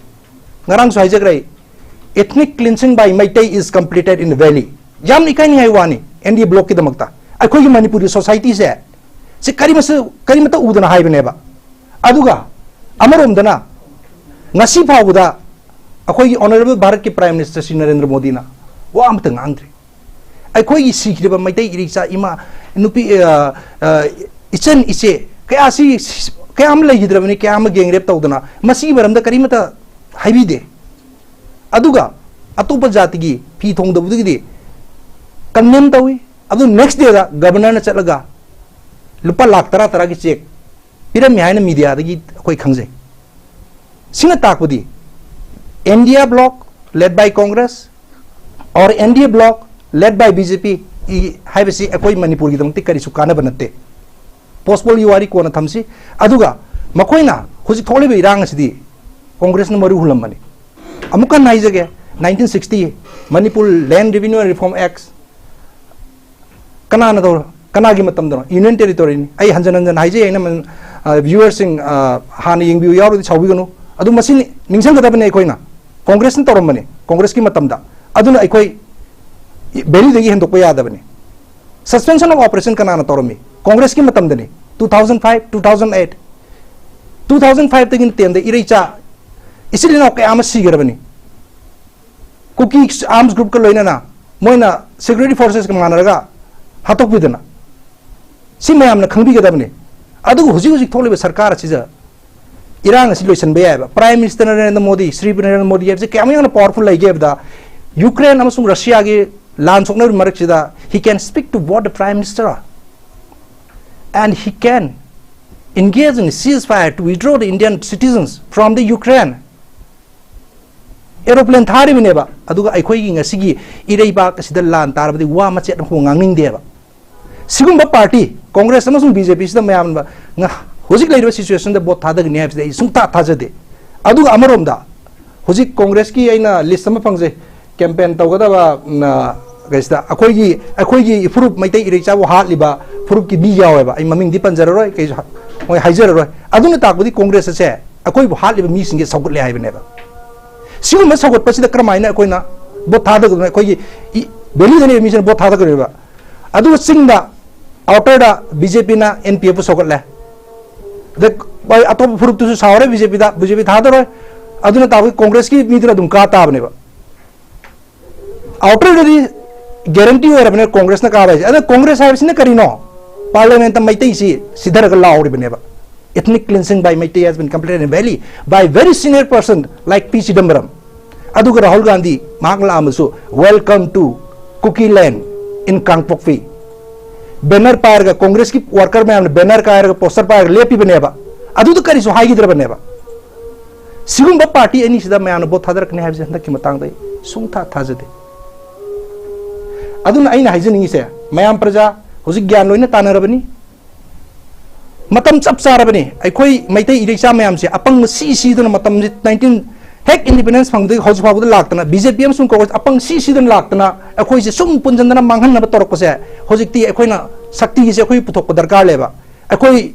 ꯉꯔꯥꯡꯁꯨ ꯍꯥꯏꯖꯈ꯭ꯔꯦ, "Ethnic cleansing by Meitei is completed in the valley"꯫ ꯌꯥꯝꯅ ꯏꯀꯥꯏꯅꯤꯡꯉꯥꯏ ꯋꯥꯅꯤ N D A blocꯀꯤꯗꯃꯛꯇ꯫ ꯑꯩꯈꯣꯏꯒꯤ ꯃꯅꯤꯄꯨꯔꯒꯤ societyꯁꯦ ꯁꯤ ꯀꯔꯤꯃꯁꯨ, ꯀꯔꯤꯃꯠꯇ ꯎꯗꯅ ꯍꯥꯏꯕꯅꯦꯕ꯫ ꯑꯗꯨꯒ ꯑꯃꯔꯣꯝꯗꯅ ꯉꯁꯤ ꯐꯥꯎꯕꯗ ꯑꯩꯈꯣꯏꯒꯤ honourable ꯚꯥꯔꯠꯀꯤ Prime Minister ꯁ꯭ꯔꯤ ꯅꯔꯦꯟꯗ꯭ꯔ ꯃꯣꯗꯤꯅ ꯋꯥ ꯑꯃꯇ ꯉꯥꯡꯗ꯭ꯔꯤ꯫ ꯑꯩꯈꯣꯏꯒꯤ ꯁꯤꯈ꯭ꯔꯤꯕ ꯃꯩꯇꯩ ꯏꯔꯤꯛꯆꯥ ꯏꯃꯥ, ꯅꯨꯄꯤ, ꯑ, ꯑ, ꯏꯆꯟ ꯏꯆꯦ ꯀꯌꯥꯁꯤ, ꯀꯌꯥ ꯑꯃ ꯂꯩꯈꯤꯗ꯭ꯔꯕꯅꯤ, ꯀꯌꯥ ꯑꯃ gang rape ꯇꯧꯗꯅ, ꯃꯁꯤꯒꯤ ꯃꯔꯝꯗ ꯀꯔꯤꯃꯠꯇ ꯍꯥꯏꯕꯤꯗꯦ꯫ ꯑꯗꯨꯒ ꯑꯇꯣꯞꯄ ꯖꯥꯇꯤꯒꯤ ꯐꯤ ꯊꯣꯡꯗꯕꯗꯨꯒꯤꯗꯤ condemn ꯇꯧꯏ꯫ ꯑꯗꯨ next dayꯗ governorꯅ ꯆꯠꯂꯒ ꯂꯨꯄꯥ ꯂꯥꯈ ꯇꯔꯥ ꯇꯔꯥꯒꯤ cheque ꯄꯤꯔꯝꯃꯤ ꯍꯥꯏꯅ mediaꯗꯒꯤ ꯑꯩꯈꯣꯏ ꯈꯪꯖꯩ꯫ ꯁꯤꯅ ꯇꯥꯛꯄꯗꯤ India bloc led by Congress or N D A bloc led by B J P ꯍꯥꯏꯕꯁꯤ ꯑꯩꯈꯣꯏ ꯃꯅꯤꯄꯨꯔꯒꯤꯗꯃꯛꯇꯤ ꯀꯔꯤꯁꯨ ꯀꯥꯟꯅꯕ ꯅꯠꯇꯦ꯫ Post pollꯒꯤ ꯋꯥꯔꯤ ꯀꯣꯟꯅ ꯊꯝꯁꯤ꯫ ꯑꯗꯨꯒ ꯃꯈꯣꯏꯅ ꯍꯧꯖꯤꯛ ꯊꯣꯛꯂꯤꯕ ꯏꯔꯥꯡ ꯑꯁꯤꯗꯤ ꯀꯣꯡꯒ꯭ꯔꯦꯁꯅ ꯃꯔꯨ ꯍꯨꯜꯂꯝꯕꯅꯤ꯫ ꯑꯃꯨꯛ ꯍꯟꯅ ꯍꯥꯏꯖꯒꯦ, nineteen sixty Manipur Land Revenue and Reform Act ꯀꯅꯥꯅ ꯇꯧꯔ-, ꯀꯅꯥꯒꯤ ꯃꯇꯝꯗꯅꯣ? Union Territoryꯅꯤ꯫ ꯑꯩ ꯍꯟꯖꯟ ꯍꯟꯖꯟ ꯍꯥꯏꯖꯩ, ꯑꯩꯅ ꯃ-, ꯑ, viewerꯁꯤꯡ, ꯑ, ꯍꯥꯟꯅ ꯌꯦꯡꯕꯤꯌꯨ ꯌꯥꯎꯔꯗꯤ ꯁꯥꯎꯕꯤꯒꯅꯨ꯫ ꯑꯗꯨ ꯃꯁꯤ ꯅꯤ-, ꯅꯤꯡꯁꯤꯡꯒꯗꯕꯅꯤ ꯑꯩꯈꯣꯏꯅ꯫ ꯀꯣꯡꯒ꯭ꯔꯦꯁꯅ ꯇꯧꯔꯝꯕꯅꯤ, ꯀꯣꯡꯒ꯭ꯔꯦꯁꯀꯤ ꯃꯇꯝꯗ꯫ ꯑꯗꯨꯅ ꯑꯩꯈꯣꯏ valueꯗꯒꯤ ꯍꯦꯟꯗꯣꯛꯄ ꯌꯥꯗꯕꯅꯤ꯫ Suspension of Operation ꯀꯅꯥꯅ ꯇꯧꯔꯝꯃꯤ? ꯀꯣꯡꯒ꯭ꯔꯦꯁꯀꯤ ꯃꯇꯝꯗꯅꯤ, two thousand five, two thousand eight꯫ Two thousand fiveꯇꯒꯤꯅ tenꯗ ꯏꯔꯩꯆꯥ ꯏꯆꯤꯜ ꯏꯅꯥꯎ ꯀꯌꯥ ꯑꯃ ꯁꯤꯈ꯭ꯔꯕꯅꯤ꯫ ꯀꯨꯀꯤ arms groupꯀ ꯂꯣꯏꯅꯅ ꯃꯣꯏꯅ security forcesꯀ ꯃꯥꯟꯅꯔꯒ ꯍꯥꯠꯇꯣꯛꯄꯤꯗꯅ꯫ ꯁꯤ ꯃꯌꯥꯝꯅ ꯈꯪꯕꯤꯒꯗꯕꯅꯤ꯫ ꯑꯗꯨꯕꯨ ꯍꯧꯖꯤꯛ ꯍꯧꯖꯤꯛ ꯊꯣꯛꯂꯤꯕ ꯁꯔꯀꯥꯔ ꯑꯁꯤꯗ ꯏꯔꯥꯡ ꯑꯁꯤ ꯂꯣꯏꯁꯤꯟꯕ ꯌꯥꯏꯕ꯫ Prime Minister ꯅꯔꯦꯟꯗ꯭ꯔ ꯃꯣꯗꯤ, ꯁ꯭ꯔꯤ ꯅꯔꯦꯟꯗ꯭ꯔ ꯃꯣꯗꯤ ꯍꯥꯏꯕꯁꯤ ꯀꯌꯥꯃꯨꯛ ꯌꯥꯝꯅ powerful ꯂꯩꯒꯦ ꯍꯥꯏꯕꯗ, ꯌꯨꯀ꯭ꯔꯦꯟ ꯑꯃꯁꯨꯡ ꯔꯁꯤꯌꯥꯒꯤ ꯂꯥꯟ ꯁꯣꯛꯅꯔꯤꯕ ꯃꯔꯛꯁꯤꯗ, he can speak to what the Prime Minister are, and he can engage in ceasefire to withdraw the Indian citizens from the Ukraine꯫ Aeroplane ꯊꯥꯔꯤꯕꯅꯦꯕ, ꯑꯗꯨꯒ ꯑꯩꯈꯣꯏꯒꯤ ꯉꯁꯤꯒꯤ ꯏꯔꯩꯕꯥꯛ ꯑꯁꯤꯗ ꯂꯥꯟ ꯇꯥꯔꯕꯗꯤ ꯋꯥ ꯃꯆꯦꯠ ꯑꯃꯐꯥꯎ ꯉꯥꯡꯅꯤꯡꯗꯦꯕ꯫ ꯁꯤꯒꯨꯝꯕ party, ꯀꯣꯡꯒ꯭ꯔꯦꯁ ꯑꯃꯁꯨꯡ BJPꯁꯤꯗ ꯃꯌꯥꯝꯅ ꯉ-, ꯍꯧꯖꯤꯛ ꯂꯩꯔꯤꯕ situationꯗ vote ꯊꯥꯗꯒꯅꯤ ꯍꯥꯏꯕꯁꯤꯗꯤ ꯑꯩ ꯁꯨꯡꯊꯥ ꯊꯥꯖꯗꯦ꯫ ꯑꯗꯨꯒ ꯑꯃꯔꯣꯝꯗ ꯍꯧꯖꯤꯛ ꯀꯣꯡꯒ꯭ꯔꯦꯁꯀꯤ ꯑꯩꯅ list ꯑꯃ ꯐꯪꯖꯩ, campaign ꯇꯧꯒꯗꯕ, ꯎꯝ, ꯑ, ꯀꯩꯁꯤꯗ ꯑꯩꯈꯣꯏꯒꯤ, ꯑꯩꯈꯣꯏꯒꯤ ꯐꯨꯔꯨꯞ ꯃꯩꯇꯩ ꯏꯔꯩꯆꯥꯕꯨ ꯍꯥꯠꯂꯤꯕ ꯐꯨꯔꯨꯞꯀꯤ ꯃꯤ ꯌꯥꯎꯋꯦꯕ꯫ ꯑꯩ ꯃꯃꯤꯡꯗꯤ ꯄꯟꯖꯔꯔꯣꯏ, ꯀꯩꯁꯨ ꯍ-, ꯃꯣꯏ ꯍꯥꯏꯖꯔꯔꯣꯏ꯫ ꯑꯗꯨꯅ ꯇꯥꯛꯄꯗꯤ ꯀꯣꯡꯒ꯭ꯔꯦꯁ ꯑꯁꯦ ꯑꯩꯈꯣꯏꯕꯨ ꯍꯥꯠꯂꯤꯕ ꯃꯤꯁꯤꯡꯁꯦ ꯁꯧꯒꯠꯂꯦ ꯍꯥꯏꯕꯅꯦꯕ꯫ ꯁꯤꯒꯨꯝꯕ ꯁꯧꯒꯠꯄꯁꯤꯗ ꯀꯔꯝꯍꯥꯏꯅ ꯑꯩꯈꯣꯏꯅ vote ꯊꯥꯗꯒꯗꯣꯏꯅꯣ? ꯑꯩꯈꯣꯏꯒꯤ ꯏ-, valleyꯗ ꯂꯩꯕ ꯃꯤꯁꯤꯅ vote ꯊꯥꯗꯒꯗꯣꯏꯕ꯫ ꯑꯗꯨꯒ ꯆꯤꯡꯗ, outerꯗ BJPꯅ NPFꯄꯨ ꯁꯧꯒꯠꯂꯦ꯫ ꯑꯗꯩ ꯑꯇꯣꯞꯄ ꯐꯨꯔꯨꯞꯇꯨꯁꯨ ꯁꯥꯎꯔꯦ, BJPꯗ, BJP ꯊꯥꯗꯔꯣꯏ꯫ ꯑꯗꯨꯅ ꯇꯥꯛꯄꯗꯤ ꯀꯣꯡꯒ꯭ꯔꯦꯁꯀꯤ ꯃꯤꯗꯨꯅ ꯑꯗꯨꯝ ꯀꯥ ꯇꯥꯕꯅꯦꯕ꯫ Outerꯗꯗꯤ guarantee ꯑꯣꯏꯔꯕꯅꯦ ꯀꯣꯡꯒ꯭ꯔꯦꯁꯅ ꯀꯥꯕ ꯍꯥꯏꯁꯦ꯫ ꯑꯗ ꯀꯣꯡꯒ꯭ꯔꯦꯁ ꯍꯥꯏꯕꯁꯤꯅ ꯀꯔꯤꯅꯣ? Parliamentꯇ ꯃꯩꯇꯩꯁꯤ ꯁꯤꯊꯔꯒ ꯂꯥꯎꯔꯤꯕꯅꯦꯕ꯫ Ethnic cleansing by Meitei has been completed in Valley by very senior person like P Chidambaram꯫ ꯑꯗꯨꯒ ꯔꯥꯍꯨꯜ ꯒꯥꯟꯙꯤ ꯃꯍꯥꯛ ꯂꯥꯛꯑꯝꯃꯁꯨ, "Welcome to Kuki land in Kangpokpi". Banner ꯄꯥꯏꯔꯒ, ꯀꯣꯡꯒ꯭ꯔꯦꯁꯀꯤ worker ꯃꯌꯥꯝꯅ banner ꯀꯥꯏꯔꯒ, poster ꯄꯥꯏꯔꯒ ꯂꯦꯞꯄꯤꯕꯅꯦꯕ꯫ ꯑꯗꯨꯗ ꯀꯔꯤꯁꯨ ꯍꯥꯏꯈꯤꯗ꯭ꯔꯕꯅꯦꯕ꯫ ꯁꯤꯒꯨꯝꯕ party ꯑꯅꯤꯁꯤꯗ ꯃꯌꯥꯝꯅ vote ꯊꯥꯗꯔꯛꯀꯅꯤ ꯍꯥꯏꯕꯁꯦ ꯍꯟꯗꯛꯀꯤ ꯃꯇꯥꯡꯗ ꯑꯩ ꯁꯨꯡꯊꯥ ꯊꯥꯖꯗꯦ꯫ ꯑꯗꯨꯅ ꯑꯩꯅ ꯍꯥꯏꯖꯅꯤꯡꯉꯤꯁꯦ, ꯃꯌꯥꯝ ꯄ꯭ꯔꯖꯥ ꯍꯧꯖꯤꯛ ꯒ꯭ꯌꯥꯟ ꯂꯣꯏꯅ ꯇꯥꯅꯔꯕꯅꯤ꯫ ꯃꯇꯝ ꯆꯞ ꯆꯥꯔꯕꯅꯤ꯫ ꯑꯩꯈꯣꯏ ꯃꯩꯇꯩ ꯏꯔꯩꯆꯥ ꯃꯌꯥꯝꯁꯦ ꯑꯄꯪꯕ ꯁꯤ ꯁꯤꯗꯨꯅ ꯃꯇꯝꯁꯦ nineteen ꯍꯦꯛ independence ꯐꯪꯕꯗꯒꯤ ꯍꯧꯖꯤꯛ ꯐꯥꯎꯕꯗ ꯂꯥꯛꯇꯅ, BJP ꯑꯃꯁꯨꯡ Congress ꯑꯄꯪ ꯁꯤ ꯁꯤꯗꯨꯅ ꯂꯥꯛꯇꯅ ꯑꯩꯈꯣꯏꯁꯦ ꯁꯨꯝ ꯄꯨꯟꯁꯤꯟꯗꯅ ꯃꯥꯡꯍꯟꯅꯕ ꯇꯧꯔꯛꯄꯁꯦ, ꯍꯧꯖꯤꯛꯇꯤ ꯑꯩꯈꯣꯏꯅ ꯁꯛꯇꯤꯁꯦ ꯑꯩꯈꯣꯏ ꯄꯨꯊꯣꯛꯄ ꯗꯔꯀꯥꯔ ꯂꯩꯕ꯫ ꯑꯩꯈꯣꯏ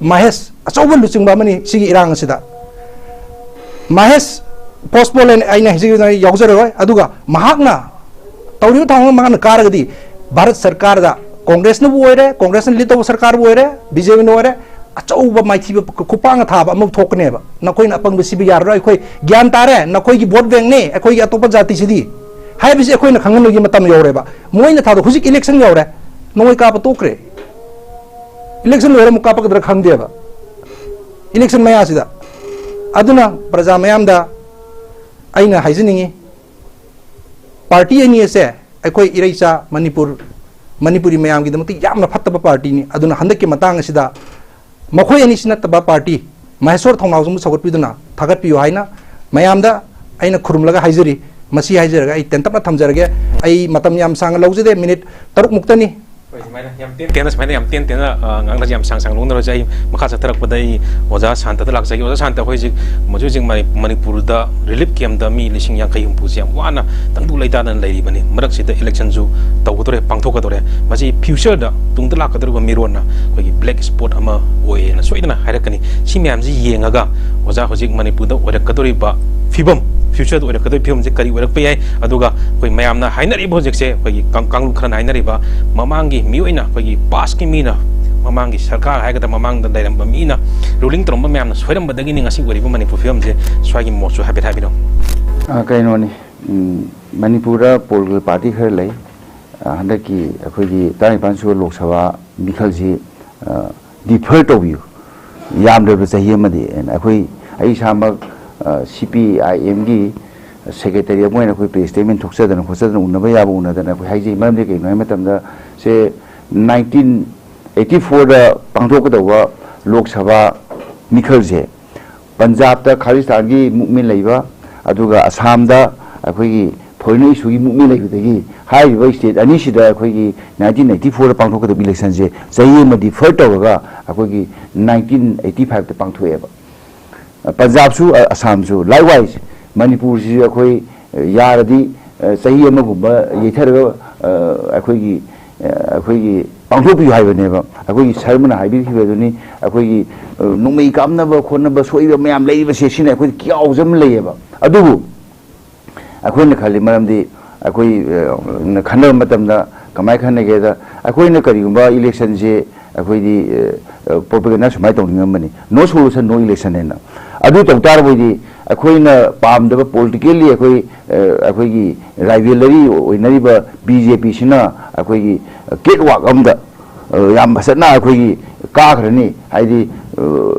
ꯃꯍꯦꯁ ꯑꯆꯧꯕ ꯂꯨꯆꯤꯡꯕ ꯑꯃꯅꯤ ꯁꯤꯒꯤ ꯏꯔꯥꯡ ꯑꯁꯤꯗ꯫ ꯃꯍꯦꯁ postpone ꯑꯩꯅ ꯍꯧꯖꯤꯛ ꯌꯥꯎꯖꯔꯔꯣꯏ꯫ ꯑꯗꯨꯒ ꯃꯍꯥꯛꯅ ꯇꯧꯔꯤꯕ ꯊꯧꯔꯥꯡ ꯃꯍꯥꯛꯅ ꯀꯥꯔꯒꯗꯤ ꯚꯥꯔꯠ ꯁꯔꯀꯥꯔꯗ, ꯀꯣꯡꯒ꯭ꯔꯦꯁꯅꯕꯨ ꯑꯣꯏꯔꯦ, ꯀꯣꯡꯒ꯭ꯔꯦꯁꯅ lead ꯇꯧꯕ ꯁꯔꯀꯥꯔꯕꯨ ꯑꯣꯏꯔꯦ, BJPꯅ ꯑꯣꯏꯔꯦ, ꯑꯆꯧꯕ ꯃꯥꯏꯊꯤꯕ ꯈꯨꯄꯥꯡ ꯑꯊꯥꯕ ꯑꯃ ꯊꯣꯛꯀꯅꯦꯕ꯫ "ꯅꯈꯣꯏꯅ ꯑꯄꯪꯕ ꯁꯤꯕ ꯌꯥꯔꯔꯣꯏ, ꯑꯩꯈꯣꯏ ꯒ꯭ꯌꯥꯟ ꯇꯥꯔꯦ, ꯅꯈꯣꯏꯒꯤ vote bankꯅꯦ ꯑꯩꯈꯣꯏꯒꯤ ꯑꯇꯣꯞꯄ ꯖꯥꯇꯤꯁꯤꯗꯤ" ꯍꯥꯏꯕꯁꯤ ꯑꯩꯈꯣꯏꯅ ꯈꯪꯍꯟꯕꯒꯤ ꯃꯇꯝ ꯌꯧꯔꯦꯕ꯫ ꯃꯣꯏꯅ ꯊꯥꯗꯣꯛ-, ꯍꯧꯖꯤꯛ election ꯌꯧꯔꯦ, ꯅꯣꯡꯃꯩ ꯀꯥꯞꯄ ꯇꯣꯛꯈ꯭ꯔꯦ꯫ Election ꯂꯣꯏꯔ ꯑꯃꯨꯛ ꯀꯥꯞꯄꯛꯀꯗ꯭ꯔꯥ ꯈꯪꯗꯦꯕ, election ꯃꯌꯥꯁꯤꯗ꯫ ꯑꯗꯨꯅ ꯄ꯭ꯔꯖꯥ ꯃꯌꯥꯝꯗ ꯑꯩꯅ ꯍꯥꯏꯖꯅꯤꯡꯉꯤ, party ꯑꯅꯤ ꯑꯁꯦ ꯑꯩꯈꯣꯏ ꯏꯔꯩꯆꯥ ꯃꯅꯤꯄꯨꯔ, ꯃꯅꯤꯄꯨꯔꯤ ꯃꯌꯥꯝꯒꯤꯗꯃꯛꯇ ꯌꯥꯝꯅ ꯐꯠꯇꯕ partyꯅꯤ꯫ ꯑꯗꯨꯅ ꯍꯟꯗꯛꯀꯤ ꯃꯇꯥꯡ ꯑꯁꯤꯗ ꯃꯈꯣꯏ ꯑꯅꯤꯁꯤ ꯅꯠꯇꯕ party ꯃꯍꯦꯁꯣꯔ ꯊꯧꯅꯥꯎꯖꯝꯕꯨ ꯁꯧꯒꯠꯄꯤꯗꯨꯅ ꯊꯥꯒꯠꯄꯤꯌꯨ ꯍꯥꯏꯅ ꯃꯌꯥꯝꯗ ꯑꯩꯅ ꯈꯨꯔꯨꯝꯂꯒ ꯍꯥꯏꯖꯔꯤ꯫ ꯃꯁꯤ ꯍꯥꯏꯖꯔꯒ ꯑꯩ ꯇꯦꯟꯇꯛꯅ ꯊꯝꯖꯔꯒꯦ꯫ ꯑꯩ ꯃꯇꯝ ꯌꯥꯝ ꯁꯥꯡꯅ ꯂꯧꯖꯗꯦ, minute ꯇꯔꯨꯛ ꯃꯨꯛꯇꯅꯤ꯫ ꯍꯣꯏ, ꯁꯨꯃꯥꯏꯅ ꯌꯥꯝ ꯇꯦꯟ ꯇꯦꯟꯅ, ꯁꯨꯃꯥꯏꯅ ꯌꯥꯝ ꯇꯦꯟ ꯇꯦꯟꯅ, ꯑ, ꯉꯥꯡꯅꯁꯤ, ꯌꯥꯝ ꯁꯥꯡ ꯁꯥꯡ ꯂꯧꯅꯔꯁꯤ꯫ ꯑꯩ ꯃꯈꯥ ꯆꯠꯊꯔꯛꯄꯗ ꯑꯩ ꯑꯣꯖꯥ ꯁꯥꯟꯇꯗ ꯂꯥꯛꯆꯒꯦ꯫ ꯑꯣꯖꯥ ꯁꯥꯟꯇ, ꯑꯩꯈꯣꯏ ꯍꯧꯖꯤꯛ, ꯍꯧꯖꯤꯛ ꯍꯧꯖꯤꯛ ꯃꯅꯤ-, ꯃꯅꯤꯄꯨꯔꯗ relief campꯇ ꯃꯤ ꯂꯤꯁꯤꯡ ꯌꯥꯡꯈꯩ ꯍꯨꯝꯐꯨꯁꯦ ꯌꯥꯝ ꯋꯥꯅ ꯇꯪꯗꯨ ꯂꯩꯇꯥꯗꯅ ꯂꯩꯔꯤꯕꯅꯤ꯫ ꯃꯔꯛꯁꯤꯗ electionꯁꯨ ꯇꯧꯒꯗꯧꯔꯦ, ꯄꯥꯡꯊꯣꯛꯀꯗꯧꯔꯦ꯫ ꯃꯁꯤ futureꯗ, ꯇꯨꯡꯗ ꯂꯥꯛꯀꯗꯧꯔꯤꯕ ꯃꯤꯔꯣꯟꯅ ꯑꯩꯈꯣꯏꯒꯤ black spot ꯑꯃ ꯑꯣꯏꯌꯦꯅ ꯁꯣꯏꯗꯅ ꯍꯥꯏꯔꯛꯀꯅꯤ꯫ ꯁꯤ ꯃꯌꯥꯝꯁꯤ ꯌꯦꯡꯉꯒ ꯑꯣꯖꯥ ꯍꯧꯖꯤꯛ ꯃꯅꯤꯄꯨꯔꯗ ꯑꯣꯏꯔꯛꯀꯗꯧꯔꯤꯕ ꯐꯤꯕꯝ, futureꯗ ꯑꯣꯏꯔꯛꯀꯗꯧꯔꯤꯕ ꯐꯤꯕꯝꯁꯦ ꯀꯔꯤ ꯑꯣꯏꯔꯛꯄ ꯌꯥꯏ? ꯑꯗꯨꯒ ꯑꯩꯈꯣꯏ ꯃꯌꯥꯝꯅ ꯍꯥꯏꯅꯔꯤꯕ ꯍꯧꯖꯤꯛꯁꯦ ꯑꯩꯈꯣꯏꯒꯤ ꯀꯥꯡ-, ꯀꯥꯡꯂꯨꯞ ꯈꯔꯅ ꯍꯥꯏꯅꯔꯤꯕ ꯃꯃꯥꯡꯒꯤ ꯃꯤꯑꯣꯏꯅ, ꯑꯩꯈꯣꯏꯒꯤ pastꯀꯤ ꯃꯤꯅ, ꯃꯃꯥꯡꯒꯤ ꯁꯔꯀꯥꯔ ꯍꯥꯏꯒꯗ꯭ꯔꯥ, ꯃꯃꯥꯡꯗ ꯂꯩꯔꯝꯕ ꯃꯤꯅ, ruling ꯇꯧꯔꯝꯕ ꯃꯌꯥꯝꯅ ꯁꯣꯏꯔꯝꯕꯗꯒꯤꯅꯤ ꯉꯁꯤ ꯑꯣꯏꯔꯤꯕ ꯃꯅꯤꯄꯨꯔ ꯐꯤꯕꯝꯁꯦ꯫ ꯁ꯭ꯋꯥꯏꯒꯤ ꯃꯣꯠꯁꯨ ꯍꯥꯏꯐꯦꯠ ꯍꯥꯏꯕꯤꯔꯛꯑꯣ꯫ ꯑ, ꯀꯩꯅꯣꯅꯤ, ꯎꯝ, ꯃꯅꯤꯄꯨꯔꯗ political party ꯈꯔ ꯂꯩ꯫ ꯑ, ꯍꯟꯗꯛꯀꯤ ꯑꯩꯈꯣꯏꯒꯤ ꯇꯔꯥꯅꯤꯄꯥꯟ ꯁꯨꯕ ꯂꯣꯛ ꯁꯚꯥ ꯃꯤꯈꯜꯁꯤ, ꯑ, defer ꯇꯧꯕꯤꯌꯨ, ꯌꯥꯝꯗ꯭ꯔꯕꯗ ꯆꯍꯤ ꯑꯃꯗꯤ꯫ ꯑꯩꯈꯣꯏ, ꯑꯩ ꯏꯁꯥꯃꯛ, ꯑ, CPIMꯒꯤ secretary ꯑꯃ ꯑꯣꯏꯅ ꯑꯩꯈꯣꯏ press statement ꯊꯣꯛꯆꯗꯅ ꯈꯣꯠꯆꯗꯅ, ꯎꯅꯕ ꯌꯥꯕ ꯎꯅꯗꯅ ꯑꯩꯈꯣꯏ ꯍꯥꯏꯖꯩ꯫ ꯃꯔꯝꯗꯤ ꯀꯩꯒꯤꯅꯣ ꯍꯥꯏꯕ ꯃꯇꯝꯗ, ꯁꯦ nineteen eighty fourꯗ ꯄꯥꯡꯊꯣꯛꯀꯗꯧꯕ Lok Sabha ꯃꯤꯈꯜꯁꯦ ꯄꯟꯖꯥꯕꯇ ꯈꯥꯂꯤꯁꯇꯥꯟꯒꯤ movement ꯂꯩꯕ, ꯑꯗꯨꯒ ꯑꯁꯥꯝꯗ ꯑꯩꯈꯣꯏꯒꯤ foreigner issueꯒꯤ movement ꯂꯩꯕꯗꯒꯤ ꯍꯥꯏꯔꯤꯕ ꯁ꯭ꯇꯦꯠ ꯑꯅꯤꯁꯤꯗ ꯑꯩꯈꯣꯏꯒꯤ ꯅꯥꯏꯟꯇꯤꯟ ꯑꯩꯠꯇꯤ ꯐꯣꯔꯗ ꯄꯥꯡꯊꯣꯛꯀꯗꯕ ꯏꯂꯦꯛꯁꯟꯁꯦ ꯆꯍꯤ ꯑꯃ ꯗꯤꯐꯔ ꯇꯧꯔꯒ ꯑꯩꯈꯣꯏꯒꯤ ꯅꯥꯏꯟꯇꯤꯟ ꯑꯩꯠꯇꯤ ꯐꯥꯏꯚꯇ ꯄꯥꯡꯊꯣꯛꯑꯦꯕ꯫ ꯄꯟꯖꯥꯕꯁꯨ, ꯑ, ꯑꯁꯥꯝꯁꯨ, likewise ꯃꯅꯤꯄꯨꯔꯁꯤꯁꯨ ꯑꯩꯈꯣꯏ, ꯑ, ꯌꯥꯔꯗꯤ, ꯑ, ꯆꯍꯤ ꯑꯃꯒꯨꯝꯕ ꯌꯩꯊꯔꯒ, ꯑ, ꯑꯩꯈꯣꯏꯒꯤ, ꯑ, ꯑꯩꯈꯣꯏꯒꯤ ꯄꯥꯡꯊꯣꯛꯄꯤꯌꯨ ꯍꯥꯏꯕꯅꯦꯕ꯫ ꯑꯩꯈꯣꯏꯒꯤ ꯁꯔꯃꯅ ꯍꯥꯏꯕꯤꯈꯤꯕꯗꯨꯅꯤ, ꯑꯩꯈꯣꯏꯒꯤ, ꯑ, ꯅꯣꯡꯃꯩ ꯀꯥꯞꯅꯕ ꯈꯣꯠꯅꯕ ꯁꯣꯏꯕ ꯃꯌꯥꯝ ꯂꯩꯔꯤꯕꯁꯦ, ꯁꯤꯅ ꯑꯩꯈꯣꯏꯗ ꯀꯤꯌꯥꯎꯖ ꯑꯃ ꯂꯩꯌꯦꯕ꯫ ꯑꯗꯨꯕꯨ ꯑꯩꯈꯣꯏꯅ ꯈꯜꯂꯤ, ꯃꯔꯝꯗꯤ ꯑꯩꯈꯣꯏ, ꯑ, ꯅ ꯈꯟꯅꯕ ꯃꯇꯝꯗ ꯀꯃꯥꯏꯅ ꯈꯟꯅꯒꯦꯗ, ꯑꯩꯈꯣꯏꯅ ꯀꯔꯤꯒꯨꯝꯕ ꯏꯂꯦꯛꯁꯟꯁꯦ ꯑꯩꯈꯣꯏꯗꯤ, ꯑ, ꯑ, propaganda ꯁꯨꯃꯥꯏꯅ ꯇꯧꯅꯤꯡꯉꯝꯕꯅꯤ, "No solution, no election" ꯍꯥꯏꯅ꯫ ꯑꯗꯨ ꯇꯧ ꯇꯥꯔꯕꯣꯏꯗꯤ ꯑꯩꯈꯣꯏꯅ ꯄꯥꯝꯗꯕ politically ꯑꯩꯈꯣꯏ, ꯑ, ꯑꯩꯈꯣꯏꯒꯤ rivalry ꯑꯣꯏꯅꯔꯤꯕ ꯕꯤ ꯖꯦ ꯄꯤꯁꯤꯅ ꯑꯩꯈꯣꯏꯒꯤ catwalk ꯑꯃꯗ, ꯑ, ꯌꯥꯝ ꯐꯖꯅ ꯑꯩꯈꯣꯏꯒꯤ ꯀꯥꯈ꯭ꯔꯅꯤ꯫ ꯍꯥꯏꯗꯤ, ꯑ,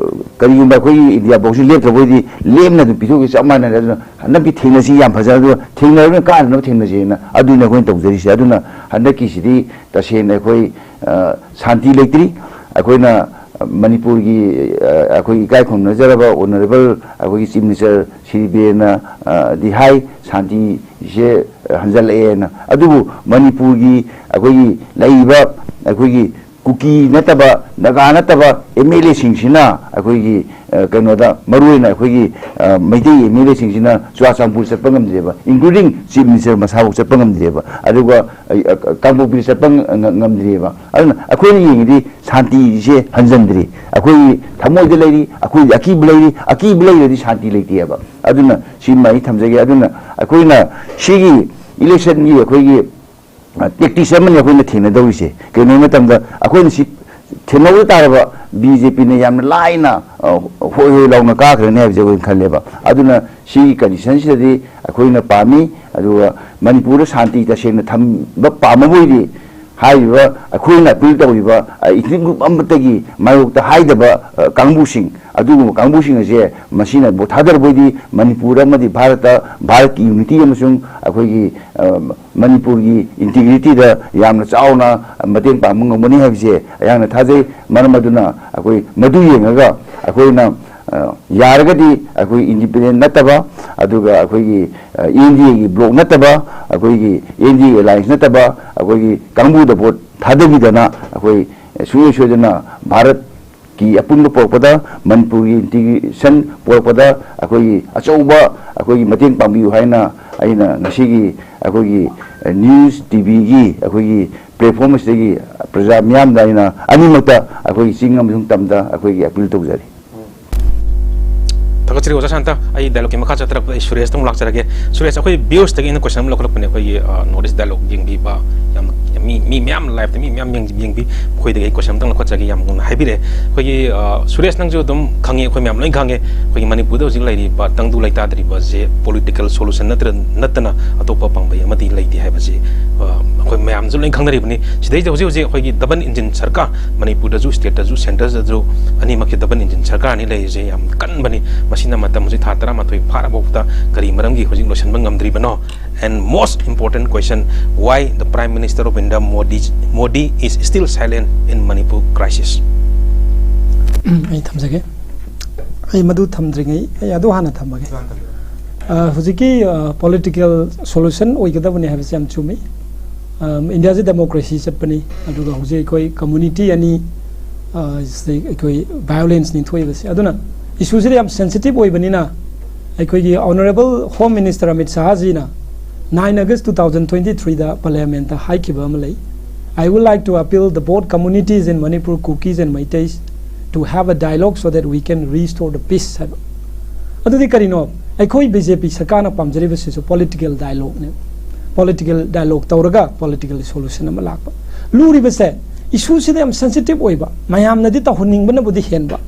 ꯀꯔꯤꯒꯨꯝꯕ ꯑꯩꯈꯣꯏꯒꯤ ꯏꯟꯗꯤꯌꯥ ꯕ꯭ꯂꯣꯛꯁꯤ ꯂꯦꯞꯇ꯭ꯔꯕꯣꯏꯗꯤ ꯂꯦꯝꯅ ꯑꯗꯨꯝ ꯄꯤꯊꯣꯛꯈꯤ ꯆꯞ ꯃꯥꯟꯅꯔꯦ꯫ ꯑꯗꯨꯅ ꯍꯟꯗꯛꯇꯤ ꯊꯦꯡꯅꯁꯤ, ꯌꯥꯝ ꯐꯖꯅ, ꯑꯗꯨꯒ ꯊꯦꯡꯅꯔꯕꯅꯤꯅ ꯀꯥꯅꯅꯕ ꯊꯦꯡꯅꯁꯦꯅ ꯑꯗꯨꯅꯤ ꯑꯩꯈꯣꯏꯅ ꯇꯧꯖꯔꯤꯁꯦ꯫ ꯑꯗꯨꯅ ꯍꯟꯗꯛꯀꯤꯁꯤꯗꯤ ꯇꯁꯦꯡꯅ ꯑꯩꯈꯣꯏ, ꯑ, ꯁꯥꯟꯇꯤ ꯂꯩꯇ꯭ꯔꯤ꯫ ꯑꯩꯈꯣꯏꯅ, ꯑ, ꯃꯅꯤꯄꯨꯔꯒꯤ, ꯑ, ꯑꯩꯈꯣꯏ ꯏꯀꯥꯏ ꯈꯨꯝꯅꯖꯔꯕ honourable ꯑꯩꯈꯣꯏꯒꯤ Chief Minister ꯁ꯭ꯔꯤ ꯕꯤꯔꯦꯟꯅ, ꯑ, ꯗꯤ ꯍꯥꯏ, ꯁꯥꯟꯇꯤꯁꯦ ꯍꯟꯖꯜꯂꯛꯑꯦꯅ꯫ ꯑꯗꯨꯕꯨ ꯃꯅꯤꯄꯨꯔꯒꯤ ꯑꯩꯈꯣꯏꯒꯤ ꯂꯩꯔꯤꯕ ꯑꯩꯈꯣꯏꯒꯤ ꯀꯨꯀꯤ ꯅꯠꯇꯕ, ꯅꯥꯒꯥ ꯅꯠꯇꯕ ꯑꯦꯝ ꯑꯦꯜ ꯑꯦꯁꯤꯡꯁꯤꯅ ꯑꯩꯈꯣꯏꯒꯤ, ꯑ, ꯀꯩꯅꯣꯗ, ꯃꯔꯨꯑꯣꯏꯅ ꯑꯩꯈꯣꯏꯒꯤ, ꯑ, ꯃꯩꯇꯩ ꯑꯦꯝ ꯑꯦꯜ ꯑꯦꯁꯤꯡꯁꯤꯅ ꯆꯨꯔꯥꯆꯥꯟꯄꯨꯔ ꯆꯠꯄ ꯉꯝꯗ꯭ꯔꯦꯕ, including Chief Minister ꯃꯁꯥꯐꯥꯎ ꯆꯠꯄ ꯉꯝꯗ꯭ꯔꯦꯕ, ꯑꯗꯨꯒ, ꯑ, ꯑ, ꯀꯥꯡꯄꯣꯛꯄꯤꯗ ꯆꯠꯄ ꯉ-, ꯉ-, ꯉꯝꯗ꯭ꯔꯦꯕ꯫ ꯑꯗꯨꯅ ꯑꯩꯈꯣꯏꯅ ꯌꯦꯡꯉꯤꯗꯤ ꯁꯥꯟꯇꯤꯁꯦ ꯍꯟꯖꯟꯗ꯭ꯔꯤ꯫ ꯑꯩꯈꯣꯏꯒꯤ ꯊꯃꯣꯏꯗ ꯂꯩꯔꯤ, ꯑꯩꯈꯣꯏꯒꯤ ꯑꯀꯤꯕ ꯂꯩꯔꯤ, ꯑꯀꯤꯕ ꯂꯩꯔꯗꯤ ꯁꯥꯟꯇꯤ ꯂꯩꯇꯦꯕ꯫ ꯑꯗꯨꯅ ꯁꯤꯃ ꯑꯩ ꯊꯝꯖꯒꯦ꯫ ꯑꯗꯨꯅ ꯑꯩꯈꯣꯏꯅ ꯁꯤꯒꯤ ꯏꯂꯦꯛꯁꯟꯒꯤ ꯑꯩꯈꯣꯏꯒꯤ, ꯑ, tactics ꯑꯃꯅꯤ ꯑꯩꯈꯣꯏꯅ ꯊꯦꯡꯅꯗꯧꯔꯤꯁꯦ꯫ ꯀꯩꯅꯣ ꯍꯥꯏꯕ ꯃꯇꯝꯗ ꯑꯩꯈꯣꯏꯅ ꯁꯤ ꯊꯦꯡꯅꯍꯧꯗ ꯇꯥꯔꯕ ꯕꯤ ꯖꯦ ꯄꯤꯅ ꯌꯥꯝꯅ ꯂꯥꯏꯅ, ꯑ, ꯍꯣꯏ ꯍꯣꯏ ꯂꯥꯎꯅ ꯀꯥꯈ꯭ꯔꯅꯤ ꯍꯥꯏꯕꯁꯦ ꯑꯩꯈꯣꯏꯅ ꯈꯜꯂꯦꯕ꯫ ꯑꯗꯨꯅ ꯁꯤꯒꯤ condition ꯁꯤꯗꯗꯤ ꯑꯩꯈꯣꯏꯅ ꯄꯥꯝꯃꯤ, ꯑꯗꯨꯒ ꯃꯅꯤꯄꯨꯔꯗ ꯁꯥꯟꯇꯤ ꯇꯁꯦꯡꯅ ꯊꯝꯕ ꯄꯥꯝꯃꯕ ꯑꯣꯏꯗꯤ, ꯍꯥꯏꯔꯤꯕ ꯑꯩꯈꯣꯏꯅ appeal ꯇꯧꯔꯤꯕ, ꯑ, ethnic group ꯑꯃꯠꯇꯒꯤ ꯃꯥꯌꯣꯛꯇ ꯍꯥꯏꯗꯕ, ꯑ, ꯀꯥꯡꯕꯨꯁꯤꯡ, ꯑꯗꯨꯒꯨꯝꯕ ꯀꯥꯡꯕꯨꯁꯤꯡ ꯑꯁꯦ ꯃꯁꯤꯅ ꯚꯣꯠ ꯊꯥꯗꯔꯕ ꯑꯣꯏꯗꯤ ꯃꯅꯤꯄꯨꯔ ꯑꯃꯗꯤ ꯚꯥꯔꯠꯇ, ꯚꯥꯔꯠꯀꯤ unity ꯑꯃꯁꯨꯡ ꯑꯩꯈꯣꯏꯒꯤ, ꯑ, ꯃꯅꯤꯄꯨꯔꯒꯤ integrityꯗ ꯌꯥꯝꯅ ꯆꯥꯎꯅ ꯃꯇꯦꯡ ꯄꯥꯡꯕ ꯉꯝꯒꯅꯤ ꯍꯥꯏꯕꯁꯦ ꯑꯩꯍꯥꯛꯅ ꯊꯥꯖꯩ꯫ ꯃꯔꯝ ꯑꯗꯨꯅ ꯑꯩꯈꯣꯏ ꯃꯗꯨ ꯌꯦꯡꯉꯒ ꯑꯩꯈꯣꯏꯅ ꯑ, ꯌꯥꯔꯒꯗꯤ ꯑꯩꯈꯣꯏ ꯏꯟꯗꯤꯄꯦꯟꯗꯦꯟ ꯅꯠꯇꯕ, ꯑꯗꯨꯒ ꯑꯩꯈꯣꯏꯒꯤ, ꯑ, ꯑꯦꯟ ꯗꯤ ꯑꯦꯒꯤ ꯕ꯭ꯂꯣꯛ ꯅꯠꯇꯕ, ꯑꯩꯈꯣꯏꯒꯤ ꯑꯦꯟ ꯗꯤ ꯑꯦ ꯑꯦꯂꯥꯏꯟꯁ ꯅꯠꯇꯕ, ꯑꯩꯈꯣꯏꯒꯤ ꯀꯥꯡꯕꯨꯗ ꯚꯣꯠ ꯊꯥꯗꯕꯤꯗꯅ ꯑꯩꯈꯣꯏ ꯁꯨꯡꯁꯣꯏ ꯁꯣꯏꯗꯅ ꯚꯥꯔꯠꯀꯤ ꯑꯄꯨꯟꯕ ꯄꯣꯔꯛꯄꯗ, ꯃꯅꯤꯄꯨꯔꯒꯤ ꯏꯟꯇꯤꯒ꯭ꯔꯦꯁꯟ ꯄꯣꯔꯛꯄꯗ ꯑꯩꯈꯣꯏꯒꯤ ꯑꯆꯧꯕ ꯑꯩꯈꯣꯏꯒꯤ ꯃꯇꯦꯡ ꯄꯥꯡꯕꯤꯌꯨ ꯍꯥꯏꯅ ꯑꯩꯅ ꯉꯁꯤꯒꯤ ꯑꯩꯈꯣꯏꯒꯤ, ꯑ, ꯅ꯭ꯌꯨꯁ ꯇꯤ ꯚꯤꯒꯤ ꯑꯩꯈꯣꯏꯒꯤ ꯄ꯭ꯂꯦꯠꯐꯣꯝ ꯑꯁꯤꯗꯒꯤ ꯄ꯭ꯔꯖꯥ ꯃꯤꯌꯥꯝꯗ ꯑꯩꯅ ꯑꯅꯤꯃꯛꯇ ꯑꯩꯈꯣꯏꯒꯤ ꯆꯤꯡ ꯑꯃꯁꯨꯡ ꯇꯝꯗ ꯑꯩꯈꯣꯏꯒꯤ ꯑꯄꯤꯜ ꯇꯧꯖꯔꯤ꯫ ꯊꯥꯒꯠꯆꯔꯤ ꯑꯣꯖꯥ ꯁꯥꯟꯇ꯫ ꯑꯩ ꯗꯥꯏꯂꯣꯛꯀꯤ ꯃꯈꯥ ꯆꯠꯊꯔꯛꯄꯗ ꯑꯩ ꯁꯨꯔꯦꯁꯇ ꯑꯃꯨꯛ ꯂꯥꯛꯆꯔꯒꯦ꯫ ꯁꯨꯔꯦꯁ, ꯑꯩꯈꯣꯏ ꯚ꯭ꯌꯨꯁꯇꯒꯤ ꯑꯩꯅ ꯀꯣꯏꯁꯟ ꯑꯃ ꯂꯧꯈꯠꯂꯛꯄꯅꯦ꯫ ꯑꯩꯈꯣꯏꯒꯤ, ꯑ, ꯅꯣꯔꯠ ꯏꯁ ꯗꯥꯏꯂꯣꯛ ꯌꯦꯡꯕꯤꯕ ꯌꯥꯝ, ꯃꯤ, ꯃꯤ ꯃꯌꯥꯝ ꯂꯥꯏꯞꯇ ꯃꯤ ꯃꯌꯥꯝ ꯌꯦꯡ-, ꯌꯦꯡꯕꯤ, ꯃꯈꯣꯏꯗꯒꯤ ꯑꯩ ꯀꯣꯏꯁꯟ ꯑꯝꯇꯪ ꯂꯧꯈꯠꯆꯒꯦ꯫ ꯌꯥꯝ ꯍꯥꯏꯕꯤꯔꯛꯑꯦ꯫ ꯑꯩꯈꯣꯏꯒꯤ, ꯑ, ꯁꯨꯔꯦꯁ, ꯅꯪꯁꯨ ꯑꯗꯨꯝ ꯈꯪꯉꯤ, ꯑꯩꯈꯣꯏ ꯃꯌꯥꯝ ꯂꯣꯏ ꯈꯪꯉꯦ꯫ ꯑꯩꯈꯣꯏꯒꯤ ꯃꯅꯤꯄꯨꯔꯗ ꯍꯧꯖꯤꯛ ꯂꯩꯔꯤꯕ ꯇꯪꯗꯨ ꯂꯩꯇꯥꯗ꯭ꯔꯤꯕꯁꯦ ꯄꯣꯂꯤꯇꯤꯀꯦꯜ ꯁꯣꯂꯨꯁꯟ ꯅꯠꯇ꯭ꯔ-, ꯅꯠꯇꯅ ꯑꯇꯣꯞꯄ ꯄꯥꯝꯕꯩ ꯑꯃꯗꯤ ꯂꯩꯇꯦ ꯍꯥꯏꯕꯁꯤ, ꯑ, ꯑꯩꯈꯣꯏ ꯃꯌꯥꯝꯁꯨ ꯂꯣꯏ ꯈꯪꯅꯔꯤꯕꯅꯤ꯫ ꯁꯤꯗꯩꯗ ꯍꯧꯖꯤꯛ ꯍꯧꯖꯤꯛ ꯑꯩꯈꯣꯏꯒꯤ ꯗꯕꯜ ꯏꯟꯖꯤꯟ ꯁꯔꯀꯥꯔ, ꯃꯅꯤꯄꯨꯔꯗꯁꯨ, ꯁ꯭ꯇꯦꯠꯇꯁꯨ, ꯁꯦꯟꯇꯔꯗꯁꯨ ꯑꯅꯤꯃꯛꯀꯤ ꯗꯕꯜ ꯏꯟꯖꯤꯟ ꯁꯔꯀꯥꯔꯅꯤ ꯂꯩꯔꯤꯁꯦ꯫ ꯌꯥꯝ ꯀꯟꯕꯅꯤ꯫ ꯃꯁꯤꯅ ꯃꯇꯝ ꯍꯧꯖꯤꯛ ꯊꯥ ꯇꯔꯥꯃꯥꯊꯣꯏ ꯐꯥꯔꯐꯥꯎꯕꯗ ꯀꯔꯤ ꯃꯔꯝꯒꯤ ꯍꯧꯖꯤꯛ ꯂꯣꯏꯁꯤꯟꯕ ꯉꯝꯗ꯭ꯔꯤꯕꯅꯣ? And most important question, why the Prime Minister of India, Modi, Modi is still silent in Manipur crisis? ꯎꯝ, ꯑꯩ ꯊꯝꯖꯒꯦ꯫ ꯑꯩ ꯃꯗꯨ ꯊꯝꯗ꯭ꯔꯤꯉꯩ ꯑꯩ ꯑꯗꯨ ꯍꯥꯟꯅ ꯊꯝꯃꯒꯦ꯫ ꯑ, ꯍꯧꯖꯤꯛꯀꯤ, ꯑ, ꯄꯣꯂꯤꯇꯤꯀꯦꯜ ꯁꯣꯂꯨꯁꯟ ꯑꯣꯏꯒꯗꯕꯅꯤ ꯍꯥꯏꯕꯁꯤ ꯌꯥꯝ ꯆꯨꯝꯃꯤ꯫ ꯑ, ꯏꯟꯗꯤꯌꯥꯁꯤ ꯗꯦꯃꯣꯀ꯭ꯔꯦꯁꯤ ꯆꯠꯄꯅꯤ, ꯑꯗꯨꯒ ꯍꯧꯖꯤꯛ ꯑꯩꯈꯣꯏ ꯀꯝꯃꯨꯅꯤꯇꯤ ꯑꯅꯤ, ꯑ, ꯁꯤꯗꯩ ꯑꯩꯈꯣꯏ ꯚꯥꯏꯑꯣꯂꯦꯟꯁꯅꯤ ꯊꯣꯛꯏꯕꯁꯦ꯫ ꯑꯗꯨꯅ ꯏꯁꯨꯁꯤꯗ ꯌꯥꯝ ꯁꯦꯟꯁꯤꯇꯤꯚ ꯑꯣꯏꯕꯅꯤꯅ ꯑꯩꯈꯣꯏꯒꯤ ꯑꯣꯅꯔꯦꯕꯜ ꯍꯣꯝ ꯃꯤꯅꯤꯁꯇꯔ ꯑꯃꯤꯠ ꯁꯥꯍꯖꯤꯅ nine August two thousand twenty-threeꯗ ꯄꯥꯔꯂꯤꯌꯥꯃꯦꯟꯠꯇ ꯍꯥꯏꯈꯤꯕ ꯑꯃ ꯂꯩ, "I would like to appeal the both communities in Manipur, Kukis and Meiteis, to have a dialogue so that we can restore the peace" ꯍꯥꯏꯕ꯫ ꯑꯗꯨꯗꯤ ꯀꯔꯤꯅꯣ? ꯑꯩꯈꯣꯏ ꯕꯤ ꯖꯦ ꯄꯤ ꯁꯔꯀꯥꯔꯅ ꯄꯥꯝꯖꯔꯤꯕꯁꯤꯁꯨ ꯄꯣꯂꯤꯇꯤꯀꯦꯜ ꯗꯥꯏꯂꯣꯒꯅꯦ꯫ ꯄꯣꯂꯤꯇꯤꯀꯦꯜ ꯗꯥꯏꯂꯣꯒ ꯇꯧꯔꯒ ꯄꯣꯂꯤꯇꯤꯀꯦꯜ ꯁꯣꯂꯨꯁꯟ ꯑꯃ ꯂꯥꯛꯄ꯫ ꯂꯨꯔꯤꯕꯁꯦ ꯏꯁꯨꯁꯤꯗ ꯌꯥꯝ ꯁꯦꯟꯁꯤꯇꯤꯚ ꯑꯣꯏꯕ, ꯃꯌꯥꯝꯅꯗꯤ ꯇꯧꯍꯟꯅꯤꯡꯕꯅꯕꯨꯗꯤ ꯍꯦꯟꯕ,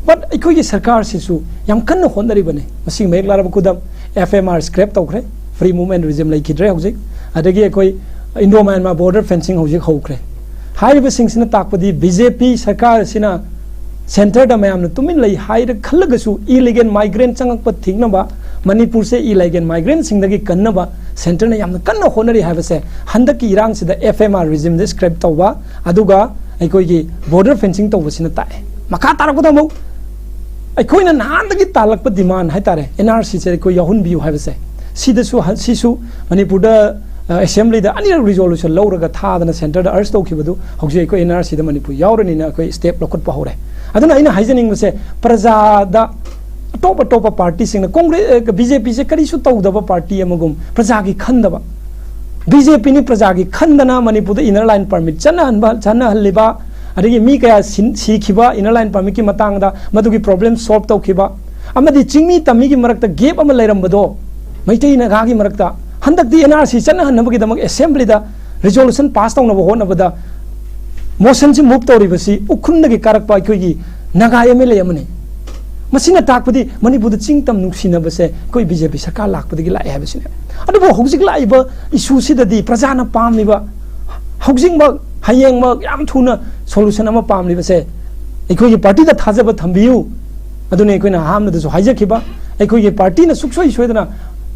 ꯕꯠ ꯑꯩꯈꯣꯏꯒꯤ ꯁꯔꯀꯥꯔꯁꯤꯁꯨ ꯌꯥꯝ ꯀꯟꯅ ꯍꯣꯠꯅꯔꯤꯕꯅꯤ꯫ ꯃꯁꯤꯒꯤ ꯃꯌꯦꯛ ꯂꯥꯔꯕ ꯈꯨꯗꯝ, ꯑꯦꯐ ꯑꯦꯝ ꯑꯥꯔ ꯁ꯭ꯀ꯭ꯔꯦꯞ ꯇꯧꯈ꯭ꯔꯦ, ꯐ꯭ꯔꯤ ꯃꯨꯚꯃꯦꯟꯠ ꯔꯤꯖꯤꯝ ꯂꯩꯈꯤꯗ꯭ꯔꯦ ꯍꯧꯖꯤꯛ꯫ ꯑꯗꯒꯤ ꯑꯩꯈꯣꯏ ꯏꯟꯗꯣ ꯃ꯭ꯌꯥꯟꯃꯥꯔ ꯕꯣꯔꯗꯔ ꯐꯦꯟꯁꯤꯡ ꯍꯧꯖꯤꯛ ꯍꯧꯈ꯭ꯔꯦ꯫ ꯍꯥꯏꯔꯤꯕꯁꯤꯡꯁꯤꯅ ꯇꯥꯛꯄꯗꯤ ꯕꯤ ꯖꯦ ꯄꯤ ꯁꯔꯀꯥꯔ ꯑꯁꯤꯅ ꯁꯦꯟꯇꯔꯗ ꯃꯌꯥꯝꯅ ꯇꯨꯃꯤꯟ ꯂꯩ ꯍꯥꯏꯔ ꯈꯜꯂꯒꯁꯨ ꯏꯂꯤꯒꯦꯜ ꯃꯥꯏꯒ꯭ꯔꯦꯟꯠ ꯆꯪꯉꯛꯄ ꯊꯤꯡꯅꯕ, ꯃꯅꯤꯄꯨꯔꯁꯦ ꯏꯂꯤꯒꯦꯜ ꯃꯥꯏꯒ꯭ꯔꯦꯟꯠꯁꯤꯡꯗꯒꯤ ꯀꯟꯅꯕ ꯁꯦꯟꯇꯔꯅ ꯌꯥꯝꯅ ꯀꯟꯅ ꯍꯣꯠꯅꯔꯤ ꯍꯥꯏꯕꯁꯦ ꯍꯟꯗꯛꯀꯤ ꯏꯔꯥꯡꯁꯤꯗ ꯑꯦꯐ ꯑꯦꯝ ꯑꯥꯔ ꯔꯤꯖꯤꯝꯗ ꯁ꯭ꯀ꯭ꯔꯦꯞ ꯇꯧꯕ, ꯑꯗꯨꯒ ꯑꯩꯈꯣꯏꯒꯤ ꯕꯣꯔꯗꯔ ꯐꯦꯟꯁꯤꯡ ꯇꯧꯕꯁꯤꯅ ꯇꯥꯛꯑꯦ꯫ ꯃꯈꯥ ꯇꯥꯔꯛꯄꯗ ꯑꯃꯨꯛ ꯑꯩꯈꯣꯏꯅ ꯅꯍꯥꯟꯗꯒꯤ ꯇꯥꯜꯂꯛꯄ ꯗꯤꯃꯥꯟ ꯍꯥꯏꯇꯥꯔꯦ, ꯑꯦꯟ ꯑꯥꯔ ꯁꯤꯁꯦ ꯑꯩꯈꯣꯏ ꯌꯥꯎꯍꯟꯕꯤꯌꯨ ꯍꯥꯏꯕꯁꯦ, ꯁꯤꯗꯁꯨ ꯍ-, ꯁꯤꯁꯨ ꯃꯅꯤꯄꯨꯔꯗ, ꯑ, ꯑꯦꯁꯦꯝꯕ꯭ꯂꯤꯗ ꯑꯅꯤꯔꯛ ꯔꯤꯖꯣꯂꯨꯁꯟ ꯂꯧꯔꯒ ꯊꯥꯗꯅ ꯁꯦꯟꯇꯔꯗ ꯑꯔꯖ ꯇꯧꯈꯤꯕꯗꯨ ꯍꯧꯖꯤꯛ ꯑꯩꯈꯣꯏ ꯑꯦꯟ ꯑꯥꯔ ꯁꯤꯗ ꯃꯅꯤꯄꯨꯔ ꯌꯥꯎꯔꯅꯤꯅ ꯑꯩꯈꯣꯏ ꯁ꯭ꯇꯦꯞ ꯂꯧꯈꯠꯄ ꯍꯧꯔꯦ꯫ ꯑꯗꯨꯅ ꯑꯩꯅ ꯍꯥꯏꯖꯅꯤꯡꯕꯁꯦ, ꯄ꯭ꯔꯖꯥꯗ ꯑꯇꯣꯞ ꯑꯇꯣꯞꯄ ꯄꯥꯔꯇꯤꯁꯤꯡꯅ ꯀꯣꯡꯒ꯭ꯔꯦꯁ, ꯑ, ꯕꯤ ꯖꯦ ꯄꯤꯁꯦ ꯀꯔꯤꯁꯨ ꯇꯧꯗꯕ ꯄꯥꯔꯇꯤ ꯑꯃꯒꯨꯝ, ꯄ꯭ꯔꯖꯥꯒꯤ ꯈꯟꯗꯕ꯫ ꯕꯤ ꯖꯦ ꯄꯤꯅꯤ ꯄ꯭ꯔꯖꯥꯒꯤ ꯈꯟꯗꯅ ꯃꯅꯤꯄꯨꯔꯗ ꯏꯟꯅꯔ ꯂꯥꯏꯟ ꯄꯔꯃꯤꯠ ꯆꯠꯅꯍꯟꯕ, ꯆꯠꯅꯍꯜꯂꯤꯕ, ꯑꯗꯒꯤ ꯃꯤ ꯀꯌꯥ ꯁꯤꯟ-, ꯁꯤꯈꯤꯕ ꯏꯟꯅꯔ ꯂꯥꯏꯟ ꯄꯔꯃꯤꯠꯀꯤ ꯃꯇꯥꯡꯗ, ꯃꯗꯨꯒꯤ ꯄ꯭ꯔꯣꯕ꯭ꯂꯦꯝ ꯁꯣꯜꯕ ꯇꯧꯈꯤꯕ, ꯑꯃꯗꯤ ꯆꯤꯡꯃꯤ ꯇꯝꯃꯤꯒꯤ ꯃꯔꯛꯇ ꯒꯦꯞ ꯑꯃ ꯂꯩꯔꯝꯕꯗꯣ, ꯃꯩꯇꯩ ꯅꯥꯒꯥꯒꯤ ꯃꯔꯛꯇ, ꯍꯟꯗꯛꯇꯤ and R C ꯆꯠꯅꯍꯟꯅꯕꯒꯤꯗꯃꯛ ꯑꯦꯁꯦꯝꯕ꯭ꯂꯤꯗ resolution pass ꯇꯧꯅꯕ ꯍꯣꯠꯅꯕꯗ ꯃꯣꯁꯟꯁꯤ ꯃꯨꯚ ꯇꯧꯔꯤꯕꯁꯤ ꯎꯈ꯭ꯔꯨꯜꯗꯒꯤ ꯀꯥꯔꯛꯄ ꯑꯩꯈꯣꯏꯒꯤ ꯅꯥꯒꯥ ꯑꯦꯝ ꯑꯦꯜ ꯑꯦ ꯑꯃꯅꯤ꯫ ꯃꯁꯤꯅ ꯇꯥꯛꯄꯗꯤ ꯃꯅꯤꯄꯨꯔꯗ ꯆꯤꯡ ꯇꯝ ꯅꯨꯡꯁꯤꯅꯕꯁꯦ ꯑꯩꯈꯣꯏ ꯕꯤ ꯖꯦ ꯄꯤ ꯁꯔꯀꯥꯔ ꯂꯥꯛꯄꯗꯒꯤ ꯂꯥꯛꯑꯦ ꯍꯥꯏꯕꯁꯤꯅꯦ꯫ ꯑꯗꯨꯕꯨ ꯍꯧꯖꯤꯛ ꯂꯥꯛꯏꯕ ꯏꯁꯨꯁꯤꯗꯗꯤ ꯄ꯭ꯔꯖꯥꯅ ꯄꯥꯝꯃꯤꯕ ꯍꯧꯖꯤꯛꯃꯛ, ꯍꯌꯦꯡꯃꯛ ꯌꯥꯝ ꯊꯨꯅ ꯁꯣꯂꯨꯁꯟ ꯑꯃ ꯄꯥꯝꯂꯤꯕꯁꯦ, ꯑꯩꯈꯣꯏꯒꯤ ꯄꯥꯔꯇꯤꯗ ꯊꯥꯖꯕ ꯊꯝꯕꯤꯌꯨ꯫ ꯑꯗꯨꯅ ꯑꯩꯈꯣꯏꯅ ꯑꯍꯥꯟꯕꯗꯁꯨ ꯍꯥꯏꯖꯈꯤꯕ, ꯑꯩꯈꯣꯏꯒꯤ ꯄꯥꯔꯇꯤꯅ ꯁꯨꯡꯁꯣꯏ ꯁꯣꯏꯗꯅ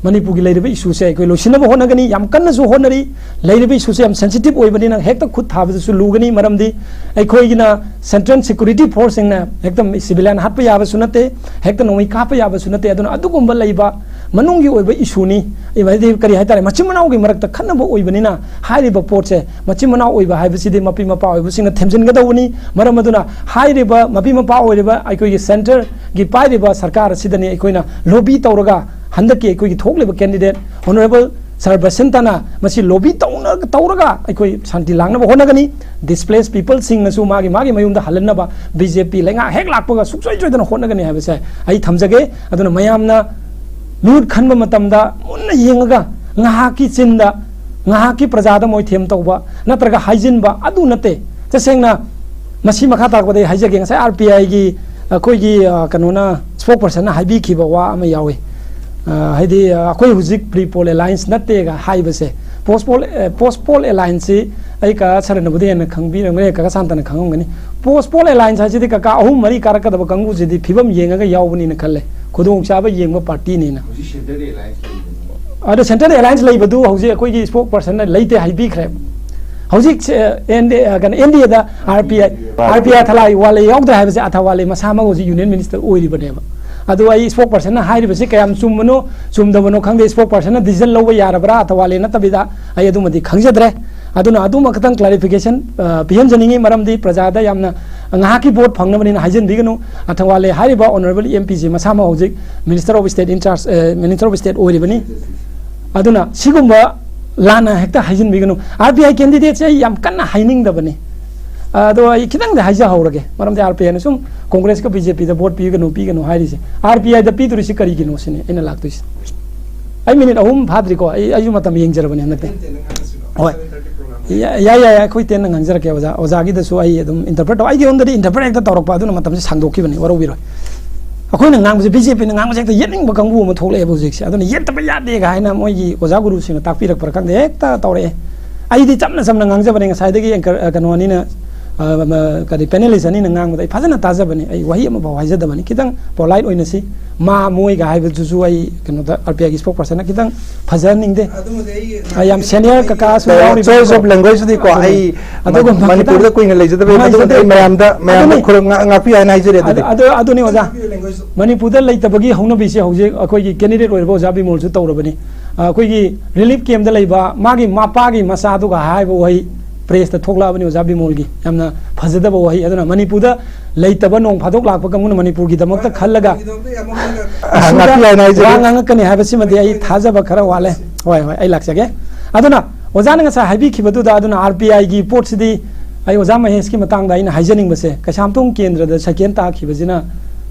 ꯃꯅꯤꯄꯨꯔꯒꯤ ꯂꯩꯔꯤꯕ ꯏꯁꯨꯁꯦ ꯑꯩꯈꯣꯏ ꯂꯣꯏꯁꯤꯟꯅꯕ ꯍꯣꯠꯅꯒꯅꯤ, ꯌꯥꯝ ꯀꯟꯅꯁꯨ ꯍꯣꯠꯅꯔꯤ꯫ ꯂꯩꯔꯤꯕ ꯏꯁꯨꯁꯦ ꯌꯥꯝ ꯁꯦꯟꯁꯤꯇꯤꯚ ꯑꯣꯏꯕꯅꯤꯅ ꯍꯦꯛꯇ ꯈꯨꯠ ꯊꯥꯕꯗꯁꯨ ꯂꯨꯒꯅꯤ, ꯃꯔꯝꯗꯤ ꯑꯩꯈꯣꯏꯒꯤꯅ ꯁꯦꯟꯇ꯭ꯔꯦꯜ ꯁꯦꯀ꯭ꯌꯨꯔꯤꯇꯤ ꯐꯣꯔꯁꯁꯤꯡꯅ ꯍꯦꯛꯇ ꯁꯤꯚꯤꯂꯤꯌꯟ ꯍꯥꯠꯄ ꯌꯥꯕꯁꯨ ꯅꯠꯇꯦ, ꯍꯦꯛꯇ ꯅꯣꯡꯃꯩ ꯀꯥꯞꯄ ꯌꯥꯕꯁꯨ ꯅꯠꯇꯦ꯫ ꯑꯗꯨꯅ ꯑꯗꯨꯒꯨꯝꯕ ꯂꯩꯕ ꯃꯅꯨꯡꯒꯤ ꯑꯣꯏꯕ ꯏꯁꯨꯅꯤ꯫ ꯍꯥꯏꯗꯤ ꯀꯔꯤ ꯍꯥꯏꯇꯥꯔꯦ, ꯃꯆꯤꯟ ꯃꯅꯥꯎꯒꯤ ꯃꯔꯛꯇ ꯈꯠꯅꯕ ꯑꯣꯏꯕꯅꯤꯅ ꯍꯥꯏꯔꯤꯕ ꯄꯣꯠꯁꯦ ꯃꯆꯤꯟ ꯃꯅꯥꯎ ꯑꯣꯏꯕ ꯍꯥꯏꯕꯁꯤꯗꯤ ꯃꯄꯤ ꯃꯄꯥ ꯑꯣꯏꯕꯁꯤꯡꯅ ꯊꯦꯝꯖꯤꯟꯒꯗꯧꯕꯅꯤ꯫ ꯃꯔꯝ ꯑꯗꯨꯅ ꯍꯥꯏꯔꯤꯕ ꯃꯄꯤ ꯃꯄꯥ ꯑꯣꯏꯔꯤꯕ ꯑꯩꯈꯣꯏꯒꯤ ꯁꯦꯟꯇꯔꯒꯤ ꯄꯥꯏꯔꯤꯕ ꯁꯔꯀꯥꯔ ꯑꯁꯤꯗꯅꯤ ꯑꯩꯈꯣꯏꯅ ꯂꯣꯕꯤ ꯇꯧꯔꯒ ꯍꯟꯗꯛꯀꯤ ꯑꯩꯈꯣꯏꯒꯤ ꯊꯣꯛꯂꯤꯕ ꯀꯦꯟꯗꯤꯗꯦꯠ ꯑꯣꯅꯔꯦꯕꯜ ꯁꯥꯔ ꯕꯁꯟꯇꯅ ꯃꯁꯤ ꯂꯣꯕꯤ ꯇꯧꯅ, ꯇꯧꯔꯒ ꯑꯩꯈꯣꯏ ꯁꯥꯟꯇꯤ ꯂꯥꯡꯅꯕ ꯍꯣꯠꯅꯒꯅꯤ꯫ ꯗꯤꯁꯄ꯭ꯂꯦꯁ ꯄꯤꯄꯜꯁꯤꯡꯅꯁꯨ ꯃꯥꯒꯤ, ꯃꯥꯒꯤ ꯃꯌꯨꯝꯗ ꯍꯜꯍꯟꯅꯕ ꯕꯤ ꯖꯦ ꯄꯤ ꯂꯩꯉꯥꯛ ꯍꯦꯛ ꯂꯥꯛꯄꯒ ꯁꯨꯡꯁꯣꯏ ꯁꯣꯏꯗꯅ ꯍꯣꯠꯅꯒꯅꯤ ꯍꯥꯏꯕꯁꯦ ꯑꯩ ꯊꯝꯖꯒꯦ꯫ ꯑꯗꯨꯅ ꯃꯌꯥꯝꯅ ꯃꯤꯍꯨꯠ ꯈꯟꯕ ꯃꯇꯝꯗ ꯃꯨꯟꯅ ꯌꯦꯡꯉꯒ ꯉꯥꯏꯍꯥꯛꯀꯤ ꯆꯤꯟꯗ, ꯉꯥꯏꯍꯥꯛꯀꯤ ꯄ꯭ꯔꯖꯥꯗ ꯃꯣꯏꯊꯦꯝ ꯇꯧꯕ ꯅꯠꯇ꯭ꯔꯒ ꯍꯥꯏꯖꯤꯟꯕ ꯑꯗꯨ ꯅꯠꯇꯦ꯫ ꯇꯁꯦꯡꯅ ꯃꯁꯤ ꯃꯈꯥ ꯇꯥꯔꯛꯄꯗ ꯑꯩ ꯍꯥꯏꯖꯒꯦ꯫ ꯉꯁꯥꯏ ꯑꯥꯔ ꯄꯤ ꯑꯥꯏꯒꯤ ꯑꯩꯈꯣꯏꯒꯤ, ꯑ, ꯀꯩꯅꯣꯅ, ꯁ꯭ꯄꯣꯛ ꯄꯔꯁꯟꯅ ꯍꯥꯏꯕꯤꯈꯤꯕ ꯋꯥ ꯑꯃ ꯌꯥꯎꯏ꯫ ꯑ, ꯍꯥꯏꯗꯤ, ꯑ, ꯑꯩꯈꯣꯏ ꯍꯧꯖꯤꯛ ꯄ꯭ꯔꯤ ꯄꯣꯜ ꯑꯦꯂꯥꯏꯟꯁ ꯅꯠꯇꯦꯒ ꯍꯥꯏꯕꯁꯦ, ꯄꯣꯁ ꯄꯣꯜ, ꯑ, ꯄꯣꯁ ꯄꯣꯜ ꯑꯦꯂꯥꯏꯟꯁꯁꯤ ꯑꯩ ꯀꯀꯥ ꯁꯔꯅꯕꯨꯗꯤ ꯍꯦꯟꯅ ꯈꯪꯕꯤꯔꯝꯒꯅꯤ, ꯀꯀꯥ ꯁꯥꯟꯇꯅ ꯈꯪꯉꯝꯒꯅꯤ꯫ ꯄꯣꯁ ꯄꯣꯜ ꯑꯦꯂꯥꯏꯟꯁ ꯍꯥꯏꯁꯤꯗꯤ ꯀꯀꯥ ꯑꯍꯨꯝ ꯃꯔꯤ ꯀꯥꯔꯛꯀꯗꯕ ꯀꯥꯡꯕꯨꯁꯤꯗꯤ ꯐꯤꯕꯝ ꯌꯦꯡꯉꯒ ꯌꯥꯎꯕꯅꯤꯅ ꯈꯜꯂꯦ, ꯈꯨꯗꯣꯡꯆꯥꯕ ꯌꯦꯡꯕ ꯄꯥꯔꯇꯤꯅꯤꯅ꯫ ꯍꯧꯖꯤꯛ ꯁꯦꯟꯇꯔꯗ ꯑꯦꯂꯥꯏꯟꯁ ꯂꯩꯕꯅꯤꯀꯣ꯫ ꯑꯗꯣ ꯁꯦꯟꯇꯔꯗ ꯑꯦꯂꯥꯏꯟꯁ ꯂꯩꯕꯗꯨ ꯍꯧꯖꯤꯛ ꯑꯩꯈꯣꯏꯒꯤ ꯁ꯭ꯄꯣꯛ ꯄꯔꯁꯟꯅ ꯂꯩꯇꯦ ꯍꯥꯏꯕꯤꯈ꯭ꯔꯦ꯫ ꯍꯧꯖꯤꯛ ꯑꯦꯟ ꯗꯤ ꯑꯦ ꯀꯩꯅꯣ ꯑꯦꯟ ꯗꯤ ꯑꯦꯗ R P I R P I ꯑꯊꯋꯥꯂꯦ ꯌꯥꯎꯗ꯭ꯔꯦ ꯍꯥꯏꯕꯁꯦ, ꯑꯊꯋꯥꯂꯦ ꯃꯁꯥꯃꯛ ꯍꯧꯖꯤꯛ ꯌꯨꯅꯤꯌꯟ ꯃꯤꯅꯤꯁꯇꯔ ꯑꯣꯏꯔꯤꯕꯅꯦꯕ꯫ ꯑꯗꯣ ꯑꯩ ꯏꯁꯄꯣꯛ ꯄꯔꯁꯟꯅ ꯍꯥꯏꯔꯤꯕꯁꯤ ꯀꯌꯥꯝ ꯆꯨꯝꯕꯅꯣ ꯆꯨꯝꯗꯕꯅꯣ ꯈꯪꯗꯦ, ꯏꯁꯄꯣꯛ ꯄꯔꯁꯟꯅ ꯗꯤꯁꯤꯖꯟ ꯂꯧꯕ ꯌꯥꯔꯕ꯭ꯔꯥ ꯑꯊꯋꯥꯂꯦ ꯅꯠꯇꯕꯤꯗ, ꯑꯩ ꯑꯗꯨꯃꯗꯤ ꯈꯪꯖꯗ꯭ꯔꯦ꯫ ꯑꯗꯨꯅ ꯑꯗꯨꯃ ꯈꯤꯇꯪ ꯀ꯭ꯂꯥꯔꯤꯐꯤꯀꯦꯁꯟ ꯄꯤꯍꯟꯖꯅꯤꯡꯉꯤ, ꯃꯔꯝꯗꯤ ꯄ꯭ꯔꯖꯥꯗ ꯌꯥꯝꯅ ꯉꯥꯏꯍꯥꯛꯀꯤ ꯚꯣꯠ ꯐꯪꯅꯕꯅꯤꯅ ꯍꯥꯏꯖꯤꯟꯕꯤꯒꯅꯨ꯫ ꯑꯊꯋꯥꯂꯦ ꯍꯥꯏꯔꯤꯕ ꯑꯣꯅꯔꯦꯕꯜ ꯑꯦꯝ ꯄꯤꯁꯤ ꯃꯁꯥꯃꯛ ꯍꯧꯖꯤꯛ minister of state in charge, minister of state ꯑꯣꯏꯔꯤꯕꯅꯤ꯫ ꯑꯗꯨꯅ ꯁꯤꯒꯨꯝꯕ ꯂꯥꯟꯅ ꯍꯦꯛꯇ ꯍꯥꯏꯖꯤꯟꯕꯤꯒꯅꯨ꯫ ꯑꯥꯔ ꯄꯤ ꯑꯥꯏ ꯀꯦꯟꯗꯤꯗꯦꯠꯁꯦ ꯑꯩ ꯌꯥꯝ ꯀꯟꯅ ꯍꯥꯏꯅꯤꯡꯗꯕꯅꯤ꯫ ꯑꯗꯣ ꯑꯩ ꯈꯤꯇꯪꯗꯤ ꯍꯥꯏꯖꯍꯧꯔꯒꯦ, ꯃꯔꯝꯗꯤ ꯑꯥꯔ ꯄꯤ ꯑꯥꯏꯅ ꯁꯨꯝ ꯀꯣꯡꯒ꯭ꯔꯦꯁꯀ ꯕꯤ ꯖꯦ ꯄꯤꯗ ꯚꯣꯠ ꯄꯤꯒꯅꯨ, ꯄꯤꯒꯅꯨ ꯍꯥꯏꯔꯤꯁꯦ, ꯑꯥꯔ ꯄꯤ ꯑꯥꯏꯗ ꯄꯤꯗꯣꯔꯤꯁꯤ ꯀꯔꯤꯒꯤꯅꯣ ꯁꯤꯅꯤ ꯑꯩꯅ ꯂꯥꯛꯇꯣꯏꯁꯦ꯫ ꯑꯩ ꯃꯤꯅꯤꯠ ꯑꯍꯨꯝ ꯐꯥꯗ꯭ꯔꯤꯀꯣ, ꯑꯩ, ꯑꯩꯁꯨ ꯃꯇꯝ ꯌꯦꯡꯖꯔꯕꯅꯤ ꯍꯟꯗꯛꯇꯤ꯫ ꯍꯣꯏ꯫ ꯌꯥ-, ꯌꯥꯏ, ꯌꯥꯏ, ꯌꯥꯏ, ꯑꯩꯈꯣꯏ ꯇꯦꯟꯅ ꯉꯥꯡꯖꯔꯛꯀꯦ ꯑꯣꯖꯥ꯫ ꯑꯣꯖꯥꯒꯤꯗꯁꯨ ꯑꯩ ꯑꯗꯨꯝ ꯏꯟꯇꯔꯄ꯭ꯔꯦꯠ ꯇꯧ-, ꯑꯩꯒꯤꯔꯣꯝꯗꯗꯤ ꯏꯟꯇꯔꯄ꯭ꯔꯦꯠ ꯍꯦꯛꯇ ꯇꯧꯔꯛꯄ, ꯑꯗꯨꯅ ꯃꯇꯝꯁꯦ ꯁꯥꯡꯗꯣꯛꯈꯤꯕꯅꯤ, ꯋꯥꯔꯧꯕꯤꯔꯣꯏ꯫ ꯑꯩꯈꯣꯏꯅ ꯉꯥꯡꯕꯁꯦ, ꯕꯤ ꯖꯦ ꯄꯤꯅ ꯉꯥꯡꯕꯁꯦ ꯍꯦꯛꯇ ꯌꯦꯠꯅꯤꯡꯕ ꯀꯥꯡꯕꯨ ꯑꯃ ꯊꯣꯛꯂꯛꯑꯦꯕ ꯍꯧꯖꯤꯛꯁꯦ꯫ ꯑꯗꯨꯅ ꯌꯦꯠꯇꯕ ꯌꯥꯗꯦꯒ ꯍꯥꯏꯅ ꯃꯣꯏꯒꯤ ꯑꯣꯖꯥ ꯒꯨꯔꯨꯁꯤꯡꯅ ꯇꯥꯛꯄꯤꯔꯛꯄ꯭ꯔꯥ ꯈꯪꯗꯦ, ꯍꯦꯛꯇ ꯇꯧꯔꯛꯑꯦ꯫ ꯑꯩꯗꯤ ꯆꯝꯅ ꯆꯝꯅ ꯉꯥꯡꯖꯕꯅꯦ, ꯉꯁꯥꯏꯗꯒꯤ ꯑꯦꯡꯀꯔ, ꯑ, ꯀꯩꯅꯣ ꯑꯅꯤꯅ, ꯑ, ꯃ-, ꯀꯔꯤ, ꯄꯦꯅꯦꯂꯤꯁ ꯑꯅꯤꯅ ꯉꯥꯡꯕꯗ ꯑꯩ ꯐꯖꯅ ꯇꯥꯖꯕꯅꯦ꯫ ꯑꯩ ꯋꯥꯍꯩ ꯑꯃꯐꯥꯎ ꯍꯥꯏꯖꯗꯕꯅꯤ꯫ ꯈꯤꯇꯪ ꯄꯣꯂꯥꯏꯠ ꯑꯣꯏꯅ ꯁꯤ ꯃꯥ ꯃꯣꯏꯒ ꯍꯥꯏꯕꯗꯨꯁꯨ ꯑꯩ ꯀꯩꯅꯣꯗ ꯑꯥꯔ ꯄꯤ ꯑꯥꯏꯒꯤ ꯏꯁꯄꯣꯛ ꯄꯔꯁꯟꯅ ꯈꯤꯇꯪ ꯐꯖꯍꯟꯅꯤꯡꯗꯦ꯫ ꯑꯗꯨꯃꯗꯤ ꯑꯩ ꯑ, ꯌꯥꯝ ꯁꯦꯅꯤꯌꯔ ꯀꯀꯥꯁꯨ ꯌꯥꯎꯔꯤꯕꯅꯤꯀꯣ꯫ ꯆꯣꯏꯁ ꯑꯣꯐ ꯂꯦꯡꯒ꯭ꯋꯦꯖꯇꯨꯗꯤꯀꯣ, ꯑꯗꯨꯅꯤ꯫ ꯑꯩ ꯑꯗꯨꯒꯨꯝꯕ ꯃꯅꯤꯄꯨꯔꯗ ꯈꯤꯇꯪ ꯀꯨꯏꯅ ꯂꯩꯖꯗꯕꯩ ꯃꯗꯨ ꯅꯨꯡꯉꯥꯏꯖꯗꯦ꯫ ꯑꯩ ꯃꯌꯥꯝꯗ, ꯃꯌꯥꯝꯗ ꯑꯗꯨꯅꯤ꯫ ꯈꯨꯔꯨꯝ-, ꯉꯥ-, ꯉꯥꯛꯄꯤꯌꯨ ꯍꯥꯏꯅ ꯍꯥꯏꯖꯔꯤ ꯑꯗꯨꯗꯤ꯫ ꯑꯗꯨ, ꯑꯗꯨꯅꯤ ꯑꯣꯖꯥ꯫ ꯃꯅꯤꯄꯨꯔꯗ ꯂꯩꯇꯕꯒꯤ ꯍꯧꯅꯕꯤꯁꯦ ꯍꯧꯖꯤꯛ ꯑꯩꯈꯣꯏꯒꯤ ꯀꯦꯟꯗꯤꯗꯦꯠ ꯑꯣꯏꯔꯤꯕ ꯑꯣꯖꯥ ꯕꯤꯃꯣꯜꯁꯨ ꯇꯧꯔꯕꯅꯤ꯫ ꯑ, ꯑꯩꯈꯣꯏꯒꯤ ꯔꯤꯂꯤꯐ ꯀꯦꯝꯗ ꯂꯩꯕ ꯃꯥꯒꯤ ꯃꯄꯥꯒꯤ ꯃꯆꯥꯗꯨꯒ ꯍꯥꯏꯕ ꯋꯥꯍꯩ ꯄ꯭ꯔꯦꯁꯇ ꯊꯣꯛꯂꯛꯑꯕꯅꯤ ꯑꯣꯖꯥ ꯕꯤꯃꯣꯜꯒꯤ꯫ ꯌꯥꯝꯅ ꯐꯖꯗꯕ ꯋꯥꯍꯩ꯫ ꯑꯗꯨꯅ ꯃꯅꯤꯄꯨꯔꯗ ꯂꯩꯇꯕ ꯅꯣꯡ ꯐꯥꯗꯣꯛ ꯂꯥꯛꯄ ꯀꯥꯡꯕꯨꯅ ꯃꯅꯤꯄꯨꯔꯒꯤꯗꯃꯛꯇ ꯈꯜꯂꯒ ꯑ, ꯏꯁꯨꯗ ꯉꯥꯛꯄꯤꯌꯨ ꯍꯥꯏꯅ ꯍꯥꯏꯖꯔꯤ꯫ ꯋꯥ ꯉꯥꯡꯉꯛꯀꯅꯤ ꯍꯥꯏꯕꯁꯤꯃꯗꯤ ꯑꯩ ꯊꯥꯖꯕ ꯈꯔ ꯋꯥꯠꯂꯦ꯫ ꯍꯣꯏ, ꯍꯣꯏ, ꯑꯩ ꯂꯥꯛꯆꯒꯦ꯫ ꯑꯗꯨꯅ ꯑꯣꯖꯥꯅ ꯉꯁꯥꯏ ꯍꯥꯏꯕꯤꯈꯤꯕꯗꯨꯗ, ꯑꯗꯨꯅ ꯑꯥꯔ ꯄꯤ ꯑꯥꯏꯒꯤ ꯄꯣꯠꯁꯤꯗꯤ ꯑꯩ ꯑꯣꯖꯥ ꯃꯍꯦꯁꯀꯤ ꯃꯇꯥꯡꯗ ꯑꯩꯅ ꯍꯥꯏꯖꯅꯤꯡꯕꯁꯦ, ꯀꯩꯁꯥꯝꯊꯣꯡ ꯀꯦꯟꯗ꯭ꯔꯗ ꯁꯦꯀꯦꯟ ꯇꯥꯈꯤꯕꯁꯤꯅ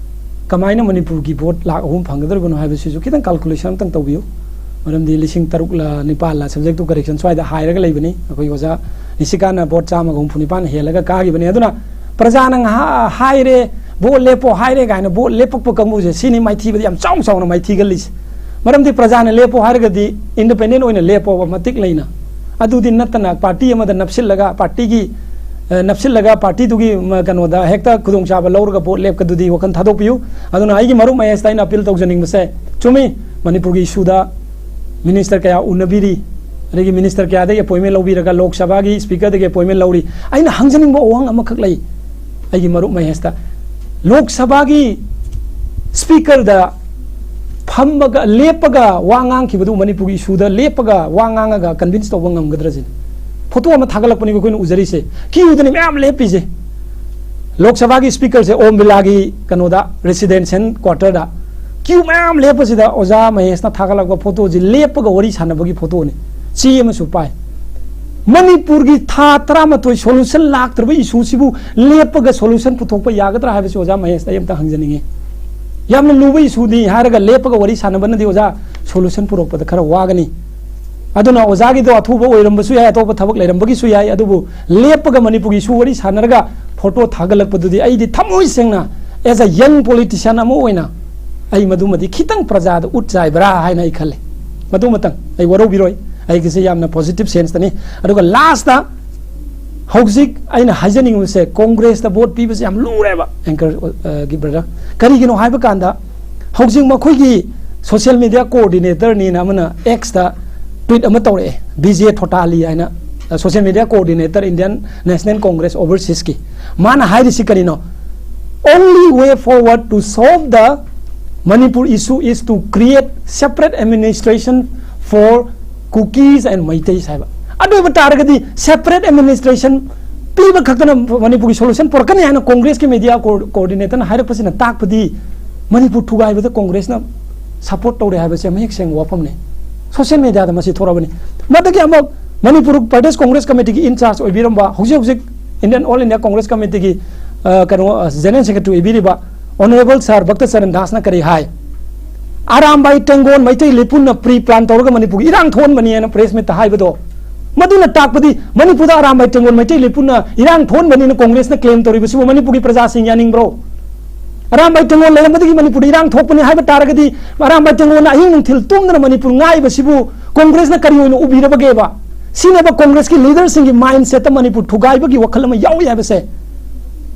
ꯀꯃꯥꯏꯅ ꯃꯅꯤꯄꯨꯔꯒꯤ ꯚꯣꯠ ꯂꯥꯈ ꯑꯍꯨꯝ ꯐꯪꯒꯗꯧꯔꯤꯕꯅꯣ ꯍꯥꯏꯕꯁꯤꯁꯨ ꯈꯤꯇꯪ ꯀꯥꯜꯀꯨꯂꯦꯁꯟ ꯑꯝꯇꯪ ꯇꯧꯕꯤꯌꯨ꯫ ꯃꯔꯝꯗꯤ ꯂꯤꯁꯤꯡ ꯇꯔꯨꯛꯂ ꯅꯤꯄꯥꯜꯂ subject to correction ꯁ꯭ꯋꯥꯏꯗ ꯍꯥꯏꯔꯒ ꯂꯩꯕꯅꯤ꯫ ꯑꯩꯈꯣꯏ ꯑꯣꯖꯥ ꯅꯤꯁꯤꯀꯥꯟꯅ ꯚꯣꯠ ꯆꯥꯝꯃꯒ ꯍꯨꯝꯐꯨ ꯅꯤꯄꯥꯟ ꯍꯦꯜꯂꯒ ꯀꯥꯈꯤꯕꯅꯤ꯫ ꯑꯗꯨꯅ ꯄ꯭ꯔꯖꯥꯅ ꯉꯥꯏꯍꯥꯛ ꯍꯥꯏꯔꯦ, ꯚꯣꯠ ꯂꯦꯞꯄꯣ ꯍꯥꯏꯔꯦ ꯀꯥꯏꯅ ꯚꯣꯠ ꯂꯦꯞꯄꯛꯄ ꯀꯥꯡꯕꯨꯁꯦ, ꯁꯤꯅꯤ ꯃꯥꯏꯊꯤꯕꯗꯤ ꯌꯥꯝ ꯆꯥꯎ ꯆꯥꯎꯅ ꯃꯥꯏꯊꯤꯒꯜꯂꯤꯁꯦ꯫ ꯃꯔꯝꯗꯤ ꯄ꯭ꯔꯖꯥꯅ ꯂꯦꯞꯄꯣ ꯍꯥꯏꯔꯒꯗꯤ ꯏꯟꯗꯤꯄꯦꯟꯗꯦꯟ ꯑꯣꯏꯅ ꯂꯦꯞꯄꯣꯕ, ꯃꯇꯤꯛ ꯂꯩꯅ꯫ ꯑꯗꯨꯗꯤ ꯅꯠꯇꯅ ꯄꯥꯔꯇꯤ ꯑꯃꯗ ꯅꯞꯁꯤꯜꯂꯒ, ꯄꯥꯔꯇꯤꯒꯤ, ꯑ, ꯅꯞꯁꯤꯜꯂꯒ ꯄꯥꯔꯇꯤꯗꯨꯒꯤ, ꯃ, ꯀꯩꯅꯣꯗ ꯍꯦꯛꯇ ꯈꯨꯗꯣꯡꯆꯥꯕ ꯂꯧꯔꯒ ꯚꯣꯠ ꯂꯦꯞꯀꯗꯨꯗꯤ ꯋꯥꯈꯜ ꯊꯥꯗꯣꯛꯄꯤꯌꯨ꯫ ꯑꯗꯨꯅ ꯑꯩꯒꯤ ꯃꯔꯨꯞ ꯃꯍꯦꯁꯇ ꯑꯩꯅ ꯑꯄꯤꯜ ꯇꯧꯖꯅꯤꯡꯕꯁꯦ, ꯆꯨꯝꯃꯤ, ꯃꯅꯤꯄꯨꯔꯒꯤ ꯏꯁꯨꯗ ꯃꯤꯅꯤꯁꯇꯔ ꯀꯌꯥ ꯎꯅꯕꯤꯔꯤ, ꯑꯗꯒꯤ ꯃꯤꯅꯤꯁꯇꯔ ꯀꯌꯥꯗꯒꯤ ꯑꯦꯄꯣꯏꯟꯃꯦꯟ ꯂꯧꯕꯤꯔꯒ ꯂꯣꯛ ꯁꯚꯥꯒꯤ ꯁ꯭ꯄꯤꯀꯔꯗꯒꯤ ꯑꯦꯄꯣꯏꯟꯃꯦꯟ ꯂꯧꯔꯤ꯫ ꯑꯩꯅ ꯍꯪꯖꯅꯤꯡꯕ ꯋꯥꯍꯪ ꯑꯃꯈꯛ ꯂꯩ ꯑꯩꯒꯤ ꯃꯔꯨꯞ ꯃꯍꯦꯁꯇ꯫ ꯂꯣꯛ ꯁꯚꯥꯒꯤ ꯁ꯭ꯄꯤꯀꯔꯗ ꯐꯝꯃꯒ, ꯂꯦꯞꯄꯒ ꯋꯥ ꯉꯥꯡꯈꯤꯕꯗꯨ ꯃꯅꯤꯄꯨꯔꯒꯤ ꯏꯁꯨꯗ ꯂꯦꯞꯄꯒ ꯋꯥ ꯉꯥꯡꯉꯒ ꯀꯟꯚꯤꯟꯁ ꯇꯧꯕ ꯉꯝꯒꯗ꯭ꯔꯁꯤꯅꯤ꯫ ꯐꯣꯇꯣ ꯑꯃ ꯊꯥꯒꯠꯂꯛꯄꯅꯤꯀꯣ ꯑꯩꯈꯣꯏꯅ ꯎꯖꯔꯤꯁꯦ꯫ ꯀ꯭ꯌꯨꯗꯅꯤ ꯃꯌꯥꯝ ꯂꯦꯞꯄꯤꯁꯦ꯫ ꯂꯣꯛ ꯁꯚꯥꯒꯤ ꯁ꯭ꯄꯤꯀꯔꯁꯦ ꯑꯣꯝ ꯕꯤꯔꯂꯥꯒꯤ ꯀꯩꯅꯣꯗ, ꯔꯦꯁꯤꯗꯦꯟꯁꯤꯌꯦꯜ ꯀ꯭ꯋꯥꯇꯔꯗ ꯀ꯭ꯌꯨ ꯃꯌꯥꯝ ꯂꯦꯞꯄꯁꯤꯗ ꯑꯣꯖꯥ ꯃꯍꯦꯁꯅ ꯊꯥꯒꯠꯂꯛꯄ ꯐꯣꯇꯣꯁꯤ ꯂꯦꯞꯄꯒ ꯋꯥꯔꯤ ꯁꯥꯟꯅꯕꯒꯤ ꯐꯣꯇꯣꯅꯤ꯫ ꯆꯦ ꯑꯃꯁꯨ ꯄꯥꯏ꯫ ꯃꯅꯤꯄꯨꯔꯒꯤ ꯊꯥ ꯇꯔꯥꯃꯥꯊꯣꯏ ꯁꯣꯂꯨꯁꯟ ꯂꯥꯛꯇ꯭ꯔꯕ ꯏꯁꯨꯁꯤꯕꯨ ꯂꯦꯞꯄꯒ ꯁꯣꯂꯨꯁꯟ ꯄꯨꯊꯣꯛꯄ ꯌꯥꯒꯗ꯭ꯔꯥ ꯍꯥꯏꯕꯁꯤ ꯑꯣꯖꯥ ꯃꯍꯦꯁꯇ ꯑꯩ ꯑꯝꯇ ꯍꯪꯖꯅꯤꯡꯉꯤ꯫ ꯌꯥꯝꯅ ꯂꯨꯕ ꯏꯁꯨꯅꯤ ꯍꯥꯏꯔꯒ ꯂꯦꯞꯄꯒ ꯋꯥꯔꯤ ꯁꯥꯟꯅꯕꯅꯗꯤ ꯑꯣꯖꯥ ꯁꯣꯂꯨꯁꯟ ꯄꯨꯔꯛꯄꯗ ꯈꯔ ꯋꯥꯒꯅꯤ꯫ ꯑꯗꯨꯅ ꯑꯣꯖꯥꯒꯤꯗꯣ ꯑꯊꯨꯕ ꯑꯣꯏꯔꯝꯕꯁꯨ ꯌꯥꯏ, ꯑꯇꯣꯞꯄ ꯊꯕꯛ ꯂꯩꯔꯝꯕꯒꯤꯁꯨ ꯌꯥꯏ, ꯑꯗꯨꯕꯨ ꯂꯦꯞꯄꯒ ꯃꯅꯤꯄꯨꯔꯒꯤ ꯏꯁꯨ ꯋꯥꯔꯤ ꯁꯥꯟꯅꯔꯒ ꯐꯣꯇꯣ ꯊꯥꯒꯠꯂꯛꯄꯗꯨꯗꯤ ꯑꯩꯗꯤ ꯊꯃꯣꯏ ꯁꯦꯡꯅ, as a young politician ꯑꯃ ꯑꯣꯏꯅ, ꯑꯩ ꯃꯗꯨꯃꯗꯤ ꯈꯤꯇꯪ ꯄ꯭ꯔꯖꯥꯗ ꯎꯠ ꯆꯥꯏꯕ꯭ꯔꯥ ꯍꯥꯏꯅ ꯑꯩ ꯈꯜꯂꯤ꯫ ꯃꯗꯨꯃꯇꯪ ꯑꯩ ꯋꯥꯔꯧꯕꯤꯔꯣꯏ, ꯑꯩꯒꯤꯁꯦ ꯌꯥꯝꯅ ꯄꯣꯖꯤꯇꯤꯚ ꯁꯦꯟꯁꯇꯅꯤ꯫ ꯑꯗꯨꯒ ꯂꯥꯁꯇ ꯍꯧꯖꯤꯛ ꯑꯩꯅ ꯍꯥꯏꯖꯅꯤꯡꯕꯁꯦ, ꯀꯣꯡꯒ꯭ꯔꯦꯁꯇ ꯚꯣꯠ ꯄꯤꯕꯁꯦ ꯌꯥꯝ ꯂꯨꯔꯦꯕ, ꯑꯦꯡꯀꯔ, ꯑ, ꯒꯤ ꯕ꯭ꯔꯗꯔ꯫ ꯀꯔꯤꯒꯤꯅꯣ ꯍꯥꯏꯕ ꯀꯥꯟꯗ, ꯍꯧꯖꯤꯛ ꯃꯈꯣꯏꯒꯤ ꯁꯣꯁꯤꯌꯦꯜ ꯃꯤꯗꯤꯌꯥ ꯀꯣꯑꯣꯔꯗꯤꯅꯦꯇꯔꯅꯤꯅ ꯑꯃꯅ ꯑꯦꯛꯁꯇ ꯇ꯭ꯋꯤꯠ ꯑꯃ ꯇꯧꯔꯛꯑꯦ, ꯕꯤꯖꯦ ꯊꯣꯇꯥꯂꯤ ꯍꯥꯏꯅ, ꯑ, social media coordinator, Indian National Congress ꯑꯣꯚꯔꯁꯤꯁꯀꯤ꯫ ꯃꯥꯅ ꯍꯥꯏꯔꯤꯁꯤ ꯀꯔꯤꯅꯣ? "Only way forward to solve the Manipur issue is to create separate administration for Kukis and Meiteis" ꯍꯥꯏꯕ꯫ ꯑꯗꯨ ꯑꯣꯏꯕ ꯇꯥꯔꯒꯗꯤ ꯁꯦꯄꯔꯦꯠ ꯑꯦꯗꯃꯤꯅꯤꯁꯇ꯭ꯔꯦꯁꯟ ꯄꯤꯕ ꯈꯛꯇꯅ ꯃꯅꯤꯄꯨꯔꯒꯤ ꯁꯣꯂꯨꯁꯟ ꯄꯨꯔꯛꯀꯅꯤ ꯍꯥꯏꯅ ꯀꯣꯡꯒ꯭ꯔꯦꯁꯀꯤ ꯃꯤꯗꯤꯌꯥ ꯀꯣꯑꯣꯔꯗꯤꯅꯦꯇꯔꯅ ꯍꯥꯏꯔꯛꯄꯁꯤꯅ ꯇꯥꯛꯄꯗꯤ ꯃꯅꯤꯄꯨꯔ ꯊꯨꯒꯥꯏꯕꯗ ꯀꯣꯡꯒ꯭ꯔꯦꯁꯅ ꯁꯄꯣꯔꯠ ꯇꯧꯔꯦ ꯍꯥꯏꯕꯁꯦ ꯃꯌꯦꯛ ꯁꯦꯡꯕ ꯋꯥꯐꯝꯅꯤ꯫ ꯁꯣꯁꯤꯌꯦꯜ ꯃꯤꯗꯤꯌꯥꯗ ꯃꯁꯤ ꯊꯣꯔꯛꯑꯕꯅꯤ꯫ ꯃꯗꯨꯒꯤ ꯑꯃꯨꯛ ꯃꯅꯤꯄꯨꯔ ꯄ꯭ꯔꯗꯦꯁ ꯀꯣꯡꯒ꯭ꯔꯦꯁ ꯀꯃꯤꯇꯤꯒꯤ ꯏꯟꯆꯥꯔꯖ ꯑꯣꯏꯕꯤꯔꯝꯕ, ꯍꯧꯖꯤꯛ ꯍꯧꯖꯤꯛ ꯏꯟꯗꯤꯌꯟ ꯑꯣꯜ ꯏꯟꯗꯤꯌꯥ ꯀꯣꯡꯒ꯭ꯔꯦꯁ ꯀꯃꯤꯇꯤꯒꯤ, ꯑ, ꯀꯩꯅꯣ, ꯑ, ꯖꯦꯅꯔꯦꯜ ꯁꯦꯀ꯭ꯔꯦꯇꯔꯤ ꯑꯣꯏꯕꯤꯔꯤꯕ ꯑꯣꯅꯔꯦꯕꯜ ꯁꯥꯔ ꯚꯛꯇ ꯆꯔꯟ ꯗꯥꯁꯅ ꯀꯔꯤ ꯍꯥꯏ? ꯑꯔꯥꯝꯕꯥꯏ ꯇꯦꯡꯒꯣꯜ ꯃꯩꯇꯩ ꯂꯤꯄꯨꯟꯅ ꯄ꯭ꯔꯤ ꯄ꯭ꯂꯥꯟ ꯇꯧꯔꯒ ꯃꯅꯤꯄꯨꯔꯒꯤ ꯏꯔꯥꯡ ꯊꯣꯛꯍꯟꯕꯅꯤ ꯍꯥꯏꯅ ꯄ꯭ꯔꯦꯁ ꯃꯤꯠꯇ ꯍꯥꯏꯕꯗꯣ, ꯃꯗꯨꯅ ꯇꯥꯛꯄꯗꯤ ꯃꯅꯤꯄꯨꯔꯗ ꯑꯔꯥꯝꯕꯥꯏ ꯇꯦꯡꯒꯣꯜ ꯃꯩꯇꯩ ꯂꯤꯄꯨꯟꯅ ꯏꯔꯥꯡ ꯊꯣꯛꯍꯟꯕꯅꯤꯅ ꯀꯣꯡꯒ꯭ꯔꯦꯁꯅ ꯀ꯭ꯂꯦꯝ ꯇꯧꯔꯤꯕꯁꯤꯕꯨ ꯃꯅꯤꯄꯨꯔꯒꯤ ꯄ꯭ꯔꯖꯥꯁꯤꯡ ꯌꯥꯅꯤꯡꯕ꯭ꯔꯣ? ꯑꯔꯥꯝꯕꯥꯏ ꯇꯦꯡꯒꯣꯜ ꯂꯩꯔꯝꯕꯗꯒꯤ ꯃꯅꯤꯄꯨꯔꯗ ꯏꯔꯥꯡ ꯊꯣꯛꯄꯅꯤ ꯍꯥꯏꯕ ꯇꯥꯔꯒꯗꯤ, ꯑꯔꯥꯝꯕꯥꯏ ꯇꯦꯡꯒꯣꯜꯅ ꯑꯍꯤꯡ ꯅꯨꯡꯊꯤꯜ ꯇꯨꯝꯗꯅ ꯃꯅꯤꯄꯨꯔ ꯉꯥꯛꯏꯕꯁꯤꯕꯨ ꯀꯣꯡꯒ꯭ꯔꯦꯁꯅ ꯀꯔꯤ ꯑꯣꯏꯅ ꯎꯕꯤꯔꯕꯒꯦꯕ? ꯁꯤꯅꯦꯕ ꯀꯣꯡꯒ꯭ꯔꯦꯁꯀꯤ ꯂꯤꯗꯔꯁꯤꯡꯒꯤ ꯃꯥꯏꯟꯁꯦꯠꯇ ꯃꯅꯤꯄꯨꯔ ꯊꯨꯒꯥꯏꯕꯒꯤ ꯋꯥꯈꯜ ꯑꯃ ꯌꯥꯎꯏ ꯍꯥꯏꯕꯁꯦ꯫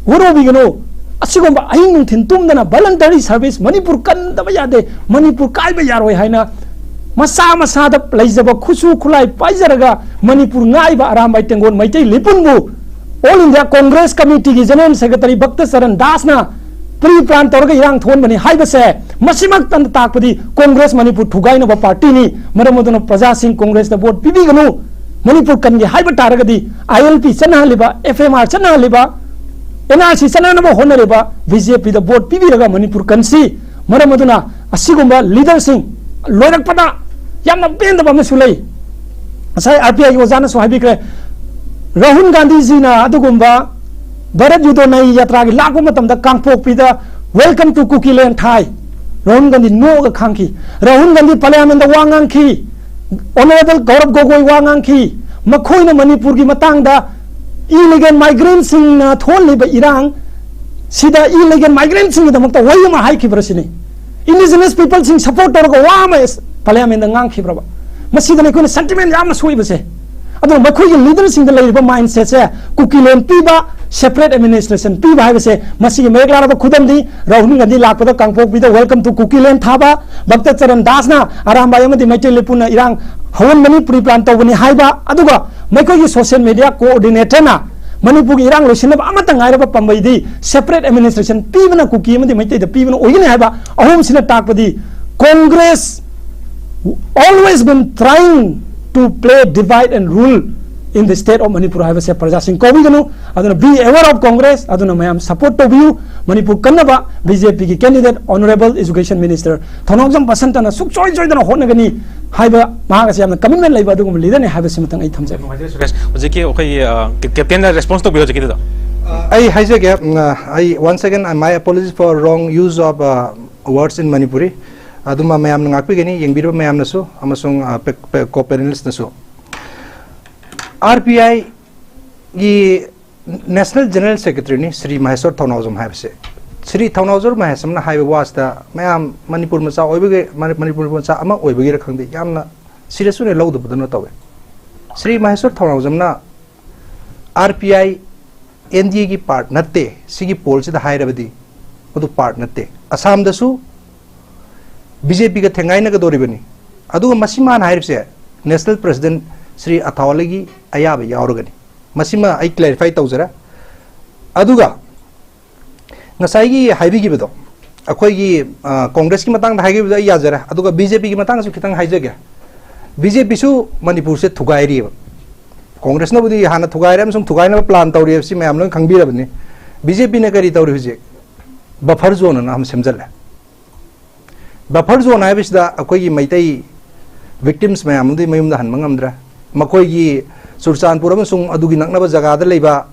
ꯋꯥꯔꯧꯕꯤꯒꯅꯨ꯫ ꯑꯁꯤꯒꯨꯝꯕ ꯑꯍꯤꯡ ꯅꯨꯡꯊꯤꯜ ꯇꯨꯝꯗꯅ voluntary service, ꯃꯅꯤꯄꯨꯔ ꯀꯟꯗꯕ ꯌꯥꯗꯦ, ꯃꯅꯤꯄꯨꯔ ꯀꯥꯏꯕ ꯌꯥꯔꯣꯏ ꯍꯥꯏꯅ ꯃꯁꯥ ꯃꯁꯥꯗ ꯂꯩꯖꯕ ꯈꯨꯠꯁꯨ ꯈꯨꯠꯂꯥꯏ ꯄꯥꯏꯖꯔꯒ Manipur ꯉꯥꯛꯏꯕ Arambai ꯇꯦꯡꯒꯣꯜ Meitei ꯂꯤꯄꯨꯟꯕꯨ All India Congress Committeeꯒꯤ General Secretary ꯚꯛꯇ Charan ꯗꯥꯁꯅ pre plan ꯇꯧꯔꯒ ꯏꯔꯥꯡ ꯊꯣꯛꯍꯟꯕꯅꯤ ꯍꯥꯏꯕꯁꯦ, ꯃꯁꯤꯃꯛꯇꯅ ꯇꯥꯛꯄꯗꯤ ꯀꯣꯡꯒ꯭ꯔꯦꯁ ꯃꯅꯤꯄꯨꯔ ꯊꯨꯒꯥꯏꯅꯕ ꯄꯥꯔꯇꯤꯅꯤ꯫ ꯃꯔꯝ ꯑꯗꯨꯅ ꯄ꯭ꯔꯖꯥꯁꯤꯡ ꯀꯣꯡꯒ꯭ꯔꯦꯁꯇ ꯚꯣꯠ ꯄꯤꯕꯤꯒꯅꯨ꯫ ꯃꯅꯤꯄꯨꯔ ꯀꯟꯒꯦ ꯍꯥꯏꯕ ꯇꯥꯔꯒꯗꯤ ILP ꯆꯠꯅꯍꯜꯂꯤꯕ, FMR ꯆꯠꯅꯍꯜꯂꯤꯕ, NRC ꯆꯠꯅꯅꯕ ꯍꯣꯠꯅꯔꯤꯕ BJPꯗ ꯚꯣꯠ ꯄꯤꯕꯤꯔꯒ ꯃꯅꯤꯄꯨꯔ ꯀꯟꯁꯤ꯫ ꯃꯔꯝ ꯑꯗꯨꯅ ꯑꯁꯤꯒꯨꯝꯕ leaderꯁꯤꯡ, ꯂꯣꯏꯔꯛꯄꯗ ꯌꯥꯝꯅ ꯄꯦꯟꯗꯕ ꯑꯃꯁꯨ ꯂꯩ꯫ ꯉꯁꯥꯏ RPIꯒꯤ ꯑꯣꯖꯥꯅꯁꯨ ꯍꯥꯏꯕꯤꯈ꯭ꯔꯦ, ꯔꯥꯍꯨꯜ ꯒꯥꯟꯙꯤꯖꯤꯅ ꯑꯗꯨꯒꯨꯝꯕ ꯚꯥꯔꯠ ꯖꯣꯗꯣ ꯅꯌ ꯌꯥꯇ꯭ꯔꯥꯒꯤ ꯂꯥꯛꯄ ꯃꯇꯝꯗ ꯀꯥꯡꯄꯣꯛꯄꯤꯗ "Welcome to Kukiland" ꯊꯥꯏ꯫ ꯔꯥꯍꯨꯜ ꯒꯥꯟꯙꯤ ꯅꯣꯛꯑꯒ ꯈꯥꯡꯈꯤ꯫ ꯔꯥꯍꯨꯜ ꯒꯥꯟꯙꯤ ꯄꯥꯔꯂꯤꯌꯥꯃꯦꯟꯗ ꯋꯥ ꯉꯥꯡꯈꯤ꯫ Honourable ꯒꯧꯔꯕ ꯒꯣꯒꯣꯏ ꯋꯥ ꯉꯥꯡꯈꯤ꯫ ꯃꯈꯣꯏꯅ ꯃꯅꯤꯄꯨꯔꯒꯤ ꯃꯇꯥꯡꯗ illegal migrantꯁꯤꯡꯅ ꯊꯣꯛꯍꯜꯂꯤꯕ ꯏꯔꯥꯡ ꯁꯤꯗ illegal migrantꯁꯤꯡꯒꯤꯗꯃꯛꯇ ꯋꯥꯍꯩ ꯑꯃ ꯍꯥꯏꯈꯤꯕ꯭ꯔꯥ ꯁꯤꯅꯤ꯫ Indigenous peopleꯁꯤꯡ support ꯇꯧꯔꯒ ꯋꯥ ꯑꯃ ꯄꯥꯔꯂꯤꯌꯥꯃꯦꯟꯗ ꯉꯥꯡꯈꯤꯕ꯭ꯔꯕ? ꯃꯁꯤꯗꯅ ꯑꯩꯈꯣꯏꯅ sentiment ꯌꯥꯝꯅ ꯁꯣꯛꯏꯕꯁꯦ꯫ ꯑꯗꯨꯅ ꯃꯈꯣꯏꯒꯤ leaderꯁꯤꯡꯗ ꯂꯩꯔꯤꯕ mindsetꯁꯦ, ꯀꯨꯀꯤꯂꯦꯟ ꯄꯤꯕ, separate administration ꯄꯤꯕ ꯍꯥꯏꯕꯁꯦ, ꯃꯁꯤꯒꯤ ꯃꯌꯦꯛ ꯂꯥꯔꯕ ꯈꯨꯗꯝꯗꯤ ꯔꯥꯍꯨꯜ ꯒꯥꯟꯙꯤ ꯂꯥꯛꯄꯗ ꯀꯥꯡꯄꯣꯛꯄꯤꯗ "Welcome to Kukiland" ꯊꯥꯕ, ꯚꯛꯇ ꯆꯔꯟ ꯗꯥꯁꯅ ꯑꯔꯥꯝꯕꯥꯏ ꯑꯃꯗꯤ ꯃꯩꯇꯩ ꯂꯤꯄꯨꯟꯅ ꯏꯔꯥꯡ ꯍꯧꯍꯟꯕꯅꯤ, pre plan ꯇꯧꯕꯅꯤ ꯍꯥꯏꯕ, ꯑꯗꯨꯒ ꯃꯈꯣꯏꯒꯤ social media coordinatorꯅ ꯃꯅꯤꯄꯨꯔꯒꯤ ꯏꯔꯥꯡ ꯂꯣꯏꯁꯤꯟꯅꯕ ꯑꯃꯠꯇ ꯉꯥꯏꯔꯕ ꯄꯥꯝꯕꯩꯗꯤ separate administration ꯄꯤꯕꯅ, ꯀꯨꯀꯤ ꯑꯃꯗꯤ ꯃꯩꯇꯩꯗ ꯄꯤꯕꯅ ꯑꯣꯏꯒꯅꯤ ꯍꯥꯏꯕ꯫ ꯑꯍꯨꯝꯁꯤꯅ ꯇꯥꯛꯄꯗꯤ Congress always been trying to play divide and rule in the state of Manipur ꯍꯥꯏꯕꯁꯦ ꯄ꯭ꯔꯖꯥꯁꯤꯡ ꯀꯥꯎꯕꯤꯒꯅꯨ꯫ ꯑꯗꯨꯅ be aware of Congress, ꯑꯗꯨꯅ ꯃꯌꯥꯝ support ꯇꯧꯕꯤꯌꯨ꯫ Manipur ꯀꯟꯅꯕ BJPꯒꯤ candidate Honourable Education Minister ꯊꯧꯅꯥꯎꯖꯝ ꯕꯁꯟꯇꯅ ꯁꯨꯡꯁꯣꯏ ꯁꯣꯏꯗꯅ ꯍꯣꯠꯅꯒꯅꯤ ꯍꯥꯏꯕ, ꯃꯍꯥꯛ ꯑꯁꯤ ꯌꯥꯝꯅ commitment ꯂꯩꯕ ꯑꯗꯨꯒꯨꯝꯕ leaderꯅꯤ ꯍꯥꯏꯕꯁꯤꯃꯇꯪ ꯑꯩ ꯊꯝꯖꯒꯦ꯫ ꯅꯨꯡꯉꯥꯏꯖꯔꯦ ꯁꯨꯔꯦꯁ꯫ ꯍꯧꯖꯤꯛꯀꯤ ꯑꯩꯈꯣꯏꯒꯤ, ꯑ, ꯀꯦ-, captainꯅ response ꯇꯧꯕꯤꯔꯣ ꯍꯧꯖꯤꯛꯀꯤꯗꯨꯗ꯫ ꯑꯩ ꯍꯥꯏꯖꯒꯦ, ꯎꯝ, ꯑ, ꯑꯩ once again, uh, my apology for wrong use of, uh, words in Manipuri. ꯑꯗꯨꯃ ꯃꯌꯥꯝꯅ ꯉꯥꯛꯄꯤꯒꯅꯤ, ꯌꯦꯡꯕꯤꯔꯤꯕ ꯃꯌꯥꯝꯅꯁꯨ ꯑꯃꯁꯨꯡ, ꯑ, ꯄꯦ-, ꯄꯦ-, co-panelistꯅꯁꯨ꯫ RPIꯒꯤ National General Secretaryꯅꯤ ꯁ꯭ꯔꯤ ꯃꯍꯦꯁ꯭ꯋꯔ ꯊꯧꯅꯥꯎꯖꯝ ꯍꯥꯏꯕꯁꯦ꯫ ꯁ꯭ꯔꯤ ꯊꯧꯅꯥꯎꯖꯝ ꯃꯍꯦꯁ꯭ꯋꯔꯅ ꯍꯥꯏꯕ ꯋꯥꯁꯤꯗ ꯃꯌꯥꯝ ꯃꯅꯤꯄꯨꯔ ꯃꯆꯥ ꯑꯣꯏꯕꯒꯤ, ꯃꯅꯤ-, ꯃꯅꯤꯄꯨꯔ ꯃꯆꯥ ꯑꯃ ꯑꯣꯏꯕꯒꯤꯔ ꯈꯪꯗꯦ, ꯌꯥꯝꯅ serious ꯑꯣꯏꯅ ꯂꯧꯗꯕꯗꯧꯅ ꯇꯧꯋꯦ꯫ ꯁ꯭ꯔꯤ ꯃꯍꯦꯁ꯭ꯋꯔ ꯊꯧꯅꯥꯎꯖꯝꯅ RPI NDAꯒꯤ part ꯅꯠꯇꯦ, ꯁꯤꯒꯤ pollꯁꯤꯗ ꯍꯥꯏꯔꯕꯗꯤ ꯃꯗꯨ part ꯅꯠꯇꯦ꯫ ꯑꯁꯥꯝꯗꯁꯨ BJPꯒ ꯊꯦꯡꯒꯥꯏꯅꯒꯗꯧꯔꯤꯕꯅꯤ꯫ ꯑꯗꯨꯒ ꯃꯁꯤ ꯃꯥꯅ ꯍꯥꯏꯔꯤꯕꯁꯦ ꯅꯦꯁꯅꯦꯜ ꯄ꯭ꯔꯁꯤꯗꯦꯟ ꯁ꯭ꯔꯤ ꯑꯊꯥꯋꯥꯂꯦꯒꯤ ꯑꯌꯥꯕ ꯌꯥꯎꯔꯒꯅꯤ꯫ ꯃꯁꯤꯃ ꯑꯩ ꯀ꯭ꯂꯦꯔꯤꯐꯥꯏ ꯇꯧꯖꯔꯦ꯫ ꯑꯗꯨꯒ ꯉꯁꯥꯏꯒꯤ ꯍꯥꯏꯕꯤꯈꯤꯕꯗꯣ, ꯑꯩꯈꯣꯏꯒꯤ, ꯑ, ꯀꯣꯡꯒ꯭ꯔꯦꯁꯀꯤ ꯃꯇꯥꯡꯗ ꯍꯥꯏꯈꯤꯕꯗꯣ ꯑꯩ ꯌꯥꯖꯔꯦ, ꯑꯗꯨꯒ ꯕꯤ ꯖꯦ ꯄꯤꯒꯤ ꯃꯇꯥꯡꯗꯁꯨ ꯈꯤꯇꯪ ꯍꯥꯏꯖꯒꯦ꯫ ꯕꯤ ꯖꯦ ꯄꯤꯁꯨ ꯃꯅꯤꯄꯨꯔꯁꯦ ꯊꯨꯒꯥꯏꯔꯤꯑꯕ꯫ ꯀꯣꯡꯒ꯭ꯔꯦꯁꯅꯕꯨꯗꯤ ꯍꯥꯟꯅ ꯊꯨꯒꯥꯏꯔꯦ ꯑꯃꯁꯨꯡ ꯊꯨꯒꯥꯏꯅꯕ ꯄ꯭ꯂꯥꯟ ꯇꯧꯔꯤ ꯍꯥꯏꯕꯁꯤ ꯃꯌꯥꯝ ꯂꯣꯏꯅ ꯈꯪꯕꯤꯔꯕꯅꯤ꯫ ꯕꯤ ꯖꯦ ꯄꯤꯅ ꯀꯔꯤ ꯇꯧꯔꯤ ꯍꯧꯖꯤꯛ? ꯕꯐꯔ ꯖꯣꯟ ꯑꯅ ꯑꯃ ꯁꯦꯝꯖꯤꯜꯂꯦ꯫ ꯕꯐꯔ ꯖꯣꯟ ꯍꯥꯏꯕꯁꯤꯗ ꯑꯩꯈꯣꯏꯒꯤ ꯃꯩꯇꯩ ꯚꯤꯛꯇꯤꯝꯁ ꯃꯌꯥꯝ ꯑꯃꯗꯤ ꯃꯌꯨꯝꯗ ꯍꯟꯕ ꯉꯝꯗ꯭ꯔꯦ꯫ ꯃꯈꯣꯏꯒꯤ ꯆꯨꯔꯆꯥꯟꯄꯨꯔ ꯑꯃꯁꯨꯡ ꯑꯗꯨꯒꯤ ꯅꯛꯅꯕ ꯖꯒꯥꯗ ꯂꯩꯕ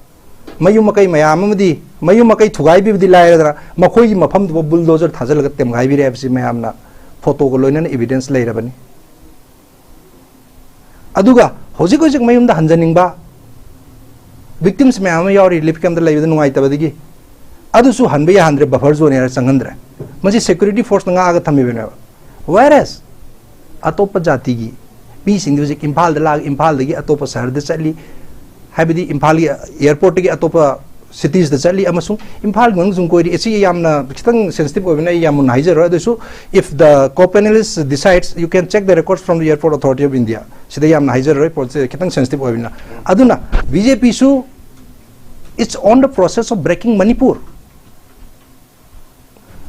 ꯃꯌꯨꯝ ꯃꯀꯩ ꯃꯌꯥꯝ ꯑꯃꯗꯤ, ꯃꯌꯨꯝ ꯃꯀꯩ ꯊꯨꯒꯥꯏꯕꯤꯕꯗꯤ ꯂꯥꯏꯔꯗꯅ, ꯃꯈꯣꯏꯒꯤ ꯃꯐꯝꯗꯨꯕꯨ ꯕꯨꯜꯗꯣꯖꯔ ꯊꯥꯖꯤꯜꯂꯒ ꯇꯦꯝꯒꯥꯏꯕꯤꯔꯦ ꯍꯥꯏꯕꯁꯤ ꯃꯌꯥꯝꯅ ꯐꯣꯇꯣꯒ ꯂꯣꯏꯅꯅ ꯏꯕꯤꯗꯦꯟꯁ ꯂꯩꯔꯕꯅꯤ꯫ ꯑꯗꯨꯒ ꯍꯧꯖꯤꯛ ꯍꯧꯖꯤꯛ ꯃꯌꯨꯝꯗ ꯍꯟꯖꯅꯤꯡꯕ ꯚꯤꯛꯇꯤꯝꯁ ꯃꯌꯥꯝ ꯑꯃ ꯌꯥꯎꯔꯤ, ꯔꯤꯂꯤꯐ ꯀꯦꯝꯞꯇ ꯂꯩꯕꯗ ꯅꯨꯡꯉꯥꯏꯇꯕꯗꯒꯤ꯫ ꯑꯗꯨꯁꯨ ꯍꯟꯕ ꯌꯥꯍꯟꯗ꯭ꯔꯦ, ꯕꯐꯔ ꯖꯣꯟ ꯍꯥꯏꯔ ꯆꯪꯍꯟꯗ꯭ꯔꯦ꯫ ꯃꯁꯤ ꯁꯦꯀ꯭ꯌꯨꯔꯤꯇꯤ ꯐꯣꯔꯁꯅ ꯉꯥꯛꯑꯒ ꯊꯝꯃꯤꯕꯅꯦꯕ꯫ Whereas ꯑꯇꯣꯞꯄ ꯖꯥꯇꯤꯒꯤ ꯃꯤꯁꯤꯡꯗꯤ ꯍꯧꯖꯤꯛ ꯏꯝꯐꯥꯜꯗ ꯂꯥꯛꯑꯒ ꯏꯝꯐꯥꯜꯗꯒꯤ ꯑꯇꯣꯞꯄ ꯁꯍꯔꯗ ꯆꯠꯂꯤ, ꯍꯥꯏꯕꯗꯤ ꯏꯝꯐꯥꯜꯒꯤ ꯑꯦꯌꯔꯄꯣꯔꯠꯇꯒꯤ ꯑꯇꯣꯞꯄ ꯁꯤꯇꯤꯁꯇ ꯆꯠꯂꯤ ꯑꯃꯁꯨꯡ ꯏꯝꯐꯥꯜꯒꯤ ꯃꯅꯨꯡ ꯁꯨꯝ ꯀꯣꯏꯔꯤ꯫ ꯑꯁꯤ ꯌꯥꯝꯅ ꯈꯤꯇꯪ ꯁꯦꯟꯁꯤꯇꯤꯞ ꯑꯣꯏꯕꯅ ꯑꯩ ꯌꯥꯝ ꯃꯨꯟꯅ ꯍꯥꯏꯖꯔꯣꯏ꯫ ꯑꯗꯨꯁꯨ, if the co-panelist decides, you can check the records from the Airport Authority of India. ꯁꯤꯗ ꯌꯥꯝꯅ ꯍꯥꯏꯖꯔꯔꯣꯏ, ꯄꯣꯠꯁꯦ ꯈꯤꯇꯪ ꯁꯦꯟꯁꯤꯇꯤꯞ ꯑꯣꯏꯕꯅꯤꯅ꯫ ꯑꯗꯨꯅ ꯕꯤ ꯖꯦ ꯄꯤꯁꯨ, it's on the process of breaking Manipur꯫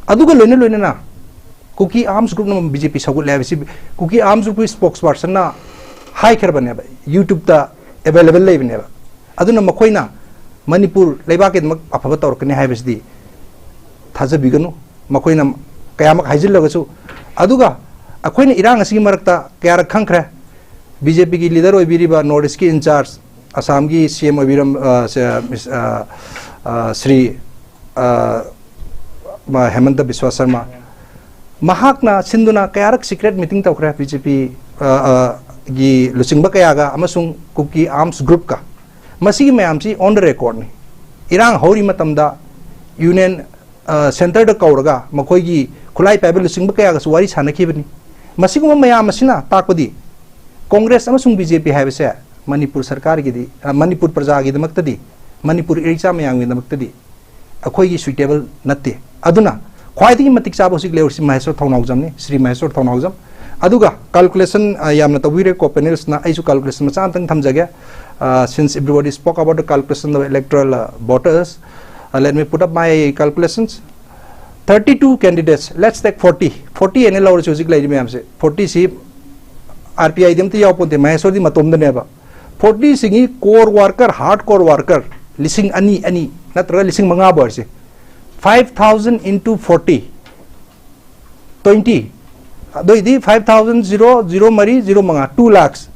ꯑꯗꯨꯒ ꯂꯣꯏꯅ ꯂꯣꯏꯅꯅ ꯀꯨꯀꯤ ꯑꯥꯔꯝꯁ ꯒ꯭ꯔꯨꯞꯅ ꯕꯤ ꯖꯦ ꯄꯤ ꯁꯧꯒꯠꯂꯦ ꯍꯥꯏꯕꯁꯤ ꯀꯨꯀꯤ ꯑꯥꯔꯝꯁ ꯒ꯭ꯔꯨꯞꯀꯤ ꯁ꯭ꯄꯣꯛꯁ ꯄꯔꯁꯟꯅ ꯍꯥꯏꯈ꯭ꯔꯕꯅꯦꯕ, ꯌꯨꯇ꯭ꯌꯨꯕꯇ ꯑꯦꯚꯦꯂꯦꯕꯜ ꯂꯩꯕꯅꯦꯕ꯫ ꯑꯗꯨꯅ ꯃꯈꯣꯏꯅ ꯃꯅꯤꯄꯨꯔ ꯂꯩꯕꯥꯛꯀꯤꯗꯃꯛ ꯑꯐꯕ ꯇꯧꯔꯛꯀꯅꯤ ꯍꯥꯏꯕꯁꯤꯗꯤ ꯊꯥꯖꯕꯤꯒꯅꯨ, ꯃꯈꯣꯏꯅ ꯀꯌꯥꯃꯛ ꯍꯥꯏꯖꯤꯜꯂꯒꯁꯨ꯫ ꯑꯗꯨꯒ ꯑꯩꯈꯣꯏꯅ ꯏꯔꯥꯡ ꯑꯁꯤꯒꯤ ꯃꯔꯛꯇ ꯀꯌꯥꯔꯛ ꯈꯪꯈ꯭ꯔꯦ, ꯕꯤ ꯖꯦ ꯄꯤꯒꯤ ꯂꯤꯗꯔ ꯑꯣꯏꯕꯤꯔꯤꯕ ꯅꯣꯔꯠ ꯏꯁꯀꯤ ꯏꯟꯆꯥꯔꯖ, ꯑꯁꯥꯝꯒꯤ ꯁꯤ ꯑꯦꯝ ꯑꯣꯏꯕꯤꯔꯝ-, ꯑ, ꯁꯦ-, ꯃꯤꯁ-, ꯑ, ꯑ, ꯁ꯭ꯔꯤ, ꯑ, ꯃ-, ꯍꯦꯃꯟꯇ ꯕꯤꯁ꯭ꯋꯥ ꯁꯔꯃ, ꯃꯍꯥꯛꯅ ꯁꯤꯟꯗꯨꯅ ꯀꯌꯥꯔꯛ ꯁꯤꯀ꯭ꯔꯦꯠ ꯃꯤꯇꯤꯡ ꯇꯧꯈ꯭ꯔꯦ ꯕꯤ ꯖꯦ ꯄꯤ, ꯑ, ꯑ, ꯒꯤ ꯂꯨꯆꯤꯡꯕ ꯀꯌꯥꯒ ꯑꯃꯁꯨꯡ ꯀꯨꯀꯤ ꯑꯥꯔꯝꯁ ꯒ꯭ꯔꯨꯞꯀ꯫ ꯃꯁꯤꯒꯤ ꯃꯌꯥꯝꯁꯤ on the record ꯅꯤ꯫ ꯏꯔꯥꯡ ꯍꯧꯔꯤ ꯃꯇꯝꯗ ꯌꯨꯅꯤꯌꯟ, ꯑ, ꯁꯦꯟꯇꯔꯗ ꯀꯧꯔꯒ ꯃꯈꯣꯏꯒꯤ ꯈꯨꯠꯂꯥꯏ ꯄꯥꯏꯕ ꯂꯨꯆꯤꯡꯕ ꯀꯌꯥꯒꯁꯨ ꯋꯥꯔꯤ ꯁꯥꯟꯅꯈꯤꯕꯅꯤ꯫ ꯃꯁꯤꯒꯨꯝꯕ ꯃꯌꯥꯝ ꯑꯁꯤꯅ ꯇꯥꯛꯄꯗꯤ ꯀꯣꯡꯒ꯭ꯔꯦꯁ ꯑꯃꯁꯨꯡ ꯕꯤ ꯖꯦ ꯄꯤ ꯍꯥꯏꯕꯁꯦ ꯃꯅꯤꯄꯨꯔ ꯁꯔꯀꯥꯔꯒꯤꯗꯤ, ꯑ, ꯃꯅꯤꯄꯨꯔ ꯄ꯭ꯔꯖꯥꯒꯤꯗꯃꯛꯇꯗꯤ, ꯃꯅꯤꯄꯨꯔ ꯏꯔꯩꯆꯥ ꯃꯌꯥꯝꯒꯤꯗꯃꯛꯇꯗꯤ ꯑꯩꯈꯣꯏꯒꯤ ꯁꯨꯏꯇꯦꯕꯜ ꯅꯠꯇꯦ꯫ ꯑꯗꯨꯅ ꯈ꯭ꯋꯥꯏꯗꯒꯤ ꯃꯇꯤꯛ ꯆꯥꯕ ꯍꯧꯖꯤꯛ ꯂꯩꯍꯧꯔꯤꯁꯤ ꯃꯍꯦꯁꯣꯔ ꯊꯧꯅꯥꯎꯖꯝꯅꯤ, ꯁ꯭ꯔꯤ ꯃꯍꯦꯁꯣꯔ ꯊꯧꯅꯥꯎꯖꯝ꯫ ꯑꯗꯨꯒ calculation, ꯑ, ꯌꯥꯝꯅ ꯇꯧꯕꯤꯔꯦ ꯀꯣ panelist ꯅ, ꯑꯩꯁꯨ calculation ꯃꯆꯥ ꯑꯝꯇꯪ ꯊꯝꯖꯒꯦ꯫ ꯑ, since everybody spoke about the calculation of electoral, uh, voters, uh, let me put up my calculations. Thirty-two candidates, let's take forty, forty ꯑꯅ ꯂꯧꯔꯁꯤ꯫ ꯍꯧꯖꯤꯛ ꯂꯩꯔꯤ ꯃꯌꯥꯝꯁꯦ, forty ꯁꯤ R P I ꯗꯤ ꯑꯝꯇ ꯌꯥꯎꯄꯣꯟꯇꯦ, ꯃꯍꯦꯁꯣꯔꯗꯤ ꯃꯇꯣꯝꯗꯅꯦꯕ꯫ Forty ꯁꯤꯒꯤ core worker, hard core worker ꯂꯤꯁꯤꯡ ꯑꯅꯤ, ꯑꯅꯤ ꯅꯠꯇ꯭ꯔꯒ ꯂꯤꯁꯤꯡ ꯃꯉꯥꯕꯨ ꯑꯣꯏꯔꯁꯤ, five thousand into forty, twenty, ꯑꯗꯨꯏꯗꯤ five thousand, zero, zero ꯃꯔꯤ, zero ꯃꯉꯥ, two lakhs,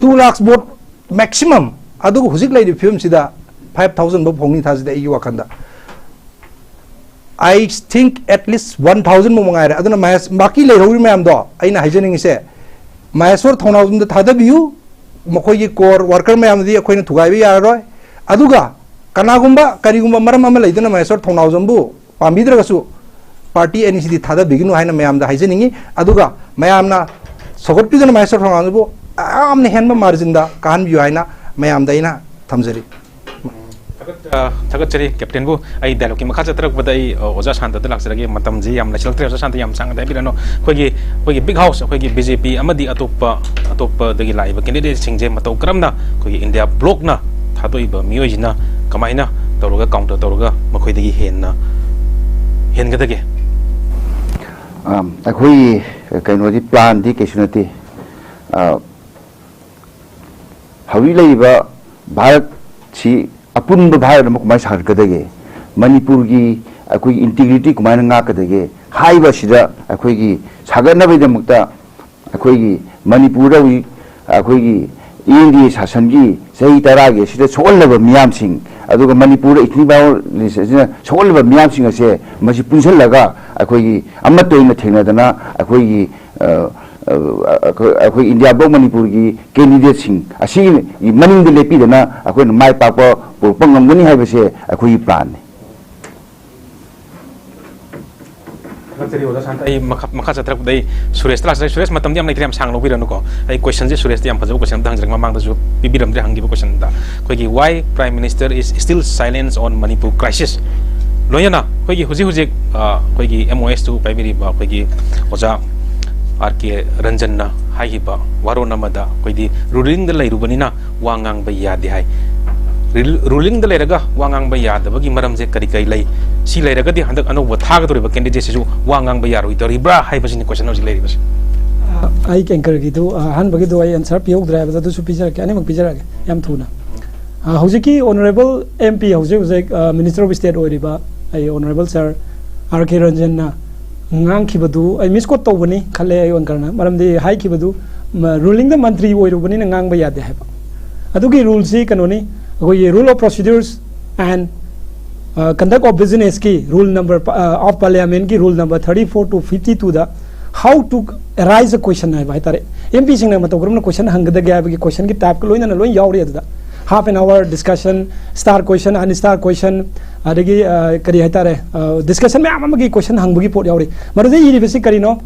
two lakhs vote maximum꯫ ꯑꯗꯨꯒ ꯍꯧꯖꯤꯛ ꯂꯩꯔꯤꯕ ꯐꯤꯕꯝꯁꯤꯗ five thousand ꯐꯥꯎ ꯐꯪꯅꯤ ꯊꯥꯖꯗꯦ ꯑꯩꯒꯤ ꯋꯥꯈꯟꯗ꯫ I think at least one thousand ꯃꯨꯛ ꯃꯉꯥꯏꯔꯦ꯫ ꯑꯗꯨꯅ ꯃꯍꯦꯁ, ꯕꯥꯀꯤ ꯂꯩꯍꯧꯔꯤ ꯃꯌꯥꯝꯗꯣ, ꯑꯩꯅ ꯍꯥꯏꯖꯅꯤꯡꯉꯤꯁꯦ, ꯃꯍꯦꯁꯣꯔ ꯊꯧꯅꯥꯎꯖꯝꯗ ꯊꯥꯗꯕꯤꯌꯨ꯫ ꯃꯈꯣꯏꯒꯤ core worker ꯃꯌꯥꯝꯗꯨꯗꯤ ꯑꯩꯈꯣꯏꯅ ꯊꯨꯒꯥꯏꯕ ꯌꯥꯔꯔꯣꯏ꯫ ꯑꯗꯨꯒ ꯀꯅꯥꯒꯨꯝꯕ ꯀꯔꯤꯒꯨꯝꯕ ꯃꯔꯝ ꯑꯃ ꯂꯩꯗꯨꯅ ꯃꯍꯦꯁꯣꯔ ꯊꯧꯅꯥꯎꯖꯝꯕꯨ ꯄꯥꯝꯕꯤꯗ꯭ꯔꯒꯁꯨ, party ꯑꯅꯤꯁꯤꯗꯤ ꯊꯥꯗꯕꯤꯒꯅꯨ ꯍꯥꯏꯅ ꯃꯌꯥꯝꯗ ꯍꯥꯏꯖꯅꯤꯡꯉꯤ꯫ ꯑꯗꯨꯒ ꯃꯌꯥꯝꯅ ꯁꯧꯒꯠꯄꯤꯗꯨꯅ ꯃꯍꯦꯁꯣꯔ ꯊꯧꯅꯥꯎꯖꯝꯕꯨ ꯌꯥꯝꯅ ꯍꯦꯟꯕ margin ꯗ ꯀꯥꯍꯟꯕꯤꯌꯨ ꯍꯥꯏꯅ ꯃꯌꯥꯝꯗ ꯑꯩꯅ ꯊꯝꯖꯔꯤ꯫ ꯊꯥꯒꯠ-, ꯑ, ꯊꯥꯒꯠꯆꯔꯤ ꯀꯦꯞꯇꯦꯟꯕꯨ꯫ ꯑꯩ dialogue ꯀꯤ ꯃꯈꯥ ꯆꯠꯊꯔꯛꯄꯗ ꯑꯩ, ꯑ, ꯑꯣꯖꯥ ꯁꯥꯟꯇꯗ ꯂꯥꯛꯆꯔꯒꯦ꯫ ꯃꯇꯝꯁꯤ ꯌꯥꯝ ꯂꯩꯁꯤꯜꯂꯛꯇ꯭ꯔꯦ꯫ ꯑꯣꯖꯥ ꯁꯥꯟꯇ, ꯌꯥꯝ ꯁꯥꯡꯅ ꯍꯥꯏꯕꯤꯔꯅꯨ꯫ ꯑꯩꯈꯣꯏꯒꯤ, ꯑꯩꯈꯣꯏꯒꯤ big house, ꯑꯩꯈꯣꯏꯒꯤ B J P ꯑꯃꯗꯤ ꯑꯇꯣꯞꯄ, ꯑꯇꯣꯞꯄꯗꯒꯤ ꯂꯥꯛꯏꯕ candidate ꯁꯤꯡꯁꯦ ꯃꯇꯧ ꯀꯔꯝꯅ ꯑꯩꯈꯣꯏꯒꯤ India bloc ꯅ ꯊꯥꯗꯣꯛꯏꯕ ꯃꯤꯑꯣꯏꯁꯤꯅ ꯀꯃꯥꯏꯅ ꯇꯧꯔꯒ counter ꯇꯧꯔꯒ ꯃꯈꯣꯏꯗꯒꯤ ꯍꯦꯟꯅ ꯍꯦꯟꯒꯗꯒꯦ? ꯑꯝ, ꯑꯩꯈꯣꯏꯒꯤ ꯀꯩꯅꯣꯗꯤ, plan ꯗꯤ ꯀꯩꯁꯨ ꯅꯠꯇꯦ꯫ ꯑ, ꯍꯧꯖꯤꯛ ꯂꯩꯔꯤꯕ ꯚꯥꯔꯠꯁꯤ ꯑꯄꯨꯟꯕ ꯚꯥꯔꯠ ꯑꯃ ꯀꯃꯥꯏꯅ ꯁꯥꯒꯠꯀꯗꯒꯦ, ꯃꯅꯤꯄꯨꯔꯒꯤ ꯑꯩꯈꯣꯏꯒꯤ integrity ꯀꯃꯥꯏꯅ ꯉꯥꯛꯀꯗꯒꯦ ꯍꯥꯏꯕ ꯑꯁꯤꯗ ꯑꯩꯈꯣꯏꯒꯤ ꯁꯥꯒꯠꯅꯕꯒꯤꯗꯃꯛꯇ ꯑꯩꯈꯣꯏꯒꯤ ꯃꯅꯤꯄꯨꯔꯗ ꯍꯧꯖꯤꯛ ꯑꯩꯈꯣꯏꯒꯤ N D A ꯁꯥꯁꯟꯒꯤ ꯆꯍꯤ ꯇꯔꯥꯒꯤ ꯑꯁꯤꯗ ꯁꯣꯛꯍꯜꯂꯕ ꯃꯤꯌꯥꯝꯁꯤꯡ, ꯑꯗꯨꯒ ꯃꯅꯤꯄꯨꯔꯗ ethnic violence ꯑꯁꯤꯅ ꯁꯣꯛꯍꯜꯂꯕ ꯃꯤꯌꯥꯝꯁꯤꯡ ꯑꯁꯦ ꯃꯁꯤ ꯄꯨꯟꯁꯤꯜꯂꯒ ꯑꯩꯈꯣꯏꯒꯤ ꯑꯃꯠꯇ ꯑꯣꯏꯅ ꯊꯦꯡꯅꯗꯅ ꯑꯩꯈꯣꯏꯒꯤ, ꯑ, ꯑ, ꯑꯩꯈꯣꯏ, ꯑꯩꯈꯣꯏ India bloc ꯃꯅꯤꯄꯨꯔꯒꯤ candidate ꯁꯤꯡ ꯑꯁꯤꯒꯤ ꯃꯅꯤꯡꯗ ꯂꯦꯞꯄꯤꯗꯅ ꯑꯩꯈꯣꯏꯅ ꯃꯥꯏ ꯄꯥꯛꯄ ꯄꯨꯔꯛꯄ ꯉꯝꯒꯅꯤ ꯍꯥꯏꯕꯁꯦ ꯑꯩꯈꯣꯏꯒꯤ plan ꯅꯤ꯫ ꯊꯥꯒꯠꯆꯔꯤ ꯑꯣꯖꯥ ꯁꯥꯟꯇ꯫ ꯑꯩ ꯃꯈꯥ, ꯃꯈꯥ ꯆꯠꯊꯔꯛꯄꯗ ꯑꯩ ꯁꯨꯔꯦꯁꯇ ꯂꯥꯛꯆꯔꯦ꯫ ꯁꯨꯔꯦꯁ, ꯃꯇꯝꯗꯤ ꯌꯥꯝ ꯂꯩꯇ꯭ꯔꯦ, ꯌꯥꯝ ꯁꯥꯡꯅ ꯂꯧꯕꯤꯔꯅꯨꯀꯣ꯫ ꯑꯩ question ꯁꯦ ꯁꯨꯔꯦꯁꯇ ꯌꯥꯝ ꯐꯖꯕ question ꯑꯝꯇ ꯍꯪꯖꯔꯛꯀꯦ, ꯃꯃꯥꯡꯗꯁꯨ ꯄꯤꯕꯤꯔꯝꯗ꯭ꯔꯦ ꯍꯪꯈꯤꯕ question ꯗ꯫ ꯑꯩꯈꯣꯏꯒꯤ why Prime Minister is still silence on Manipur crisis? ꯂꯣꯏꯅꯅ ꯑꯩꯈꯣꯏꯒꯤ ꯍꯧꯖꯤꯛ ꯍꯧꯖꯤꯛ ꯑ, ꯑꯩꯈꯣꯏꯒꯤ ꯑꯦꯝ ꯑꯣ ꯑꯦꯁꯇꯨ ꯄꯥꯏꯕꯤꯔꯤꯕ ꯑꯩꯈꯣꯏꯒꯤ ꯑꯣꯖꯥ ꯑꯥꯔ ꯀꯦ ꯔꯟꯖꯟꯅ ꯍꯥꯏꯈꯤꯕ ꯋꯥꯔꯣꯜ ꯑꯃꯗ ꯑꯩꯈꯣꯏꯗꯤ ꯔꯨꯂꯤꯡꯗ ꯂꯩꯔꯨꯕꯅꯤꯅ ꯋꯥ ꯉꯥꯡꯕ ꯌꯥꯗꯦ ꯍꯥꯏ꯫ ꯔꯨꯂꯤꯡꯗ ꯂꯩꯔꯒ ꯋꯥ ꯉꯥꯡꯕ ꯌꯥꯗꯕꯒꯤ ꯃꯔꯝꯁꯦ ꯀꯔꯤ ꯀꯔꯤ ꯂꯩ? ꯁꯤ ꯂꯩꯔꯒꯗꯤ ꯍꯟꯗꯛ ꯑꯅꯧꯕ ꯊꯥꯒꯗꯧꯔꯤꯕ ꯀꯦꯟꯗꯤꯗꯦꯠꯁꯤꯁꯨ ꯋꯥ ꯉꯥꯡꯕ ꯌꯥꯔꯣꯏꯗꯧꯔꯤꯕ꯭ꯔꯥ ꯍꯥꯏꯕꯁꯤꯅꯤ ꯀꯣꯏꯁꯟ ꯍꯧꯖꯤꯛ ꯂꯩꯔꯤꯕꯁꯦ꯫ ꯑꯩ ꯑꯦꯡꯀꯔꯒꯤꯗꯨ ꯑꯍꯥꯟꯕꯒꯤꯗꯨ ꯑꯩ ꯑꯟꯁꯔ ꯄꯤꯍꯧꯗ꯭ꯔꯦ ꯍꯥꯏꯕꯗ ꯑꯗꯨꯁꯨ ꯄꯤꯖꯔꯛꯀꯦ, ꯑꯅꯤꯃꯛ ꯄꯤꯖꯔꯛꯑꯒꯦ ꯌꯥꯝ ꯊꯨꯅ꯫ ꯍꯧꯖꯤꯛꯀꯤ ꯑꯣꯅꯔꯦꯕꯜ ꯑꯦꯝ ꯄꯤ ꯍꯧꯖꯤꯛ ꯍꯧꯖꯤꯛ ꯃꯤꯅꯤꯁꯇꯔ ꯑꯣꯐ ꯏꯁꯇꯦꯠ ꯑꯣꯏꯔꯤꯕ ꯑꯩ ꯑꯣꯅꯔꯦꯕꯜ ꯁꯥꯔ ꯑꯥꯔ ꯀꯦ ꯔꯟꯖꯟꯅ ꯉꯥꯡꯈꯤꯕꯗꯨ ꯑꯩ ꯃꯤꯁꯀꯣꯠ ꯇꯧꯕꯅꯤ ꯈꯜꯂꯦ ꯑꯩ ꯑꯣꯟꯀꯔꯅ, ꯃꯔꯝꯗꯤ ꯍꯥꯏꯈꯤꯕꯗꯨ ꯔꯨꯂꯤꯡꯗ ꯃꯟꯇ꯭ꯔꯤ ꯑꯣꯏꯔꯨꯕꯅꯤꯅ ꯉꯥꯡꯕ ꯌꯥꯗꯦ ꯍꯥꯏꯕ꯫ ꯑꯗꯨꯒꯤ ꯔꯨꯜꯁꯤ ꯀꯩꯅꯣꯅꯤ, ꯑꯩꯈꯣꯏꯒꯤ Rule of Procedures and Conduct of Businessꯀꯤ rule number of Parliamentꯀꯤ rule number thirty four to fifty twoꯗ how to arise a question ꯍꯥꯏꯕ ꯍꯥꯏꯇꯥꯔꯦ꯫ ꯑꯦꯝ ꯄꯤꯁꯤꯡꯅ ꯃꯇꯧ ꯀꯔꯝꯅ ꯀꯣꯏꯁꯟ ꯍꯪꯒꯗꯒꯦ ꯍꯥꯏꯕꯒꯤ ꯀꯣꯏꯁꯟꯒꯤ ꯇꯥꯏꯞꯀ ꯂꯣꯏꯅꯅ ꯂꯣꯏ ꯌꯥꯎꯔꯤ ꯑꯗꯨꯗ꯫ Half an hour discussion, star question, unstar question, ꯑꯗꯒꯤ ꯀꯔꯤ ꯍꯥꯏꯇꯥꯔꯦ, ꯗꯤꯁꯀꯁꯟ ꯃꯌꯥꯝ ꯑꯃꯒꯤ ꯀꯣꯏꯁꯟ ꯍꯪꯕꯒꯤ ꯄꯣꯠ ꯌꯥꯎꯔꯤ꯫ ꯃꯗꯨꯗ ꯏꯔꯤꯕꯁꯤ ꯀꯔꯤꯅꯣ?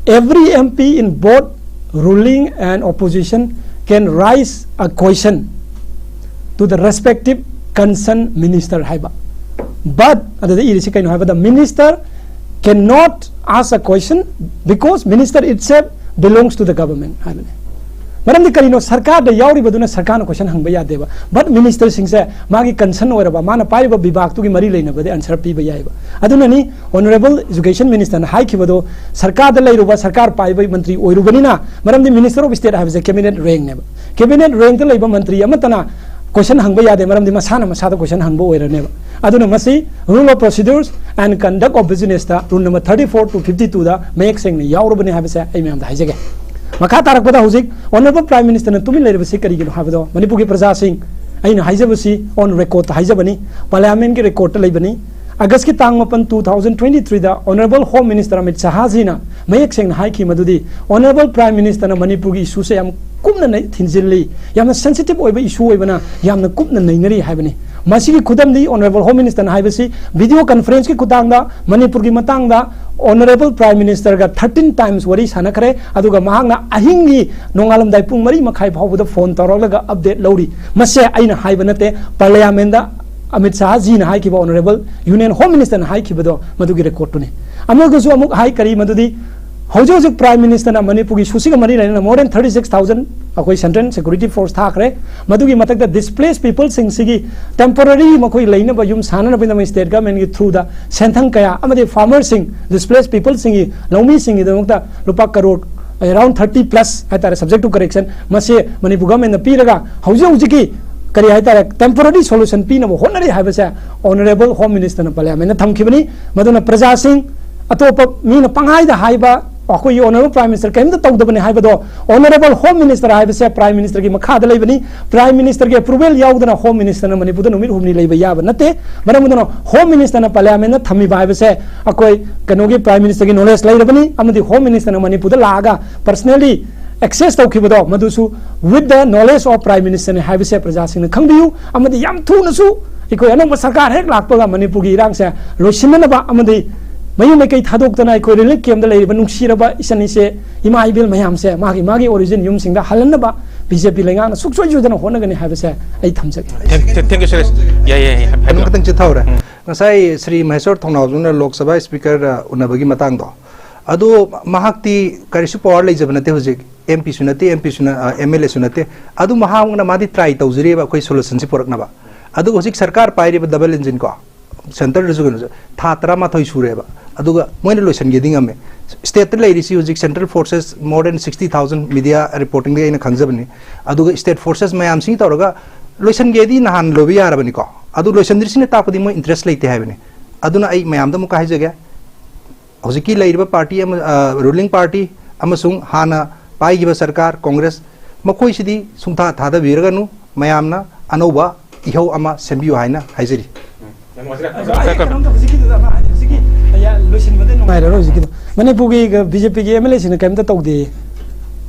Every M P in both ruling and opposition can raise a question to the respective concerned minister ꯍꯥꯏꯕ꯫ But ꯑꯗꯨꯗ ꯏꯔꯤꯁꯤ ꯀꯩꯅꯣ ꯍꯥꯏꯕꯗ, minister cannot ask a question because minister itself belongs to the government ꯍꯥꯏꯕꯅꯤ꯫ ꯃꯔꯝꯗꯤ ꯀꯔꯤꯅꯣ? ꯁꯔꯀꯥꯔꯗ ꯌꯥꯎꯔꯤꯕꯗꯨꯅ ꯁꯔꯀꯥꯔꯅ ꯀꯣꯏꯁꯟ ꯍꯪꯕ ꯌꯥꯗꯦꯕ꯫ ꯕꯠ ꯃꯤꯅꯤꯁꯇꯔꯁꯤꯡꯁꯦ ꯃꯥꯒꯤ ꯀꯟꯁꯔꯟ ꯑꯣꯏꯔꯕ, ꯃꯥꯅ ꯄꯥꯏꯔꯤꯕ ꯕꯤꯚꯥꯒꯇꯨꯒꯤ ꯃꯔꯤ ꯂꯩꯅꯕꯗꯤ ꯑꯟꯁꯔ ꯄꯤꯕ ꯌꯥꯏꯕ꯫ ꯑꯗꯨꯅꯅꯤ ꯑꯣꯅꯔꯦꯕꯜ ꯑꯦꯖꯨꯀꯦꯁꯟ ꯃꯤꯅꯤꯁꯇꯔꯅ ꯍꯥꯏꯈꯤꯕꯗꯣ, ꯁꯔꯀꯥꯔꯗ ꯂꯩꯔꯨꯕ, ꯁꯔꯀꯥꯔ ꯄꯥꯏꯕ ꯃꯟꯇ꯭ꯔꯤ ꯑꯣꯏꯔꯨꯕꯅꯤꯅ, ꯃꯔꯝꯗꯤ ꯃꯤꯅꯤꯁꯇꯔ ꯑꯣꯐ ꯏꯁꯇꯦꯠ ꯍꯥꯏꯕꯁꯦ ꯀꯦꯕꯤꯅꯦꯠ ꯔꯦꯡꯅꯦꯕ꯫ ꯀꯦꯕꯤꯅꯦꯠ ꯔꯦꯡꯇ ꯂꯩꯕ ꯃꯟꯇ꯭ꯔꯤ ꯑꯃꯠꯇꯅ ꯀꯣꯏꯁꯟ ꯍꯪꯕ ꯌꯥꯗꯦ, ꯃꯔꯝꯗꯤ ꯃꯁꯥꯅ ꯃꯁꯥꯗ ꯀꯣꯏꯁꯟ ꯍꯪꯕ ꯑꯣꯏꯔꯅꯦꯕ꯫ ꯑꯗꯨꯅ ꯃꯁꯤ Rule of Procedures and Conduct of Businessꯇ rule number thirty four to fifty twoꯗ ꯃꯌꯦꯛ ꯁꯦꯡꯅ ꯌꯥꯎꯔꯕꯅꯤ ꯍꯥꯏꯕꯁꯦ ꯑꯩ ꯃꯌꯥꯝꯗ ꯍꯥꯏꯖꯒꯦ꯫ ꯃꯈꯥ ꯇꯥꯔꯛꯄꯗ ꯍꯧꯖꯤꯛ ꯑꯣꯅꯔꯦꯕꯜ ꯄ꯭ꯔꯥꯏꯝ ꯃꯤꯅꯤꯁꯇꯔꯅ ꯇꯨꯃꯤꯟ ꯂꯩꯔꯤꯕꯁꯤ ꯀꯔꯤꯒꯤꯅꯣ ꯍꯥꯏꯕꯗꯣ, ꯃꯅꯤꯄꯨꯔꯒꯤ ꯄ꯭ꯔꯖꯥꯁꯤꯡ, ꯑꯩꯅ ꯍꯥꯏꯖꯕꯁꯤ on record ꯍꯥꯏꯖꯕꯅꯤ, ꯄꯥꯔꯂꯤꯌꯥꯃꯦꯟꯒꯤ ꯔꯦꯀꯣꯔꯗꯇ ꯂꯩꯕꯅꯤ꯫ ꯑꯥꯒꯁꯀꯤ ꯇꯥꯡ ꯃꯥꯄꯟ, two thousand twenty threeꯗ ꯑꯣꯅꯔꯦꯕꯜ ꯍꯣꯝ ꯃꯤꯅꯤꯁꯇꯔ ꯑꯃꯤꯠ ꯁꯍꯥꯖꯤꯅ ꯃꯌꯦꯛ ꯁꯦꯡꯅ ꯍꯥꯏꯈꯤ ꯃꯗꯨꯗꯤ, ꯑꯣꯅꯔꯦꯕꯜ ꯄ꯭ꯔꯥꯏꯝ ꯃꯤꯅꯤꯁꯇꯔꯅ ꯃꯅꯤꯄꯨꯔꯒꯤ ꯏꯁꯨꯁꯦ ꯌꯥꯝ ꯀꯨꯞꯅ ꯅꯩ-, ꯊꯤꯟꯖꯤꯜꯂꯤ, ꯌꯥꯝꯅ ꯁꯦꯟꯁꯤꯇꯤꯚ ꯑꯣꯏꯕ ꯏꯁꯨ ꯑꯣꯏꯕꯅ ꯌꯥꯝꯅ ꯀꯨꯞꯅ ꯅꯩꯅꯔꯤ ꯍꯥꯏꯕꯅꯤ꯫ ꯃꯁꯤꯒꯤ ꯈꯨꯗꯝꯗꯤ ꯑꯣꯅꯔꯦꯕꯜ ꯍꯣꯝ ꯃꯤꯅꯤꯁꯇꯔꯅ ꯍꯥꯏꯕꯁꯤ ꯚꯤꯗꯤꯑꯣ ꯀꯟꯐꯔꯦꯟꯁꯀꯤ ꯈꯨꯠꯊꯥꯡꯗ ꯃꯅꯤꯄꯨꯔꯒꯤ ꯃꯇꯥꯡꯗ ꯑꯣꯅꯔꯦꯕꯜ ꯄ꯭ꯔꯥꯏꯝ ꯃꯤꯅꯤꯁꯇꯔꯒ thirteen times ꯋꯥꯔꯤ ꯁꯥꯟꯅꯈ꯭ꯔꯦ, ꯑꯗꯨꯒ ꯃꯍꯥꯛꯅ ꯑꯍꯤꯡꯒꯤ ꯅꯣꯡꯉꯥꯜꯂꯝꯗꯥꯏ ꯄꯨꯡ ꯃꯔꯤ ꯃꯈꯥꯏ ꯐꯥꯎꯕꯗ ꯐꯣꯟ ꯇꯧꯔꯛꯂꯒ ꯑꯞꯗꯦꯠ ꯂꯧꯔꯤ꯫ ꯃꯁꯦ ꯑꯩꯅ ꯍꯥꯏꯕ ꯅꯠꯇꯦ, ꯄꯥꯔꯂꯤꯌꯥꯃꯦꯟꯗ ꯑꯃꯤꯠ ꯁꯥꯍꯖꯤꯅ ꯍꯥꯏꯈꯤꯕ, ꯑꯣꯅꯔꯦꯕꯜ ꯌꯨꯅꯤꯌꯟ ꯍꯣꯝ ꯃꯤꯅꯤꯁꯇꯔꯅ ꯍꯥꯏꯈꯤꯕꯗꯣ, ꯃꯗꯨꯒꯤ ꯔꯦꯀꯣꯔꯠꯇꯨꯅꯤ꯫ ꯑꯃꯒꯁꯨ ꯑꯃꯨꯛ ꯍꯥꯏ, ꯀꯔꯤ ꯃꯗꯨꯗꯤ, ꯍꯧꯖꯤꯛ ꯍꯧꯖꯤꯛ ꯄ꯭ꯔꯥꯏꯝ ꯃꯤꯅꯤꯁꯇꯔꯅ ꯃꯅꯤꯄꯨꯔꯒꯤ ꯏꯁꯨꯁꯤꯒ ꯃꯔꯤ ꯂꯩꯅꯅ more than thirty six thousand ꯑꯩꯈꯣꯏ ꯁꯦꯟꯇ꯭ꯔꯦꯜ ꯁꯦꯀ꯭ꯌꯨꯔꯤꯇꯤ ꯐꯣꯔꯁ ꯊꯥꯈ꯭ꯔꯦ꯫ ꯃꯗꯨꯒꯤ ꯃꯊꯛꯇ ꯗꯤꯁꯄ꯭ꯂꯦꯁ ꯄꯤꯄꯜꯁꯤꯡꯁꯤꯒꯤ ꯇꯦꯝꯄꯣꯔꯔꯤ ꯃꯈꯣꯏ ꯂꯩꯅꯕ ꯌꯨꯝ ꯁꯥꯅꯅꯕꯒꯤꯗꯃꯛ ꯁ꯭ꯇꯦꯠ ꯒꯚꯔꯟꯃꯦꯟꯠꯀꯤ ꯊ꯭ꯔꯨꯗ ꯁꯦꯟꯊꯪ ꯀꯌꯥ ꯑꯃꯗꯤ ꯐꯥꯔꯃꯔꯁꯤꯡ, ꯗꯤꯁꯄ꯭ꯂꯦꯁ ꯄꯤꯄꯜꯁꯤꯡꯒꯤ, ꯂꯧꯃꯤꯁꯤꯡꯒꯤꯗꯃꯛꯇ ꯂꯨꯄꯥ ꯀꯔꯣꯔ around thirty plus ꯍꯥꯏꯇꯥꯔꯦ, subject to correction, ꯃꯁꯤ ꯃꯅꯤꯄꯨꯔ ꯒꯚꯔꯟꯃꯦꯟꯠꯅ ꯄꯤꯔꯒ ꯍꯧꯖꯤꯛ ꯍꯧꯖꯤꯛꯀꯤ ꯀꯔꯤ ꯍꯥꯏꯇꯥꯔꯦ, ꯇꯦꯝꯄꯣꯔꯔꯤ ꯁꯣꯂꯨꯁꯟ ꯄꯤꯅꯕ ꯍꯣꯠꯅꯔꯤ ꯍꯥꯏꯕꯁꯦ ꯑꯣꯅꯔꯦꯕꯜ ꯍꯣꯝ ꯃꯤꯅꯤꯁꯇꯔꯅ ꯄꯥꯔꯂꯤꯌꯥꯃꯦꯟꯠꯅ ꯊꯝꯈꯤꯕꯅꯤ꯫ ꯃꯗꯨꯅ ꯄ꯭ꯔꯖꯥꯁꯤꯡ, ꯑꯇꯣꯞꯄ ꯃꯤꯅ ꯄꯪꯍꯥꯏꯗ ꯍꯥꯏꯕ, ꯑꯩꯈꯣꯏꯒꯤ ꯑꯣꯅꯔꯦꯕꯜ ꯄ꯭ꯔꯥꯏꯝ ꯃꯤꯅꯤꯁꯇꯔ ꯀꯔꯤꯝꯇ ꯇꯧꯗꯕꯅꯤ ꯍꯥꯏꯕꯗꯣ, ꯑꯣꯅꯔꯦꯕꯜ ꯍꯣꯝ ꯃꯤꯅꯤꯁꯇꯔ ꯍꯥꯏꯕꯁꯦ ꯄ꯭ꯔꯥꯏꯝ ꯃꯤꯅꯤꯁꯇꯔꯒꯤ ꯃꯈꯥꯗ ꯂꯩꯕꯅꯤ꯫ ꯄ꯭ꯔꯥꯏꯝ ꯃꯤꯅꯤꯁꯇꯔꯒꯤ ꯑꯦꯄ꯭ꯔꯨꯕꯦꯜ ꯌꯥꯎꯗꯅ ꯍꯣꯝ ꯃꯤꯅꯤꯁꯇꯔꯅ ꯃꯅꯤꯄꯨꯔꯗ ꯅꯨꯃꯤꯠ ꯍꯨꯝꯅꯤ ꯂꯩꯕ ꯌꯥꯕ ꯅꯠꯇꯦ꯫ ꯃꯔꯝ ꯑꯗꯨꯅ ꯍꯣꯝ ꯃꯤꯅꯤꯁꯇꯔꯅ ꯄꯥꯔꯂꯤꯌꯥꯃꯦꯟꯠꯅ ꯊꯝꯃꯤꯕ ꯍꯥꯏꯕꯁꯦ ꯑꯩꯈꯣꯏ ꯀꯩꯅꯣꯒꯤ ꯄ꯭ꯔꯥꯏꯝ ꯃꯤꯅꯤꯁꯇꯔꯒꯤ ꯅꯣꯂꯦꯖ ꯂꯩꯔꯕꯅꯤ, ꯑꯃꯗꯤ ꯍꯣꯝ ꯃꯤꯅꯤꯁꯇꯔꯅ ꯃꯅꯤꯄꯨꯔꯗ ꯂꯥꯛꯑꯒ ꯄꯔꯁꯅꯦꯜꯂꯤ ꯑꯦꯛꯁꯦꯁ ꯇꯧꯈꯤꯕꯗꯣ, ꯃꯗꯨꯁꯨ with the knowledge of Prime Minister ꯅꯤ ꯍꯥꯏꯕꯁꯦ ꯄ꯭ꯔꯖꯥꯁꯤꯡꯅ ꯈꯪꯕꯤꯌꯨ꯫ ꯑꯃꯗꯤ ꯌꯥꯝ ꯊꯨꯅꯁꯨ ꯑꯩꯈꯣꯏ ꯑꯅꯧꯕ ꯁꯔꯀꯥꯔ ꯍꯦꯛ ꯂꯥꯛꯄꯒ ꯃꯅꯤꯄꯨꯔꯒꯤ ꯏꯔꯥꯡꯁꯦ ꯂꯣꯏꯁꯤꯟꯅꯅꯕ ꯑꯃꯗꯤ ꯃꯌꯨꯝ ꯂꯩꯀꯩ ꯊꯥꯗꯣꯛꯇꯅ ꯑꯩꯈꯣꯏ ꯔꯤꯂꯤꯐ ꯀꯦꯝꯞꯇ ꯂꯩꯔꯤꯕ ꯅꯨꯡꯁꯤꯔꯕ ꯏꯆꯟ ꯏꯆꯦ, ꯏꯃꯥ ꯏꯕꯦꯜ ꯃꯌꯥꯝꯁꯦ ꯃꯥꯒꯤ ꯃꯥꯒꯤ ꯑꯣꯔꯤꯖꯤꯟ ꯌꯨꯝꯁꯤꯡꯗ ꯍꯜꯍꯟꯅꯕ ꯕꯤ ꯖꯦ ꯄꯤ ꯂꯩꯉꯥꯛꯅ ꯁꯨꯡꯁꯣꯏ ꯁꯣꯏꯗꯅ ꯍꯣꯠꯅꯒꯅꯤ ꯍꯥꯏꯕꯁꯦ ꯑꯩ ꯊꯝꯖꯒꯦ꯫ Thank- thank you, Suresh. ꯌꯥꯏ, ꯌꯥꯏ, ꯌꯥꯏ, ꯍꯥꯏꯕꯤꯌꯨ꯫ ꯑꯗꯨꯝ ꯈꯇꯪ ꯆꯤꯊꯍꯧꯔꯦ꯫ ꯎꯝ꯫ ꯉꯁꯥꯏ ꯁ꯭ꯔꯤ ꯃꯍꯦꯁꯣꯔ ꯊꯣꯡꯅꯥꯎꯖꯝꯅ ꯂꯣꯛ ꯁꯚꯥ ꯁ꯭ꯄꯤꯀꯔ, ꯑ, ꯎꯅꯕꯒꯤ ꯃꯇꯥꯡꯗꯣ, ꯑꯗꯨ ꯃꯍꯥꯛꯇꯤ ꯀꯔꯤꯁꯨ ꯄꯋꯥꯔ ꯂꯩꯖꯕ ꯅꯠꯇꯦ ꯍꯧꯖꯤꯛ꯫ ꯑꯦꯝ ꯄꯤꯁꯨ ꯅꯠꯇꯦ, ꯑꯦꯝ ꯄꯤꯁꯨ ꯅ-, ꯑ, ꯑꯦꯝ ꯑꯦꯜ ꯑꯦꯁꯨ ꯅꯠꯇꯦ꯫ ꯑꯗꯨ ꯃꯍꯥꯛꯅ, ꯃꯥꯗꯤ ꯇ꯭ꯔꯥꯏ ꯇꯧꯖꯔꯤꯕ ꯑꯩꯈꯣꯏ ꯁꯣꯂꯨꯁꯟꯁꯤ ꯄꯨꯔꯛꯅꯕ꯫ ꯑꯗꯨꯒ ꯍꯧꯖꯤꯛ ꯁꯔꯀꯥꯔ ꯄꯥꯏꯔꯤꯕ ꯗꯕꯜ ꯏꯟꯖꯤꯟ ꯀꯣ, ꯁꯦꯟꯇꯔꯗꯁꯨ ꯀꯩꯅꯣꯁꯦ, ꯊꯥ ꯇꯔꯥꯃꯥꯊꯣꯏ ꯁꯨꯔꯦꯕ꯫ ꯑꯗꯨꯒ ꯃꯣꯏꯅ ꯂꯣꯏꯁꯤꯟꯒꯦꯗꯤ ꯉꯝꯃꯦ꯫ ꯁ꯭ꯇꯦꯠꯇ ꯂꯩꯔꯤꯁꯤ ꯍꯧꯖꯤꯛ central forces more than sixty thousand, media ꯔꯤꯄꯣꯔꯇꯤꯡꯗꯒꯤ ꯑꯩꯅ ꯈꯪꯖꯕꯅꯤ꯫ ꯑꯗꯨꯒ ꯁ꯭ꯇꯦꯠ ꯐꯣꯔꯁꯦꯁ ꯃꯌꯥꯝꯁꯤꯒꯤ ꯇꯧꯔꯒ ꯂꯣꯏꯁꯤꯟꯒꯦꯗꯤ ꯅꯍꯥꯟ ꯂꯣꯏꯕ ꯌꯥꯔꯕꯅꯤꯀꯣ꯫ ꯑꯗꯨ ꯂꯣꯏꯁꯤꯟꯗ꯭ꯔꯤꯁꯤꯅ ꯇꯥꯛꯄꯗꯤ ꯃꯣꯏ ꯏꯟꯇꯔꯦꯁ ꯂꯩꯇꯦ ꯍꯥꯏꯕꯅꯤ꯫ ꯑꯗꯨꯅ ꯑꯩ ꯃꯌꯥꯝꯗ ꯑꯃꯨꯛꯀ ꯍꯥꯏꯖꯒꯦ, ꯍꯧꯖꯤꯛꯀꯤ ꯂꯩꯔꯤꯕ ꯄꯥꯔꯇꯤ ꯑꯃ, ꯑ, ꯔꯨꯂꯤꯡ ꯄꯥꯔꯇꯤ ꯑꯃꯁꯨꯡ ꯍꯥꯟꯅ ꯄꯥꯏꯈꯤꯕ ꯁꯔꯀꯥꯔ ꯀꯣꯡꯒ꯭ꯔꯦꯁ, ꯃꯈꯣꯏꯁꯤꯗꯤ ꯁꯨꯡꯊꯥ ꯊꯥꯗꯕꯤꯔꯒꯅꯨ, ꯃꯌꯥꯝꯅ ꯑꯅꯧꯕ ꯏꯍꯧ ꯑꯃ ꯁꯦꯝꯕꯤꯌꯨ ꯍꯥꯏꯅ ꯍꯥꯏꯖꯔꯤ꯫ ꯎꯝ, ꯌꯥꯝ ꯅꯨꯡꯉꯥꯏꯖꯔꯦ꯫ ꯑꯩ ꯀꯩꯅꯣꯝꯇ ꯍꯧꯖꯤꯛꯀꯤꯗꯨꯗ ꯑꯃ ꯍꯥꯏꯗꯤ, ꯍꯧꯖꯤꯛꯀꯤ, ꯑ, ꯌꯥ-, ꯂꯣꯏꯁꯤꯟꯕꯗ ꯅꯨꯡꯉꯥꯏꯔꯔꯣꯏ ꯍꯧꯖꯤꯛꯀꯤꯗꯣ꯫ ꯃꯅꯤꯄꯨꯔꯒꯤ ꯕꯤ ꯖꯦ ꯄꯤꯒꯤ ꯑꯦꯝ ꯑꯦꯜ ꯑꯦꯁꯤꯡꯅ ꯀꯔꯤꯝꯇ ꯇꯧꯗꯦ꯫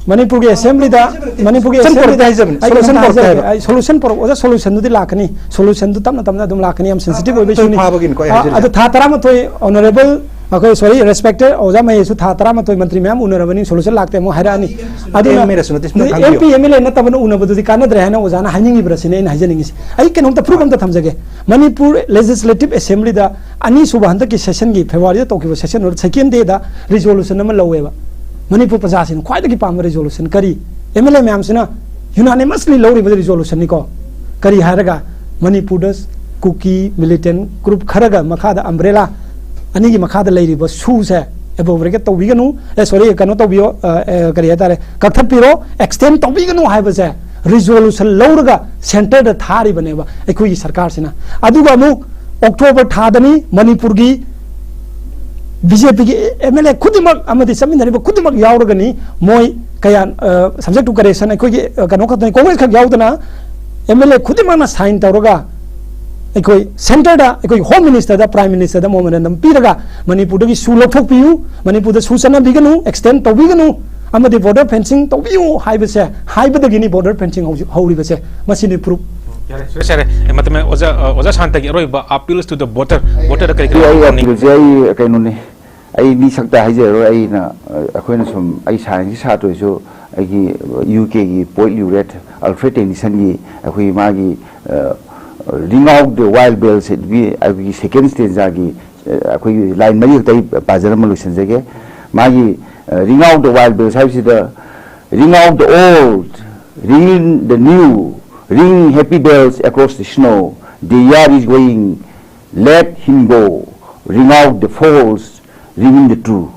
ꯃꯅꯤꯄꯨꯔꯒꯤ ꯑꯦꯁꯦꯝꯕ꯭ꯂꯤꯗ, ꯃꯅꯤꯄꯨꯔꯒꯤ ꯁꯣꯂꯨꯁꯟ ꯑꯦꯁꯦꯝꯕ꯭ꯂꯤꯗ ꯄꯨꯔꯛꯇꯦ ꯍꯥꯏꯖꯕꯅꯤ꯫ ꯑꯩ ꯁꯣꯂꯨꯁꯟ ꯀꯩꯅꯣꯝꯇ ꯄꯨꯔꯛꯇꯦ ꯍꯥꯏꯖꯒꯦ꯫ ꯍꯥꯏꯕ꯫ ꯑꯩ ꯁꯣꯂꯨꯁꯟ ꯄꯨꯔꯛ-, ꯑꯣꯖꯥ, ꯁꯣꯂꯨꯁꯟꯗꯨꯗꯤ ꯂꯥꯛꯀꯅꯤ꯫ ꯁꯣꯂꯨꯁꯟꯗꯨ ꯇꯞꯅ ꯇꯞꯅ ꯑꯗꯨꯝ ꯂꯥꯛꯀꯅꯤ꯫ ꯌꯥꯝ ꯁꯦꯟꯁꯤꯇꯤꯚ ꯑꯣꯏꯕ ꯊꯥ ꯏꯁꯨꯅꯤ꯫ ꯐꯥꯕꯒꯤꯅꯤꯀꯣ ꯑꯩ ꯑ, ꯍꯥꯏꯖꯔꯤꯁꯦ꯫ ꯑꯗꯨ ꯊꯥ ꯇꯔꯥꯃꯥꯊꯣꯏ ꯑꯣꯅꯔꯦꯕꯜ ꯑꯩꯈꯣꯏ, sorry, respected ꯑꯣꯖꯥ ꯃꯍꯦꯁꯁꯨ ꯊꯥ ꯇꯔꯥꯃꯥꯊꯣꯏ ꯃꯟꯇ꯭ꯔꯤ ꯃꯌꯥꯝ ꯎꯅꯔꯕꯅꯤ, solution ꯂꯥꯛꯇꯦ ꯑꯃꯨꯛ ꯍꯥꯏꯔꯛꯑꯅꯤ꯫ ꯑꯗꯨꯅ M P ꯅꯠꯇꯕꯅ ꯎꯅꯕꯗꯨꯗꯤ ꯀꯥꯟꯅꯗ꯭ꯔꯦ ꯍꯥꯏꯅ ꯑꯣꯖꯥꯅ ꯍꯥꯏꯅꯤꯡꯉꯤꯕ꯭ꯔꯥ ꯁꯤꯅꯤ ꯑꯩꯅ ꯍꯥꯏꯖꯅꯤꯡꯉꯤꯁꯦ꯫ ꯑꯩ ꯀꯩꯅꯣꯝꯇ proof ꯑꯝꯇ ꯊꯝꯖꯒꯦ꯫ ꯃꯅꯤꯄꯨꯔ Legislative Assemblyꯗ ꯑꯅꯤꯁꯨꯕ ꯍꯟꯗꯛꯀꯤ sessionꯒꯤ Februaryꯗ ꯇꯧꯈꯤꯕ session second dayꯗ resolution ꯑꯃ ꯂꯧꯋꯦꯕ꯫ ꯃꯅꯤꯄꯨꯔ ꯄ꯭ꯔꯖꯥꯁꯤꯡꯅ ꯈ꯭ꯋꯥꯏꯗꯒꯤ ꯄꯥꯝꯕ resolution ꯀꯔꯤ? M L A ꯃꯌꯥꯝꯁꯤꯅ unanimously ꯂꯧꯔꯤꯕ resolutionꯅꯤꯀꯣ꯫ ꯀꯔꯤ ꯍꯥꯏꯔꯒ ꯃꯅꯤꯄꯨꯔꯗ ꯀꯨꯀꯤ militant group ꯈꯔꯒ ꯃꯈꯥꯗ umbrella ꯑꯅꯤꯒꯤ ꯃꯈꯥꯗ ꯂꯩꯔꯤꯕ SoOꯁꯦ abrogate ꯇꯧꯕꯤꯒꯅꯨ, ꯑꯦ, sorry, ꯀꯩꯅꯣ ꯇꯧꯕꯤꯌꯣ, ꯑ, ꯑ, ꯀꯔꯤ ꯍꯥꯏꯇꯥꯔꯦ, ꯀꯛꯊꯠꯄꯤꯔꯣ, extend ꯇꯧꯕꯤꯒꯅꯨ ꯍꯥꯏꯕꯁꯦ resolution ꯂꯧꯔꯒ centreꯗ ꯊꯥꯔꯤꯕꯅꯦꯕ ꯑꯩꯈꯣꯏꯒꯤ ꯁꯔꯀꯥꯔꯁꯤꯅ꯫ ꯑꯗꯨꯒ ꯑꯃꯨꯛ October ꯊꯥꯗꯅꯤ ꯃꯅꯤꯄꯨꯔꯒꯤ BJPꯒꯤ MLA ꯈꯨꯗꯤꯡꯃꯛ ꯑꯃꯗꯤ ꯆꯠꯃꯤꯟꯅꯔꯤꯕ ꯈꯨꯗꯤꯡꯃꯛ ꯌꯥꯎꯔꯒꯅꯤ꯫ ꯃꯣꯏ ꯀꯌꯥ, ꯑ, subject to correction ꯑꯩꯈꯣꯏꯒꯤ, ꯑ, ꯀꯩꯅꯣ ꯈꯛꯇꯅꯤ, Congress ꯈꯛ ꯌꯥꯎꯗꯅ MLA ꯈꯨꯗꯤꯡꯃꯛꯅ sign ꯇꯧꯔꯒ ꯑꯩꯈꯣꯏ centreꯗ ꯑꯩꯈꯣꯏ Home Ministerꯗ, Prime Ministerꯗ memorandum ꯄꯤꯔꯒ ꯃꯅꯤꯄꯨꯔꯗꯒꯤ SoO ꯂꯧꯊꯣꯛꯄꯤꯌꯨ, ꯃꯅꯤꯄꯨꯔꯗ SoO ꯆꯠꯅꯕꯤꯒꯅꯨ, extend ꯇꯧꯕꯤꯒꯅꯨ, ꯑꯃꯗꯤ border fencing ꯇꯧꯕꯤꯌꯨ ꯍꯥꯏꯕꯁꯦ, ꯍꯥꯏꯕꯗꯒꯤꯅꯤ border fencing ꯍꯧꯖꯤꯛ ꯍꯧꯔꯤꯕꯁꯦ꯫ ꯃꯁꯤꯅꯤ proof꯫ ꯌꯥꯔꯦ, ꯁꯨꯔꯦꯁ, ꯌꯥꯔꯦ꯫ ꯑꯦ, ꯃꯇꯝ ꯑꯣꯖꯥ, ꯑ, ꯑꯣꯖꯥ ꯁꯥꯟꯇꯒꯤ ꯑꯔꯣꯏꯕ appeals to the voter, voterꯗ ꯀꯔꯤ ꯀꯔꯤ ꯑꯩ ꯋꯥꯐꯝ ꯊꯝꯅꯤꯡꯉꯤ? Appealꯁꯦ ꯑꯩ ꯀꯩꯅꯣꯅꯤ, ꯑꯩ ꯃꯤ ꯁꯛꯇ ꯍꯥꯏꯖꯔꯔꯣꯏ꯫ ꯑꯩꯅ, ꯑ, ꯑꯩꯈꯣꯏꯅ ꯁꯨꯝ, ꯑꯩ scienceꯀꯤ ꯁꯥꯇ꯭ꯔ ꯑꯣꯏꯁꯨ ꯑꯩꯒꯤ UKꯒꯤ poet laureate Alfred Tennyson ꯑꯩꯈꯣꯏꯒꯤ ꯃꯥꯒꯤ, ꯑ, Ring out the wild bells ꯑꯗꯨꯒꯤ ꯑꯩꯈꯣꯏꯒꯤ second stanzaꯒꯤ, ꯑ, ꯑꯩꯈꯣꯏꯒꯤ line ꯃꯔꯤ ꯈꯛꯇ ꯑꯩ ꯄꯥꯖꯔꯝꯃ ꯂꯣꯏꯁꯤꯟꯖꯒꯦ꯫ ꯃꯥꯒꯤ, ꯑ, Ring out the wild bells ꯍꯥꯏꯕꯁꯤꯗ, "Ring out the old, ring in the new, ring happy bells across the snow. The year is going, let him go. Ring out the false, ring in the true."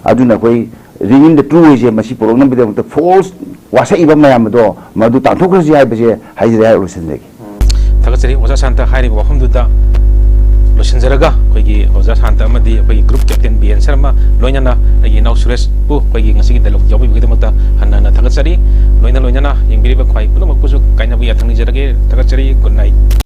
ꯑꯗꯨꯅ ꯑꯩꯈꯣꯏ "Ring in the true" ꯍꯥꯏꯁꯦ ꯃꯁꯤ ꯄꯨꯔꯛꯅꯕꯒꯤꯗꯃꯛꯇ false ꯋꯥꯁꯛꯏꯕ ꯃꯌꯥꯝ ꯑꯗꯣ ꯃꯗꯨ ꯇꯥꯟꯊꯣꯛꯈ꯭ꯔꯁꯤ ꯍꯥꯏꯕꯁꯦ ꯍꯥꯏꯖꯔꯦ, ꯂꯣꯏꯁꯤꯟꯖꯒꯦ꯫ ꯊꯥꯒꯠꯆꯔꯤ ꯑꯣꯖꯥ ꯁꯥꯟꯇ ꯍꯥꯏꯔꯤꯕ ꯋꯥꯐꯝꯗꯨꯗ ꯂꯣꯏꯁꯤꯟꯖꯔꯒ, ꯑꯩꯈꯣꯏꯒꯤ ꯑꯣꯖꯥ ꯁꯥꯟꯇ ꯑꯃꯗꯤ ꯑꯩꯈꯣꯏꯒꯤ group captain B N Sharma, ꯂꯣꯏꯅꯅ ꯑꯩꯒꯤ ꯏꯅꯥꯎ ꯁꯨꯔꯦꯁꯄꯨ ꯑꯩꯈꯣꯏꯒꯤ ꯉꯁꯤꯒꯤ dialogue ꯌꯥꯎꯕꯤꯕꯒꯤꯗꯃꯛꯇ ꯍꯟꯅ ꯍꯟꯅ ꯊꯥꯒꯠꯆꯔꯤ꯫ ꯂꯣꯏꯅ ꯂꯣꯏꯅꯅ ꯌꯦꯡꯕꯤꯔꯤꯕ ꯈ꯭ꯋꯥꯏ ꯄꯨꯝꯅꯃꯛꯄꯨꯁꯨ ꯀꯥꯏꯅꯕ ꯌꯥꯊꯪ ꯅꯤꯖꯔꯒꯦ꯫ ꯊꯥꯒꯠꯆꯔꯤ꯫ Good night꯫